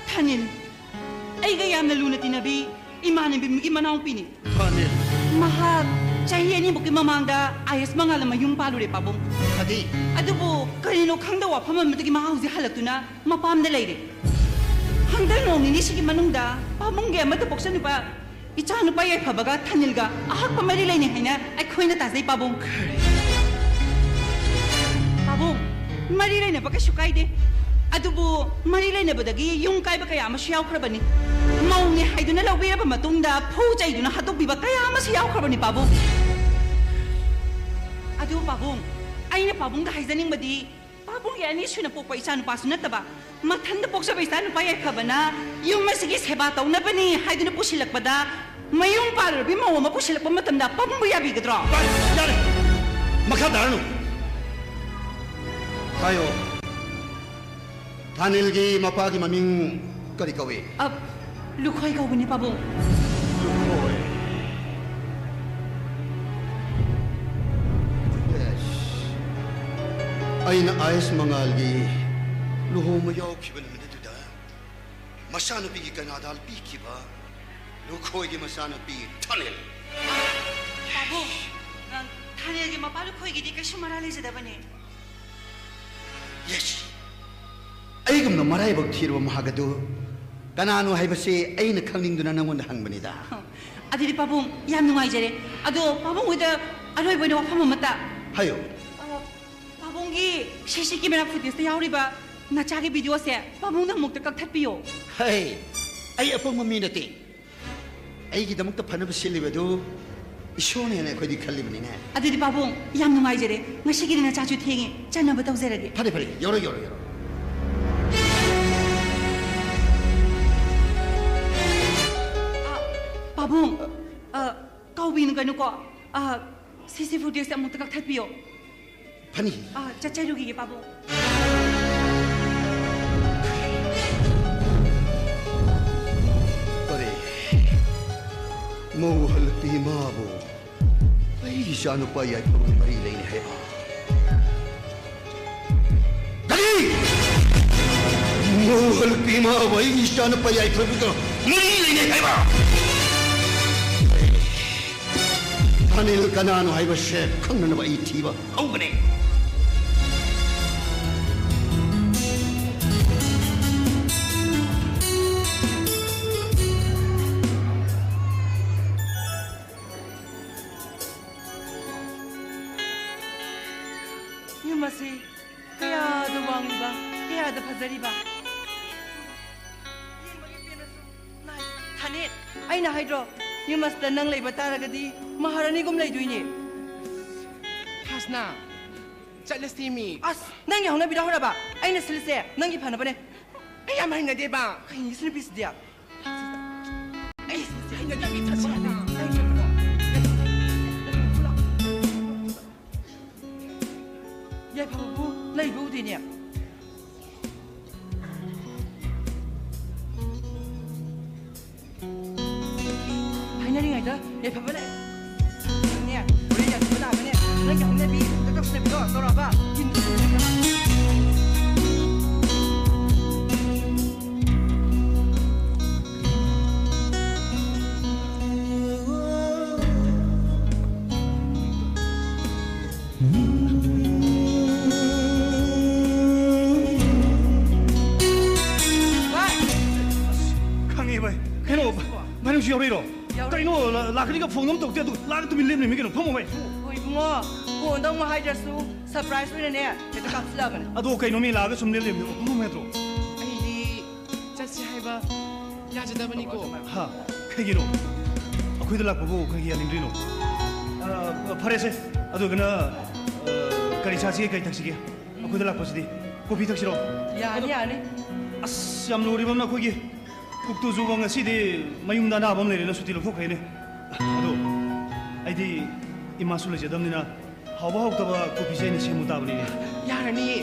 ꯊꯥꯅꯤꯜ, ꯑꯩꯒ ꯌꯥꯝꯅ ꯂꯨꯅ ꯇꯤꯟꯅꯕꯤ ꯏꯃꯥꯟꯅꯕꯤꯒꯤ ꯃꯅꯥꯎꯄꯤꯅꯤ꯫ ꯊꯥꯅꯤꯜ꯫ ꯃꯍꯥꯛ ꯆꯍꯤ ꯑꯅꯤꯃꯨꯛꯀꯤ ꯃꯃꯥꯡꯗ ꯑꯥꯏ ꯑꯦꯁ ꯃꯉꯥꯜ ꯑꯃ ꯌꯨꯝ ꯄꯥꯜꯂꯨꯔꯦ, ꯄꯥꯕꯨꯡ꯫ ꯀꯔꯤ? ꯑꯗꯨꯕꯨ ꯀꯔꯤꯅꯣ ꯈꯪꯗꯕ ꯋꯥꯐꯝ ꯑꯃꯗꯒꯤ ꯃꯍꯥꯛ ꯍꯧꯖꯤꯛ ꯍꯜꯂꯛꯇꯨꯅ ꯃꯄꯥꯝꯗ ꯂꯩꯔꯦ꯫ ꯍꯟꯗꯛ ꯅꯣꯡ ꯅꯤꯅꯤꯁꯤꯒꯤ ꯃꯅꯨꯡꯗ ꯄꯥꯕꯨꯡꯒꯤ ꯑꯃꯠꯇ ꯄꯣꯛꯆꯅꯨꯕ ꯏꯆꯥꯅꯨꯄꯥ ꯌꯥꯏꯐꯕꯒ ꯊꯥꯅꯤꯜꯒ ꯑꯍꯛꯄ ꯃꯔꯤ ꯂꯩꯅꯩ ꯍꯥꯏꯅ ꯑꯩꯈꯣꯏꯅ ꯇꯥꯖꯩ, ꯄꯥꯕꯨꯡ꯫ ꯄꯥꯕꯨꯡ, ꯃꯔꯤ ꯂꯩꯅꯕ ꯀꯩꯁꯨ ꯀꯥꯏꯗꯦ꯫ ꯑꯗꯨꯕꯨ ꯃꯔꯤ ꯂꯩꯅꯕꯗꯒꯤ ꯌꯨꯝ ꯀꯥꯏꯕ ꯀꯌꯥ ꯑꯃꯁꯨ ꯌꯥꯎꯈ꯭ꯔꯕꯅꯤ꯫ ꯃꯧꯅꯦ ꯍꯥꯏꯗꯨꯅ ꯂꯧꯕꯤꯔꯕ ꯃꯇꯨꯡꯗ ꯐꯨ ꯆꯩꯗꯨꯅ ꯍꯥꯠꯇꯣꯛꯄꯤꯕ ꯀꯌꯥ ꯑꯃꯁꯨ ꯌꯥꯎꯈ꯭ꯔꯕꯅꯤ, ꯄꯥꯕꯨꯡ꯫ ꯑꯗꯨ ꯄꯥꯕꯨꯡ, ꯑꯩꯅ ꯄꯥꯕꯨꯡꯗ ꯍꯥꯏꯖꯅꯤꯡꯕꯗꯤ, ꯄꯥꯕꯨꯡꯒꯤ ꯑꯅꯤꯁꯨꯅ ꯄꯣꯛꯄ ꯏꯆꯥꯅꯨꯄꯥꯁꯨ ꯅꯠꯇꯕ, ꯃꯊꯟꯇ ꯄꯣꯛꯆꯕ ꯏꯆꯥꯅꯨꯄꯥ ꯌꯥꯏꯐꯕꯅ ꯌꯨꯝ ꯑꯁꯤꯒꯤ ꯁꯦꯕꯥ ꯇꯧꯅꯕꯅꯤ ꯍꯥꯏꯗꯨꯅ ꯄꯨꯁꯤꯜꯂꯛꯄꯗ, ꯃꯌꯨꯝ ꯄꯥꯜꯂꯨꯔꯕꯤ ꯃꯧ ꯑꯃ ꯄꯨꯁꯤꯜꯂꯛꯄ ꯃꯇꯝꯗ ꯄꯥꯕꯨꯡꯕꯨ ꯌꯥꯕꯤꯒꯗ꯭ꯔꯣ? ꯌꯥꯔꯦ, ꯌꯥꯔꯦ꯫ ꯃꯈꯥ ꯇꯥꯔꯅꯨ꯫ ꯍꯥꯏꯌꯣ꯫ ꯊꯥꯅꯤꯜꯒꯤ ꯃꯄꯥꯒꯤ ꯃꯃꯤꯡ ꯀꯔꯤ ꯀꯧꯏ? ꯑ, ꯂꯨꯈꯣꯏ ꯀꯧꯕꯅꯤ, ꯄꯥꯕꯨꯡ꯫ ꯂꯨꯈꯣꯏ꯫ ꯑꯩꯅ ꯑꯥꯏ ꯑꯦꯁ ꯃꯉꯥꯜꯒꯤ ꯂꯨꯍꯣꯡꯕ ꯌꯥꯎꯈꯤꯕ ꯅꯨꯃꯤꯠ ꯑꯗꯨꯗ ꯃꯆꯥꯅꯨꯄꯤꯒꯤ ꯀꯩꯅꯥꯗꯥꯜ ꯄꯤꯈꯤꯕ ꯂꯨꯈꯣꯏꯒꯤ ꯃꯆꯥꯅꯨꯄꯤ ꯊꯥꯅꯤꯜ꯫ ꯄꯥꯕꯨꯡ, ꯑ, ꯊꯥꯅꯤꯜꯒꯤ ꯃꯄꯥ ꯂꯨꯈꯣꯏꯒꯤꯗꯤ ꯀꯩꯁꯨ ꯃꯔꯥꯜ ꯂꯩꯖꯗꯕꯅꯦ꯫ ꯌꯦꯁ꯫ ꯑꯩꯒꯨꯝꯅ ꯃꯔꯥꯏꯕꯛ ꯊꯤꯔꯕ ꯃꯍꯥꯛ ꯑꯗꯨ ꯀꯅꯥꯅꯣ ꯍꯥꯏꯕꯁꯤ ꯑꯩꯅ ꯈꯪꯅꯤꯡꯗꯨꯅ ꯅꯪꯉꯣꯟꯗ ꯍꯪꯕꯅꯤꯗ꯫ ꯍ, ꯑꯗꯨꯗꯤ ꯄꯥꯕꯨꯡ, ꯌꯥꯝ ꯅꯨꯡꯉꯥꯏꯖꯔꯦ꯫ ꯑꯗꯣ ꯄꯥꯕꯨꯡ ꯍꯣꯏꯗ ꯑꯔꯣꯏꯕ ꯑꯣꯏꯅ ꯋꯥꯐꯝ ꯑꯃꯇ꯫ ꯍꯥꯏꯌꯨ꯫ ꯑ, ꯄꯥꯕꯨꯡꯒꯤ ꯁꯤ ꯁꯤ ꯀꯦꯃꯦꯔꯥ ꯐꯨꯇꯦꯖꯇ ꯌꯥꯎꯔꯤꯕ ꯅꯆꯥꯒꯤ ꯚꯤꯗꯤꯑꯣꯁꯦ ꯄꯥꯕꯨꯡꯅ ꯑꯃꯨꯛꯇ ꯀꯛꯊꯠꯄꯤꯌꯣ꯫ ꯍꯩ, ꯑꯩ ꯑꯄꯪꯕ ꯃꯤ ꯅꯠꯇꯦ꯫ ꯑꯩꯒꯤꯗꯃꯛꯇ ꯐꯅꯕ ꯁꯤꯜꯂꯤꯕꯗꯨ ꯏꯁꯣꯔꯅ ꯍꯦꯟꯅ ꯑꯩꯈꯣꯏꯗꯤ ꯈꯜꯂꯤꯕꯅꯤꯅꯦ꯫ ꯑꯗꯨꯗꯤ ꯄꯥꯕꯨꯡ, ꯌꯥꯝ ꯅꯨꯡꯉꯥꯏꯖꯔꯦ꯫ ꯉꯁꯤꯒꯤꯗꯤ ꯅꯆꯥꯁꯨ ꯊꯦꯡꯉꯦ, ꯆꯠꯅꯕ ꯇꯧꯖꯔꯒꯦ꯫ ꯐꯔꯦ, ꯐꯔꯦ, ꯌꯧꯔꯣ, ꯌꯧꯔꯣ, ꯌꯧꯔꯣ꯫ ꯑ, ꯄꯥꯕꯨꯡ, ꯑ, ꯀꯥꯎꯕꯤꯒꯅꯨꯀꯣ꯫ ꯑ, ꯁꯤ ꯁꯤ ꯐꯨꯇꯦꯖꯁꯦ ꯑꯃꯨꯛꯇ ꯀꯛꯊꯠꯄꯤꯌꯣ꯫ ꯐꯅꯤ꯫ ꯑ, ꯆꯠꯆꯔꯨꯈꯤꯒꯦ, ꯄꯥꯕꯨꯡ꯫ ꯀꯔꯤ? ꯃꯧ ꯍꯜꯂꯛꯄꯤ ꯏꯃꯥꯕꯨ ꯑꯩꯒꯤ ꯏꯆꯥꯅꯨꯄꯥ ꯌꯥꯏꯐꯕꯒ ꯃꯔꯤ ꯂꯩꯅꯩ ꯍꯥꯏꯕ? ꯀꯔꯤ? ꯃꯧ ꯍꯜꯂꯛꯄꯤ ꯏꯃꯥꯕꯨ ꯑꯩꯒꯤ ꯏꯆꯥꯅꯨꯄꯥ ꯌꯥꯏꯐꯕꯒ ꯃꯔꯤ ꯂꯩꯅꯩ ꯍꯥꯏꯕ? ꯊꯥꯅꯤꯜ ꯀꯅꯥꯅꯣ ꯍꯥꯏꯕꯁꯦ ꯈꯪꯅꯅꯕ ꯑꯩ ꯊꯤꯕ ꯍꯧꯒꯅꯤ꯫ ꯌꯨꯝ ꯑꯁꯤ ꯀꯌꯥꯗ ꯋꯥꯡꯂꯤꯕ, ꯀꯌꯥꯗ ꯐꯖꯔꯤꯕ! ꯌꯦꯡꯕꯒꯤ ꯄꯦꯟꯅꯁꯨ ꯅꯥꯏ꯫ ꯊꯥꯅꯦꯠ, ꯑꯩꯅ ꯍꯥꯏꯗ꯭ꯔꯣ, ꯌꯨꯝ ꯑꯁꯤꯗ ꯅꯪ ꯂꯩꯕ ꯇꯥꯔꯒꯗꯤ ꯃꯍꯥꯔꯥꯅꯤꯒꯨꯝ ꯂꯩꯗꯣꯏꯅꯦ꯫ ꯍꯥꯁꯅꯥ, ꯆꯠꯂꯁꯤ ꯃꯤ꯫ ꯑꯁ, ꯅꯪꯒꯤ ꯍꯧꯅꯕꯤꯗꯣ ꯍꯧꯔꯕ? ꯑꯩꯅ ꯁꯤꯜꯂꯤꯁꯦ ꯅꯪꯒꯤ ꯐꯅꯕꯅꯦ꯫ ꯑꯩ ꯌꯥꯝ ꯍꯩꯅꯗꯦꯕ꯫ ꯀꯩꯅꯣ ꯁꯤ ꯅꯨꯄꯤꯁꯤꯗꯤ? ꯑꯩ ꯍꯩꯅꯗꯦ, ꯃꯤ ꯊꯥꯖꯗꯦ꯫ ꯌꯥꯏꯐꯕꯕꯨ ꯂꯩꯕ ꯎꯗꯦꯅꯦ꯫ ꯍꯥꯏꯅꯔꯤꯉꯩꯗ ꯌꯥꯏꯐꯕ ꯂꯥꯛꯑꯦ꯫ ꯅꯪꯅꯦ, ꯍꯣꯔꯦꯟ ꯌꯥꯏꯐꯕ ꯂꯥꯛꯑꯒꯅꯦ, ꯅꯪꯒꯤ ꯍꯧꯅꯕꯤ, ꯇꯛ ꯇꯛ ꯁꯨꯅꯕꯤꯗꯣ ꯇꯧꯔꯛꯑꯕ? ꯈꯪꯉꯦ ꯚꯥꯏ꯫ ꯀꯩꯅꯣ, ꯚꯥꯏ ꯅꯪꯁꯨ ꯌꯥꯎꯔꯛꯏꯔꯣ? ꯌꯥꯎꯔꯛꯏ꯫ ꯀꯩꯅꯣ, ꯂꯥ-, ꯂꯥꯛꯀꯅꯤꯒ ꯐꯣꯟ ꯑꯃ ꯇꯧꯗꯦ, ꯑꯗꯨ ꯂꯥꯛꯑꯒ ꯇꯨꯃꯤꯟ ꯂꯦꯞ ꯂꯩꯔꯝꯃꯤ ꯀꯩꯅꯣ? ꯐꯝꯃꯣ ꯚꯥꯏ꯫ ꯍꯣꯏ ꯏꯕꯨꯡꯉꯣ, ꯐꯣꯟꯗ ꯑꯃꯨꯛ ꯍꯥꯏꯗ꯭ꯔꯁꯨ ꯁꯔꯄ꯭ꯔꯥꯏꯖ ꯑꯣꯏꯅꯅꯦ ꯍꯦꯛꯇ ꯀꯥꯞꯁꯤꯜꯂꯛꯑꯕꯅꯦ꯫ ꯑꯗꯣ ꯀꯩꯅꯣ ꯃꯤ ꯂꯥꯛꯑꯒ ꯁꯨꯝ ꯂꯦꯞ ꯂꯩꯔꯝꯃꯤ, ꯐꯝꯃꯣ ꯅꯠꯇ꯭ꯔꯣ? ꯑꯩꯗꯤ ꯆꯠꯁꯦ ꯍꯥꯏꯕ ꯌꯥꯖꯗꯕꯅꯤꯀꯣ꯫ ꯍꯥ? ꯀꯩꯒꯤꯅꯣ? ꯑꯩꯈꯣꯏꯗ ꯂꯥꯛꯄꯕꯨ ꯀꯩꯒꯤ ꯌꯥꯅꯤꯡꯗ꯭ꯔꯤꯅꯣ? ꯑ, ꯐꯔꯦꯁꯦ, ꯑꯗꯨꯒꯅ, ꯑ, ꯀꯔꯤ ꯆꯥꯁꯤꯒꯦ, ꯀꯔꯤ ꯊꯛꯁꯤꯒꯦ? ꯑꯩꯈꯣꯏꯗ ꯂꯥꯛꯄꯁꯤꯗꯤ ꯀꯣꯐꯤ ꯊꯛꯁꯤꯔꯣ? ꯌꯥꯅꯤ, ꯌꯥꯅꯤ꯫ ꯑꯁ, ꯌꯥꯝ ꯂꯨꯔꯤꯕ ꯑꯃꯅ ꯑꯩꯈꯣꯏꯒꯤ ꯀꯨꯛꯇꯨꯁꯨ ꯉꯁꯤꯗꯤ ꯃꯌꯨꯝꯗ ꯑꯅꯥꯕ ꯑꯃ ꯂꯩꯔꯦꯅ ꯁꯨꯇꯤ ꯂꯧꯊꯣꯛꯈ꯭ꯔꯦꯅꯦ꯫ ꯑꯗꯣ ꯑꯩꯗꯤ ꯏꯃꯥꯁꯨ ꯂꯩꯖꯗꯕꯅꯤꯅ ꯍꯥꯎꯕ ꯍꯥꯎꯇꯕ ꯀꯣꯐꯤꯁꯦ ꯑꯩꯅ ꯁꯦꯝꯃꯨ ꯇꯥꯕꯅꯤꯅꯦ꯫ ꯌꯥꯔꯅꯤꯌꯦ꯫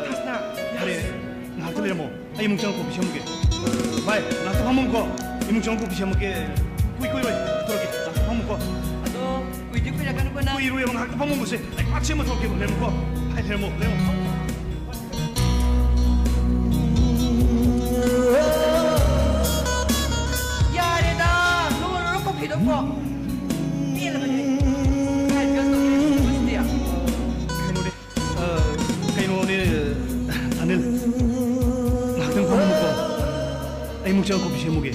ꯈꯁꯅꯥ, ꯐꯔꯦ, ꯌꯥꯔꯅꯤ꯫ ꯉꯥꯏꯍꯥꯛꯇ ꯂꯩꯔꯝꯃꯣ꯫ ꯑꯩ ꯏꯃꯨꯡ ꯆꯪꯉ ꯀꯣꯐꯤ ꯁꯦꯝꯃꯨꯒꯦ꯫ ꯚꯥꯏ, ꯉꯥꯏꯍꯥꯛꯇ ꯐꯝꯃꯝꯃꯨꯀꯣ꯫ ꯏꯃꯨꯡ ꯆꯪꯉ ꯀꯣꯐꯤ ꯁꯦꯝꯃꯨꯒꯦ꯫ ꯀꯨꯏ ꯀꯨꯏꯔꯣꯏ꯫ ꯊꯣꯛꯂꯛꯀꯦ꯫ ꯉꯥꯏꯍꯥꯛꯇ ꯐꯝꯃꯨꯀꯣ꯫ ꯑꯗꯣ, ꯀꯨꯏꯗꯤ ꯀꯨꯏꯔꯛꯀꯅꯨꯀꯣ ꯅꯪ꯫ ꯀꯨꯏꯔꯣꯏꯕ, ꯉꯥꯏꯍꯥꯛꯇ ꯐꯝꯃꯝꯃꯨꯁꯦ꯫ ꯑꯩ ꯐꯠ ꯁꯦꯝꯃ ꯊꯣꯛꯂꯛꯀꯦꯕ꯫ ꯂꯩꯔꯝꯃꯨꯀꯣ꯫ ꯚꯥꯏ, ꯂꯩꯔꯝꯃꯣ, ꯂꯩꯔꯝꯃꯣ꯫ ꯌꯥꯔꯦꯗ, ꯂꯣꯏꯔꯣ ꯀꯣꯐꯤꯗꯣ ꯀꯣ꯫ ꯄꯦꯜꯂꯕꯅꯦ꯫ ꯀꯥꯏ adjust ꯇꯧꯗꯣꯏꯅꯣ ꯁꯤꯗꯤ? ꯀꯩꯅꯣꯅꯦ, ꯑ, ꯀꯩꯅꯣꯅꯦ, ꯑꯅꯤꯜ, ꯉꯥꯏꯍꯥꯛꯇꯪ ꯐꯝꯃꯝꯃꯨꯀꯣ꯫ ꯑꯩ ꯑꯃꯨꯛ ꯆꯪꯉ ꯀꯣꯐꯤ ꯁꯦꯝꯃꯨꯒꯦ꯫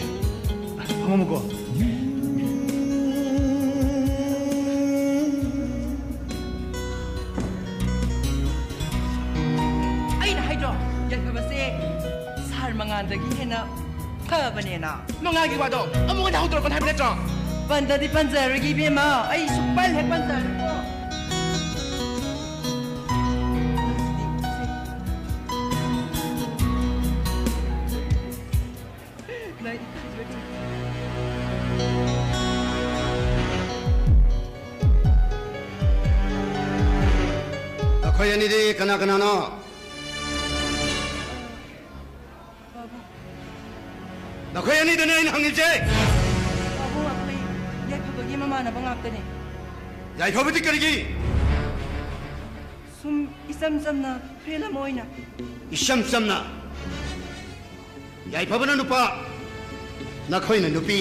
ꯐꯝꯃꯝꯃꯨꯀꯣ꯫ ꯑꯩꯅ ꯍꯥꯏꯗ꯭ꯔꯣ, ꯌꯥꯏꯐꯕꯁꯦ ꯁꯥꯔ ꯃꯉꯥꯜꯗꯒꯤ ꯍꯦꯟꯅ ꯐꯕꯅꯦꯅ꯫ ꯃꯉꯥꯜꯒꯤ ꯋꯥꯗꯣ ꯑꯃꯨꯛ ꯍꯟꯅ ꯍꯧꯗꯣꯔꯛꯀꯅꯨ ꯍꯥꯏꯕ ꯅꯠꯇ꯭ꯔꯣ? ꯄꯟꯗꯗꯤ ꯄꯟꯖꯔꯣꯏꯒꯦ ꯏꯕꯦꯝꯃ, ꯑꯩ ꯁꯨꯛꯄꯟ ꯍꯦꯛ ꯄꯟꯖꯔꯣꯏꯀꯣ꯫ ꯅꯈꯣꯏ ꯑꯅꯤꯗꯤ ꯀꯅꯥ ꯀꯅꯥꯅꯣ? ꯄꯥꯕꯨꯡ꯫ ꯅꯈꯣꯏ ꯑꯅꯤꯗꯅꯦ ꯑꯩꯅ ꯍꯪꯉꯤꯁꯦ꯫ ꯄꯥꯕꯨꯡ, ꯑꯩꯈꯣꯏ ꯌꯥꯏꯐꯕꯒꯤ ꯃꯃꯥꯟꯅꯕ ꯉꯥꯛꯇꯅꯦ꯫ ꯌꯥꯏꯐꯕꯗꯤ ꯀꯔꯤꯒꯤ? ꯁꯨꯝ ꯏꯆꯝ ꯆꯝꯅ friend ꯑꯃ ꯑꯣꯏꯅ꯫ ꯏꯆꯝ ꯆꯝꯅ? ꯌꯥꯏꯐꯕꯅ ꯅꯨꯄꯥ, ꯅꯈꯣꯏꯅ ꯅꯨꯄꯤ꯫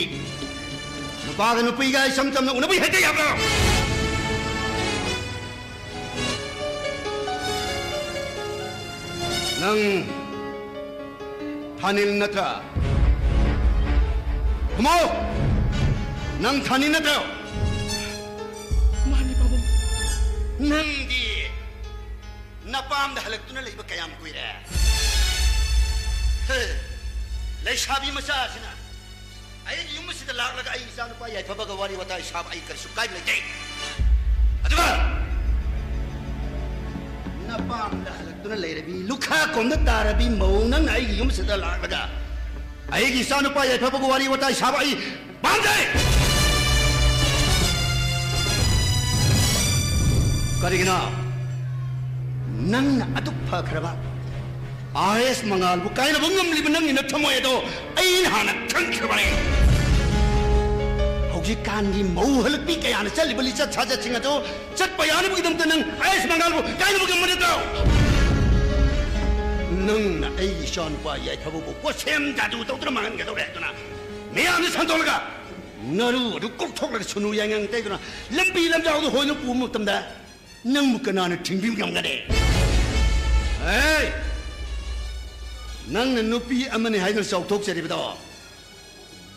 ꯅꯨꯄꯥꯒ ꯅꯨꯄꯤꯒ ꯏꯆꯝ ꯆꯝꯅ ꯎꯅꯕ ꯍꯦꯛꯇ ꯌꯥꯕ꯭ꯔꯣ? ꯅꯪ ꯊꯥꯅꯤꯜ ꯅꯠꯇ꯭ꯔꯥ? ꯈꯨꯝꯃꯣ! ꯅꯪ ꯊꯥꯅꯤꯜ ꯅꯠꯇ꯭ꯔꯣ? ꯃꯥꯅꯤ, ꯄꯥꯕꯨꯡ꯫ ꯅꯪꯗꯤ ꯅꯄꯥꯝꯗ ꯍꯜꯂꯛꯇꯨꯅ ꯂꯩꯕ ꯀꯌꯥꯝ ꯀꯨꯏꯔꯦ? ꯍꯦ, ꯂꯩꯁꯥꯕꯤ ꯃꯆꯥꯁꯤꯅ ꯑꯩꯒꯤ ꯌꯨꯝ ꯑꯁꯤꯗ ꯂꯥꯛꯂꯒ ꯑꯩ ꯏꯆꯥꯅꯨꯄꯥ ꯌꯥꯏꯐꯕꯒ ꯋꯥꯔꯤ ꯋꯥꯇꯥꯏ ꯁꯥꯕ ꯑꯩ ꯀꯔꯤꯁꯨ ꯀꯥꯏꯕ ꯂꯩꯇꯦ꯫ ꯑꯗꯨꯒ ꯅꯄꯥꯝꯗ ꯍꯜꯂꯛꯇꯨꯅ ꯂꯩꯔꯕꯤ ꯂꯨꯈꯥ ꯀꯣꯝꯗ ꯇꯥꯔꯕꯤ ꯃꯧ ꯅꯪꯅ ꯑꯩꯒꯤ ꯌꯨꯝ ꯑꯁꯤꯗ ꯂꯥꯛꯂꯒ ꯑꯩꯒꯤ ꯏꯆꯥꯅꯨꯄꯥ ꯌꯥꯏꯐꯕꯒ ꯋꯥꯔꯤ ꯋꯥꯇꯥꯏ ꯁꯥꯕ ꯑꯩ ꯄꯥꯝꯗꯦ꯫ ꯀꯔꯤꯒꯤꯅꯣ? ꯅꯪꯅ ꯑꯗꯨꯛ ꯐꯈ꯭ꯔꯕ ꯑꯥꯏ ꯑꯦꯁ ꯃꯉꯥꯜꯕꯨ ꯀꯥꯏꯅꯕ ꯉꯝꯂꯤꯕ ꯅꯪꯒꯤ ꯅꯊꯝꯃꯣꯏ ꯑꯗꯣ ꯑꯩꯅ ꯍꯥꯟꯅ ꯈꯪꯈ꯭ꯔꯕꯅꯤ꯫ ꯍꯧꯖꯤꯛꯀꯥꯟꯒꯤ ꯃꯧ ꯍꯜꯂꯛꯄꯤ ꯀꯌꯥꯅ ꯆꯠꯂꯤꯕ ꯂꯤꯆꯠ ꯁꯥꯖꯠꯁꯤꯡ ꯑꯗꯣ ꯆꯠꯄ ꯌꯥꯅꯕꯒꯤꯗꯃꯛꯇ ꯅꯪ ꯑꯥꯏ ꯑꯦꯁ ꯃꯉꯥꯜꯕꯨ ꯀꯥꯏꯅꯕ ꯉꯝꯕ ꯅꯠꯇ꯭ꯔꯣ? ꯅꯪꯅ ꯑꯩꯒꯤ ꯏꯆꯥꯅꯨꯄꯥ ꯌꯥꯏꯐꯕꯕꯨ ꯀꯣꯁꯦꯝ ꯖꯥꯗꯨ ꯇꯧꯗꯨꯅ ꯃꯥꯡꯍꯟꯒꯗꯧꯔꯦ ꯍꯥꯏꯗꯨꯅ ꯃꯤꯌꯥꯝꯅ ꯁꯟꯗꯣꯛꯂꯒ ꯅꯔꯨ ꯑꯗꯨ ꯀꯣꯛꯊꯣꯛꯂꯒ ꯁꯨꯅꯨ ꯌꯥꯏꯉꯪ ꯇꯩꯗꯨꯅ ꯂꯝꯕꯤ ꯂꯝꯖꯥꯎꯗ ꯍꯣꯏꯅ ꯄꯨꯕ ꯃꯇꯝꯗ ꯅꯪꯕꯨ ꯀꯅꯥꯅ ꯊꯤꯡꯕꯤꯕ ꯉꯝꯒꯅꯤ? ꯑꯦ! ꯅꯪꯅ ꯅꯨꯄꯤ ꯑꯃꯅꯤ ꯍꯥꯏꯗꯨꯅ ꯆꯥꯎꯊꯣꯛꯆꯔꯤꯕꯗꯣ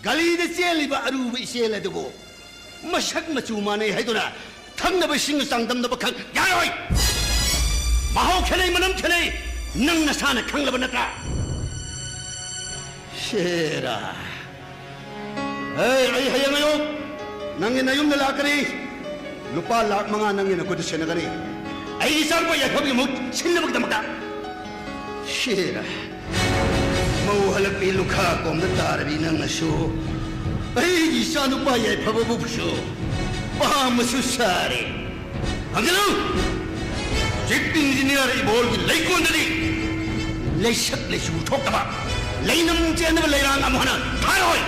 ꯒꯂꯤꯗ ꯆꯦꯜꯂꯤꯕ ꯑꯔꯨꯕ ꯏꯆꯦꯜ ꯑꯗꯨꯕꯨ ꯃꯁꯛ ꯃꯆꯨ ꯃꯥꯟꯅꯩ ꯍꯥꯏꯗꯨꯅ ꯊꯛꯅꯕ ꯏꯁꯤꯡꯒ ꯆꯥꯡꯗꯝꯅꯕ ꯈꯛ ꯌꯥꯔꯣꯏ꯫ ꯃꯍꯥꯎ ꯈꯦꯠꯅꯩ, ꯃꯅꯝ ꯈꯦꯠꯅꯩ꯫ ꯅꯪ ꯅꯁꯥꯅ ꯈꯪꯂꯕ ꯅꯠꯇ꯭ꯔꯥ? ꯁꯦꯔꯥ꯫ ꯑꯩ, ꯑꯩ ꯍꯌꯦꯡ ꯑꯌꯨꯛ ꯅꯪꯒꯤ ꯅꯌꯨꯝꯗ ꯂꯥꯛꯀꯅꯤ꯫ ꯂꯨꯄꯥ ꯂꯥꯛ ꯃꯉꯥ ꯅꯪꯒꯤ ꯅꯈꯨꯠꯇ ꯁꯤꯟꯅꯒꯅꯤ꯫ ꯑꯩꯒꯤ ꯏꯆꯥꯅꯨꯄꯥ ꯌꯥꯏꯐꯕꯒꯤ ꯃꯍꯨꯠ ꯁꯤꯟꯅꯕꯒꯤꯗꯃꯛꯇ꯫ ꯁꯤꯔ꯫ ꯃꯧ ꯍꯜꯂꯛꯄꯤ ꯂꯨꯈꯥ ꯀꯣꯝꯗ ꯇꯥꯔꯕꯤ ꯅꯪꯅꯁꯨ ꯑꯩꯒꯤ ꯏꯆꯥꯅꯨꯄꯥ ꯌꯥꯏꯐꯕꯕꯨꯁꯨ ꯄꯥꯝꯕꯁꯨ ꯁꯥꯔꯦ꯫ ꯍꯪꯖꯤꯜꯂꯨ! ꯆꯤꯐ ꯏꯟꯖꯤꯅꯤꯌꯔ ꯏꯕꯣꯜꯒꯤ ꯂꯩꯀꯣꯜꯗꯗꯤ ꯂꯩꯁꯛ ꯂꯩꯆꯨ ꯊꯣꯛꯇꯕ, ꯂꯩꯅꯝ ꯆꯦꯟꯗꯕ ꯂꯩꯔꯥꯡ ꯑꯃꯨꯛ ꯍꯟꯅ ꯊꯥꯔꯣꯏ꯫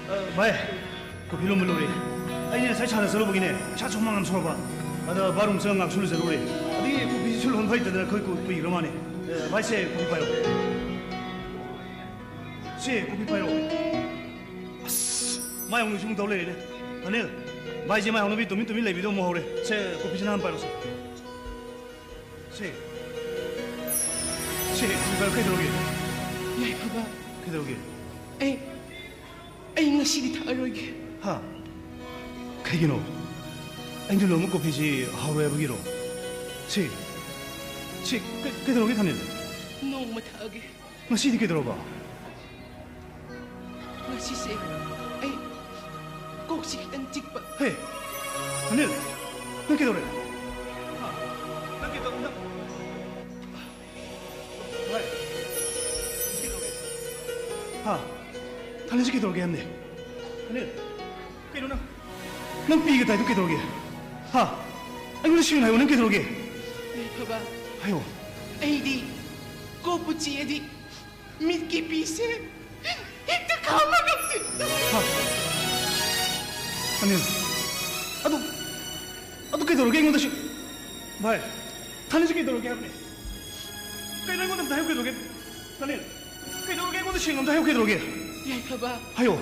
ꯑ, ꯚꯥꯏ, ꯀꯣꯐꯤ ꯂꯣꯟꯕ ꯂꯣꯏꯔꯦ꯫ ꯑꯩꯅ ꯉꯁꯥꯏ ꯁꯥꯟꯅ ꯆꯠꯂꯨꯕꯒꯤꯅꯦ, ꯏꯁꯥ ꯁꯨꯃꯥꯡ ꯌꯥꯝ ꯁꯧꯔꯕ꯫ ꯑꯗ ꯕꯥꯠꯔꯨꯝ ꯆꯪꯉ ꯉꯥꯏꯍꯥꯛꯁꯨ ꯂꯨꯖꯔꯨꯔꯦ꯫ ꯑꯗꯒꯤ ꯀꯣꯐꯤꯁꯤ ꯁꯨ ꯂꯣꯟꯕ ꯍꯩꯇꯗꯅ ꯑꯩꯈꯣꯏ ꯀꯨ-, ꯀꯨꯏꯈ꯭ꯔ ꯃꯥꯅꯦ꯫ ꯑ, ꯚꯥꯏ, ꯁꯦ, ꯀꯣꯐꯤ ꯄꯥꯏꯔꯣ꯫ ꯁꯦ, ꯀꯣꯐꯤ ꯄꯥꯏꯔꯣ꯫ ꯑꯁ, ꯃꯥꯏ ꯍꯧꯅꯕꯤ ꯁꯨꯝ ꯇꯧ ꯂꯩꯔꯦꯅꯦ꯫ ꯑꯅꯤꯜ, ꯚꯥꯏꯁꯦ ꯃꯥꯏ ꯍꯧꯅꯕꯤ ꯇꯨꯃꯤꯟ ꯇꯨꯃꯤꯟ ꯂꯩꯕꯤꯗꯣ ꯑꯃꯨꯛ ꯍꯧꯔꯦ꯫ ꯁꯦ, ꯀꯣꯐꯤꯁꯤ ꯅꯍꯥꯟ ꯄꯥꯏꯔꯣꯁꯦ꯫ ꯁꯦ꯫ ꯁꯦ, ꯀꯩꯗꯧꯔꯒꯦ? ꯌꯥꯏꯐꯕ꯫ ꯀꯩꯗꯧꯔꯒꯦ? ꯑꯩ, ꯑꯩ ꯉꯁꯤꯗꯤ ꯊꯛꯑꯔꯣꯏꯒꯦ꯫ ꯍꯥ? ꯀꯩꯒꯤꯅꯣ? ꯑꯩꯅ ꯂꯣꯟꯕ ꯀꯣꯐꯤꯁꯤ ꯍꯥꯎꯔꯣꯏ ꯍꯥꯏꯕꯒꯤꯔꯣ? ꯁꯤ, ꯁꯤ, ꯀꯩ-, ꯀꯩꯗꯧꯔꯒꯦ ꯊꯥꯅꯤꯜ? ꯅꯣꯡꯃ ꯊꯛꯑꯒꯦ꯫ ꯉꯁꯤꯗꯤ ꯀꯩꯗꯧꯔꯕ? ꯉꯁꯤꯁꯦ ꯑꯩ ꯀꯣꯛꯁꯤ ꯈꯤꯇꯪ ꯆꯤꯛꯄ꯫ ꯍꯦ, ꯊꯥꯅꯤꯜ, ꯅꯪ ꯀꯩꯗꯧꯔꯦ? ꯍꯥ? ꯅꯪ ꯀꯩꯗꯧ-, ꯅꯪ ꯚꯥꯏ, ꯀꯩꯗꯧꯔꯒꯦ? ꯍꯥ? ꯊꯥꯅꯤꯜꯁꯤ ꯀꯩꯗꯧꯔꯒꯦ ꯍꯥꯏꯕꯅꯦ? ꯊꯥꯅꯤꯜ, ꯀꯩꯅꯣ ꯅꯪ? ꯅꯪ ꯄꯤꯒ ꯇꯥꯏꯗꯨ ꯀꯩꯗꯧꯔꯒꯦ? ꯍꯥ? ꯑꯩꯉꯣꯟꯗ ꯁꯦꯡꯅ ꯍꯥꯏꯌꯣ, ꯅꯪ ꯀꯩꯗꯧꯔꯒꯦ? ꯌꯥꯏꯐꯕ, ꯍꯥꯏꯌꯣ꯫ ꯑꯩꯗꯤ ꯀꯣꯛꯄꯨ ꯆꯤꯛꯑꯗꯤ ꯃꯤꯠꯀꯤ ꯄꯤꯁꯦ ꯍꯦꯛꯇ ꯈꯥꯝꯕ ꯉꯝꯗꯦ꯫ ꯍꯥ? ꯊꯥꯅꯤꯜ, ꯑꯗꯨ, ꯑꯗꯨ ꯀꯩꯗꯧꯔꯒꯦ ꯑꯩꯉꯣꯟꯗ ꯁꯤ-, ꯚꯥꯏ, ꯊꯥꯅꯤꯜꯁꯤ ꯀꯩꯗꯧꯔꯒꯦ ꯍꯥꯏꯕꯅꯦ? ꯀꯩꯅꯣ ꯑꯩꯉꯣꯟꯗ ꯑꯝꯇ ꯍꯥꯏꯌꯨ ꯀꯩꯗꯧꯔꯒꯦ? ꯊꯥꯅꯤꯜ, ꯀꯩꯗꯧꯔꯒꯦ ꯑꯩꯉꯣꯟꯗ ꯁꯦꯡꯅ ꯑꯝꯇ ꯍꯥꯏꯌꯨ ꯀꯩꯗꯧꯔꯒꯦ? ꯌꯥꯏꯐꯕ, ꯍꯥꯏꯌꯣ꯫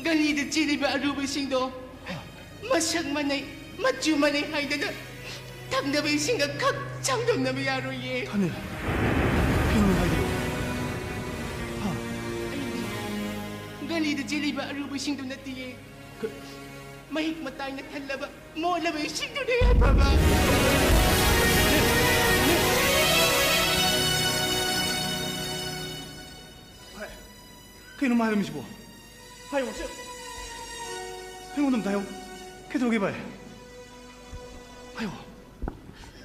ꯒꯂꯤꯗ ꯆꯦꯜꯂꯤꯕ ꯑꯔꯨꯕꯁꯤꯡꯗꯣ ꯃꯁꯛ ꯃꯥꯟꯅꯩ, ꯃꯆꯨ ꯃꯥꯟꯅꯩ ꯍꯥꯏꯗꯅ ꯊꯛꯅꯕ ꯏꯁꯤꯡꯒ ꯈꯛ ꯆꯥꯡꯗꯝꯅꯕ ꯌꯥꯔꯣꯏꯌꯦ꯫ ꯊꯥꯅꯤꯜ, ꯀꯩꯅꯣ ꯍꯥꯏꯗꯣ? ꯍꯥ? ꯑꯩꯗꯤ ꯒꯂꯤꯗ ꯆꯦꯜꯂꯤꯕ ꯑꯔꯨꯕꯁꯤꯡꯗꯨ ꯅꯠꯇꯤꯌꯦ꯫ ꯀ- ꯃꯍꯤꯛ ꯃꯇꯥꯏꯅ ꯊꯜꯂꯕ ꯃꯣꯠꯂꯕ ꯏꯁꯤꯡꯗꯨꯅꯦ ꯌꯥꯏꯐꯕ꯫ ꯀꯩꯅꯣ ꯃꯥ ꯍꯥꯏꯔꯝꯃꯤꯁꯤꯕꯣ? ꯍꯥꯏꯌꯣ, ꯁꯦ꯫ ꯑꯩꯉꯣꯟꯗ ꯑꯝꯇ ꯍꯥꯏꯌꯣ꯫ ꯀꯩꯗꯧꯔꯒꯦ, ꯚꯥꯏ? ꯍꯥꯏꯌꯣ꯫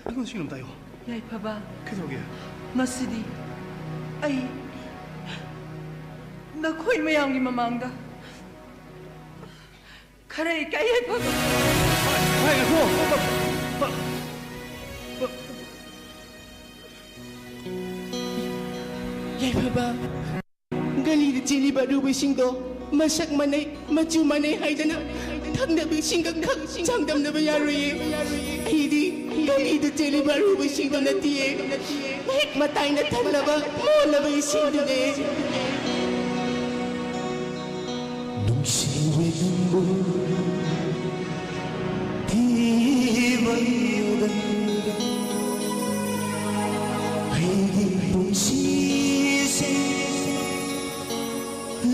ꯑꯩꯉꯣꯟꯗ ꯁꯦꯡꯅ ꯑꯝꯇ ꯍꯥꯏꯌꯣ꯫ ꯌꯥꯏꯐꯕ꯫ ꯀꯩꯗꯧꯔꯒꯦ? ꯉꯁꯤꯗꯤ ꯑꯩ ꯅꯈꯣꯏ ꯃꯌꯥꯝꯒꯤ ꯃꯃꯥꯡꯗ ꯈꯔ ꯏꯀꯥꯏ, ꯌꯥꯏꯐꯕ꯫ ꯚꯥꯏ, ꯚꯥꯏ, ꯉꯥꯏꯈꯣ꯫ ꯌꯥꯏꯐꯕ, ꯒꯂꯤꯗ ꯆꯦꯜꯂꯤꯕ ꯑꯔꯨꯕꯁꯤꯡꯗꯣ ꯃꯁꯛ ꯃꯥꯟꯅꯩ, ꯃꯆꯨ ꯃꯥꯟꯅꯩ ꯍꯥꯏꯗꯅ ꯊꯛꯅꯕ ꯏꯁꯤꯡꯒ ꯈꯛ ꯆꯥꯡꯗꯝꯅꯕ ꯌꯥꯔꯣꯏꯌꯦ꯫ ꯑꯩꯗꯤ ꯒꯂꯤꯗ ꯆꯦꯜꯂꯤꯕ ꯑꯔꯨꯕꯁꯤꯡꯗꯣ ꯅꯠꯇꯤꯌꯦ꯫ ꯃꯍꯤꯛ ꯃꯇꯥꯏꯅ ꯊꯜꯂꯕ ꯃꯣꯠꯂꯕ ꯏꯁꯤꯡꯗꯨꯅꯦ꯫ ꯅꯨꯡꯁꯤꯕ ꯅꯪꯕꯨ ꯊꯤꯕꯗ ꯑꯩꯒꯤ ꯄꯨꯟꯁꯤꯁꯦ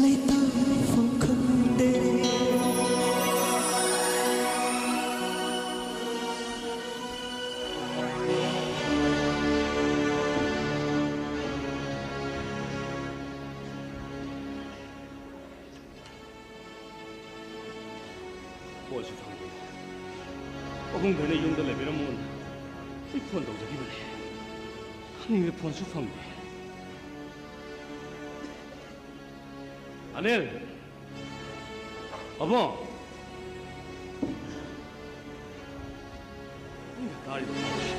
ꯂꯩꯇꯕ ꯀꯣꯜꯁꯨ ꯐꯪꯗꯦ꯫ ꯄꯥꯕꯨꯡꯗꯨꯅ ꯌꯨꯝꯗ ꯂꯩꯕꯤꯔꯝꯃꯣꯅ ꯑꯩ ꯐꯣꯟ ꯇꯧꯖꯈꯤꯕꯅꯦ꯫ ꯍꯪꯅꯤꯡꯕ ꯐꯣꯟꯁꯨ ꯐꯪꯗꯦ꯫ ꯑꯅꯤꯜ! ꯄꯥꯕꯨꯡ! ꯑꯩꯅ ꯇꯥꯔꯤꯕ ꯄꯥꯎꯁꯤ꯫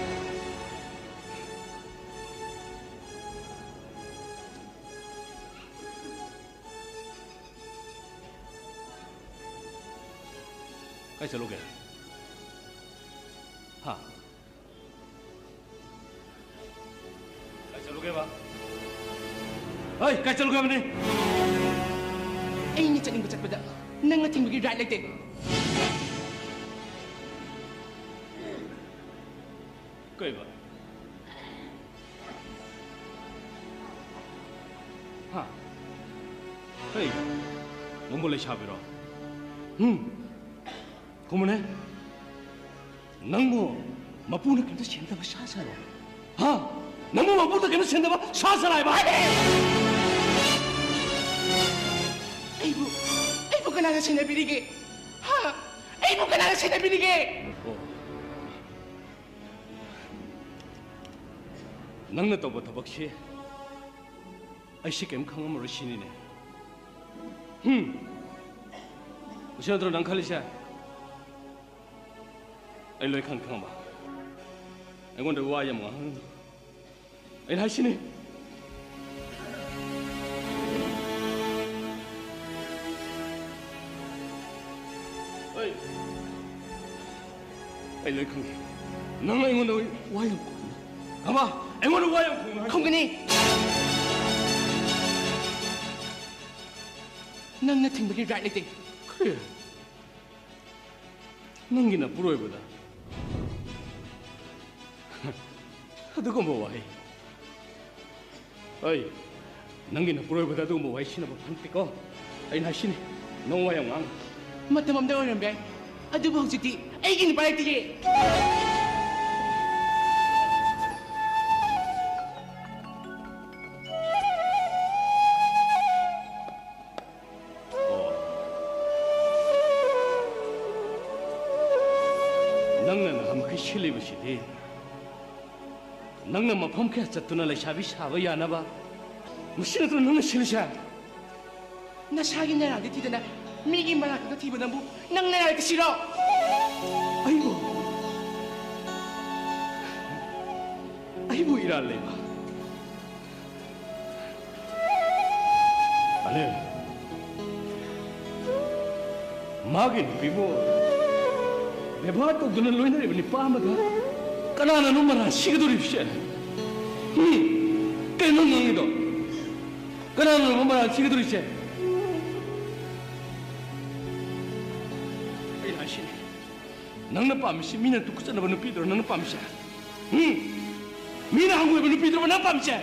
ꯀꯥꯏ ꯆꯠꯂꯨꯒꯦ? ꯍꯥ? ꯀꯥꯏ ꯆꯠꯂꯨꯒꯦꯕ? ꯍꯩ, ꯀꯥꯏ ꯆꯠꯂꯨꯒꯦ ꯍꯥꯏꯕꯅꯤ? ꯑꯩꯅ ꯆꯠꯅꯤꯡꯕ ꯆꯠꯄꯗ ꯅꯪꯅ ꯊꯤꯡꯕꯒꯤ ꯔꯥꯏꯠ ꯂꯩꯇꯦ꯫ ꯀꯩꯕ? ꯍꯥ? ꯍꯩ, ꯅꯪꯕꯨ ꯂꯩꯁꯥꯕꯤꯔꯣ? ꯍꯨꯝ? ꯈꯨꯝꯃꯨꯅꯦ꯫ ꯅꯪꯕꯨ ꯃꯄꯨꯅ ꯀꯩꯝꯇ ꯁꯦꯝꯗꯕ ꯁꯥ ꯁꯥꯔꯣ? ꯍꯥ? ꯅꯪꯕꯨ ꯃꯄꯨꯅ ꯀꯩꯝꯇ ꯁꯦꯝꯗꯕ ꯁꯥ ꯁꯥꯔꯥ ꯍꯥꯏꯕ? ꯑꯩꯕꯨ, ꯑꯩꯕꯨ ꯀꯅꯥꯅ ꯁꯦꯟꯅꯕꯤꯔꯤꯒꯦ? ꯍꯥ? ꯑꯩꯕꯨ ꯀꯅꯥꯅ ꯁꯦꯟꯅꯕꯤꯔꯤꯒꯦ? ꯑꯣ꯫ ꯅꯪꯅ ꯇꯧꯕ ꯊꯕꯛꯁꯤ ꯑꯩꯁꯤ ꯀꯩꯝ ꯈꯪꯉꯝꯃꯔꯣꯏ ꯁꯤꯅꯤꯅꯦ꯫ ꯍꯨꯝ꯫ ꯃꯁꯤ ꯅꯠꯇ꯭ꯔꯣ ꯅꯪ ꯈꯜꯂꯤꯁꯦ? ꯑꯩ ꯂꯣꯏ ꯈꯪ ꯈꯪꯉꯕ? ꯑꯩꯉꯣꯟꯗ ꯋꯥ ꯌꯥꯝ ꯉꯥꯡꯍꯟꯒꯅꯨ꯫ ꯑꯩꯅ ꯍꯥꯏꯁꯤꯅꯤ꯫ ꯑꯩ, ꯑꯩ ꯂꯣꯏ ꯈꯪꯉꯤ꯫ ꯅꯪ ꯑꯩꯉꯣꯟꯗ ꯋꯥ ꯌꯥꯝ ꯈꯣꯡꯉꯤ꯫ ꯑꯃ, ꯑꯩꯉꯣꯟꯗ ꯋꯥ ꯌꯥꯝ ꯈꯣꯡꯉꯤ ꯍꯥꯏ-, ꯈꯣꯡꯒꯅꯤ꯫ ꯅꯪꯅ ꯊꯤꯡꯕꯒꯤ ꯔꯥꯏꯠ ꯂꯩꯇꯦ꯫ ꯀꯔꯤ? ꯅꯪꯒꯤ ꯅꯄꯨꯔꯣꯏꯕꯗ ꯑꯗꯨꯒꯨꯝꯕ ꯋꯥꯍꯩ? ꯑꯩ, ꯅꯪꯒꯤ ꯅꯄꯨꯔꯣꯏꯕꯗ ꯑꯗꯨꯒꯨꯝꯕ ꯋꯥꯍꯩ ꯁꯤꯖꯤꯟꯅꯕ ꯐꯠꯇꯦꯀꯣ꯫ ꯑꯩꯅ ꯍꯥꯏꯁꯤꯅꯤ, ꯅꯪ ꯋꯥ ꯌꯥꯝ ꯉꯥꯡ꯫ ꯃꯇꯝ ꯑꯃꯗ ꯑꯣꯏꯔꯝꯕ ꯌꯥꯏ, ꯑꯗꯨꯕꯨ ꯍꯧꯖꯤꯛꯇꯤ ꯑꯩꯒꯤ ꯅꯨꯄꯥ ꯂꯩꯇꯤꯌꯦ꯫ ꯑꯣ꯫ ꯁꯤꯜꯂꯤꯕꯁꯤꯗꯤ ꯅꯪꯅ ꯃꯐꯝ ꯀꯌꯥ ꯆꯠꯇꯨꯅ ꯂꯩꯁꯥꯕꯤ ꯁꯥꯕ ꯌꯥꯅꯕ, ꯃꯁꯤ ꯅꯠꯇ꯭ꯔꯣ ꯅꯪꯅ ꯁꯤꯜꯂꯤꯁꯦ? ꯅꯁꯥꯒꯤ ꯅꯔꯥꯜꯗꯤ ꯊꯤꯗꯅ ꯃꯤꯒꯤ ꯃꯔꯥꯜ ꯈꯛꯇ ꯊꯤꯕ ꯅꯪꯕꯨ ꯅꯪ ꯅꯔꯥꯜ ꯊꯤꯔꯣ? ꯑꯩꯕꯨ, ꯑꯩꯕꯨ ꯏꯔꯥꯜ ꯂꯩꯕ? ꯑꯅꯤꯜ, ꯃꯥꯒꯤ ꯅꯨꯄꯤꯕꯨ ꯕꯦꯕꯥꯔ ꯇꯧꯗꯨꯅ ꯂꯣꯏꯅꯔꯤꯕ ꯅꯨꯄꯥ ꯑꯃꯗ ꯀꯅꯥꯅꯅꯣ ꯃꯔꯥꯜ ꯁꯤꯒꯗꯧꯔꯤꯕꯁꯦ? ꯎꯝ? ꯀꯩꯅꯣ ꯉꯥꯡꯉꯤꯗꯣ? ꯀꯅꯥꯅꯅꯣ ꯃꯔꯥꯜ ꯁꯤꯒꯗꯧꯔꯤꯁꯦ? ꯑꯩꯅ ꯍꯥꯏꯁꯤꯅꯤ, ꯅꯪꯅ ꯄꯥꯝꯃꯤꯁꯤ ꯃꯤꯅ ꯇꯨꯀꯠꯆꯅꯕ ꯅꯨꯄꯤꯗꯨꯔꯣ ꯅꯪꯅ ꯄꯥꯝꯃꯤꯁꯦ? ꯎꯝ? ꯃꯤꯅ ꯍꯪꯒꯣꯏꯕ ꯅꯨꯄꯤꯗꯨꯔꯣ ꯅꯪ ꯄꯥꯝꯃꯤꯁꯦ?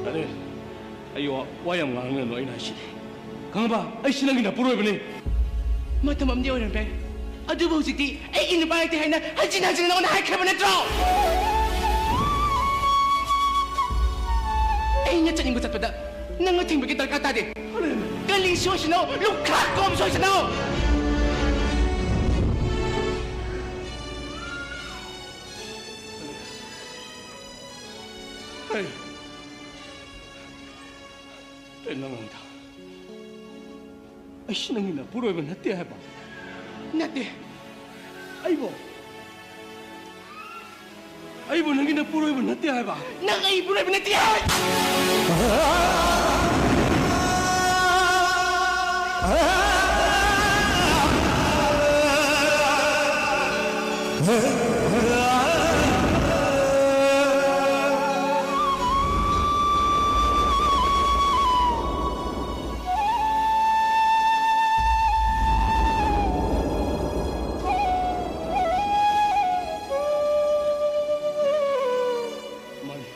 ꯑꯔꯦ, ꯑꯩ ꯋꯥ, ꯋꯥ ꯌꯥꯝ ꯉꯥꯡꯒꯅꯨ, ꯑꯩꯅ ꯍꯥꯏꯁꯤꯗꯤ꯫ ꯈꯪꯉꯕ? ꯑꯩꯁꯤ ꯅꯪꯒꯤ ꯅꯄꯨꯔꯣꯏꯕꯅꯤ꯫ ꯃꯇꯝ ꯑꯃꯗꯤ ꯑꯣꯏꯔꯝꯃꯦ, ꯑꯗꯨꯕꯨ ꯍꯧꯖꯤꯛꯇꯤ ꯑꯩꯒꯤ ꯅꯨꯄꯥ ꯂꯩꯇꯦ ꯍꯥꯏꯅ ꯍꯟꯖꯤꯟ ꯍꯟꯖꯤꯟ ꯅꯉꯣꯟꯗ ꯍꯥꯏꯈ꯭ꯔꯕ ꯅꯠꯇ꯭ꯔꯣ? ꯑꯩꯅ ꯆꯠꯅꯤꯡꯕ ꯆꯠꯄꯗ ꯅꯪꯅ ꯊꯤꯡꯕꯒꯤ ꯗꯔꯀꯥꯔ ꯇꯥꯗꯦ꯫ ꯀꯂꯤꯁꯨ ꯑꯣꯏꯁꯅꯨ, ꯂꯨꯈꯥꯛ ꯀꯣꯝꯁꯨ ꯑꯣꯏꯁꯅꯨ꯫ ꯍꯩ꯫ ꯀꯩꯅꯣ ꯅꯪ ꯉꯥꯡꯉꯤꯗꯣ? ꯑꯩꯁꯤ ꯅꯪꯒꯤ ꯅꯄꯨꯔꯣꯏꯕ ꯅꯠꯇꯦ ꯍꯥꯏꯕ? ꯅꯠꯇꯦ꯫ ꯑꯩꯕꯨ, ꯑꯩꯕꯨ ꯅꯪꯒꯤ ꯅꯄꯨꯔꯣꯏꯕ ꯅꯠꯇꯦ ꯍꯥꯏꯕ? ꯅꯪ ꯑꯩ ꯏꯄꯨꯔꯣꯏꯕ ꯅꯠꯇꯦ ꯍꯥꯏ! ꯃꯥꯅꯤ꯫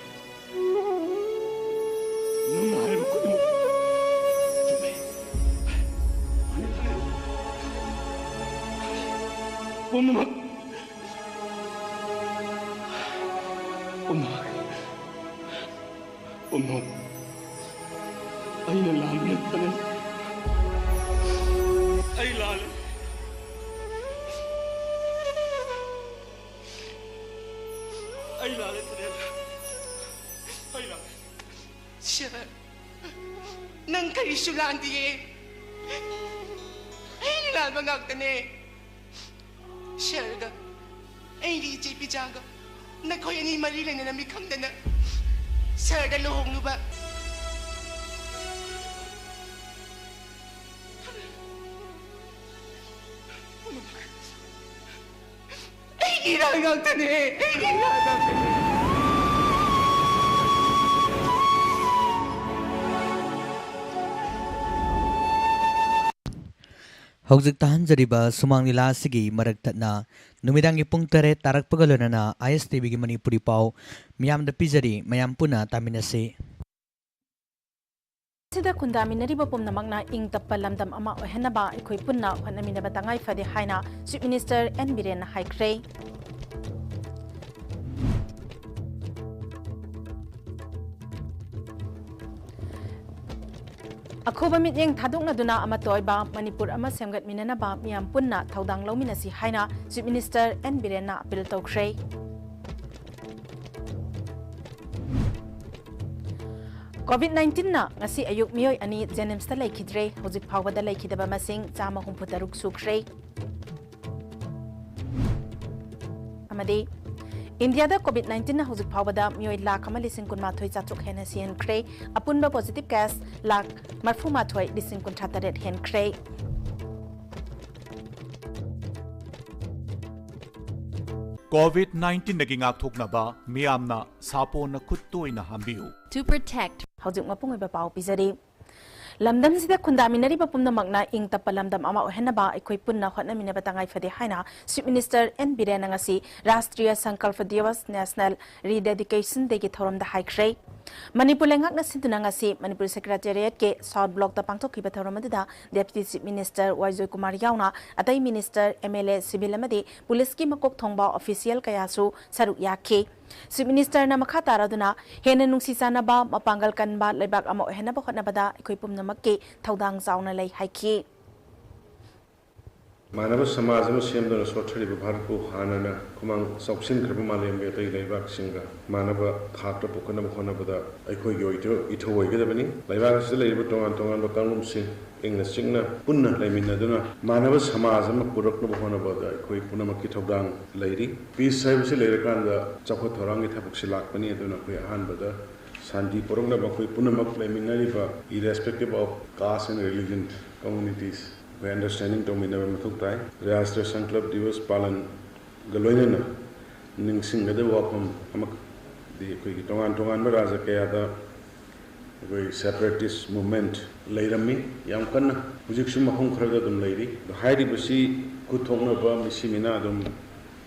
ꯅꯪꯅ ꯍꯥꯏꯔꯤꯕ ꯈꯨꯗꯤꯡꯃꯛ ꯆꯨꯝꯃꯦ꯫ ꯄꯨꯝꯅꯃꯛ, ꯄꯨꯝꯅꯃꯛ, ꯄꯨꯝꯅꯃꯛ ꯑꯩꯅ ꯂꯥꯟꯕ ꯉꯥꯛꯇꯅꯤ꯫ ꯂꯥꯜꯂꯦ꯫ ꯑꯩ ꯂꯥꯜꯂꯦ, ꯊꯅꯦꯜ꯫ ꯑꯩ ꯂꯥꯜꯂꯦ꯫ ꯁꯥꯔ, ꯅꯪ ꯀꯔꯤꯁꯨ ꯂꯥꯟꯗꯤꯌꯦ꯫ ꯑꯩꯅ ꯂꯥꯟꯕ ꯉꯥꯛꯇꯅꯦ꯫ ꯁꯥꯔꯒ ꯑꯩꯒꯤ ꯏꯆꯦ ꯄꯤꯖꯥꯒ ꯅꯈꯣꯏ ꯑꯅꯤ ꯃꯔꯤ ꯂꯩꯅꯔꯝꯃꯤ ꯈꯪꯗꯅ ꯁꯥꯔꯗ ꯂꯨꯍꯣꯡꯂꯨꯕ꯫ ꯑꯩꯒꯤ ꯏꯔꯥꯜ ꯉꯥꯛꯇꯅꯦ, ꯑꯩꯒꯤ ꯏꯔꯥꯜ ꯉꯥꯛꯇꯅꯦ꯫ ꯍꯧꯖꯤꯛ ꯇꯥꯍꯟꯖꯔꯤꯕ ꯁꯨꯃꯥꯡ ꯂꯤꯂꯥ ꯑꯁꯤꯒꯤ ꯃꯔꯛ ꯊꯠꯅ ꯅꯨꯃꯤꯗꯥꯡꯒꯤ ꯄꯨꯡ ꯇꯔꯦꯠ ꯇꯥꯔꯛꯄꯒ ꯂꯣꯏꯅꯅ ꯑꯥꯏ ꯑꯦꯁ ꯇꯤ ꯚꯤꯒꯤ ꯃꯅꯤꯄꯨꯔꯤ ꯄꯥꯎ ꯃꯤꯌꯥꯝꯗ ꯄꯤꯖꯔꯤ, ꯃꯌꯥꯝ ꯄꯨꯟꯅ ꯇꯥꯃꯤꯟꯅꯁꯤ꯫ ꯁꯤꯗ ꯈꯨꯟꯗꯥꯃꯤꯟꯅꯔꯤꯕ ꯄꯨꯝꯅꯃꯛꯅ ꯏꯪ ꯇꯞꯄ ꯂꯝꯗꯝ ꯑꯃ ꯑꯣꯏꯍꯟꯅꯕ ꯑꯩꯈꯣꯏ ꯄꯨꯟꯅ ꯍꯣꯠꯅꯃꯤꯟꯅꯕ ꯇꯉꯥꯏ ꯐꯗꯦ ꯍꯥꯏꯅ Chief Minister N ꯕꯤꯔꯦꯟꯅ ꯍꯥꯏꯈ꯭ꯔꯦ꯫ ꯑꯈꯨꯕ ꯃꯤꯠꯌꯦꯡ ꯊꯥꯗꯣꯛꯅꯗꯨꯅ ꯑꯃꯠꯇ ꯑꯣꯏꯕ ꯃꯅꯤꯄꯨꯔ ꯑꯃ ꯁꯦꯝꯒꯠꯃꯤꯟꯅꯅꯕ ꯃꯤꯌꯥꯝ ꯄꯨꯟꯅ ꯊꯧꯗꯥꯡ ꯂꯧꯃꯤꯟꯅꯁꯤ ꯍꯥꯏꯅ Chief Minister N ꯕꯤꯔꯦꯟꯅ ꯑꯄꯤꯜ ꯇꯧꯈ꯭ꯔꯦ꯫ COVID nineteenꯅ ꯉꯁꯤ ꯑꯌꯨꯛ ꯃꯤꯑꯣꯏ ꯑꯅꯤ ꯖꯦꯅꯤꯝꯁꯇ ꯂꯩꯈꯤꯗ꯭ꯔꯦ꯫ ꯍꯧꯖꯤꯛ ꯐꯥꯎꯕꯗ ꯂꯩꯈꯤꯗꯕ ꯃꯁꯤꯡ ꯆꯥꯝꯃ ꯍꯨꯝꯐꯨ ꯇꯔꯨꯛ ꯁꯨꯈ꯭ꯔꯦ꯫ ꯑꯃꯗꯤ ꯏꯟꯗꯤꯌꯥꯗ COVID nineteenꯅ ꯍꯧꯖꯤꯛ ꯐꯥꯎꯕꯗ ꯃꯤꯑꯣꯏ ꯂꯥꯈ ꯑꯃ ꯂꯤꯁꯤꯡ ꯀꯨꯟꯃꯥꯊꯣꯏ ꯆꯥꯇ꯭ꯔꯨꯛ ꯍꯦꯟꯅ ꯁꯤꯍꯟꯈ꯭ꯔꯦ꯫ ꯑꯄꯨꯟꯕ positive case ꯂꯥꯈ ꯃꯔꯐꯨ ꯃꯥꯊꯣꯏ ꯂꯤꯁꯤꯡ ꯀꯨꯟꯊ꯭ꯔꯥ ꯇꯔꯦꯠ ꯍꯦꯟꯈ꯭ꯔꯦ꯫ COVID nineteenꯗꯒꯤ ꯉꯥꯛꯊꯣꯛꯅꯕ ꯃꯤꯌꯥꯝꯅ ꯁꯥꯄꯣꯟꯅ ꯈꯨꯠ ꯇꯣꯏꯅ ꯍꯥꯝꯕꯤꯌꯨ꯫ To protect. ꯍꯧꯖꯤꯛ ꯃꯄꯨꯡ ꯑꯣꯏꯕ ꯄꯥꯎ ꯄꯤꯖꯔꯤ꯫ ꯂꯝꯗꯝꯁꯤꯗ ꯈꯨꯟꯗꯥꯃꯤꯟꯅꯔꯤꯕ ꯄꯨꯝꯅꯃꯛꯅ ꯏꯪ ꯇꯞꯄ ꯂꯝꯗꯝ ꯑꯃ ꯑꯣꯏꯍꯟꯅꯕ ꯑꯩꯈꯣꯏ ꯄꯨꯟꯅ ꯍꯣꯠꯅꯃꯤꯟꯅꯕ ꯇꯉꯥꯏ ꯐꯗꯦ ꯍꯥꯏꯅ Chief Minister N ꯕꯤꯔꯦꯟꯅ ꯉꯁꯤ Rashtriya Sankalp Diwas National Rededication Dayꯒꯤ ꯊꯧꯔꯝꯗ ꯍꯥꯏꯈ꯭ꯔꯦ꯫ ꯃꯅꯤꯄꯨꯔ ꯂꯩꯉꯥꯛꯅ ꯁꯤꯟꯗꯨꯅ ꯉꯁꯤ ꯃꯅꯤꯄꯨꯔ Secretariatꯀꯤ South Blockꯇ ꯄꯥꯡꯊꯣꯛꯈꯤꯕ ꯊꯧꯔꯝ ꯑꯗꯨꯗ Deputy Chief Minister ꯋꯥꯏ ꯖꯣꯏꯀꯨꯃꯥꯔ ꯌꯥꯎꯅ ꯑꯇꯩ Minister, MLA, civil ꯑꯃꯗꯤ policeꯀꯤ ꯃꯀꯣꯛ ꯊꯣꯡꯕ official ꯀꯌꯥꯁꯨ ꯁꯔꯨꯛ ꯌꯥꯈꯤ꯫ Chief Ministerꯅ ꯃꯈꯥ ꯇꯥꯔꯗꯨꯅ ꯍꯦꯟꯅ ꯅꯨꯡꯁꯤ ꯆꯥꯟꯅꯕ, ꯃꯄꯥꯡꯒꯜ ꯀꯟꯕ ꯂꯩꯕꯥꯛ ꯑꯃ ꯑꯣꯏꯍꯟꯅꯕ ꯍꯣꯠꯅꯕꯗ ꯑꯩꯈꯣꯏ ꯄꯨꯝꯅꯃꯛꯀꯤ ꯊꯧꯗꯥꯡ ꯆꯥꯎꯅ ꯂꯩ ꯍꯥꯏꯈꯤ꯫ ꯃꯥꯟꯅꯕ ꯁꯃꯥꯖ ꯑꯃ ꯁꯦꯝꯗꯨꯅ ꯁꯣꯠꯊꯔꯤꯕ ꯚꯥꯔꯠꯄꯨ ꯍꯥꯟꯅꯅ ꯈꯨꯃꯥꯡ ꯆꯥꯎꯁꯤꯟꯈ꯭ꯔꯕ ꯃꯥꯂꯦꯝꯒꯤ ꯑꯇꯩ ꯂꯩꯕꯥꯛꯁꯤꯡꯒ ꯃꯥꯟꯅꯕ ꯊꯥꯛꯇ ꯄꯨꯈꯠꯅꯕ ꯍꯣꯠꯅꯕꯗ ꯑꯩꯈꯣꯏꯒꯤ ꯑꯣꯏꯊ-, ꯏꯊꯧ ꯑꯣꯏꯒꯗꯕꯅꯤ꯫ ꯂꯩꯕꯥꯛ ꯑꯁꯤꯗ ꯂꯩꯔꯤꯕ ꯇꯣꯉꯥꯟ ꯇꯣꯉꯥꯟꯕ ꯀꯥꯡꯂꯨꯞꯁꯤꯡ ꯏꯪꯅ ꯆꯤꯛꯅ ꯄꯨꯟꯅ ꯂꯩꯃꯤꯟꯅꯗꯨꯅ ꯃꯥꯟꯅꯕ ꯁꯃꯥꯖ ꯑꯃ ꯄꯨꯔꯛꯅꯕ ꯍꯣꯠꯅꯕꯗ ꯑꯩꯈꯣꯏ ꯄꯨꯝꯅꯃꯛꯀꯤ ꯊꯧꯗꯥꯡ ꯂꯩꯔꯤ꯫ Peace ꯍꯥꯏꯕꯁꯤ ꯂꯩꯔꯀꯥꯟꯗ ꯆꯥꯎꯈꯠ ꯊꯧꯔꯥꯡꯒꯤ ꯊꯕꯛꯁꯤ ꯂꯥꯛꯄꯅꯤ꯫ ꯑꯗꯨꯅ ꯑꯩꯈꯣꯏ ꯑꯍꯥꯟꯕꯗ ꯁꯥꯟꯇꯤ ꯄꯨꯔꯛꯅꯕ ꯑꯩꯈꯣꯏ ꯄꯨꯝꯅꯃꯛ ꯂꯩꯃꯤꯟꯅꯔꯤꯕ, irrespective of caste and religion, communities, ꯑꯩꯈꯣꯏ understanding ꯇꯧꯃꯤꯟꯅꯕ ꯃꯊꯧ ꯇꯥꯏ꯫ ꯔꯥꯁꯇ꯭ꯔ ꯁꯪꯀꯜꯞ ꯗꯤꯋꯁ ꯄꯥꯂꯟꯒ ꯂꯣꯏꯅꯅ ꯅꯤꯡꯁꯤꯡꯒꯗꯕ ꯋꯥꯐꯝ ꯑꯃꯗꯤ ꯑꯩꯈꯣꯏꯒꯤ ꯇꯣꯉꯥꯟ ꯇꯣꯉꯥꯟꯕ ꯔꯥꯖ꯭ꯌ ꯀꯌꯥꯗ ꯑꯩꯈꯣꯏ separatist movement ꯂꯩꯔꯝꯃꯤ, ꯌꯥꯝ ꯀꯟꯅ, ꯍꯧꯖꯤꯛꯁꯨ ꯃꯐꯝ ꯈꯔꯗ ꯑꯗꯨꯝ ꯂꯩꯔꯤ꯫ ꯑꯗꯣ ꯍꯥꯏꯔꯤꯕꯁꯤ ꯈꯨꯠ ꯊꯣꯛꯅꯕ ꯃꯤꯁꯤ ꯃꯤꯅꯥ ꯑꯗꯨꯝ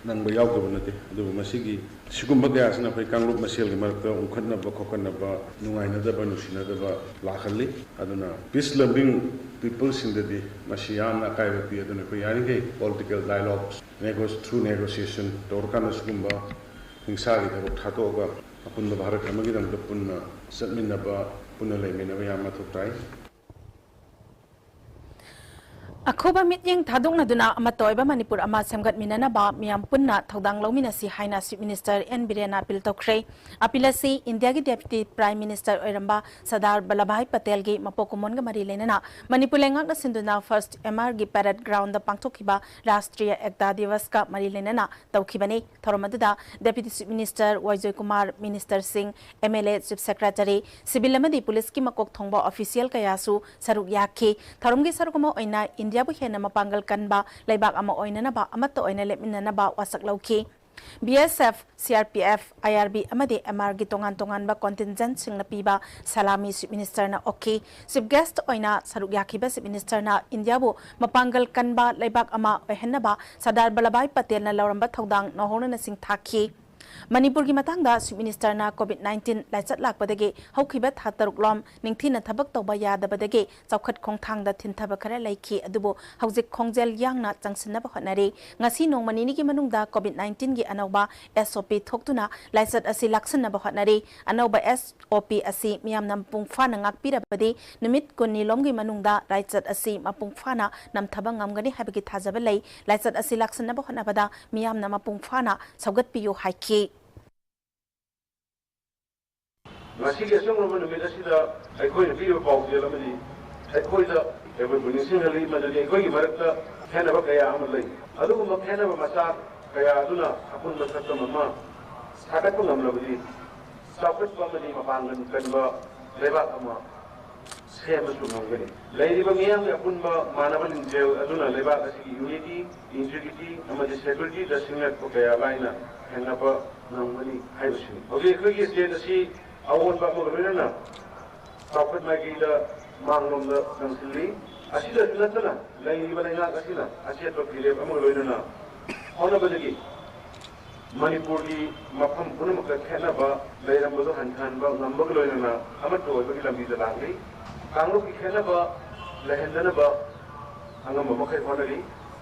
ꯅꯪꯕ ꯌꯥꯎꯗꯕ ꯅꯠꯇꯦ꯫ ꯑꯗꯨꯕꯨ ꯃꯁꯤꯒꯤ, ꯁꯤꯒꯨꯝꯕ ꯀꯌꯥꯁꯤꯅ ꯑꯩꯈꯣꯏ ꯀꯥꯡꯂꯨꯞ ꯃꯁꯦꯜꯒꯤ ꯃꯔꯛꯇ ꯎꯡꯈꯠꯅꯕ ꯈꯣꯠꯀꯠꯅꯕ, ꯅꯨꯡꯉꯥꯏꯅꯗꯕ ꯅꯨꯡꯁꯤꯅꯗꯕ ꯂꯥꯛꯍꯜꯂꯤ꯫ ꯑꯗꯨꯅ peace loving peopleꯁꯤꯡꯗꯗꯤ ꯃꯁꯤ ꯌꯥꯝꯅ ꯑꯀꯥꯏꯕ ꯄꯤ꯫ ꯑꯗꯨꯅ ꯑꯩꯈꯣꯏ ꯌꯥꯔꯤꯈꯩ political dialogues, nego-, through negotiation ꯇꯧꯔꯀꯥꯟꯗ ꯁꯤꯒꯨꯝꯕ ꯍꯤꯡꯁꯥꯒꯤ ꯊꯕꯛ ꯊꯥꯗꯣꯛꯑꯒ ꯑꯄꯨꯟꯕ ꯚꯥꯔꯠ ꯑꯃꯒꯤꯗꯃꯛꯇ ꯄꯨꯟꯅ ꯆꯠꯃꯤꯟꯅꯕ, ꯄꯨꯟꯅ ꯂꯩꯃꯤꯟꯅꯕ ꯌꯥꯝ ꯃꯊꯧ ꯇꯥꯏ꯫ ꯑꯈꯨꯕ ꯃꯤꯠꯌꯦꯡ ꯊꯥꯗꯣꯛꯅꯗꯨꯅ ꯑꯃꯠꯇ ꯑꯣꯏꯕ ꯃꯅꯤꯄꯨꯔ ꯑꯃ ꯁꯦꯝꯒꯠꯃꯤꯟꯅꯅꯕ ꯃꯤꯌꯥꯝ ꯄꯨꯟꯅ ꯊꯧꯗꯥꯡ ꯂꯧꯃꯤꯟꯅꯁꯤ ꯍꯥꯏꯅ Chief Minister ꯑꯦꯟ ꯕꯤꯔꯦꯟꯅ appeal ꯇꯧꯈ꯭ꯔꯦ꯫ Appeal ꯑꯁꯤ ꯏꯟꯗꯤꯌꯥꯒꯤ Deputy Prime Minister ꯑꯣꯏꯔꯝꯕ ꯁꯔꯗꯥꯔ ꯕꯜꯂꯚꯚꯥꯏ ꯄꯇꯦꯜꯒꯤ ꯃꯄꯣꯛ ꯀꯨꯝꯑꯣꯟꯒ ꯃꯔꯤ ꯂꯩꯅꯅ ꯃꯅꯤꯄꯨꯔ ꯂꯩꯉꯥꯛꯅ ꯁꯤꯟꯗꯨꯅ First M R ꯒꯤ parade groundꯗ ꯄꯥꯡꯊꯣꯛꯈꯤꯕ ꯔꯥꯁꯇ꯭ꯔꯤꯌ ꯑꯦꯛꯇꯥ ꯗꯤꯋꯁꯀ ꯃꯔꯤ ꯂꯩꯅꯅ ꯇꯧꯈꯤꯕꯅꯤ꯫ ꯊꯧꯔꯝ ꯑꯗꯨꯗ Deputy Chief Minister ꯋꯥꯏꯖꯣꯏ Kumar, Ministerꯁꯤꯡ, M L A, Chief Secretary, civil ꯑꯃꯗꯤ policeꯀꯤ ꯃꯀꯣꯛ ꯊꯣꯡꯕ official ꯀꯌꯥꯁꯨ ꯁꯔꯨꯛ ꯌꯥꯈꯤ꯫ ꯊꯧꯔꯝꯒꯤ ꯁꯔꯨꯛ ꯑꯃ ꯑꯣꯏꯅ ꯏꯟꯗꯤꯌꯥꯕꯨ ꯍꯦꯟꯅ ꯃꯄꯥꯡꯒꯜ ꯀꯟꯕ ꯂꯩꯕꯥꯛ ꯑꯃ ꯑꯣꯏꯅꯅꯕ ꯑꯃꯠꯇ ꯑꯣꯏꯅ ꯂꯦꯞꯃꯤꯟꯅꯅꯕ ꯋꯥꯁꯛ ꯂꯧꯈꯤ꯫ B S F, C R P F, I R B ꯑꯃꯗꯤ M R ꯒꯤ ꯇꯣꯉꯥꯟ ꯇꯣꯉꯥꯟꯕ contingentꯁꯤꯡꯅ ꯄꯤꯕ ꯁꯂꯥꯃꯤ Chief Ministerꯅ ꯑꯣꯛꯈꯤ꯫ Chief guest ꯑꯣꯏꯅ ꯁꯔꯨꯛ ꯌꯥꯈꯤꯕ Chief Ministerꯅ ꯏꯟꯗꯤꯌꯥꯕꯨ ꯃꯄꯥꯡꯒꯜ ꯀꯟꯕ ꯂꯩꯕꯥꯛ ꯑꯃ ꯑꯣꯏꯍꯟꯅꯕ ꯁꯔꯗꯥꯔ ꯕꯜꯂꯚꯚꯥꯏ ꯄꯇꯦꯜꯅ ꯂꯧꯔꯝꯕ ꯊꯧꯗꯥꯡ ꯅꯧꯍꯧꯅꯅ ꯁꯤꯡꯊꯥꯈꯤ꯫ ꯃꯅꯤꯄꯨꯔꯒꯤ ꯃꯇꯥꯡꯗ Chief Minister ꯅ COVID nineteen ꯂꯥꯏꯆꯠ ꯂꯥꯛꯄꯗꯒꯤ ꯍꯧꯈꯤꯕ ꯊꯥ ꯇꯔꯨꯛ ꯂꯣꯝ ꯅꯤꯡꯊꯤꯅ ꯊꯕꯛ ꯇꯧꯕ ꯌꯥꯗꯕꯗꯒꯤ ꯆꯥꯎꯈꯠ ꯈꯣꯡꯊꯥꯡꯗ ꯊꯤꯟꯊꯕ ꯈꯔ ꯂꯩꯈꯤ, ꯑꯗꯨꯕꯨ ꯍꯧꯖꯤꯛ ꯈꯣꯡꯖꯦꯜ ꯌꯥꯡꯅ ꯆꯪꯁꯤꯟꯅꯕ ꯍꯣꯠꯅꯔꯤ꯫ ꯉꯁꯤ ꯅꯣꯡꯃ ꯅꯤꯅꯤꯒꯤ ꯃꯅꯨꯡꯗ COVID nineteen ꯒꯤ ꯑꯅꯧꯕ S O P ꯊꯣꯛꯇꯨꯅ ꯂꯥꯏꯆꯠ ꯑꯁꯤ ꯂꯥꯛꯁꯤꯟꯅꯕ ꯍꯣꯠꯅꯔꯤ꯫ ꯑꯅꯧꯕ S O P ꯑꯁꯤ ꯃꯤꯌꯥꯝꯅ ꯃꯄꯨꯡ ꯐꯥꯅ ꯉꯥꯛꯄꯤꯔꯕꯗꯤ ꯅꯨꯃꯤꯠ ꯀꯨꯟꯅꯤ ꯂꯣꯝꯒꯤ ꯃꯅꯨꯡꯗ ꯂꯥꯏꯆꯠ ꯑꯁꯤ ꯃꯄꯨꯡ ꯐꯥꯅ ꯅꯝꯊꯕ ꯉꯝꯒꯅꯤ ꯍꯥꯏꯕꯒꯤ ꯊꯥꯖꯕ ꯂꯩ꯫ ꯂꯥꯏꯆꯠ ꯑꯁꯤ ꯂꯥꯛꯁꯤꯟꯅꯕ ꯍꯣꯠꯅꯕꯗ ꯃꯤꯌꯥꯝꯅ ꯃꯄꯨꯡ ꯐꯥꯅ ꯁꯧꯒꯠꯄꯤꯌꯨ ꯍꯥꯏꯈꯤ꯫ ꯉꯁꯤꯒꯤ ꯑꯆꯨꯝꯕ ꯅꯨꯃꯤꯠ ꯑꯁꯤꯗ ꯑꯩꯈꯣꯏꯅ ꯄꯤꯔꯤꯕ ꯄꯥꯎꯖꯦꯜ ꯑꯃꯗꯤ ꯑꯩꯈꯣꯏꯗ ꯑꯩꯈꯣꯏꯕꯨ ꯅꯤꯡꯁꯤꯡꯍꯜꯂꯤ, ꯃꯗꯨꯗꯤ ꯑꯩꯈꯣꯏꯒꯤ ꯃꯔꯛꯇ ꯈꯦꯠꯅꯕ ꯀꯌꯥ ꯑꯃ ꯂꯩ꯫ ꯑꯗꯨꯒꯨꯝꯕ ꯈꯦꯠꯅꯕ ꯃꯆꯥ ꯀꯌꯥ ꯑꯗꯨꯅ ꯑꯄꯨꯟꯕ ꯁꯛꯇꯝ ꯑꯃ ꯁꯥꯒꯠꯄ ꯉꯝꯂꯕꯗꯤ ꯆꯥꯎꯈꯠꯄ ꯑꯃꯗꯤ ꯃꯄꯥꯡꯒꯜ ꯀꯟꯕ ꯂꯩꯕꯥꯛ ꯑꯃ ꯁꯦꯝꯕꯁꯨ ꯉꯝꯒꯅꯤ꯫ ꯂꯩꯔꯤꯕ ꯃꯤꯌꯥꯝꯒꯤ ꯑꯄꯨꯟꯕ ꯃꯥꯟꯅꯕ ꯂꯤꯡꯖꯦꯜ ꯑꯗꯨꯅ ꯂꯩꯕꯥꯛ ꯑꯁꯤꯒꯤ unity, integrity ꯑꯃꯗꯤ security ꯗ ꯁꯤꯡꯅꯔꯛꯄ ꯀꯌꯥ ꯂꯥꯏꯅ ꯊꯦꯡꯅꯕ ꯉꯝꯒꯅꯤ ꯍꯥꯏꯕꯁꯤꯅꯤ꯫ ꯍꯧꯖꯤꯛ ꯑꯩꯈꯣꯏꯒꯤ state ꯑꯁꯤ ꯑꯑꯣꯟꯕ ꯑꯃꯒ ꯂꯣꯏꯅꯅ ꯆꯥꯎꯈꯠ ꯃꯥꯏꯀꯩꯗ ꯃꯥꯡꯂꯣꯝꯗ ꯆꯪꯁꯤꯜꯂꯤ꯫ ꯑꯁꯤꯗꯁꯨ ꯅꯠꯇꯅ ꯂꯩꯔꯤꯕ ꯂꯩꯉꯥꯛ ꯑꯁꯤꯅ ꯑꯆꯦꯠꯄ ꯐꯤꯔꯦꯞ ꯑꯃꯒ ꯂꯣꯏꯅꯅ ꯍꯣꯠꯅꯕꯗꯒꯤ ꯃꯅꯤꯄꯨꯔꯒꯤ ꯃꯐꯝ ꯄꯨꯝꯅꯃꯛꯇ ꯈꯦꯠꯅꯕ ꯂꯩꯔꯝꯕꯗꯨ ꯍꯟꯊꯍꯟꯕ ꯉꯝꯕꯒ ꯂꯣꯏꯅꯅ ꯑꯃꯠꯇ ꯑꯣꯏꯕꯒꯤ ꯂꯝꯕꯤꯗ ꯂꯥꯛꯂꯤ꯫ ꯀꯥꯡꯂꯨꯞꯀꯤ ꯈꯦꯠꯅꯕ ꯂꯩꯍꯟꯗꯅꯕ ꯑꯉꯝꯕ ꯃꯈꯩ ꯍꯣꯠꯅꯔꯤ꯫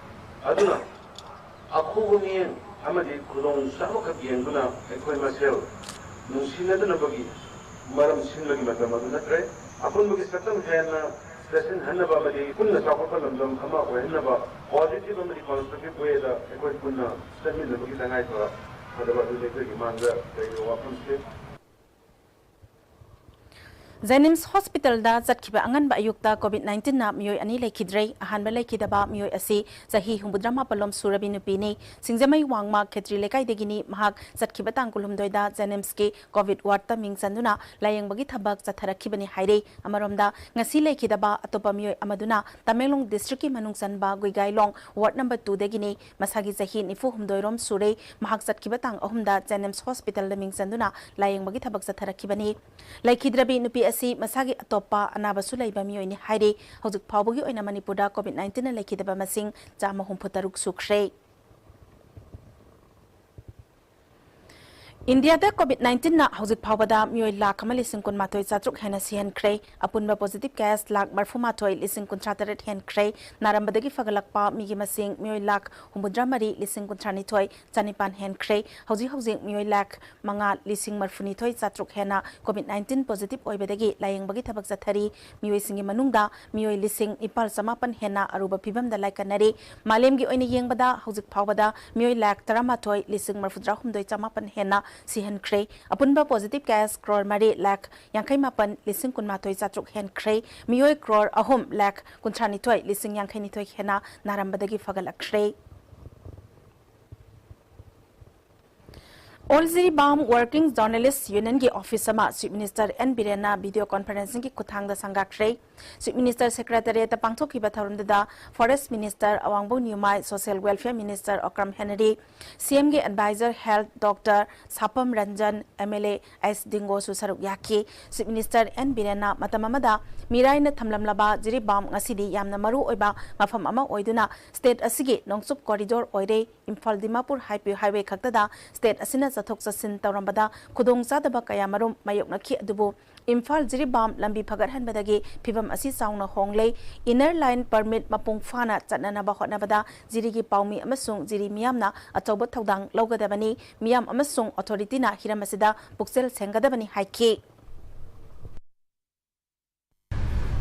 ꯑꯗꯨꯅ ꯑꯈꯨꯕ ꯃꯤꯠꯌꯦꯡ ꯑꯃꯗꯤ ꯈꯨꯗꯣꯡ ꯆꯥꯕꯈꯛ ꯌꯦꯡꯗꯨꯅ ꯑꯩꯈꯣꯏ ꯃꯁꯦꯜ ꯅꯨꯡꯁꯤꯅꯗꯅꯕꯒꯤ ꯃꯔꯝ ꯁꯤꯟꯕꯒꯤ ꯃꯇꯝ ꯑꯗꯨ ꯅꯠꯇ꯭ꯔꯦ꯫ ꯑꯄꯨꯟꯕꯒꯤ ꯁꯛꯇꯝ ꯍꯦꯟꯅ ꯆꯦꯠꯁꯤꯟꯍꯟꯅꯕ ꯑꯃꯗꯤ ꯄꯨꯟꯅ ꯆꯥꯎꯈꯠꯄ ꯂꯝꯗꯝ ꯑꯃ ꯑꯣꯏꯍꯟꯅꯕ positive ꯑꯃꯗꯤ constructive way ꯗ ꯑꯩꯈꯣꯏ ꯄꯨꯟꯅ ꯆꯠꯃꯤꯟꯅꯕꯒꯤ ꯇꯉꯥꯏ ꯐꯗꯕ ꯑꯗꯨꯅꯤ ꯑꯩꯈꯣꯏꯒꯤ ꯃꯥꯡꯗ ꯂꯩꯔꯤꯕ ꯋꯥꯐꯝꯁꯦ꯫ JNIMS hospital ꯗ ꯆꯠꯈꯤꯕ ꯑꯉꯟꯕ ꯑꯌꯨꯛꯇ COVID nineteen ꯅ ꯃꯤꯑꯣꯏ ꯑꯅꯤ ꯂꯩꯈꯤꯗ꯭ꯔꯦ꯫ ꯑꯍꯥꯟꯕ ꯂꯩꯈꯤꯗꯕ ꯃꯤꯑꯣꯏ ꯑꯁꯤ ꯆꯍꯤ ꯍꯨꯝꯐꯨꯇꯔꯥ ꯃꯥꯄꯜ ꯂꯣꯝ ꯁꯨꯔꯕꯤ ꯅꯨꯄꯤꯅꯤ꯫ ꯁꯤꯡꯖꯃꯩ ꯋꯥꯡꯃ ꯈꯦꯇ꯭ꯔꯤ ꯂꯩꯀꯥꯏꯗꯒꯤꯅꯤ꯫ ꯃꯍꯥꯛ ꯆꯠꯈꯤꯕ ꯇꯥꯡ ꯀꯨꯟꯍꯨꯝꯗꯣꯏꯗ JNIMS ꯀꯤ COVID ward ꯇ ꯃꯤꯡ ꯆꯟꯗꯨꯅ ꯂꯥꯌꯦꯡꯕꯒꯤ ꯊꯕꯛ ꯆꯠꯊꯔꯛꯈꯤꯕꯅꯤ ꯍꯥꯏꯔꯤ꯫ ꯑꯃꯔꯣꯝꯗ, ꯉꯁꯤ ꯂꯩꯈꯤꯗꯕ ꯑꯇꯣꯞꯄ ꯃꯤꯑꯣꯏ ꯑꯃꯗꯨꯅ ꯇꯃꯦꯡꯂꯣꯡ district ꯀꯤ ꯃꯅꯨꯡ ꯆꯟꯕ ꯒꯨꯏꯒꯥꯏꯂꯣꯡ ward number two ꯗꯒꯤꯅꯤ꯫ ꯃꯁꯥꯒꯤ ꯆꯍꯤ ꯅꯤꯐꯨ ꯍꯨꯝꯗꯣꯏ ꯔꯣꯝ ꯁꯨꯔꯦ꯫ ꯃꯍꯥꯛ ꯆꯠꯈꯤꯕ ꯇꯥꯡ ꯑꯍꯨꯝꯗ JNIMS hospital ꯗ ꯃꯤꯡ ꯆꯟꯗꯨꯅ ꯂꯥꯌꯦꯡꯕꯒꯤ ꯊꯕꯛ ꯆꯠꯊꯔꯛꯈꯤꯕꯅꯤ꯫ ꯂꯩꯈꯤꯗ꯭ꯔꯕꯤ ꯅꯨꯄꯤ ꯑꯁꯤ ꯃꯁꯥꯒꯤ ꯑꯇꯣꯞꯄ ꯑꯅꯥꯕꯁꯨ ꯂꯩꯕ ꯃꯤꯑꯣꯏꯅꯤ ꯍꯥꯏꯔꯤ꯫ ꯍꯧꯖꯤꯛ ꯐꯥꯎꯕꯒꯤ ꯑꯣꯏꯅ ꯃꯅꯤꯄꯨꯔꯗ COVID nineteen ꯅ ꯂꯩꯈꯤꯗꯕ ꯃꯁꯤꯡ ꯆꯥꯝꯃ ꯍꯨꯝꯐꯨ ꯇꯔꯨꯛ ꯁꯨꯈ꯭ꯔꯦ꯫ ꯏꯟꯗꯤꯌꯥꯗ ꯀꯣꯚꯤꯗ ꯅꯥꯏꯟꯇꯤꯟꯅ ꯍꯧꯖꯤꯛ ꯐꯥꯎꯕꯗ ꯃꯤꯑꯣꯏ ꯂꯥꯈ ꯑꯃ ꯂꯤꯁꯤꯡ ꯀꯨꯟꯃꯥꯊꯣꯏ ꯆꯥꯇ꯭ꯔꯨꯛ ꯍꯦꯟꯅ ꯁꯤꯍꯟꯈ꯭ꯔꯦ꯫ ꯑꯄꯨꯟꯕ ꯄꯣꯖꯤꯇꯤꯚ ꯀꯦꯁ ꯂꯥꯈ ꯃꯔꯐꯨꯃꯥꯊꯣꯏ ꯂꯤꯁꯤꯡ ꯀꯨꯟꯊ꯭ꯔꯥ ꯇꯔꯦꯠ ꯍꯦꯟꯈ꯭ꯔꯦ꯫ ꯅꯥꯔꯝꯕꯗꯒꯤ ꯐꯒꯠꯂꯛꯄ ꯃꯤꯒꯤ ꯃꯁꯤꯡ ꯃꯤꯑꯣꯏ ꯂꯥꯈ ꯍꯨꯝꯐꯨꯇꯔꯥ ꯃꯔꯤ ꯂꯤꯁꯤꯡ ꯀꯨꯟꯊ꯭ꯔꯥ ꯅꯤꯊꯣꯏ ꯆꯅꯤꯄꯥꯟ ꯍꯦꯟꯈ꯭ꯔꯦ꯫ ꯍꯧꯖꯤꯛ ꯍꯧꯖꯤꯛ ꯃꯤꯑꯣꯏ ꯂꯥꯈ ꯃꯉꯥ ꯂꯤꯁꯤꯡ ꯃꯔꯐꯨꯅꯤꯊꯣꯏ ꯆꯥꯇ꯭ꯔꯨꯛ ꯍꯦꯟꯅ ꯀꯣꯚꯤꯗ ꯅꯥꯏꯟꯇꯤꯟ ꯄꯣꯖꯤꯇꯤꯚ ꯑꯣꯏꯕꯗꯒꯤ ꯂꯥꯌꯦꯡꯕꯒꯤ ꯊꯕꯛ ꯆꯠꯊꯔꯤ꯫ ꯃꯤꯑꯣꯏꯁꯤꯡꯒꯤ ꯃꯅꯨꯡꯗ ꯃꯤꯑꯣꯏ ꯂꯤꯁꯤꯡ ꯅꯤꯄꯥꯜ ꯆꯃꯥꯄꯟ ꯍꯦꯟꯅ ꯑꯔꯨꯕ ꯐꯤꯚꯝꯗ ꯂꯥꯏꯀꯠꯅꯔꯤ꯫ ꯃꯥꯂꯦꯝꯒꯤ ꯑꯣꯏꯅ ꯌꯦꯡꯕꯗ ꯍꯧꯖꯤꯛ ꯐꯥꯎꯕꯗ ꯃꯤꯑꯣꯏ ꯂꯥꯈ ꯇꯔꯥꯃꯥꯊꯣꯏ ꯂꯤꯁꯤꯡ ꯃꯔꯐꯨꯇꯔꯥꯍꯨꯝꯗꯣꯏ ꯆꯃꯥꯄꯟ ꯍꯦꯟꯅ ꯁꯤꯍꯟꯈ꯭ꯔꯦ꯫ ꯑꯄꯨꯟꯕ ꯄꯣꯖꯤꯇꯤꯚ ꯀꯦꯁ ꯀ꯭ꯔꯣꯔ ꯃꯔꯤ ꯂꯥꯈ ꯌꯥꯡꯈꯩ ꯃꯥꯄꯟ ꯂꯤꯁꯤꯡ ꯀꯨꯟꯃꯥꯊꯣꯏ ꯆꯥꯇ꯭ꯔꯨꯛ ꯍꯦꯟꯈ꯭ꯔꯦ꯫ ꯃꯤꯑꯣꯏ ꯀ꯭ꯔꯣꯔ ꯑꯍꯨꯝ ꯂꯥꯈ ꯀꯨꯟꯊ꯭ꯔꯥ ꯅꯤꯊꯣꯏ ꯂꯤꯁꯤꯡ ꯌꯥꯡꯈꯩ ꯅꯤꯊꯣꯏ ꯍꯦꯟꯅ ꯅꯥꯔꯝꯕꯗꯒꯤ ꯐꯒꯠꯂꯛꯈ꯭ꯔꯦ꯫ ꯑꯣꯜ ꯖꯤꯔꯤꯕꯥꯝ ꯋꯥꯔꯀꯤꯡ ꯖꯔꯅꯦꯂꯤꯁ ꯌꯨꯅꯤꯌꯟꯒꯤ ꯑꯣꯐꯤꯁ ꯑꯃ ꯆꯤꯐ ꯃꯤꯅꯤꯁꯇꯔ ꯑꯦꯟ ꯕꯤꯔꯦꯟꯅ ꯚꯤꯗꯤꯑꯣ ꯀꯣꯟꯐꯔꯦꯟꯁꯤꯡꯒꯤ ꯈꯨꯠꯊꯥꯡꯗ ꯁꯪꯒꯥꯈ꯭ꯔꯦ꯫ ꯆꯤꯐ ꯃꯤꯅꯤꯁꯇꯔ ꯁꯦꯀ꯭ꯔꯦꯇꯔꯤꯌꯦꯠꯇ ꯄꯥꯡꯊꯣꯛꯈꯤꯕ ꯊꯧꯔꯝꯗꯨꯗ forest minister Awangbou Newmai, social welfare minister Okram Henry, ꯁꯤꯑꯦꯝꯒꯤ adviser health doctor Sapam Ranjan, M L A S ꯗꯤꯡꯒꯣꯁꯨ ꯁꯔꯨꯛ ꯌꯥꯈꯤ꯫ ꯆꯤꯐ ꯃꯤꯅꯤꯁꯇꯔ ꯑꯦꯟ ꯕꯤꯔꯦꯟꯅ ꯃꯇꯝ ꯑꯃꯗ ꯃꯤꯔꯥꯏꯅ ꯊꯝꯂꯝꯂꯕ ꯖꯤꯔꯤꯕꯥꯝ ꯉꯁꯤꯗꯤ ꯌꯥꯝꯅ ꯃꯔꯨ ꯑꯣꯏꯕ ꯃꯐꯝ ꯑꯃ ꯑꯣꯏꯗꯨꯅ ꯁ꯭ꯇꯦꯠ ꯑꯁꯤꯒꯤ ꯅꯣꯡꯆꯨꯞ ꯀꯣꯔꯤꯗꯣꯔ ꯑꯣꯏꯔꯦ꯫ ꯏꯝꯐꯥꯜ ꯗꯤꯃꯥꯄꯨꯔ ꯍꯥꯏ-, ꯍꯥꯏꯋꯦ ꯈꯛꯇꯗ ꯁ꯭ꯇꯦꯠ ꯑꯁꯤꯅ ꯆꯠꯊꯣꯛ ꯆꯠꯁꯤꯟ ꯇꯧꯔꯝꯕꯗ ꯈꯨꯗꯣꯡꯆꯥꯗꯕ ꯀꯌꯥꯃꯔꯨꯝ ꯃꯥꯌꯣꯛꯅꯈꯤ꯫ ꯑꯗꯨꯕꯨ ꯏꯝꯐꯥꯜ ꯖꯤꯔꯤꯕꯥꯝ ꯂꯝꯕꯤ ꯐꯒꯠꯍꯟꯕꯗꯒꯤ ꯐꯤꯚꯝ ꯑꯁꯤ ꯆꯥꯎꯅ ꯍꯣꯡꯂꯦ꯫ ꯏꯟꯅꯔ ꯂꯥꯏꯟ ꯄꯔꯃꯤꯠ ꯃꯄꯨꯡ ꯐꯥꯅ ꯆꯠꯅꯅꯕ ꯍꯣꯠꯅꯕꯗ ꯖꯤꯔꯤꯒꯤ ꯄꯥꯎꯃꯤ ꯑꯃꯁꯨꯡ ꯖꯤꯔꯤ ꯃꯤꯌꯥꯝꯅ ꯑꯆꯧꯕ ꯊꯧꯗꯥꯡ ꯂꯧꯒꯗꯕꯅꯤ꯫ ꯃꯤꯌꯥꯝ ꯑꯃꯁꯨꯡ ꯑꯣꯊꯣꯔꯤꯇꯤꯅ ꯍꯤꯔꯝ ꯑꯁꯤꯗ ꯄꯨꯛꯆꯦꯜ ꯁꯦꯡꯒꯗꯕꯅꯤ ꯍꯥꯏꯈꯤ꯫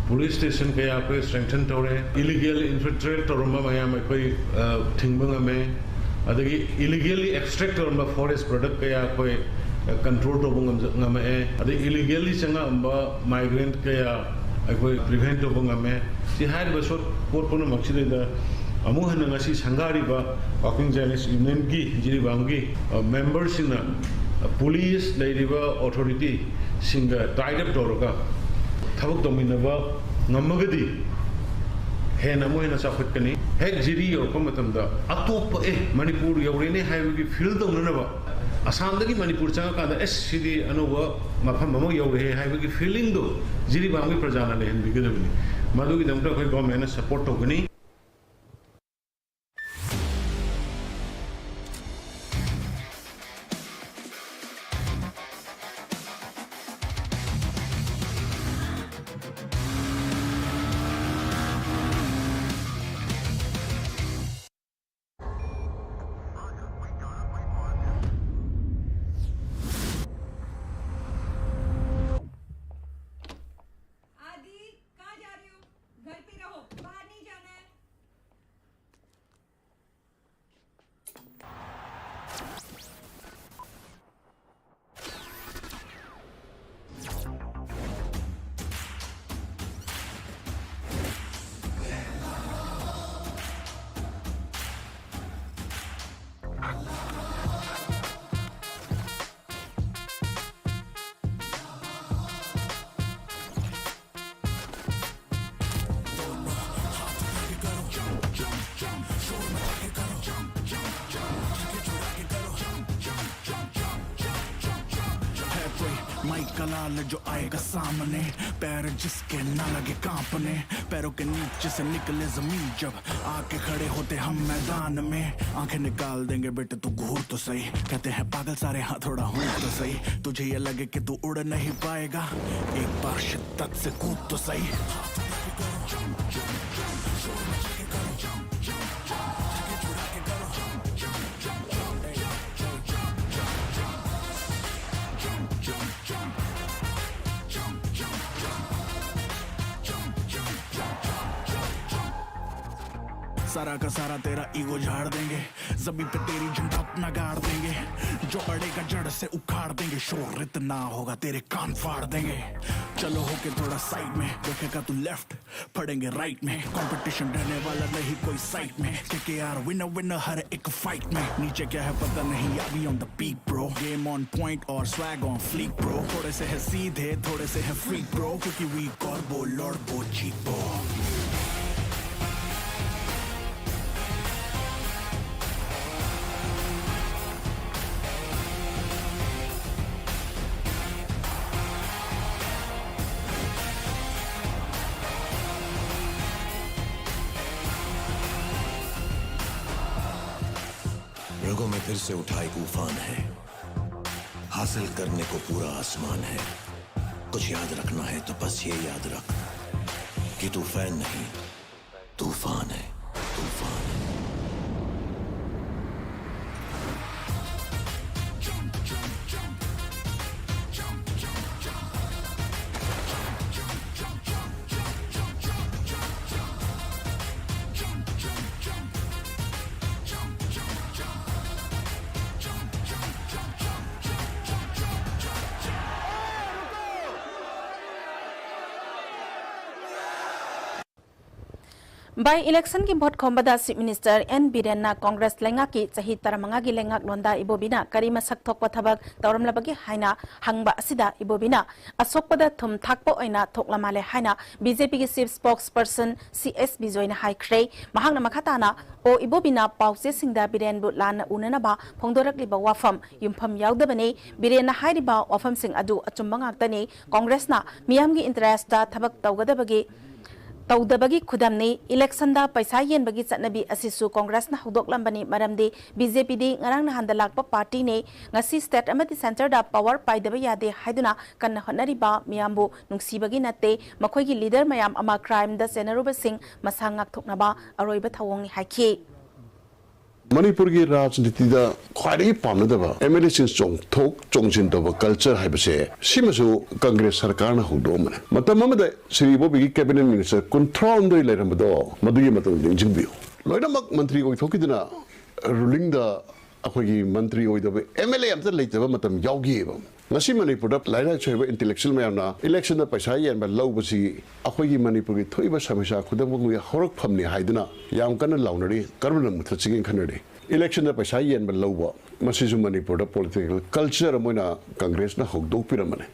ꯄꯨꯂꯤꯁ ꯁ꯭ꯇꯦꯁꯟ ꯀꯌꯥ ꯑꯩꯈꯣꯏ ꯁ꯭ꯇ꯭ꯔꯦꯡꯊꯟ ꯇꯧꯔꯦ꯫ ꯏꯂꯤꯒꯦꯜ ꯏꯟꯐꯤꯜꯇ꯭ꯔꯦꯠ ꯇꯧꯔꯝꯕ ꯃꯌꯥꯝ ꯑꯩꯈꯣꯏ, ꯑ, ꯊꯤꯡꯕ ꯉꯝꯃꯦ꯫ ꯑꯗꯒꯤ ꯏꯂꯤꯒꯦꯜꯂꯤ ꯑꯦꯛꯁꯇ꯭ꯔꯦꯛ ꯇꯧꯔꯝꯕ ꯐꯣꯔꯦꯁ ꯄ꯭ꯔꯗꯛ ꯀꯌꯥ ꯑꯩꯈꯣꯏ, ꯑ, ꯀꯟꯇ꯭ꯔꯣꯜ ꯇꯧꯕ ꯉꯝꯖ-, ꯉꯝꯃꯛꯑꯦ꯫ ꯑꯗꯩ ꯏꯂꯤꯒꯦꯜꯂꯤ ꯆꯪꯉꯛꯑꯝꯕ ꯃꯥꯏꯒ꯭ꯔꯦꯟꯠ ꯀꯌꯥ ꯑꯩꯈꯣꯏ ꯄ꯭ꯔꯤꯚꯦꯟꯠ ꯇꯧꯕ ꯉꯝꯃꯦ꯫ ꯁꯤ ꯍꯥꯏꯔꯤꯕ ꯁꯣꯠ ꯄꯣꯠ ꯄꯨꯝꯅꯃꯛꯁꯤꯗꯩꯗ ꯑꯃꯨꯛ ꯍꯟꯅ ꯉꯁꯤ ꯁꯪꯒꯥꯔꯤꯕ ꯋꯥꯔꯀꯤꯡ ꯖꯔꯅꯦꯂꯤꯁ ꯌꯨꯅꯤꯌꯟꯒꯤ ꯖꯤꯔꯤꯕꯥꯝꯒꯤ, ꯑ, ꯃꯦꯝꯕꯔꯁꯤꯡꯅ, ꯑ, ꯄꯨꯂꯤꯁ, ꯂꯩꯔꯤꯕ ꯑꯣꯊꯣꯔꯤꯇꯤꯁꯤꯡꯒ ꯇꯥꯏꯠ ꯑꯞ ꯇꯧꯔꯒ ꯊꯕꯛ ꯇꯧꯃꯤꯟꯅꯕ ꯉꯝꯃꯒꯗꯤ ꯍꯦꯟꯅ ꯑꯃꯨꯛ ꯍꯦꯟꯅ ꯆꯥꯎꯈꯠꯀꯅꯤ꯫ ꯍꯦꯛ ꯖꯤꯔꯤ ꯌꯧꯔꯛꯄ ꯃꯇꯝꯗ ꯑꯇꯣꯞꯄ, "ꯑꯦ, ꯃꯅꯤꯄꯨꯔ ꯌꯧꯔꯦꯅꯦ" ꯍꯥꯏꯕꯒꯤ ꯐꯤꯜ ꯇꯧꯅꯅꯕ, ꯑꯁꯥꯝꯗꯒꯤ ꯃꯅꯤꯄꯨꯔ ꯆꯪꯉꯀꯥꯟꯗ, "ꯑꯦꯁ, ꯁꯤꯗꯤ ꯑꯅꯧꯕ ꯃꯐꯝ ꯑꯃ ꯌꯧꯔꯦ" ꯍꯥꯏꯕꯒꯤ ꯐꯤꯂꯤꯡꯗꯣ ꯖꯤꯔꯤꯕꯥꯝꯒꯤ ꯄ꯭ꯔꯖꯥꯅ ꯂꯩꯍꯟꯕꯤꯒꯗꯕꯅꯤ꯫ ꯃꯗꯨꯒꯤꯗꯃꯛꯇ ꯑꯩꯈꯣꯏ ꯒꯣꯔꯃꯦꯟꯅ ꯁꯄꯣꯔꯠ ꯇꯧꯒꯅꯤ꯫ माइक का लाल जो आएगा सामने, पैर जिसके ना लगे कांपने, पैरों के नीचे से निकले जमीन जब आके खड़े होते हम मैदान में। आंखें निकाल देंगे बेटे, तू घूर तो सही। कहते हैं पागल सारे, हाँ थोड़ा हूँ तो सही। तुझे ये लगे कि तू उड़ नहीं पाएगा, एक बार शिद्दत से कूद तो सही। सारा का सारा तेरा ईगो झाड़ देंगे, जमीन पे तेरी झंडप नगाड़ देंगे। जो अड़ेगा जड़ से उखाड़ देंगे, शोर इतना होगा तेरे कान फाड़ देंगे। चलो होके थोड़ा साइड में, देखेगा तू लेफ्ट, पड़ेंगे राइट में। कंपटीशन रहने वाला नहीं कोई साइड में, के के आर विनर विनर हर एक फाइट में। नीचे क्या है पता नहीं, I be on the peak bro, game on point और swag on fleek bro। थोड़े से है सीधे, थोड़े से है फ्रीक ब्रो, क्योंकि वी कॉर्बो लॉर्बो चीपो। रगों में फिर से उठा एक उफान है, हासिल करने को पूरा आसमान है। कुछ याद रखना है तो बस ये याद रख कि तू फैन नहीं, तूफान है, तूफान है। By electionꯒꯤ ꯚꯣꯠ ꯈꯣꯝꯕꯗ Chief Minister N ꯕꯤꯔꯦꯟꯅ ꯀꯣꯡꯒ꯭ꯔꯦꯁ ꯂꯩꯉꯥꯛꯀꯤ ꯆꯍꯤ ꯇꯔꯥꯃꯉꯥꯒꯤ ꯂꯩꯉꯥꯛꯂꯣꯟꯗ ꯏꯕꯣꯕꯤꯅ ꯀꯔꯤ ꯃꯁꯛ ꯊꯣꯛꯄ ꯊꯕꯛ ꯇꯧꯔꯝꯂꯕꯒꯦ ꯍꯥꯏꯅ ꯍꯪꯕ ꯑꯁꯤꯗ ꯏꯕꯣꯕꯤꯅ ꯑꯁꯣꯛꯄꯗ ꯊꯨꯝ ꯊꯥꯛꯄ ꯑꯣꯏꯅ ꯊꯣꯛꯂ ꯃꯥꯜꯂꯦ ꯍꯥꯏꯅ BJPꯒꯤ Chief Spokesperson C S ꯕꯤꯖꯣꯏꯅ ꯍꯥꯏꯈ꯭ꯔꯦ꯫ ꯃꯍꯥꯛꯅ ꯃꯈꯥ ꯇꯥꯅ ꯑꯣ ꯏꯕꯣꯕꯤꯅ ꯄꯥꯎꯆꯦꯁꯤꯡꯗ ꯕꯤꯔꯦꯟꯕꯨ ꯂꯥꯟꯅ ꯎꯅꯅꯕ ꯐꯣꯡꯗꯣꯔꯛꯂꯤꯕ ꯋꯥꯐꯝ ꯌꯨꯝꯐꯝ ꯌꯥꯎꯗꯕꯅꯤ꯫ ꯕꯤꯔꯦꯟꯅ ꯍꯥꯏꯔꯤꯕ ꯋꯥꯐꯝꯁꯤꯡ ꯑꯗꯨ ꯑꯆꯨꯝꯕ ꯉꯥꯛꯇꯅꯤ꯫ ꯀꯣꯡꯒ꯭ꯔꯦꯁꯅ ꯃꯤꯌꯥꯝꯒꯤ interestꯇ ꯊꯕꯛ ꯇꯧꯒꯗꯕꯒꯤ ꯇꯧꯗꯕꯒꯤ ꯈꯨꯗꯝꯅꯤ꯫ Electionꯗ ꯄꯩꯁꯥ ꯌꯦꯟꯕꯒꯤ ꯆꯠꯅꯕꯤ ꯑꯁꯤꯁꯨ ꯀꯣꯡꯒ꯭ꯔꯦꯁꯅ ꯍꯧꯗꯣꯛꯂꯝꯕꯅꯤ꯫ ꯃꯔꯝꯗꯤ BJPꯗꯤ ꯉꯔꯥꯡ ꯅꯍꯥꯟꯗ ꯂꯥꯛꯄ partyꯅꯤ꯫ ꯉꯁꯤ state ꯑꯃꯗꯤ centreꯗ power ꯄꯥꯏꯗꯕ ꯌꯥꯗꯦ ꯍꯥꯏꯗꯨꯅ ꯀꯟꯅ ꯍꯣꯠꯅꯔꯤꯕ ꯃꯤꯌꯥꯝꯕꯨ ꯅꯨꯡꯁꯤꯕꯒꯤ ꯅꯠꯇꯦ꯫ ꯃꯈꯣꯏꯒꯤ leader ꯃꯌꯥꯝ ꯑꯃ crimeꯗ ꯆꯦꯟꯅꯔꯨꯕꯁꯤꯡ ꯃꯁꯥ ꯉꯥꯛꯊꯣꯛꯅꯕ ꯑꯔꯣꯏꯕ ꯊꯧꯑꯣꯡꯅꯤ ꯍꯥꯏꯈꯤ꯫ ꯃꯅꯤꯄꯨꯔꯒꯤ ꯔꯥꯖꯅꯤꯇꯤꯗ ꯈ꯭ꯋꯥꯏꯗꯒꯤ ꯄꯥꯝꯅꯗꯕ MLAꯁꯤꯡ ꯆꯣꯡꯊꯣꯛ ꯆꯣꯡꯁꯤꯟ ꯇꯧꯕ culture ꯍꯥꯏꯕꯁꯦ ꯁꯤꯃꯁꯨ ꯀꯪꯒ꯭ꯔꯦꯁ ꯁꯔꯀꯥꯔꯅ ꯍꯧꯗꯣꯛꯑꯝꯕꯅꯤ꯫ ꯃꯇꯝ ꯑꯃꯗ ꯁ꯭ꯔꯤ ꯏꯕꯣꯕꯤꯒꯤ cabinet minister ꯀꯨꯟꯊ꯭ꯔꯥꯍꯨꯝꯗꯣꯏ ꯂꯩꯔꯝꯕꯗꯣ ꯃꯗꯨꯒꯤ ꯃꯇꯝꯗ ꯅꯤꯡꯁꯤꯡꯕꯤꯌꯨ꯫ ꯂꯣꯏꯅꯃꯛ ꯃꯟꯇ꯭ꯔꯤ ꯑꯣꯏꯊꯣꯛꯈꯤꯗꯅ ruling ꯑꯩꯈꯣꯏꯒꯤ ꯃꯟꯇ꯭ꯔꯤ ꯑꯣꯏꯗꯕ MLA ꯑꯝꯇ ꯂꯩꯇꯕ ꯃꯇꯝ ꯌꯥꯎꯈꯤꯑꯕ꯫ ꯉꯁꯤ ꯃꯅꯤꯄꯨꯔꯗ ꯂꯥꯏꯔꯤꯛ ꯂꯥꯏꯁꯨ ꯍꯩꯕ intellectual ꯃꯌꯥꯝꯅ electionꯗ ꯄꯩꯁꯥ ꯌꯦꯟꯕ ꯂꯧꯕꯁꯤ ꯑꯩꯈꯣꯏꯒꯤ ꯃꯅꯤꯄꯨꯔꯒꯤ ꯊꯣꯛꯏꯕ ꯁꯃꯁ꯭ꯌꯥ ꯈꯨꯗꯤꯡꯃꯛꯀꯤ ꯍꯧꯔꯛꯐꯝꯅꯤ ꯍꯥꯏꯗꯨꯅ ꯌꯥꯝ ꯀꯟꯅ ꯂꯥꯎꯅꯔꯤ꯫ ꯀꯔꯝꯅ ꯃꯨꯊꯠꯁꯤꯒꯦꯅ ꯈꯟꯅꯔꯤ꯫ Electionꯗ ꯄꯩꯁꯥ ꯌꯦꯟꯕ ꯂꯧꯕ ꯃꯁꯤꯁꯨ ꯃꯅꯤꯄꯨꯔꯗ political culture ꯑꯃ ꯑꯣꯏꯅ ꯀꯪꯒ꯭ꯔꯦꯁꯅ ꯍꯧꯗꯣꯛꯄꯤꯔꯝꯕꯅꯤ꯫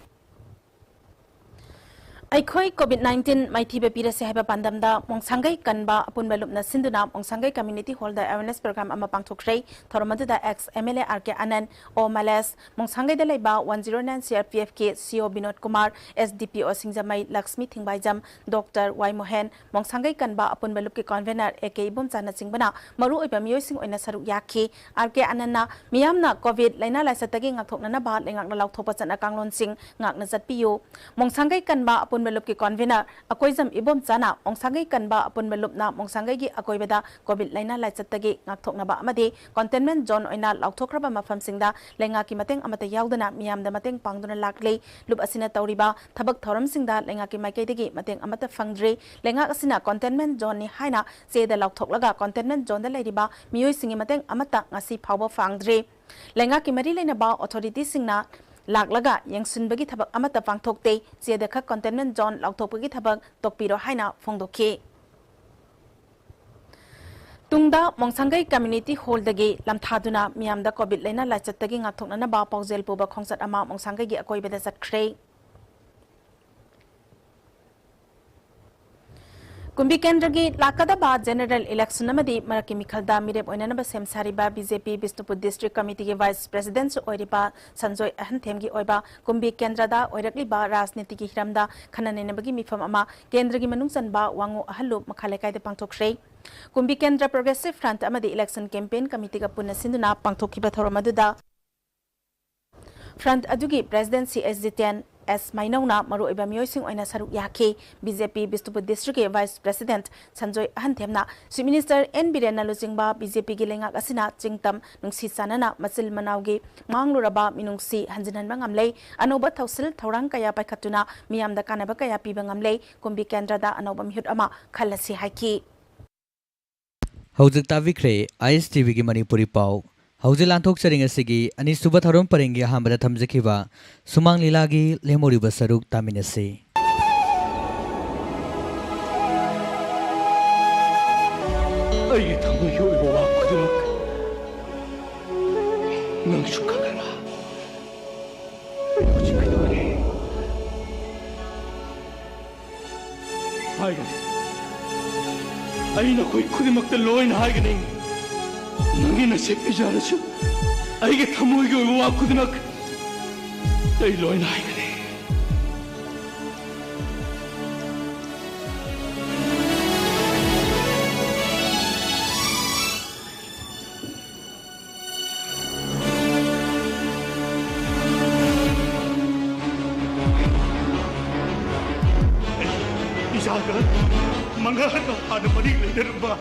ꯑꯩꯈꯣꯏ COVID nineteen ꯃꯥꯏꯊꯤꯕ ꯄꯤꯔꯁꯤ ꯍꯥꯏꯕ ꯄꯥꯟꯗꯝꯗ ꯃꯣꯡꯁꯥꯡꯒꯩ ꯀꯟꯕ ꯑꯄꯨꯟꯕ ꯂꯨꯞꯅ ꯁꯤꯟꯗꯨꯅ ꯃꯣꯡꯁꯥꯡꯒꯩ community hallꯗ awareness program ꯑꯃ ꯄꯥꯡꯊꯣꯛꯈ꯭ꯔꯦ꯫ ꯊꯧꯔꯝ ꯑꯗꯨꯗ ex MLA R K ꯑꯅꯟ, ꯑꯣ ꯃꯂꯦꯁ, ꯃꯣꯡꯁꯥꯡꯒꯩꯗ ꯂꯩꯕ one zero nine CRPFꯀꯤ CO Vinod Kumar, SDPO ꯁꯤꯡꯖꯃꯩ ꯂꯛꯁꯃꯤ ꯊꯤꯡꯕꯥꯏꯖꯝ, Doctor ꯋꯥꯏ ꯃꯣꯍꯦꯟ, ꯃꯣꯡꯁꯥꯡꯒꯩ ꯀꯟꯕ ꯑꯄꯨꯟꯕ ꯂꯨꯞꯀꯤ convener A K ꯏꯕꯣꯝꯆꯥꯅꯆꯤꯡꯕꯅ ꯃꯔꯨꯑꯣꯏꯕ ꯃꯤꯑꯣꯏꯁꯤꯡ ꯑꯣꯏꯅ ꯁꯔꯨꯛ ꯌꯥꯈꯤ꯫ R K ꯑꯅꯟꯅ ꯃꯤꯌꯥꯝꯅ COVID ꯂꯥꯏꯅꯥ ꯂꯥꯏꯆꯠꯇꯒꯤ ꯉꯥꯛꯊꯣꯛꯅꯅꯕ ꯂꯩꯉꯥꯛꯅ ꯂꯥꯎꯊꯣꯛꯄ ꯆꯠꯅ ꯀꯥꯡꯂꯣꯟꯁꯤꯡ ꯉꯥꯛꯅ ꯆꯠꯄꯤꯌꯨ꯫ ꯃꯣꯡꯁꯥꯡꯒꯩ ꯀꯟꯕ ꯑꯄꯨꯟꯕ ꯂꯨꯞꯀꯤ convener ꯑꯀꯣꯏꯖꯝ ꯏꯕꯣꯝꯆꯥꯅ ꯃꯣꯡꯁꯥꯡꯒꯩ ꯀꯟꯕ ꯑꯄꯨꯟꯕ ꯂꯨꯞꯅ ꯃꯣꯡꯁꯥꯡꯒꯩꯒꯤ ꯑꯀꯣꯏꯕꯗ COVID ꯂꯥꯏꯅꯥ ꯂꯥꯏꯆꯠꯇꯒꯤ ꯉꯥꯛꯊꯣꯛꯅꯕ ꯑꯃꯗꯤ containment zone ꯑꯣꯏꯅ ꯂꯥꯎꯊꯣꯛꯈ꯭ꯔꯕ ꯃꯐꯝꯁꯤꯡꯗ ꯂꯩꯉꯥꯛꯀꯤ ꯃꯇꯦꯡ ꯑꯃꯠꯇ ꯌꯥꯎꯗꯅ ꯃꯤꯌꯥꯝꯗ ꯃꯇꯦꯡ ꯄꯥꯡꯗꯨꯅ ꯂꯥꯛꯂꯤ꯫ ꯂꯨꯞ ꯑꯁꯤꯅ ꯇꯧꯔꯤꯕ ꯊꯕꯛ ꯊꯧꯔꯝꯁꯤꯡꯗ ꯂꯩꯉꯥꯛꯀꯤ ꯃꯥꯏꯀꯩꯗꯒꯤ ꯃꯇꯦꯡ ꯑꯃꯠꯇ ꯐꯪꯗ꯭ꯔꯤ꯫ ꯂꯩꯉꯥꯛ ꯑꯁꯤꯅ containment zoneꯅꯤ ꯍꯥꯏꯅ ꯆꯦꯗ ꯂꯥꯎꯊꯣꯛꯂꯒ containment zoneꯗ ꯂꯩꯔꯤꯕ ꯃꯤꯑꯣꯏꯁꯤꯡꯒꯤ ꯃꯇꯦꯡ ꯑꯃꯠꯇ ꯉꯁꯤ ꯐꯥꯎꯕ ꯐꯪꯗ꯭ꯔꯤ꯫ ꯂꯩꯉꯥꯛꯀꯤ ꯃꯔꯤ ꯂꯩꯅꯕ authorityꯁꯤꯡꯅ ꯂꯥꯛꯂꯒ ꯌꯦꯡꯁꯤꯟꯕꯒꯤ ꯊꯕꯛ ꯑꯃꯠꯇ ꯄꯥꯡꯊꯣꯛꯇꯦ꯫ ꯆꯦꯗ ꯈꯛ containment zone ꯂꯥꯎꯊꯣꯛꯄꯒꯤ ꯊꯕꯛ ꯇꯣꯛꯄꯤꯔꯣ ꯍꯥꯏꯅ ꯐꯣꯡꯗꯣꯛꯈꯤ꯫ ꯇꯨꯡꯗ ꯃꯣꯡꯁꯥꯡꯒꯩ ꯀꯝꯃ꯭ꯌꯨꯅꯤꯇꯤ ꯍꯣꯜꯗꯒꯤ ꯂꯝꯊꯥꯗꯨꯅ ꯃꯤꯌꯥꯝꯗ ꯀꯣꯚꯤꯗ ꯂꯥꯏꯅꯥ ꯂꯥꯏꯆꯠꯇꯒꯤ ꯉꯥꯛꯊꯣꯛꯅꯅꯕ ꯄꯥꯎꯖꯦꯜ ꯄꯨꯕ ꯈꯣꯡꯆꯠ ꯑꯃ ꯃꯣꯡꯁꯥꯡꯒꯩꯒꯤ ꯑꯀꯣꯏꯕꯗ ꯆꯠꯈ꯭ꯔꯦ꯫ ꯀꯨꯝꯕꯤ ꯀꯦꯟꯗ꯭ꯔꯒꯤ ꯂꯥꯛꯀꯗꯕ ꯖꯦꯅꯦꯔꯦꯜ ꯏꯂꯦꯛꯁꯟ ꯑꯃꯗꯤ ꯃꯔꯛꯀꯤ ꯃꯤꯈꯜꯗ ꯃꯤꯔꯦꯞ ꯑꯣꯏꯅꯅꯕ ꯁꯦꯝ ꯁꯥꯔꯤꯕ B J P Bishnupur district ꯀꯃꯤꯇꯤꯒꯤ vice ꯄ꯭ꯔꯦꯁꯤꯗꯦꯟꯠꯁꯨ ꯑꯣꯏꯔꯤꯕ ꯁꯟꯖꯣꯏ ꯑꯍꯟꯊꯦꯝꯒꯤ ꯑꯣꯏꯕ ꯀꯨꯝꯕꯤ ꯀꯦꯟꯗ꯭ꯔꯗ ꯑꯣꯏꯔꯛꯂꯤꯕ ꯔꯥꯖꯅꯤꯇꯤꯒꯤ ꯍꯤꯔꯝꯗ ꯈꯟꯅ ꯅꯩꯅꯕꯒꯤ ꯃꯤꯐꯝ ꯑꯃ ꯀꯦꯟꯗ꯭ꯔꯒꯤ ꯃꯅꯨꯡ ꯆꯟꯕ ꯋꯥꯉꯨ ꯑꯍꯜꯂꯨꯞ ꯃꯈꯥ ꯂꯩꯀꯥꯏꯗ ꯄꯥꯡꯊꯣꯛꯈ꯭ꯔꯦ꯫ ꯀꯨꯝꯕꯤ ꯀꯦꯟꯗ꯭ꯔ ꯄ꯭ꯔꯣꯒ꯭ꯔꯦꯁꯤꯚ ꯐ꯭ꯔꯟꯠ ꯑꯃꯗꯤ ꯏꯂꯦꯛꯁꯟ ꯀꯦꯝꯄꯦꯟ ꯀꯃꯤꯇꯤꯒ ꯄꯨꯟꯅ ꯁꯤꯟꯗꯨꯅ ꯄꯥꯡꯊꯣꯛꯈꯤꯕ ꯊꯧꯔꯝ ꯑꯗꯨꯗ ꯐ꯭ꯔꯟꯠ ꯑꯗꯨꯒꯤ ꯄ꯭ꯔꯦꯁꯤꯗꯦꯟꯠ ꯁꯤ ꯑꯦꯁ ꯖꯤꯇꯦꯟ ꯑꯦꯁ ꯃꯩꯅꯧꯅ ꯃꯔꯨꯑꯣꯏꯕ ꯃꯤꯑꯣꯏꯁꯤꯡ ꯑꯣꯏꯅ ꯁꯔꯨꯛ ꯌꯥꯈꯤ꯫ ꯕꯤ ꯖꯦ ꯄꯤ ꯕꯤꯁꯅꯨꯄꯨꯔ ꯗꯤꯁꯇ꯭ꯔꯤꯛꯀꯤ ꯚꯥꯏꯁ ꯄ꯭ꯔꯦꯁꯤꯗꯦꯟꯠ ꯁꯟꯖꯣꯏ ꯑꯍꯟꯊꯦꯝꯅ ꯆꯤꯐ ꯃꯤꯅꯤꯁꯇꯔ ꯑꯦꯟ ꯕꯤꯔꯦꯟꯅ ꯂꯨꯆꯤꯡꯕ ꯕꯤ ꯖꯦ ꯄꯤꯒꯤ ꯂꯩꯉꯥꯛ ꯑꯁꯤꯅ ꯆꯤꯡꯇꯝ ꯅꯨꯡꯁꯤ ꯆꯥꯟꯅꯅ ꯃꯆꯤꯜ ꯃꯅꯥꯎꯒꯤ ꯃꯥꯡꯂꯨꯔꯕ ꯃꯤꯅꯨꯡꯁꯤ ꯍꯟꯖꯤꯟꯍꯟꯕ ꯉꯝꯂꯦ꯫ ꯑꯅꯧꯕ ꯊꯧꯁꯤꯜ ꯊꯧꯔꯥꯡ ꯀꯌꯥ ꯄꯥꯏꯈꯠꯇꯨꯅ ꯃꯤꯌꯥꯝꯗ ꯀꯥꯟꯅꯕ ꯀꯌꯥ ꯄꯤꯕ ꯉꯝꯂꯦ꯫ ꯀꯨꯝꯕꯤ ꯀꯦꯟꯗ꯭ꯔꯗ ꯑꯅꯧꯕ ꯃꯤꯍꯨꯠ ꯑꯃ ꯈꯜꯂꯁꯤ ꯍꯥꯏꯈꯤ꯫ ꯍꯧꯖꯤꯛ ꯇꯥꯕꯤꯈ꯭ꯔꯦ ꯑꯥꯏ ꯑꯦꯁ ꯇꯤ ꯚꯤꯒꯤ ꯃꯅꯤꯄꯨꯔꯤ ꯄꯥꯎ꯫ ꯍꯧꯖꯤꯛ ꯂꯥꯟꯊꯣꯛꯆꯔꯤꯉꯩꯁꯤꯒꯤ ꯑꯅꯤꯁꯨꯕ ꯊꯧꯔꯝ ꯄꯔꯦꯡꯒꯤ ꯑꯍꯥꯟꯕꯗ ꯊꯝꯖꯈꯤꯕ ꯁꯨꯃꯥꯡ ꯂꯤꯂꯥꯒꯤ ꯂꯦꯝꯍꯧꯔꯤꯕ ꯁꯔꯨꯛ ꯇꯥꯃꯤꯟꯅꯁꯤ꯫ ꯑꯩꯒꯤ ꯊꯃꯣꯏꯒꯤ ꯑꯣꯏꯕ ꯋꯥ ꯈꯨꯗꯤꯡꯃꯛ ꯅꯪꯁꯨ ꯈꯪꯒꯅꯤ꯫ ꯑꯩ ꯍꯧꯖꯤꯛ ꯀꯩꯗꯧꯔꯦ? ꯍꯥꯏꯒꯅꯤ꯫ ꯑꯩ ꯅꯈꯣꯏ ꯈꯨꯗꯤꯡꯃꯛꯇ ꯂꯣꯏꯅ ꯍꯥꯏꯒꯅꯤ꯫ ꯅꯪꯒꯤ ꯅꯁꯦ ꯄꯤꯖꯔꯁꯨ, ꯑꯩꯒꯤ ꯊꯃꯣꯏꯒꯤ ꯑꯣꯏꯕ ꯋꯥ ꯈꯨꯗꯤꯡꯃꯛ ꯑꯩ ꯂꯣꯏꯅ ꯍꯥꯏꯒꯅꯤ꯫ ꯏꯆꯥꯒ ꯃꯉꯥꯒ ꯍꯥꯟꯅ ꯃꯔꯤ ꯂꯩꯅꯔꯝꯕ꯫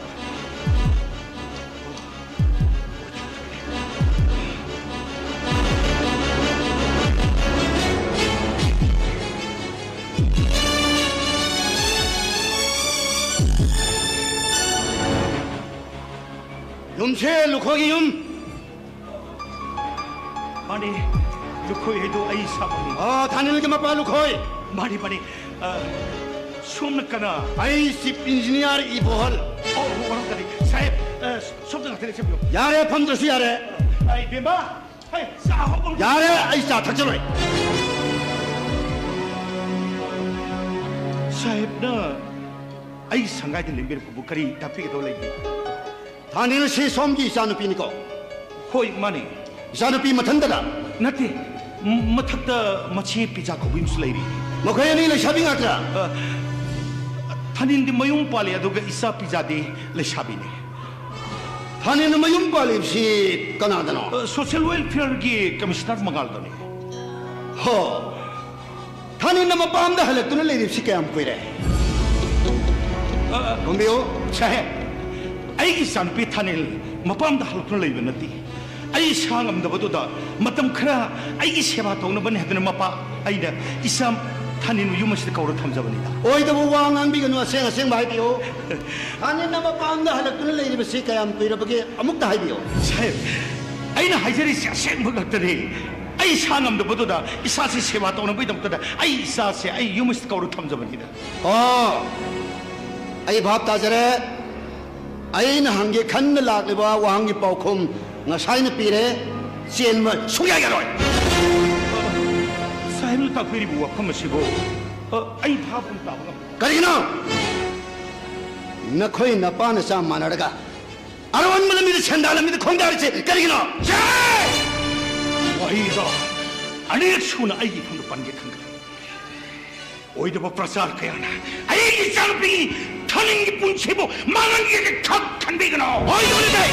ꯌꯨꯝꯁꯦ ꯂꯨꯈꯣꯏꯒꯤ ꯌꯨꯝ꯫ ꯃꯥꯅꯤ, ꯂꯨꯈꯣꯏ ꯍꯥꯏꯗꯣ ꯑꯩ ꯏꯁꯥꯃꯛꯅꯤ꯫ ꯑꯥ, ꯊꯥꯅꯤꯜꯒꯤ ꯃꯄꯥ ꯂꯨꯈꯣꯏ꯫ ꯃꯥꯅꯤ, ꯃꯥꯅꯤ꯫ ꯑ, ꯁꯣꯝꯅ ꯀꯅꯥ? ꯑꯩ ꯆꯤꯐ ꯏꯟꯖꯤꯅꯤꯌꯥꯔ ꯏꯕꯣꯍꯜ꯫ ꯑꯣ, ꯑꯣ, ꯋꯥꯔꯧꯒꯅꯤ꯫ ꯁꯥꯍꯦꯕ, ꯑ, ꯁꯣꯝꯗ ꯉꯥꯛꯇ ꯂꯦꯞꯆꯕꯤꯌꯨ꯫ ꯌꯥꯔꯦ, ꯐꯝꯗ꯭ꯔꯁꯨ ꯌꯥꯔꯦ꯫ ꯑꯩ, ꯕꯦꯝꯃ, ꯍꯩ, ꯆꯥ ꯍꯧꯕ ꯌꯥꯔꯦ, ꯑꯩ ꯆꯥ ꯊꯛꯆꯔꯣꯏ꯫ ꯁꯥꯍꯦꯕꯅ ꯑꯩ ꯁꯪꯒꯥꯏꯗ ꯂꯦꯡꯕꯤꯔꯛꯄꯕꯨ ꯀꯔꯤ ꯇꯥꯛꯄꯤꯒꯗꯕ ꯂꯩꯒꯦ? ꯊꯥꯅꯤꯜ ꯑꯁꯤ ꯁꯣꯝꯒꯤ ꯏꯆꯥꯅꯨꯄꯤꯅꯤꯀꯣ? ꯍꯣꯏ, ꯃꯥꯅꯤ꯫ ꯏꯆꯥꯅꯨꯄꯤ ꯃꯊꯟꯇꯔ? ꯅꯠꯇꯦ, ꯃ-, ꯃꯊꯛꯇ ꯃꯆꯦ ꯄꯤꯖꯥ ꯀꯧꯕꯤ ꯑꯃꯁꯨ ꯂꯩꯔꯤ꯫ ꯃꯈꯣꯏ ꯑꯅꯤ ꯂꯩꯁꯥꯕꯤ ꯉꯥꯛꯇ꯭ꯔꯥ? ꯑ, ꯊꯥꯅꯤꯜꯗꯤ ꯃꯌꯨꯝ ꯄꯥꯜꯂꯤ, ꯑꯗꯨꯒ ꯏꯆꯥ ꯄꯤꯖꯥꯗꯤ ꯂꯩꯁꯥꯕꯤꯅꯤ꯫ ꯊꯥꯅꯤꯜꯅ ꯃꯌꯨꯝ ꯄꯥꯜꯂꯤꯕꯁꯤ ꯀꯅꯥꯗꯅꯣ? ꯑ, social welfare ꯒꯤ commissioner ꯃꯉꯥꯜꯗꯅꯤ꯫ ꯍꯣ, ꯊꯥꯅꯤꯜꯅ ꯃꯄꯥꯝꯗ ꯍꯜꯂꯛꯇꯨꯅ ꯂꯩꯔꯤꯕꯁꯤ ꯀꯌꯥꯝ ꯀꯨꯏꯔꯦ? ꯑ, ꯈꯨꯝꯕꯤꯌꯨ꯫ ꯁꯥꯍꯦꯕ, ꯑꯩꯒꯤ ꯏꯆꯥꯅꯨꯄꯤ ꯊꯥꯅꯤꯜ ꯃꯄꯥꯝꯗ ꯍꯜꯂꯛꯇꯨꯅ ꯂꯩꯕ ꯅꯠꯇꯦ꯫ ꯑꯩ ꯏꯁꯥ ꯉꯝꯗꯕꯗꯨꯗ ꯃꯇꯝ ꯈꯔ ꯑꯩꯒꯤ ꯁꯦꯕꯥ ꯇꯧꯅꯕꯅꯤ ꯍꯥꯏꯗꯨꯅ ꯃꯄꯥ ꯑꯩꯅ ꯏꯆꯥ ꯊꯥꯅꯤꯜꯕꯨ ꯌꯨꯝ ꯑꯁꯤꯗ ꯀꯧꯔ ꯊꯝꯖꯕꯅꯤꯗ꯫ ꯑꯣꯏꯗꯕ ꯋꯥ ꯉꯥꯡꯕꯤꯒꯅꯨ, ꯑꯁꯦꯡ ꯑꯁꯦꯡꯕ ꯍꯥꯏꯕꯤꯌꯨ꯫ ꯊꯥꯅꯤꯜꯅ ꯃꯄꯥꯝꯗ ꯍꯜꯂꯛꯇꯨꯅ ꯂꯩꯔꯤꯕꯁꯤ ꯀꯌꯥꯝ ꯀꯨꯏꯔꯕꯒꯦ? ꯑꯃꯨꯛꯇ ꯍꯥꯏꯕꯤꯌꯨ꯫ ꯁꯥꯍꯦꯕ, ꯑꯩꯅ ꯍꯥꯏꯖꯔꯤꯁꯤ ꯑꯁꯦꯡꯕ ꯉꯥꯛꯇꯅꯤ꯫ ꯑꯩ ꯏꯁꯥ ꯉꯝꯗꯕꯗꯨꯗ ꯏꯆꯥꯁꯤ ꯁꯦꯕꯥ ꯇꯧꯅꯕꯒꯤꯗꯃꯛꯇꯗ ꯑꯩ ꯏꯆꯥꯁꯦ ꯑꯩ ꯌꯨꯝ ꯑꯁꯤꯗ ꯀꯧꯔ ꯊꯝꯖꯕꯅꯤꯗ꯫ ꯑꯣ, ꯑꯩ ꯚꯥꯞ ꯇꯥꯖꯔꯦ꯫ ꯑꯩꯅ ꯍꯪꯒꯦ ꯈꯟꯅ ꯂꯥꯛꯂꯤꯕ ꯋꯥꯍꯪꯒꯤ ꯄꯥꯎꯈꯨꯝ ꯉꯁꯥꯏꯅ ꯄꯤꯔꯦ꯫ ꯆꯦꯟꯕ ꯁꯨꯡꯌꯥ ꯌꯥꯔꯣꯏ꯫ ꯁꯥꯍꯦꯕꯅ ꯇꯥꯛꯄꯤꯔꯤꯕ ꯋꯥꯐꯝ ꯑꯁꯤꯕꯨ, ꯑ, ꯑꯩ ꯚꯥꯞ ꯑꯃ ꯇꯥꯕ ꯉꯝꯗꯦ꯫ ꯀꯔꯤꯒꯤꯅꯣ? ꯅꯈꯣꯏ ꯅꯄꯥ ꯅꯆꯥ ꯃꯥꯟꯅꯔꯒ ꯑꯔꯣꯟꯕ ꯂꯝꯕꯤꯗ ꯁꯦꯟꯗꯥ ꯂꯝꯕꯤꯗ ꯈꯣꯡꯗꯥꯔꯤꯁꯦ ꯀꯔꯤꯒꯤꯅꯣ? ꯁꯦ! ꯋꯥꯍꯩꯗꯣ ꯑꯅꯤꯔꯛ ꯁꯨꯅ ꯑꯩꯒꯤ ꯏꯐꯝꯗ ꯄꯟꯒꯦ ꯈꯟꯈ꯭ꯔꯦ꯫ ꯑꯣꯏꯗꯕ ꯄ꯭ꯔꯆꯥꯔ ꯀꯌꯥꯅ ꯑꯩꯒꯤ ꯏꯆꯥꯅꯨꯄꯤꯒꯤ ꯊꯥꯅꯤꯜꯒꯤ ꯄꯨꯟꯁꯤꯕꯨ ꯃꯥꯡꯍꯟꯒꯦ ꯈꯛ ꯈꯟꯕꯤꯒꯅꯨ꯫ ꯑꯣꯏꯗꯧꯔꯤꯕ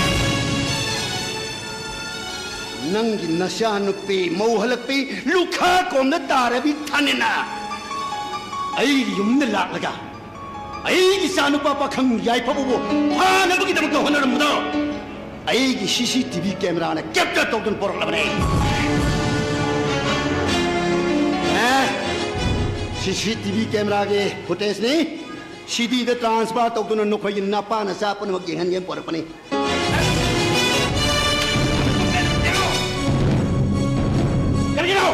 ꯅꯪꯒꯤ ꯅꯆꯥꯅꯨꯄꯤ ꯃꯧ ꯍꯜꯂꯛꯄꯤ ꯂꯨꯈꯥ ꯀꯣꯝꯗ ꯇꯥꯔꯕꯤ ꯊꯥꯅꯤꯜꯅ ꯑꯩꯒꯤ ꯌꯨꯝꯗ ꯂꯥꯛꯂꯒ ꯑꯩꯒꯤ ꯏꯆꯥꯅꯨꯄꯥ ꯄꯥꯈꯪ ꯌꯥꯏꯐꯕꯕꯨ ꯐꯥꯅꯕꯒꯤꯗꯃꯛꯇ ꯍꯣꯠꯅꯔꯝꯕꯗꯣ ꯑꯩꯒꯤ CCTV cameraꯅ capture ꯇꯧꯗꯨꯅ ꯄꯨꯔꯛꯂꯕꯅꯦ꯫ ꯑꯦ, CCTV cameraꯒꯤ footageꯅꯤ꯫ CDꯗ transfer ꯇꯧꯗꯨꯅ ꯅꯈꯣꯏꯒꯤ ꯅꯄꯥ ꯅꯆꯥ ꯄꯨꯝꯅꯃꯛ ꯌꯦꯡꯍꯟꯒꯦꯅ ꯄꯨꯔꯛꯄꯅꯤ꯫ ꯀꯔꯤꯒꯤꯅꯣ?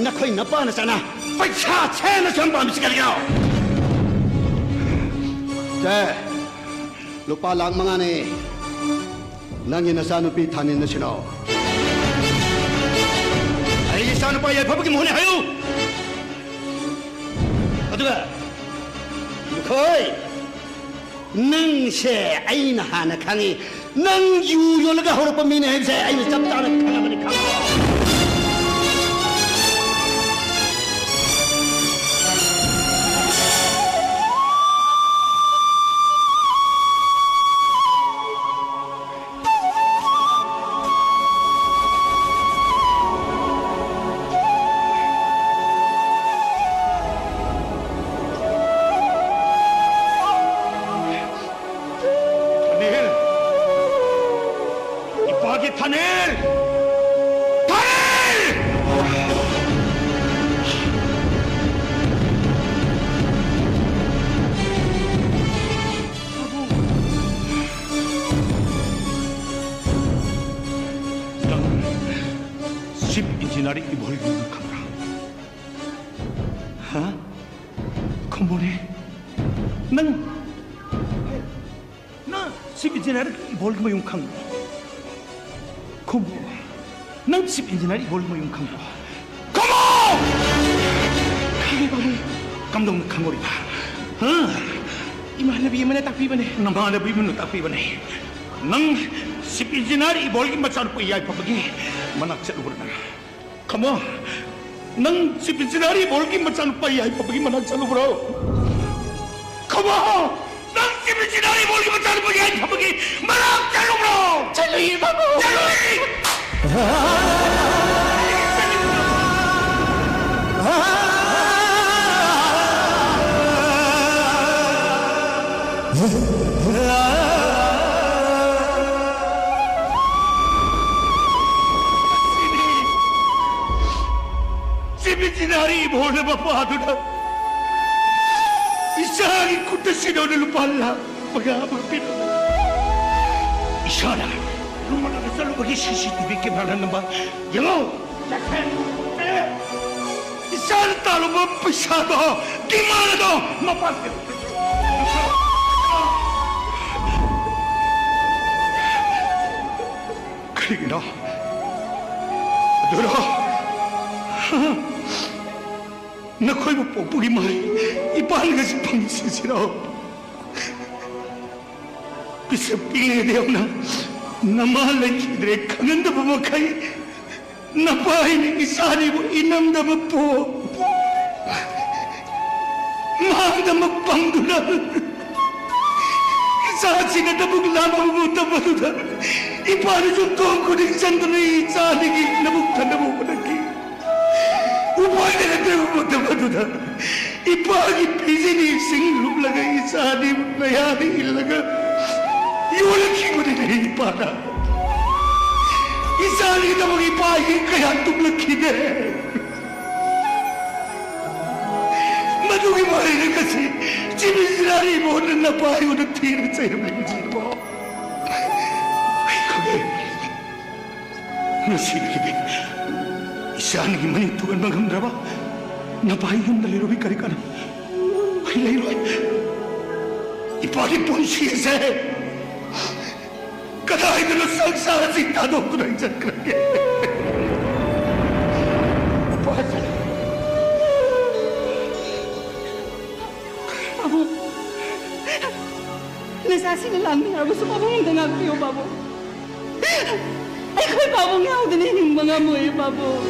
ꯅꯈꯣꯏ ꯅꯄꯥ ꯅꯆꯥꯅ ꯄꯩꯁꯥ ꯁꯦꯟꯅ ꯁꯨꯝ ꯄꯥꯝꯃꯤꯁꯤ ꯀꯔꯤꯒꯤꯅꯣ? ꯁꯦ, ꯂꯨꯄꯥ ꯂꯥꯈ ꯃꯉꯥꯅꯦ꯫ ꯅꯪꯒꯤ ꯅꯆꯥꯅꯨꯄꯤ ꯊꯥꯅꯤꯜꯅ ꯁꯤꯟꯅꯧ꯫ ꯑꯩꯒꯤ ꯏꯆꯥꯅꯨꯄꯥ ꯌꯥꯏꯐꯕꯒꯤ ꯃꯍꯨꯠꯅꯦ ꯍꯥꯏꯌꯨ꯫ ꯑꯗꯨꯒ, ꯂꯨꯈꯣꯏ, ꯅꯪꯁꯦ ꯑꯩꯅ ꯍꯥꯟꯅ ꯈꯪꯉꯤ꯫ ꯅꯪ ꯌꯨ ꯌꯣꯜꯂꯒ ꯍꯧꯔꯛꯄ ꯃꯤꯅꯦ ꯍꯥꯏꯕꯁꯦ ꯑꯩꯅ ꯆꯞ ꯆꯥꯅ ꯈꯪꯉꯕꯅꯤ, ꯈꯪꯉꯣ꯫ ꯊꯥꯅꯤꯜ! ꯏꯄꯥꯒꯤ ꯊꯥꯅꯤꯜ! ꯊꯥꯅꯤꯜ! ꯅꯪ ꯆꯤꯐ ꯏꯟꯖꯤꯅꯤꯌꯥꯔ ꯏꯕꯣꯜꯒꯤ ꯃꯤꯡ ꯈꯪꯕ꯭ꯔꯥ? ꯍꯥ? ꯈꯨꯝꯃꯨꯅꯦ꯫ ꯅꯪ, ꯅꯪ ꯆꯤꯐ ꯏꯟꯖꯤꯅꯤꯌꯥꯔ ꯏꯕꯣꯜꯒꯤ ꯃꯌꯨꯝ ꯈꯪꯕ꯭ꯔꯥ? ꯈꯨꯝꯃꯨ꯫ ꯅꯪ ꯆꯤꯐ ꯏꯟꯖꯤꯅꯤꯌꯥꯔ ꯏꯕꯣꯜꯒꯤ ꯃꯌꯨꯝ ꯈꯪꯕ꯭ꯔꯥ? ꯈꯨꯝꯃꯨ! ꯈꯪꯉꯦ, ꯄꯥꯕꯨꯡ꯫ ꯀꯝꯗꯧꯅ ꯈꯪꯉꯨꯔꯤꯕ? ꯍꯥ? ꯏꯃꯥꯟꯅꯕꯤ ꯑꯃꯅ ꯇꯥꯛꯄꯤꯕꯅꯦ꯫ ꯅꯃꯥꯟꯅꯕꯤ ꯑꯃꯅ ꯇꯥꯛꯄꯤꯕꯅꯦ꯫ ꯅꯪ ꯆꯤꯐ ꯏꯟꯖꯤꯅꯤꯌꯥꯔ ꯏꯕꯣꯜꯒꯤ ꯃꯆꯥꯅꯨꯄꯥ ꯌꯥꯏꯐꯕꯒꯤ ꯃꯅꯥꯛ ꯆꯠꯂꯨꯕ꯭ꯔꯥ ꯅꯪ? ꯈꯨꯝꯃꯣ, ꯅꯪ ꯆꯤꯐ ꯏꯟꯖꯤꯅꯤꯌꯥꯔ ꯏꯕꯣꯜꯒꯤ ꯃꯆꯥꯅꯨꯄꯥ ꯌꯥꯏꯐꯕꯒꯤ ꯃꯅꯥꯛ ꯆꯠꯂꯨꯕ꯭ꯔꯣ? ꯈꯨꯝꯃꯣ, ꯅꯪ ꯆꯤꯐ ꯏꯟꯖꯤꯅꯤꯌꯥꯔ ꯏꯕꯣꯜꯒꯤ ꯃꯆꯥꯅꯨꯄꯥ ꯌꯥꯏꯐꯕꯒꯤ ꯃꯅꯥꯛ ꯆꯠꯂꯨꯕ꯭ꯔꯣ? ꯆꯠꯂꯨꯏ, ꯄꯥꯕꯨꯡ꯫ ꯆꯠꯂꯨꯏ! ꯆꯤꯐ ꯏꯟꯖꯤꯅꯤꯌꯥꯔ ꯏꯕꯣꯜꯅ ꯃꯄꯥꯗꯨꯗ ꯏꯆꯥꯒꯤ ꯈꯨꯠꯇ ꯁꯤꯗꯧꯅ ꯂꯨꯄꯥ ꯂꯥꯈ ꯃꯉꯥ ꯑꯃ ꯄꯤꯔꯝꯃꯤ꯫ ꯏꯁꯥꯅ ꯅꯣꯡꯃꯗ ꯆꯠꯂꯨꯕꯒꯤ ꯁꯤ ꯁꯤ ꯇꯤ ꯚꯤ ꯀꯦꯃꯦꯔꯥꯗ ꯅꯝꯕ ꯌꯦꯡꯉꯣ꯫ ꯏꯆꯥꯅ ꯇꯥꯜꯂꯨꯕ ꯄꯩꯁꯥꯗꯣ, ꯗꯤꯃꯥꯟꯗꯣ ꯃꯄꯥꯟ ꯀꯔꯤꯒꯤꯅꯣ? ꯑꯗꯨꯔꯣ? ꯅꯈꯣꯏꯕꯨ ꯄꯣꯛꯄꯒꯤ ꯃꯍꯩ ꯏꯄꯥꯅꯒꯁꯨ ꯐꯪꯁꯤꯁꯤꯔꯣ? ꯄꯤꯁꯛ ꯄꯤꯛꯂꯤꯉꯩꯗ ꯌꯧꯅ ꯅꯃꯥ ꯂꯩꯈꯤꯗ꯭ꯔꯦ ꯈꯪꯍꯟꯗꯕ ꯃꯈꯩ, ꯅꯄꯥꯏꯅ ꯏꯆꯥꯅꯤꯕꯨ ꯏꯅꯝꯗꯕ ꯄꯣ ꯃꯥꯡꯗ ꯑꯃ ꯄꯪꯗꯨꯅ, ꯏꯆꯥꯁꯤꯡ ꯑꯗꯨꯕꯨ ꯂꯥꯝꯕꯕꯨ ꯇꯝꯕꯗꯨꯗ, ꯏꯄꯥꯅ ꯌꯨꯝꯊꯣꯡ ꯈꯨꯗꯤꯡ ꯆꯪꯗꯨꯅ ꯏꯆꯥꯅꯤꯒꯤ ꯂꯧꯕꯨꯛ ꯊꯟꯅꯕ ꯍꯣꯠꯅꯈꯤ꯫ ꯎꯄꯥꯏ ꯂꯩꯔꯛꯇ꯭ꯔꯕ ꯃꯇꯝ ꯑꯗꯨꯗ, ꯏꯄꯥꯒꯤ ꯐꯤꯖꯤꯅꯤ ꯏꯁꯤꯡ ꯂꯨꯞꯂꯒ ꯏꯆꯥꯅꯤꯕꯨ ꯅꯌꯥꯗ ꯏꯜꯂꯒ ꯌꯣꯜꯂꯛꯈꯤꯕꯅꯤꯅꯦ ꯏꯄꯥꯅ꯫ ꯏꯆꯥꯅꯤꯒꯤꯗꯃꯛ ꯏꯄꯥ ꯑꯍꯤꯡ ꯀꯌꯥ ꯇꯨꯝꯂꯛꯈꯤꯗꯦ꯫ ꯃꯗꯨꯒꯤ ꯃꯍꯩꯔꯛ ꯑꯁꯤ ꯆꯤꯃꯤꯖꯤꯔꯥꯔꯤ ꯃꯍꯨꯠꯅ ꯅꯄꯥꯏ ꯑꯣꯏꯅ ꯊꯤꯅ ꯆꯩꯔꯝꯂꯤꯕꯁꯤꯕꯣ꯫ ꯑꯩ ꯈꯪꯉꯦ꯫ ꯉꯁꯤꯗꯒꯤꯗꯤ ꯏꯆꯥꯅꯤꯒꯤ ꯃꯅꯤꯡ ꯊꯨꯒꯟꯕ ꯉꯝꯗ꯭ꯔꯕ ꯅꯄꯥꯏ ꯌꯨꯝꯗ ꯂꯩꯔꯨꯕꯤ ꯀꯔꯤ ꯀꯥꯟꯅ? ꯑꯩ ꯂꯩꯔꯣꯏ꯫ ꯏꯄꯥꯒꯤ ꯄꯨꯟꯁꯤ ꯑꯁꯦ ꯀꯗꯥꯏꯗꯅꯣ ꯁꯪꯁꯥꯔꯁꯤ ꯊꯥꯗꯣꯛꯇꯨꯅ ꯑꯩ ꯆꯠꯈ꯭ꯔꯒꯦ꯫ ꯏꯄꯥꯁꯦ꯫ ꯄꯥꯕꯨꯡ, ꯅꯆꯥꯁꯤꯡꯅ ꯂꯥꯡꯃꯤ ꯍꯥꯏꯔꯕꯁꯨ ꯄꯥꯕꯨꯡ ꯑꯝꯇ ꯉꯥꯛꯄꯤꯌꯨ ꯄꯥꯕꯨꯡ꯫ ꯑꯩꯈꯣꯏ ꯄꯥꯕꯨꯡ ꯌꯥꯎꯗꯅ ꯍꯤꯡꯕ ꯉꯝꯃꯣꯏ ꯄꯥꯕꯨꯡ꯫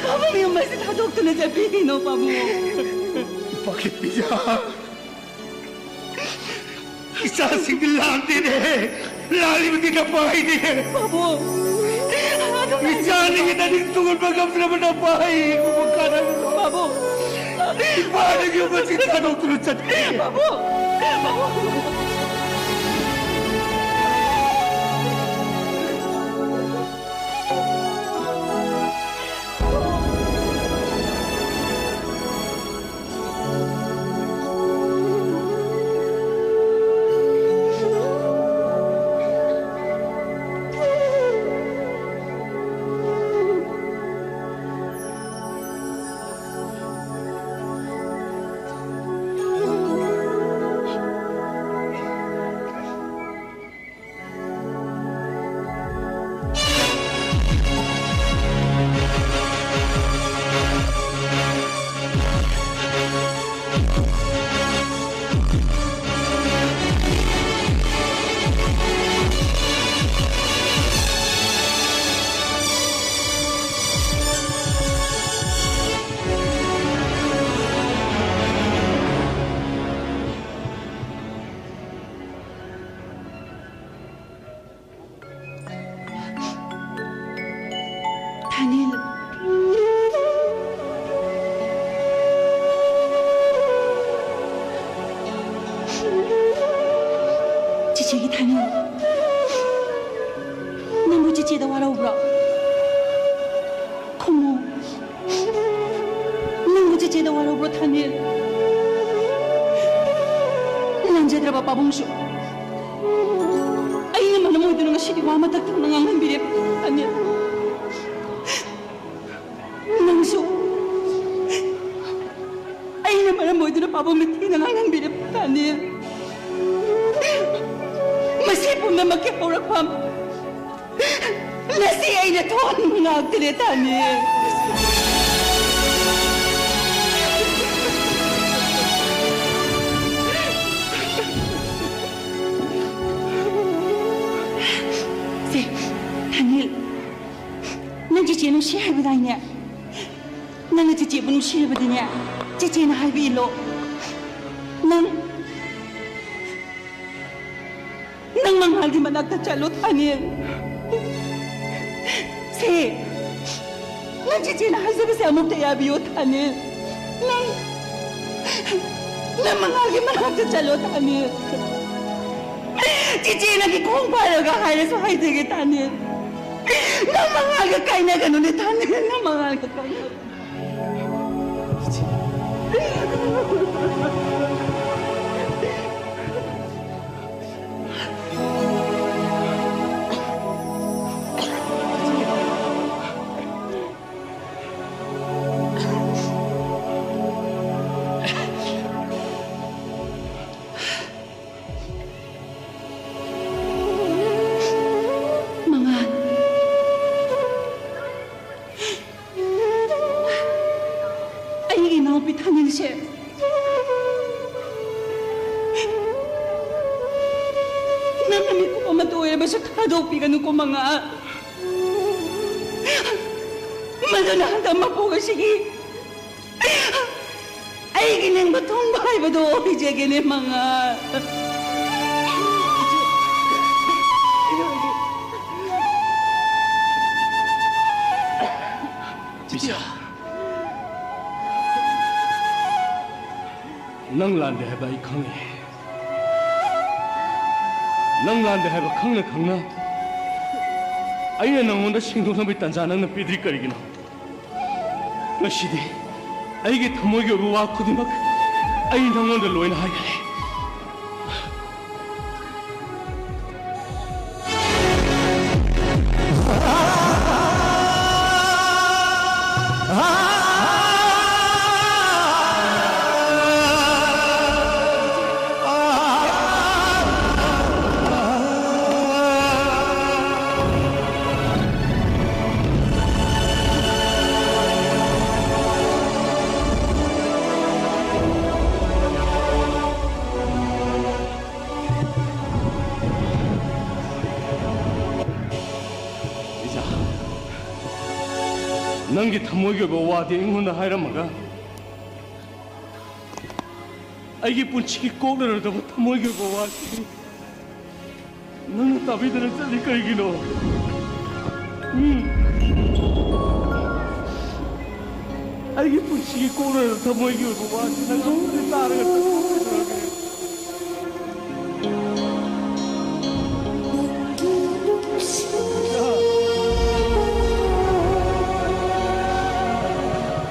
ꯄꯥꯕꯨꯡ ꯌꯨꯝ ꯑꯁꯤ ꯊꯥꯗꯣꯛꯇꯨꯅ ꯆꯠꯄꯤꯈꯤꯅꯣ ꯄꯥꯕꯨꯡ꯫ ꯄꯥꯈꯠꯄꯤꯖꯥ꯫ ꯏꯆꯥꯁꯤꯡꯗꯤ ꯂꯥꯡꯗꯦꯅꯦ꯫ ꯂꯥꯡꯂꯤꯕꯗꯤ ꯅꯄꯥꯏꯅꯦ꯫ ꯄꯥꯕꯨꯡ꯫ ꯏꯆꯥꯅꯤꯒꯤ ꯅꯅꯤꯡ ꯊꯨꯒꯟꯕ ꯉꯝꯗ꯭ꯔꯕ ꯅꯄꯥꯏ꯫ ꯄꯥꯕꯨꯡ꯫ ꯏꯄꯥꯅ ꯌꯨꯝ ꯑꯁꯤ ꯊꯥꯗꯣꯛꯇꯨꯅ ꯆꯠꯈꯤ꯫ ꯄꯥꯕꯨꯡ꯫ ꯄꯥꯕꯨꯡ꯫ ꯋꯥꯔꯧꯕ꯭ꯔꯣ ꯊꯥꯅꯤꯜ? ꯂꯥꯟꯖꯗ꯭ꯔꯕ ꯄꯥꯕꯨꯡꯁꯨ ꯑꯩꯅ ꯃꯔꯝ ꯑꯣꯏꯗꯨꯅ ꯉꯁꯤꯗꯤ ꯋꯥ ꯑꯃꯇ ꯊꯣꯛꯅ ꯉꯥꯡꯍꯟꯕꯤꯔꯦ ꯊꯥꯅꯤꯜ꯫ ꯅꯪꯁꯨ ꯑꯩꯅ ꯃꯔꯝ ꯑꯣꯏꯗꯨꯅ ꯄꯥꯕꯨꯡꯅ ꯊꯤꯅ ꯉꯥꯡꯍꯟꯕꯤꯔꯦ ꯊꯥꯅꯤꯜ꯫ ꯃꯁꯤ ꯄꯨꯝꯅꯃꯛꯀꯤ ꯍꯧꯔꯛꯐꯝ ꯉꯁꯤ ꯑꯩꯅ ꯊꯣꯛꯍꯟꯕ ꯉꯥꯛꯇꯅꯦ ꯊꯥꯅꯤꯜ꯫ ꯁꯦ, ꯊꯥꯅꯤꯜ, ꯅꯪ ꯆꯤꯆꯦ ꯅꯨꯡꯁꯤ ꯍꯥꯏꯕꯗꯥꯏꯅꯦ? ꯅꯪꯅ ꯆꯤꯆꯦꯕꯨ ꯅꯨꯡꯁꯤꯔꯕꯗꯤꯅꯦ, ꯆꯤꯆꯦꯅ ꯍꯥꯏꯕ ꯏꯜꯂꯣ꯫ ꯅꯪ, ꯅꯪ ꯃꯉꯥꯜꯒꯤ ꯃꯅꯥꯛꯇ ꯆꯠꯂꯣ ꯊꯥꯅꯤꯜ꯫ ꯁꯦ, ꯅꯪ ꯆꯤꯆꯦꯅ ꯍꯥꯏꯖꯕꯁꯦ ꯑꯃꯨꯛꯇ ꯌꯥꯕꯤꯌꯣ ꯊꯥꯅꯤꯜ꯫ ꯅꯪ, ꯅꯪ ꯃꯉꯥꯜꯒꯤ ꯃꯅꯥꯛꯇ ꯆꯠꯂꯣ ꯊꯥꯅꯤꯜ꯫ ꯆꯤꯆꯦ ꯅꯪꯒꯤ ꯈꯣꯡ ꯄꯥꯏꯔꯒ ꯍꯥꯏꯔꯁꯨ ꯍꯥꯏꯖꯒꯦ ꯊꯥꯅꯤꯜ꯫ ꯅꯪ ꯃꯉꯥꯜꯒ ꯀꯥꯏꯅꯒꯅꯨꯅꯦ ꯊꯥꯅꯤꯜ, ꯅꯪ ꯃꯉꯥꯜꯒ ꯀꯥꯏꯅꯒꯅꯨ꯫ ꯃꯉꯥꯜ, ꯑꯩꯒꯤ ꯏꯅꯥꯎꯄꯤ ꯊꯥꯅꯤꯜꯁꯦ ꯅꯪꯅ ꯃꯤꯀꯨꯞ ꯑꯃꯇ ꯑꯣꯏꯔꯕꯁꯨ ꯊꯥꯗꯣꯛꯄꯤꯒꯅꯨꯀꯣ ꯃꯉꯥꯜ꯫ ꯃꯗꯨꯅ ꯍꯟꯗꯛ ꯃꯄꯣꯛ ꯑꯁꯤꯒꯤ ꯑꯩꯒꯤ ꯅꯤꯡꯕ ꯊꯨꯡꯕ ꯍꯥꯏꯕꯗꯣ ꯑꯣꯏꯖꯒꯦꯅꯦ ꯃꯉꯥꯜ꯫ ꯄꯤꯖꯥ, ꯅꯪ ꯂꯥꯟꯗꯦ ꯍꯥꯏꯕ ꯑꯩ ꯈꯪꯉꯤ꯫ ꯅꯪ ꯂꯥꯟꯗꯦ ꯍꯥꯏꯕ ꯈꯪꯅ ꯈꯪꯅ ꯑꯩꯅ ꯅꯪꯉꯣꯟꯗ ꯁꯦꯡꯗꯣꯛꯅꯕꯒꯤ ꯇꯥꯟꯖꯥ ꯅꯪꯅ ꯄꯤꯗ꯭ꯔꯤ ꯀꯔꯤꯒꯤꯅꯣ? ꯉꯁꯤꯗꯤ ꯑꯩꯒꯤ ꯊꯃꯣꯏꯒꯤ ꯑꯣꯏꯕ ꯋꯥ ꯈꯨꯗꯤꯡꯃꯛ ꯑꯩ ꯅꯉꯣꯟꯗ ꯂꯣꯏꯅ ꯍꯥꯏꯒꯅꯤ꯫ ꯏꯆꯥ, ꯅꯪꯒꯤ ꯊꯃꯣꯏꯒꯤ ꯑꯣꯏꯕ ꯋꯥꯗꯤ ꯑꯩꯉꯣꯟꯗ ꯍꯥꯏꯔꯝꯃꯒ, ꯑꯩꯒꯤ ꯄꯨꯟꯁꯤꯒꯤ ꯀꯣꯛꯅꯔꯣꯏꯗꯕ ꯊꯃꯣꯏꯒꯤ ꯑꯣꯏꯕ ꯋꯥꯁꯤ ꯅꯪꯅ ꯇꯥꯕꯤꯗꯅ ꯆꯠꯂꯤ ꯀꯔꯤꯒꯤꯅꯣ? ꯎꯝ? ꯑꯩꯒꯤ ꯄꯨꯟꯁꯤꯒꯤ ꯀꯣꯛꯅꯔꯣꯏꯗꯕ ꯊꯃꯣꯏꯒꯤ ꯑꯣꯏꯕ ꯋꯥꯁꯤ ꯅꯪ ꯑꯃꯨꯛꯇ ꯇꯥꯔꯒ ꯆꯠꯂꯤ ꯀꯔꯤꯒꯤꯅꯣ?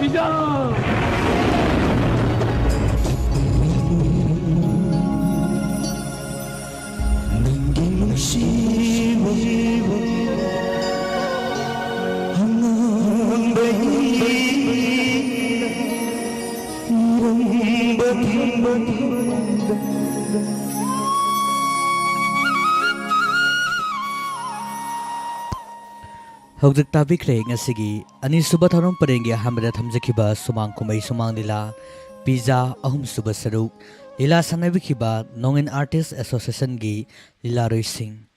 ꯏꯆꯥ! ꯅꯪꯒꯤ ꯅꯨꯡꯁꯤꯕ ꯑꯉꯥꯡꯕ ꯏꯔꯝꯕ ꯊꯤꯡꯕ ꯍꯧꯖꯤꯛ ꯇꯥꯕꯤꯈ꯭ꯔꯦ ꯉꯁꯤꯒꯤ ꯑꯅꯤꯁꯨꯕ ꯊꯧꯔꯝ ꯄꯔꯦꯡꯒꯤ ꯑꯍꯥꯟꯕꯗ ꯊꯝꯖꯈꯤꯕ ꯁꯨꯃꯥꯡ ꯀꯨꯝꯍꯩ ꯁꯨꯃꯥꯡ ꯂꯤꯂꯥ ꯄꯤꯖꯥ ꯑꯍꯨꯝꯁꯨꯕ ꯁꯔꯨꯛ꯫ ꯂꯤꯂꯥ ꯁꯥꯟꯅꯕꯤꯈꯤꯕ ꯅꯣꯡꯏꯟ ꯑꯥꯔꯇꯤꯁ ꯑꯦꯁꯣꯁꯤꯌꯦꯁꯟꯒꯤ ꯂꯤꯂꯥꯔꯣꯏꯁꯤꯡ꯫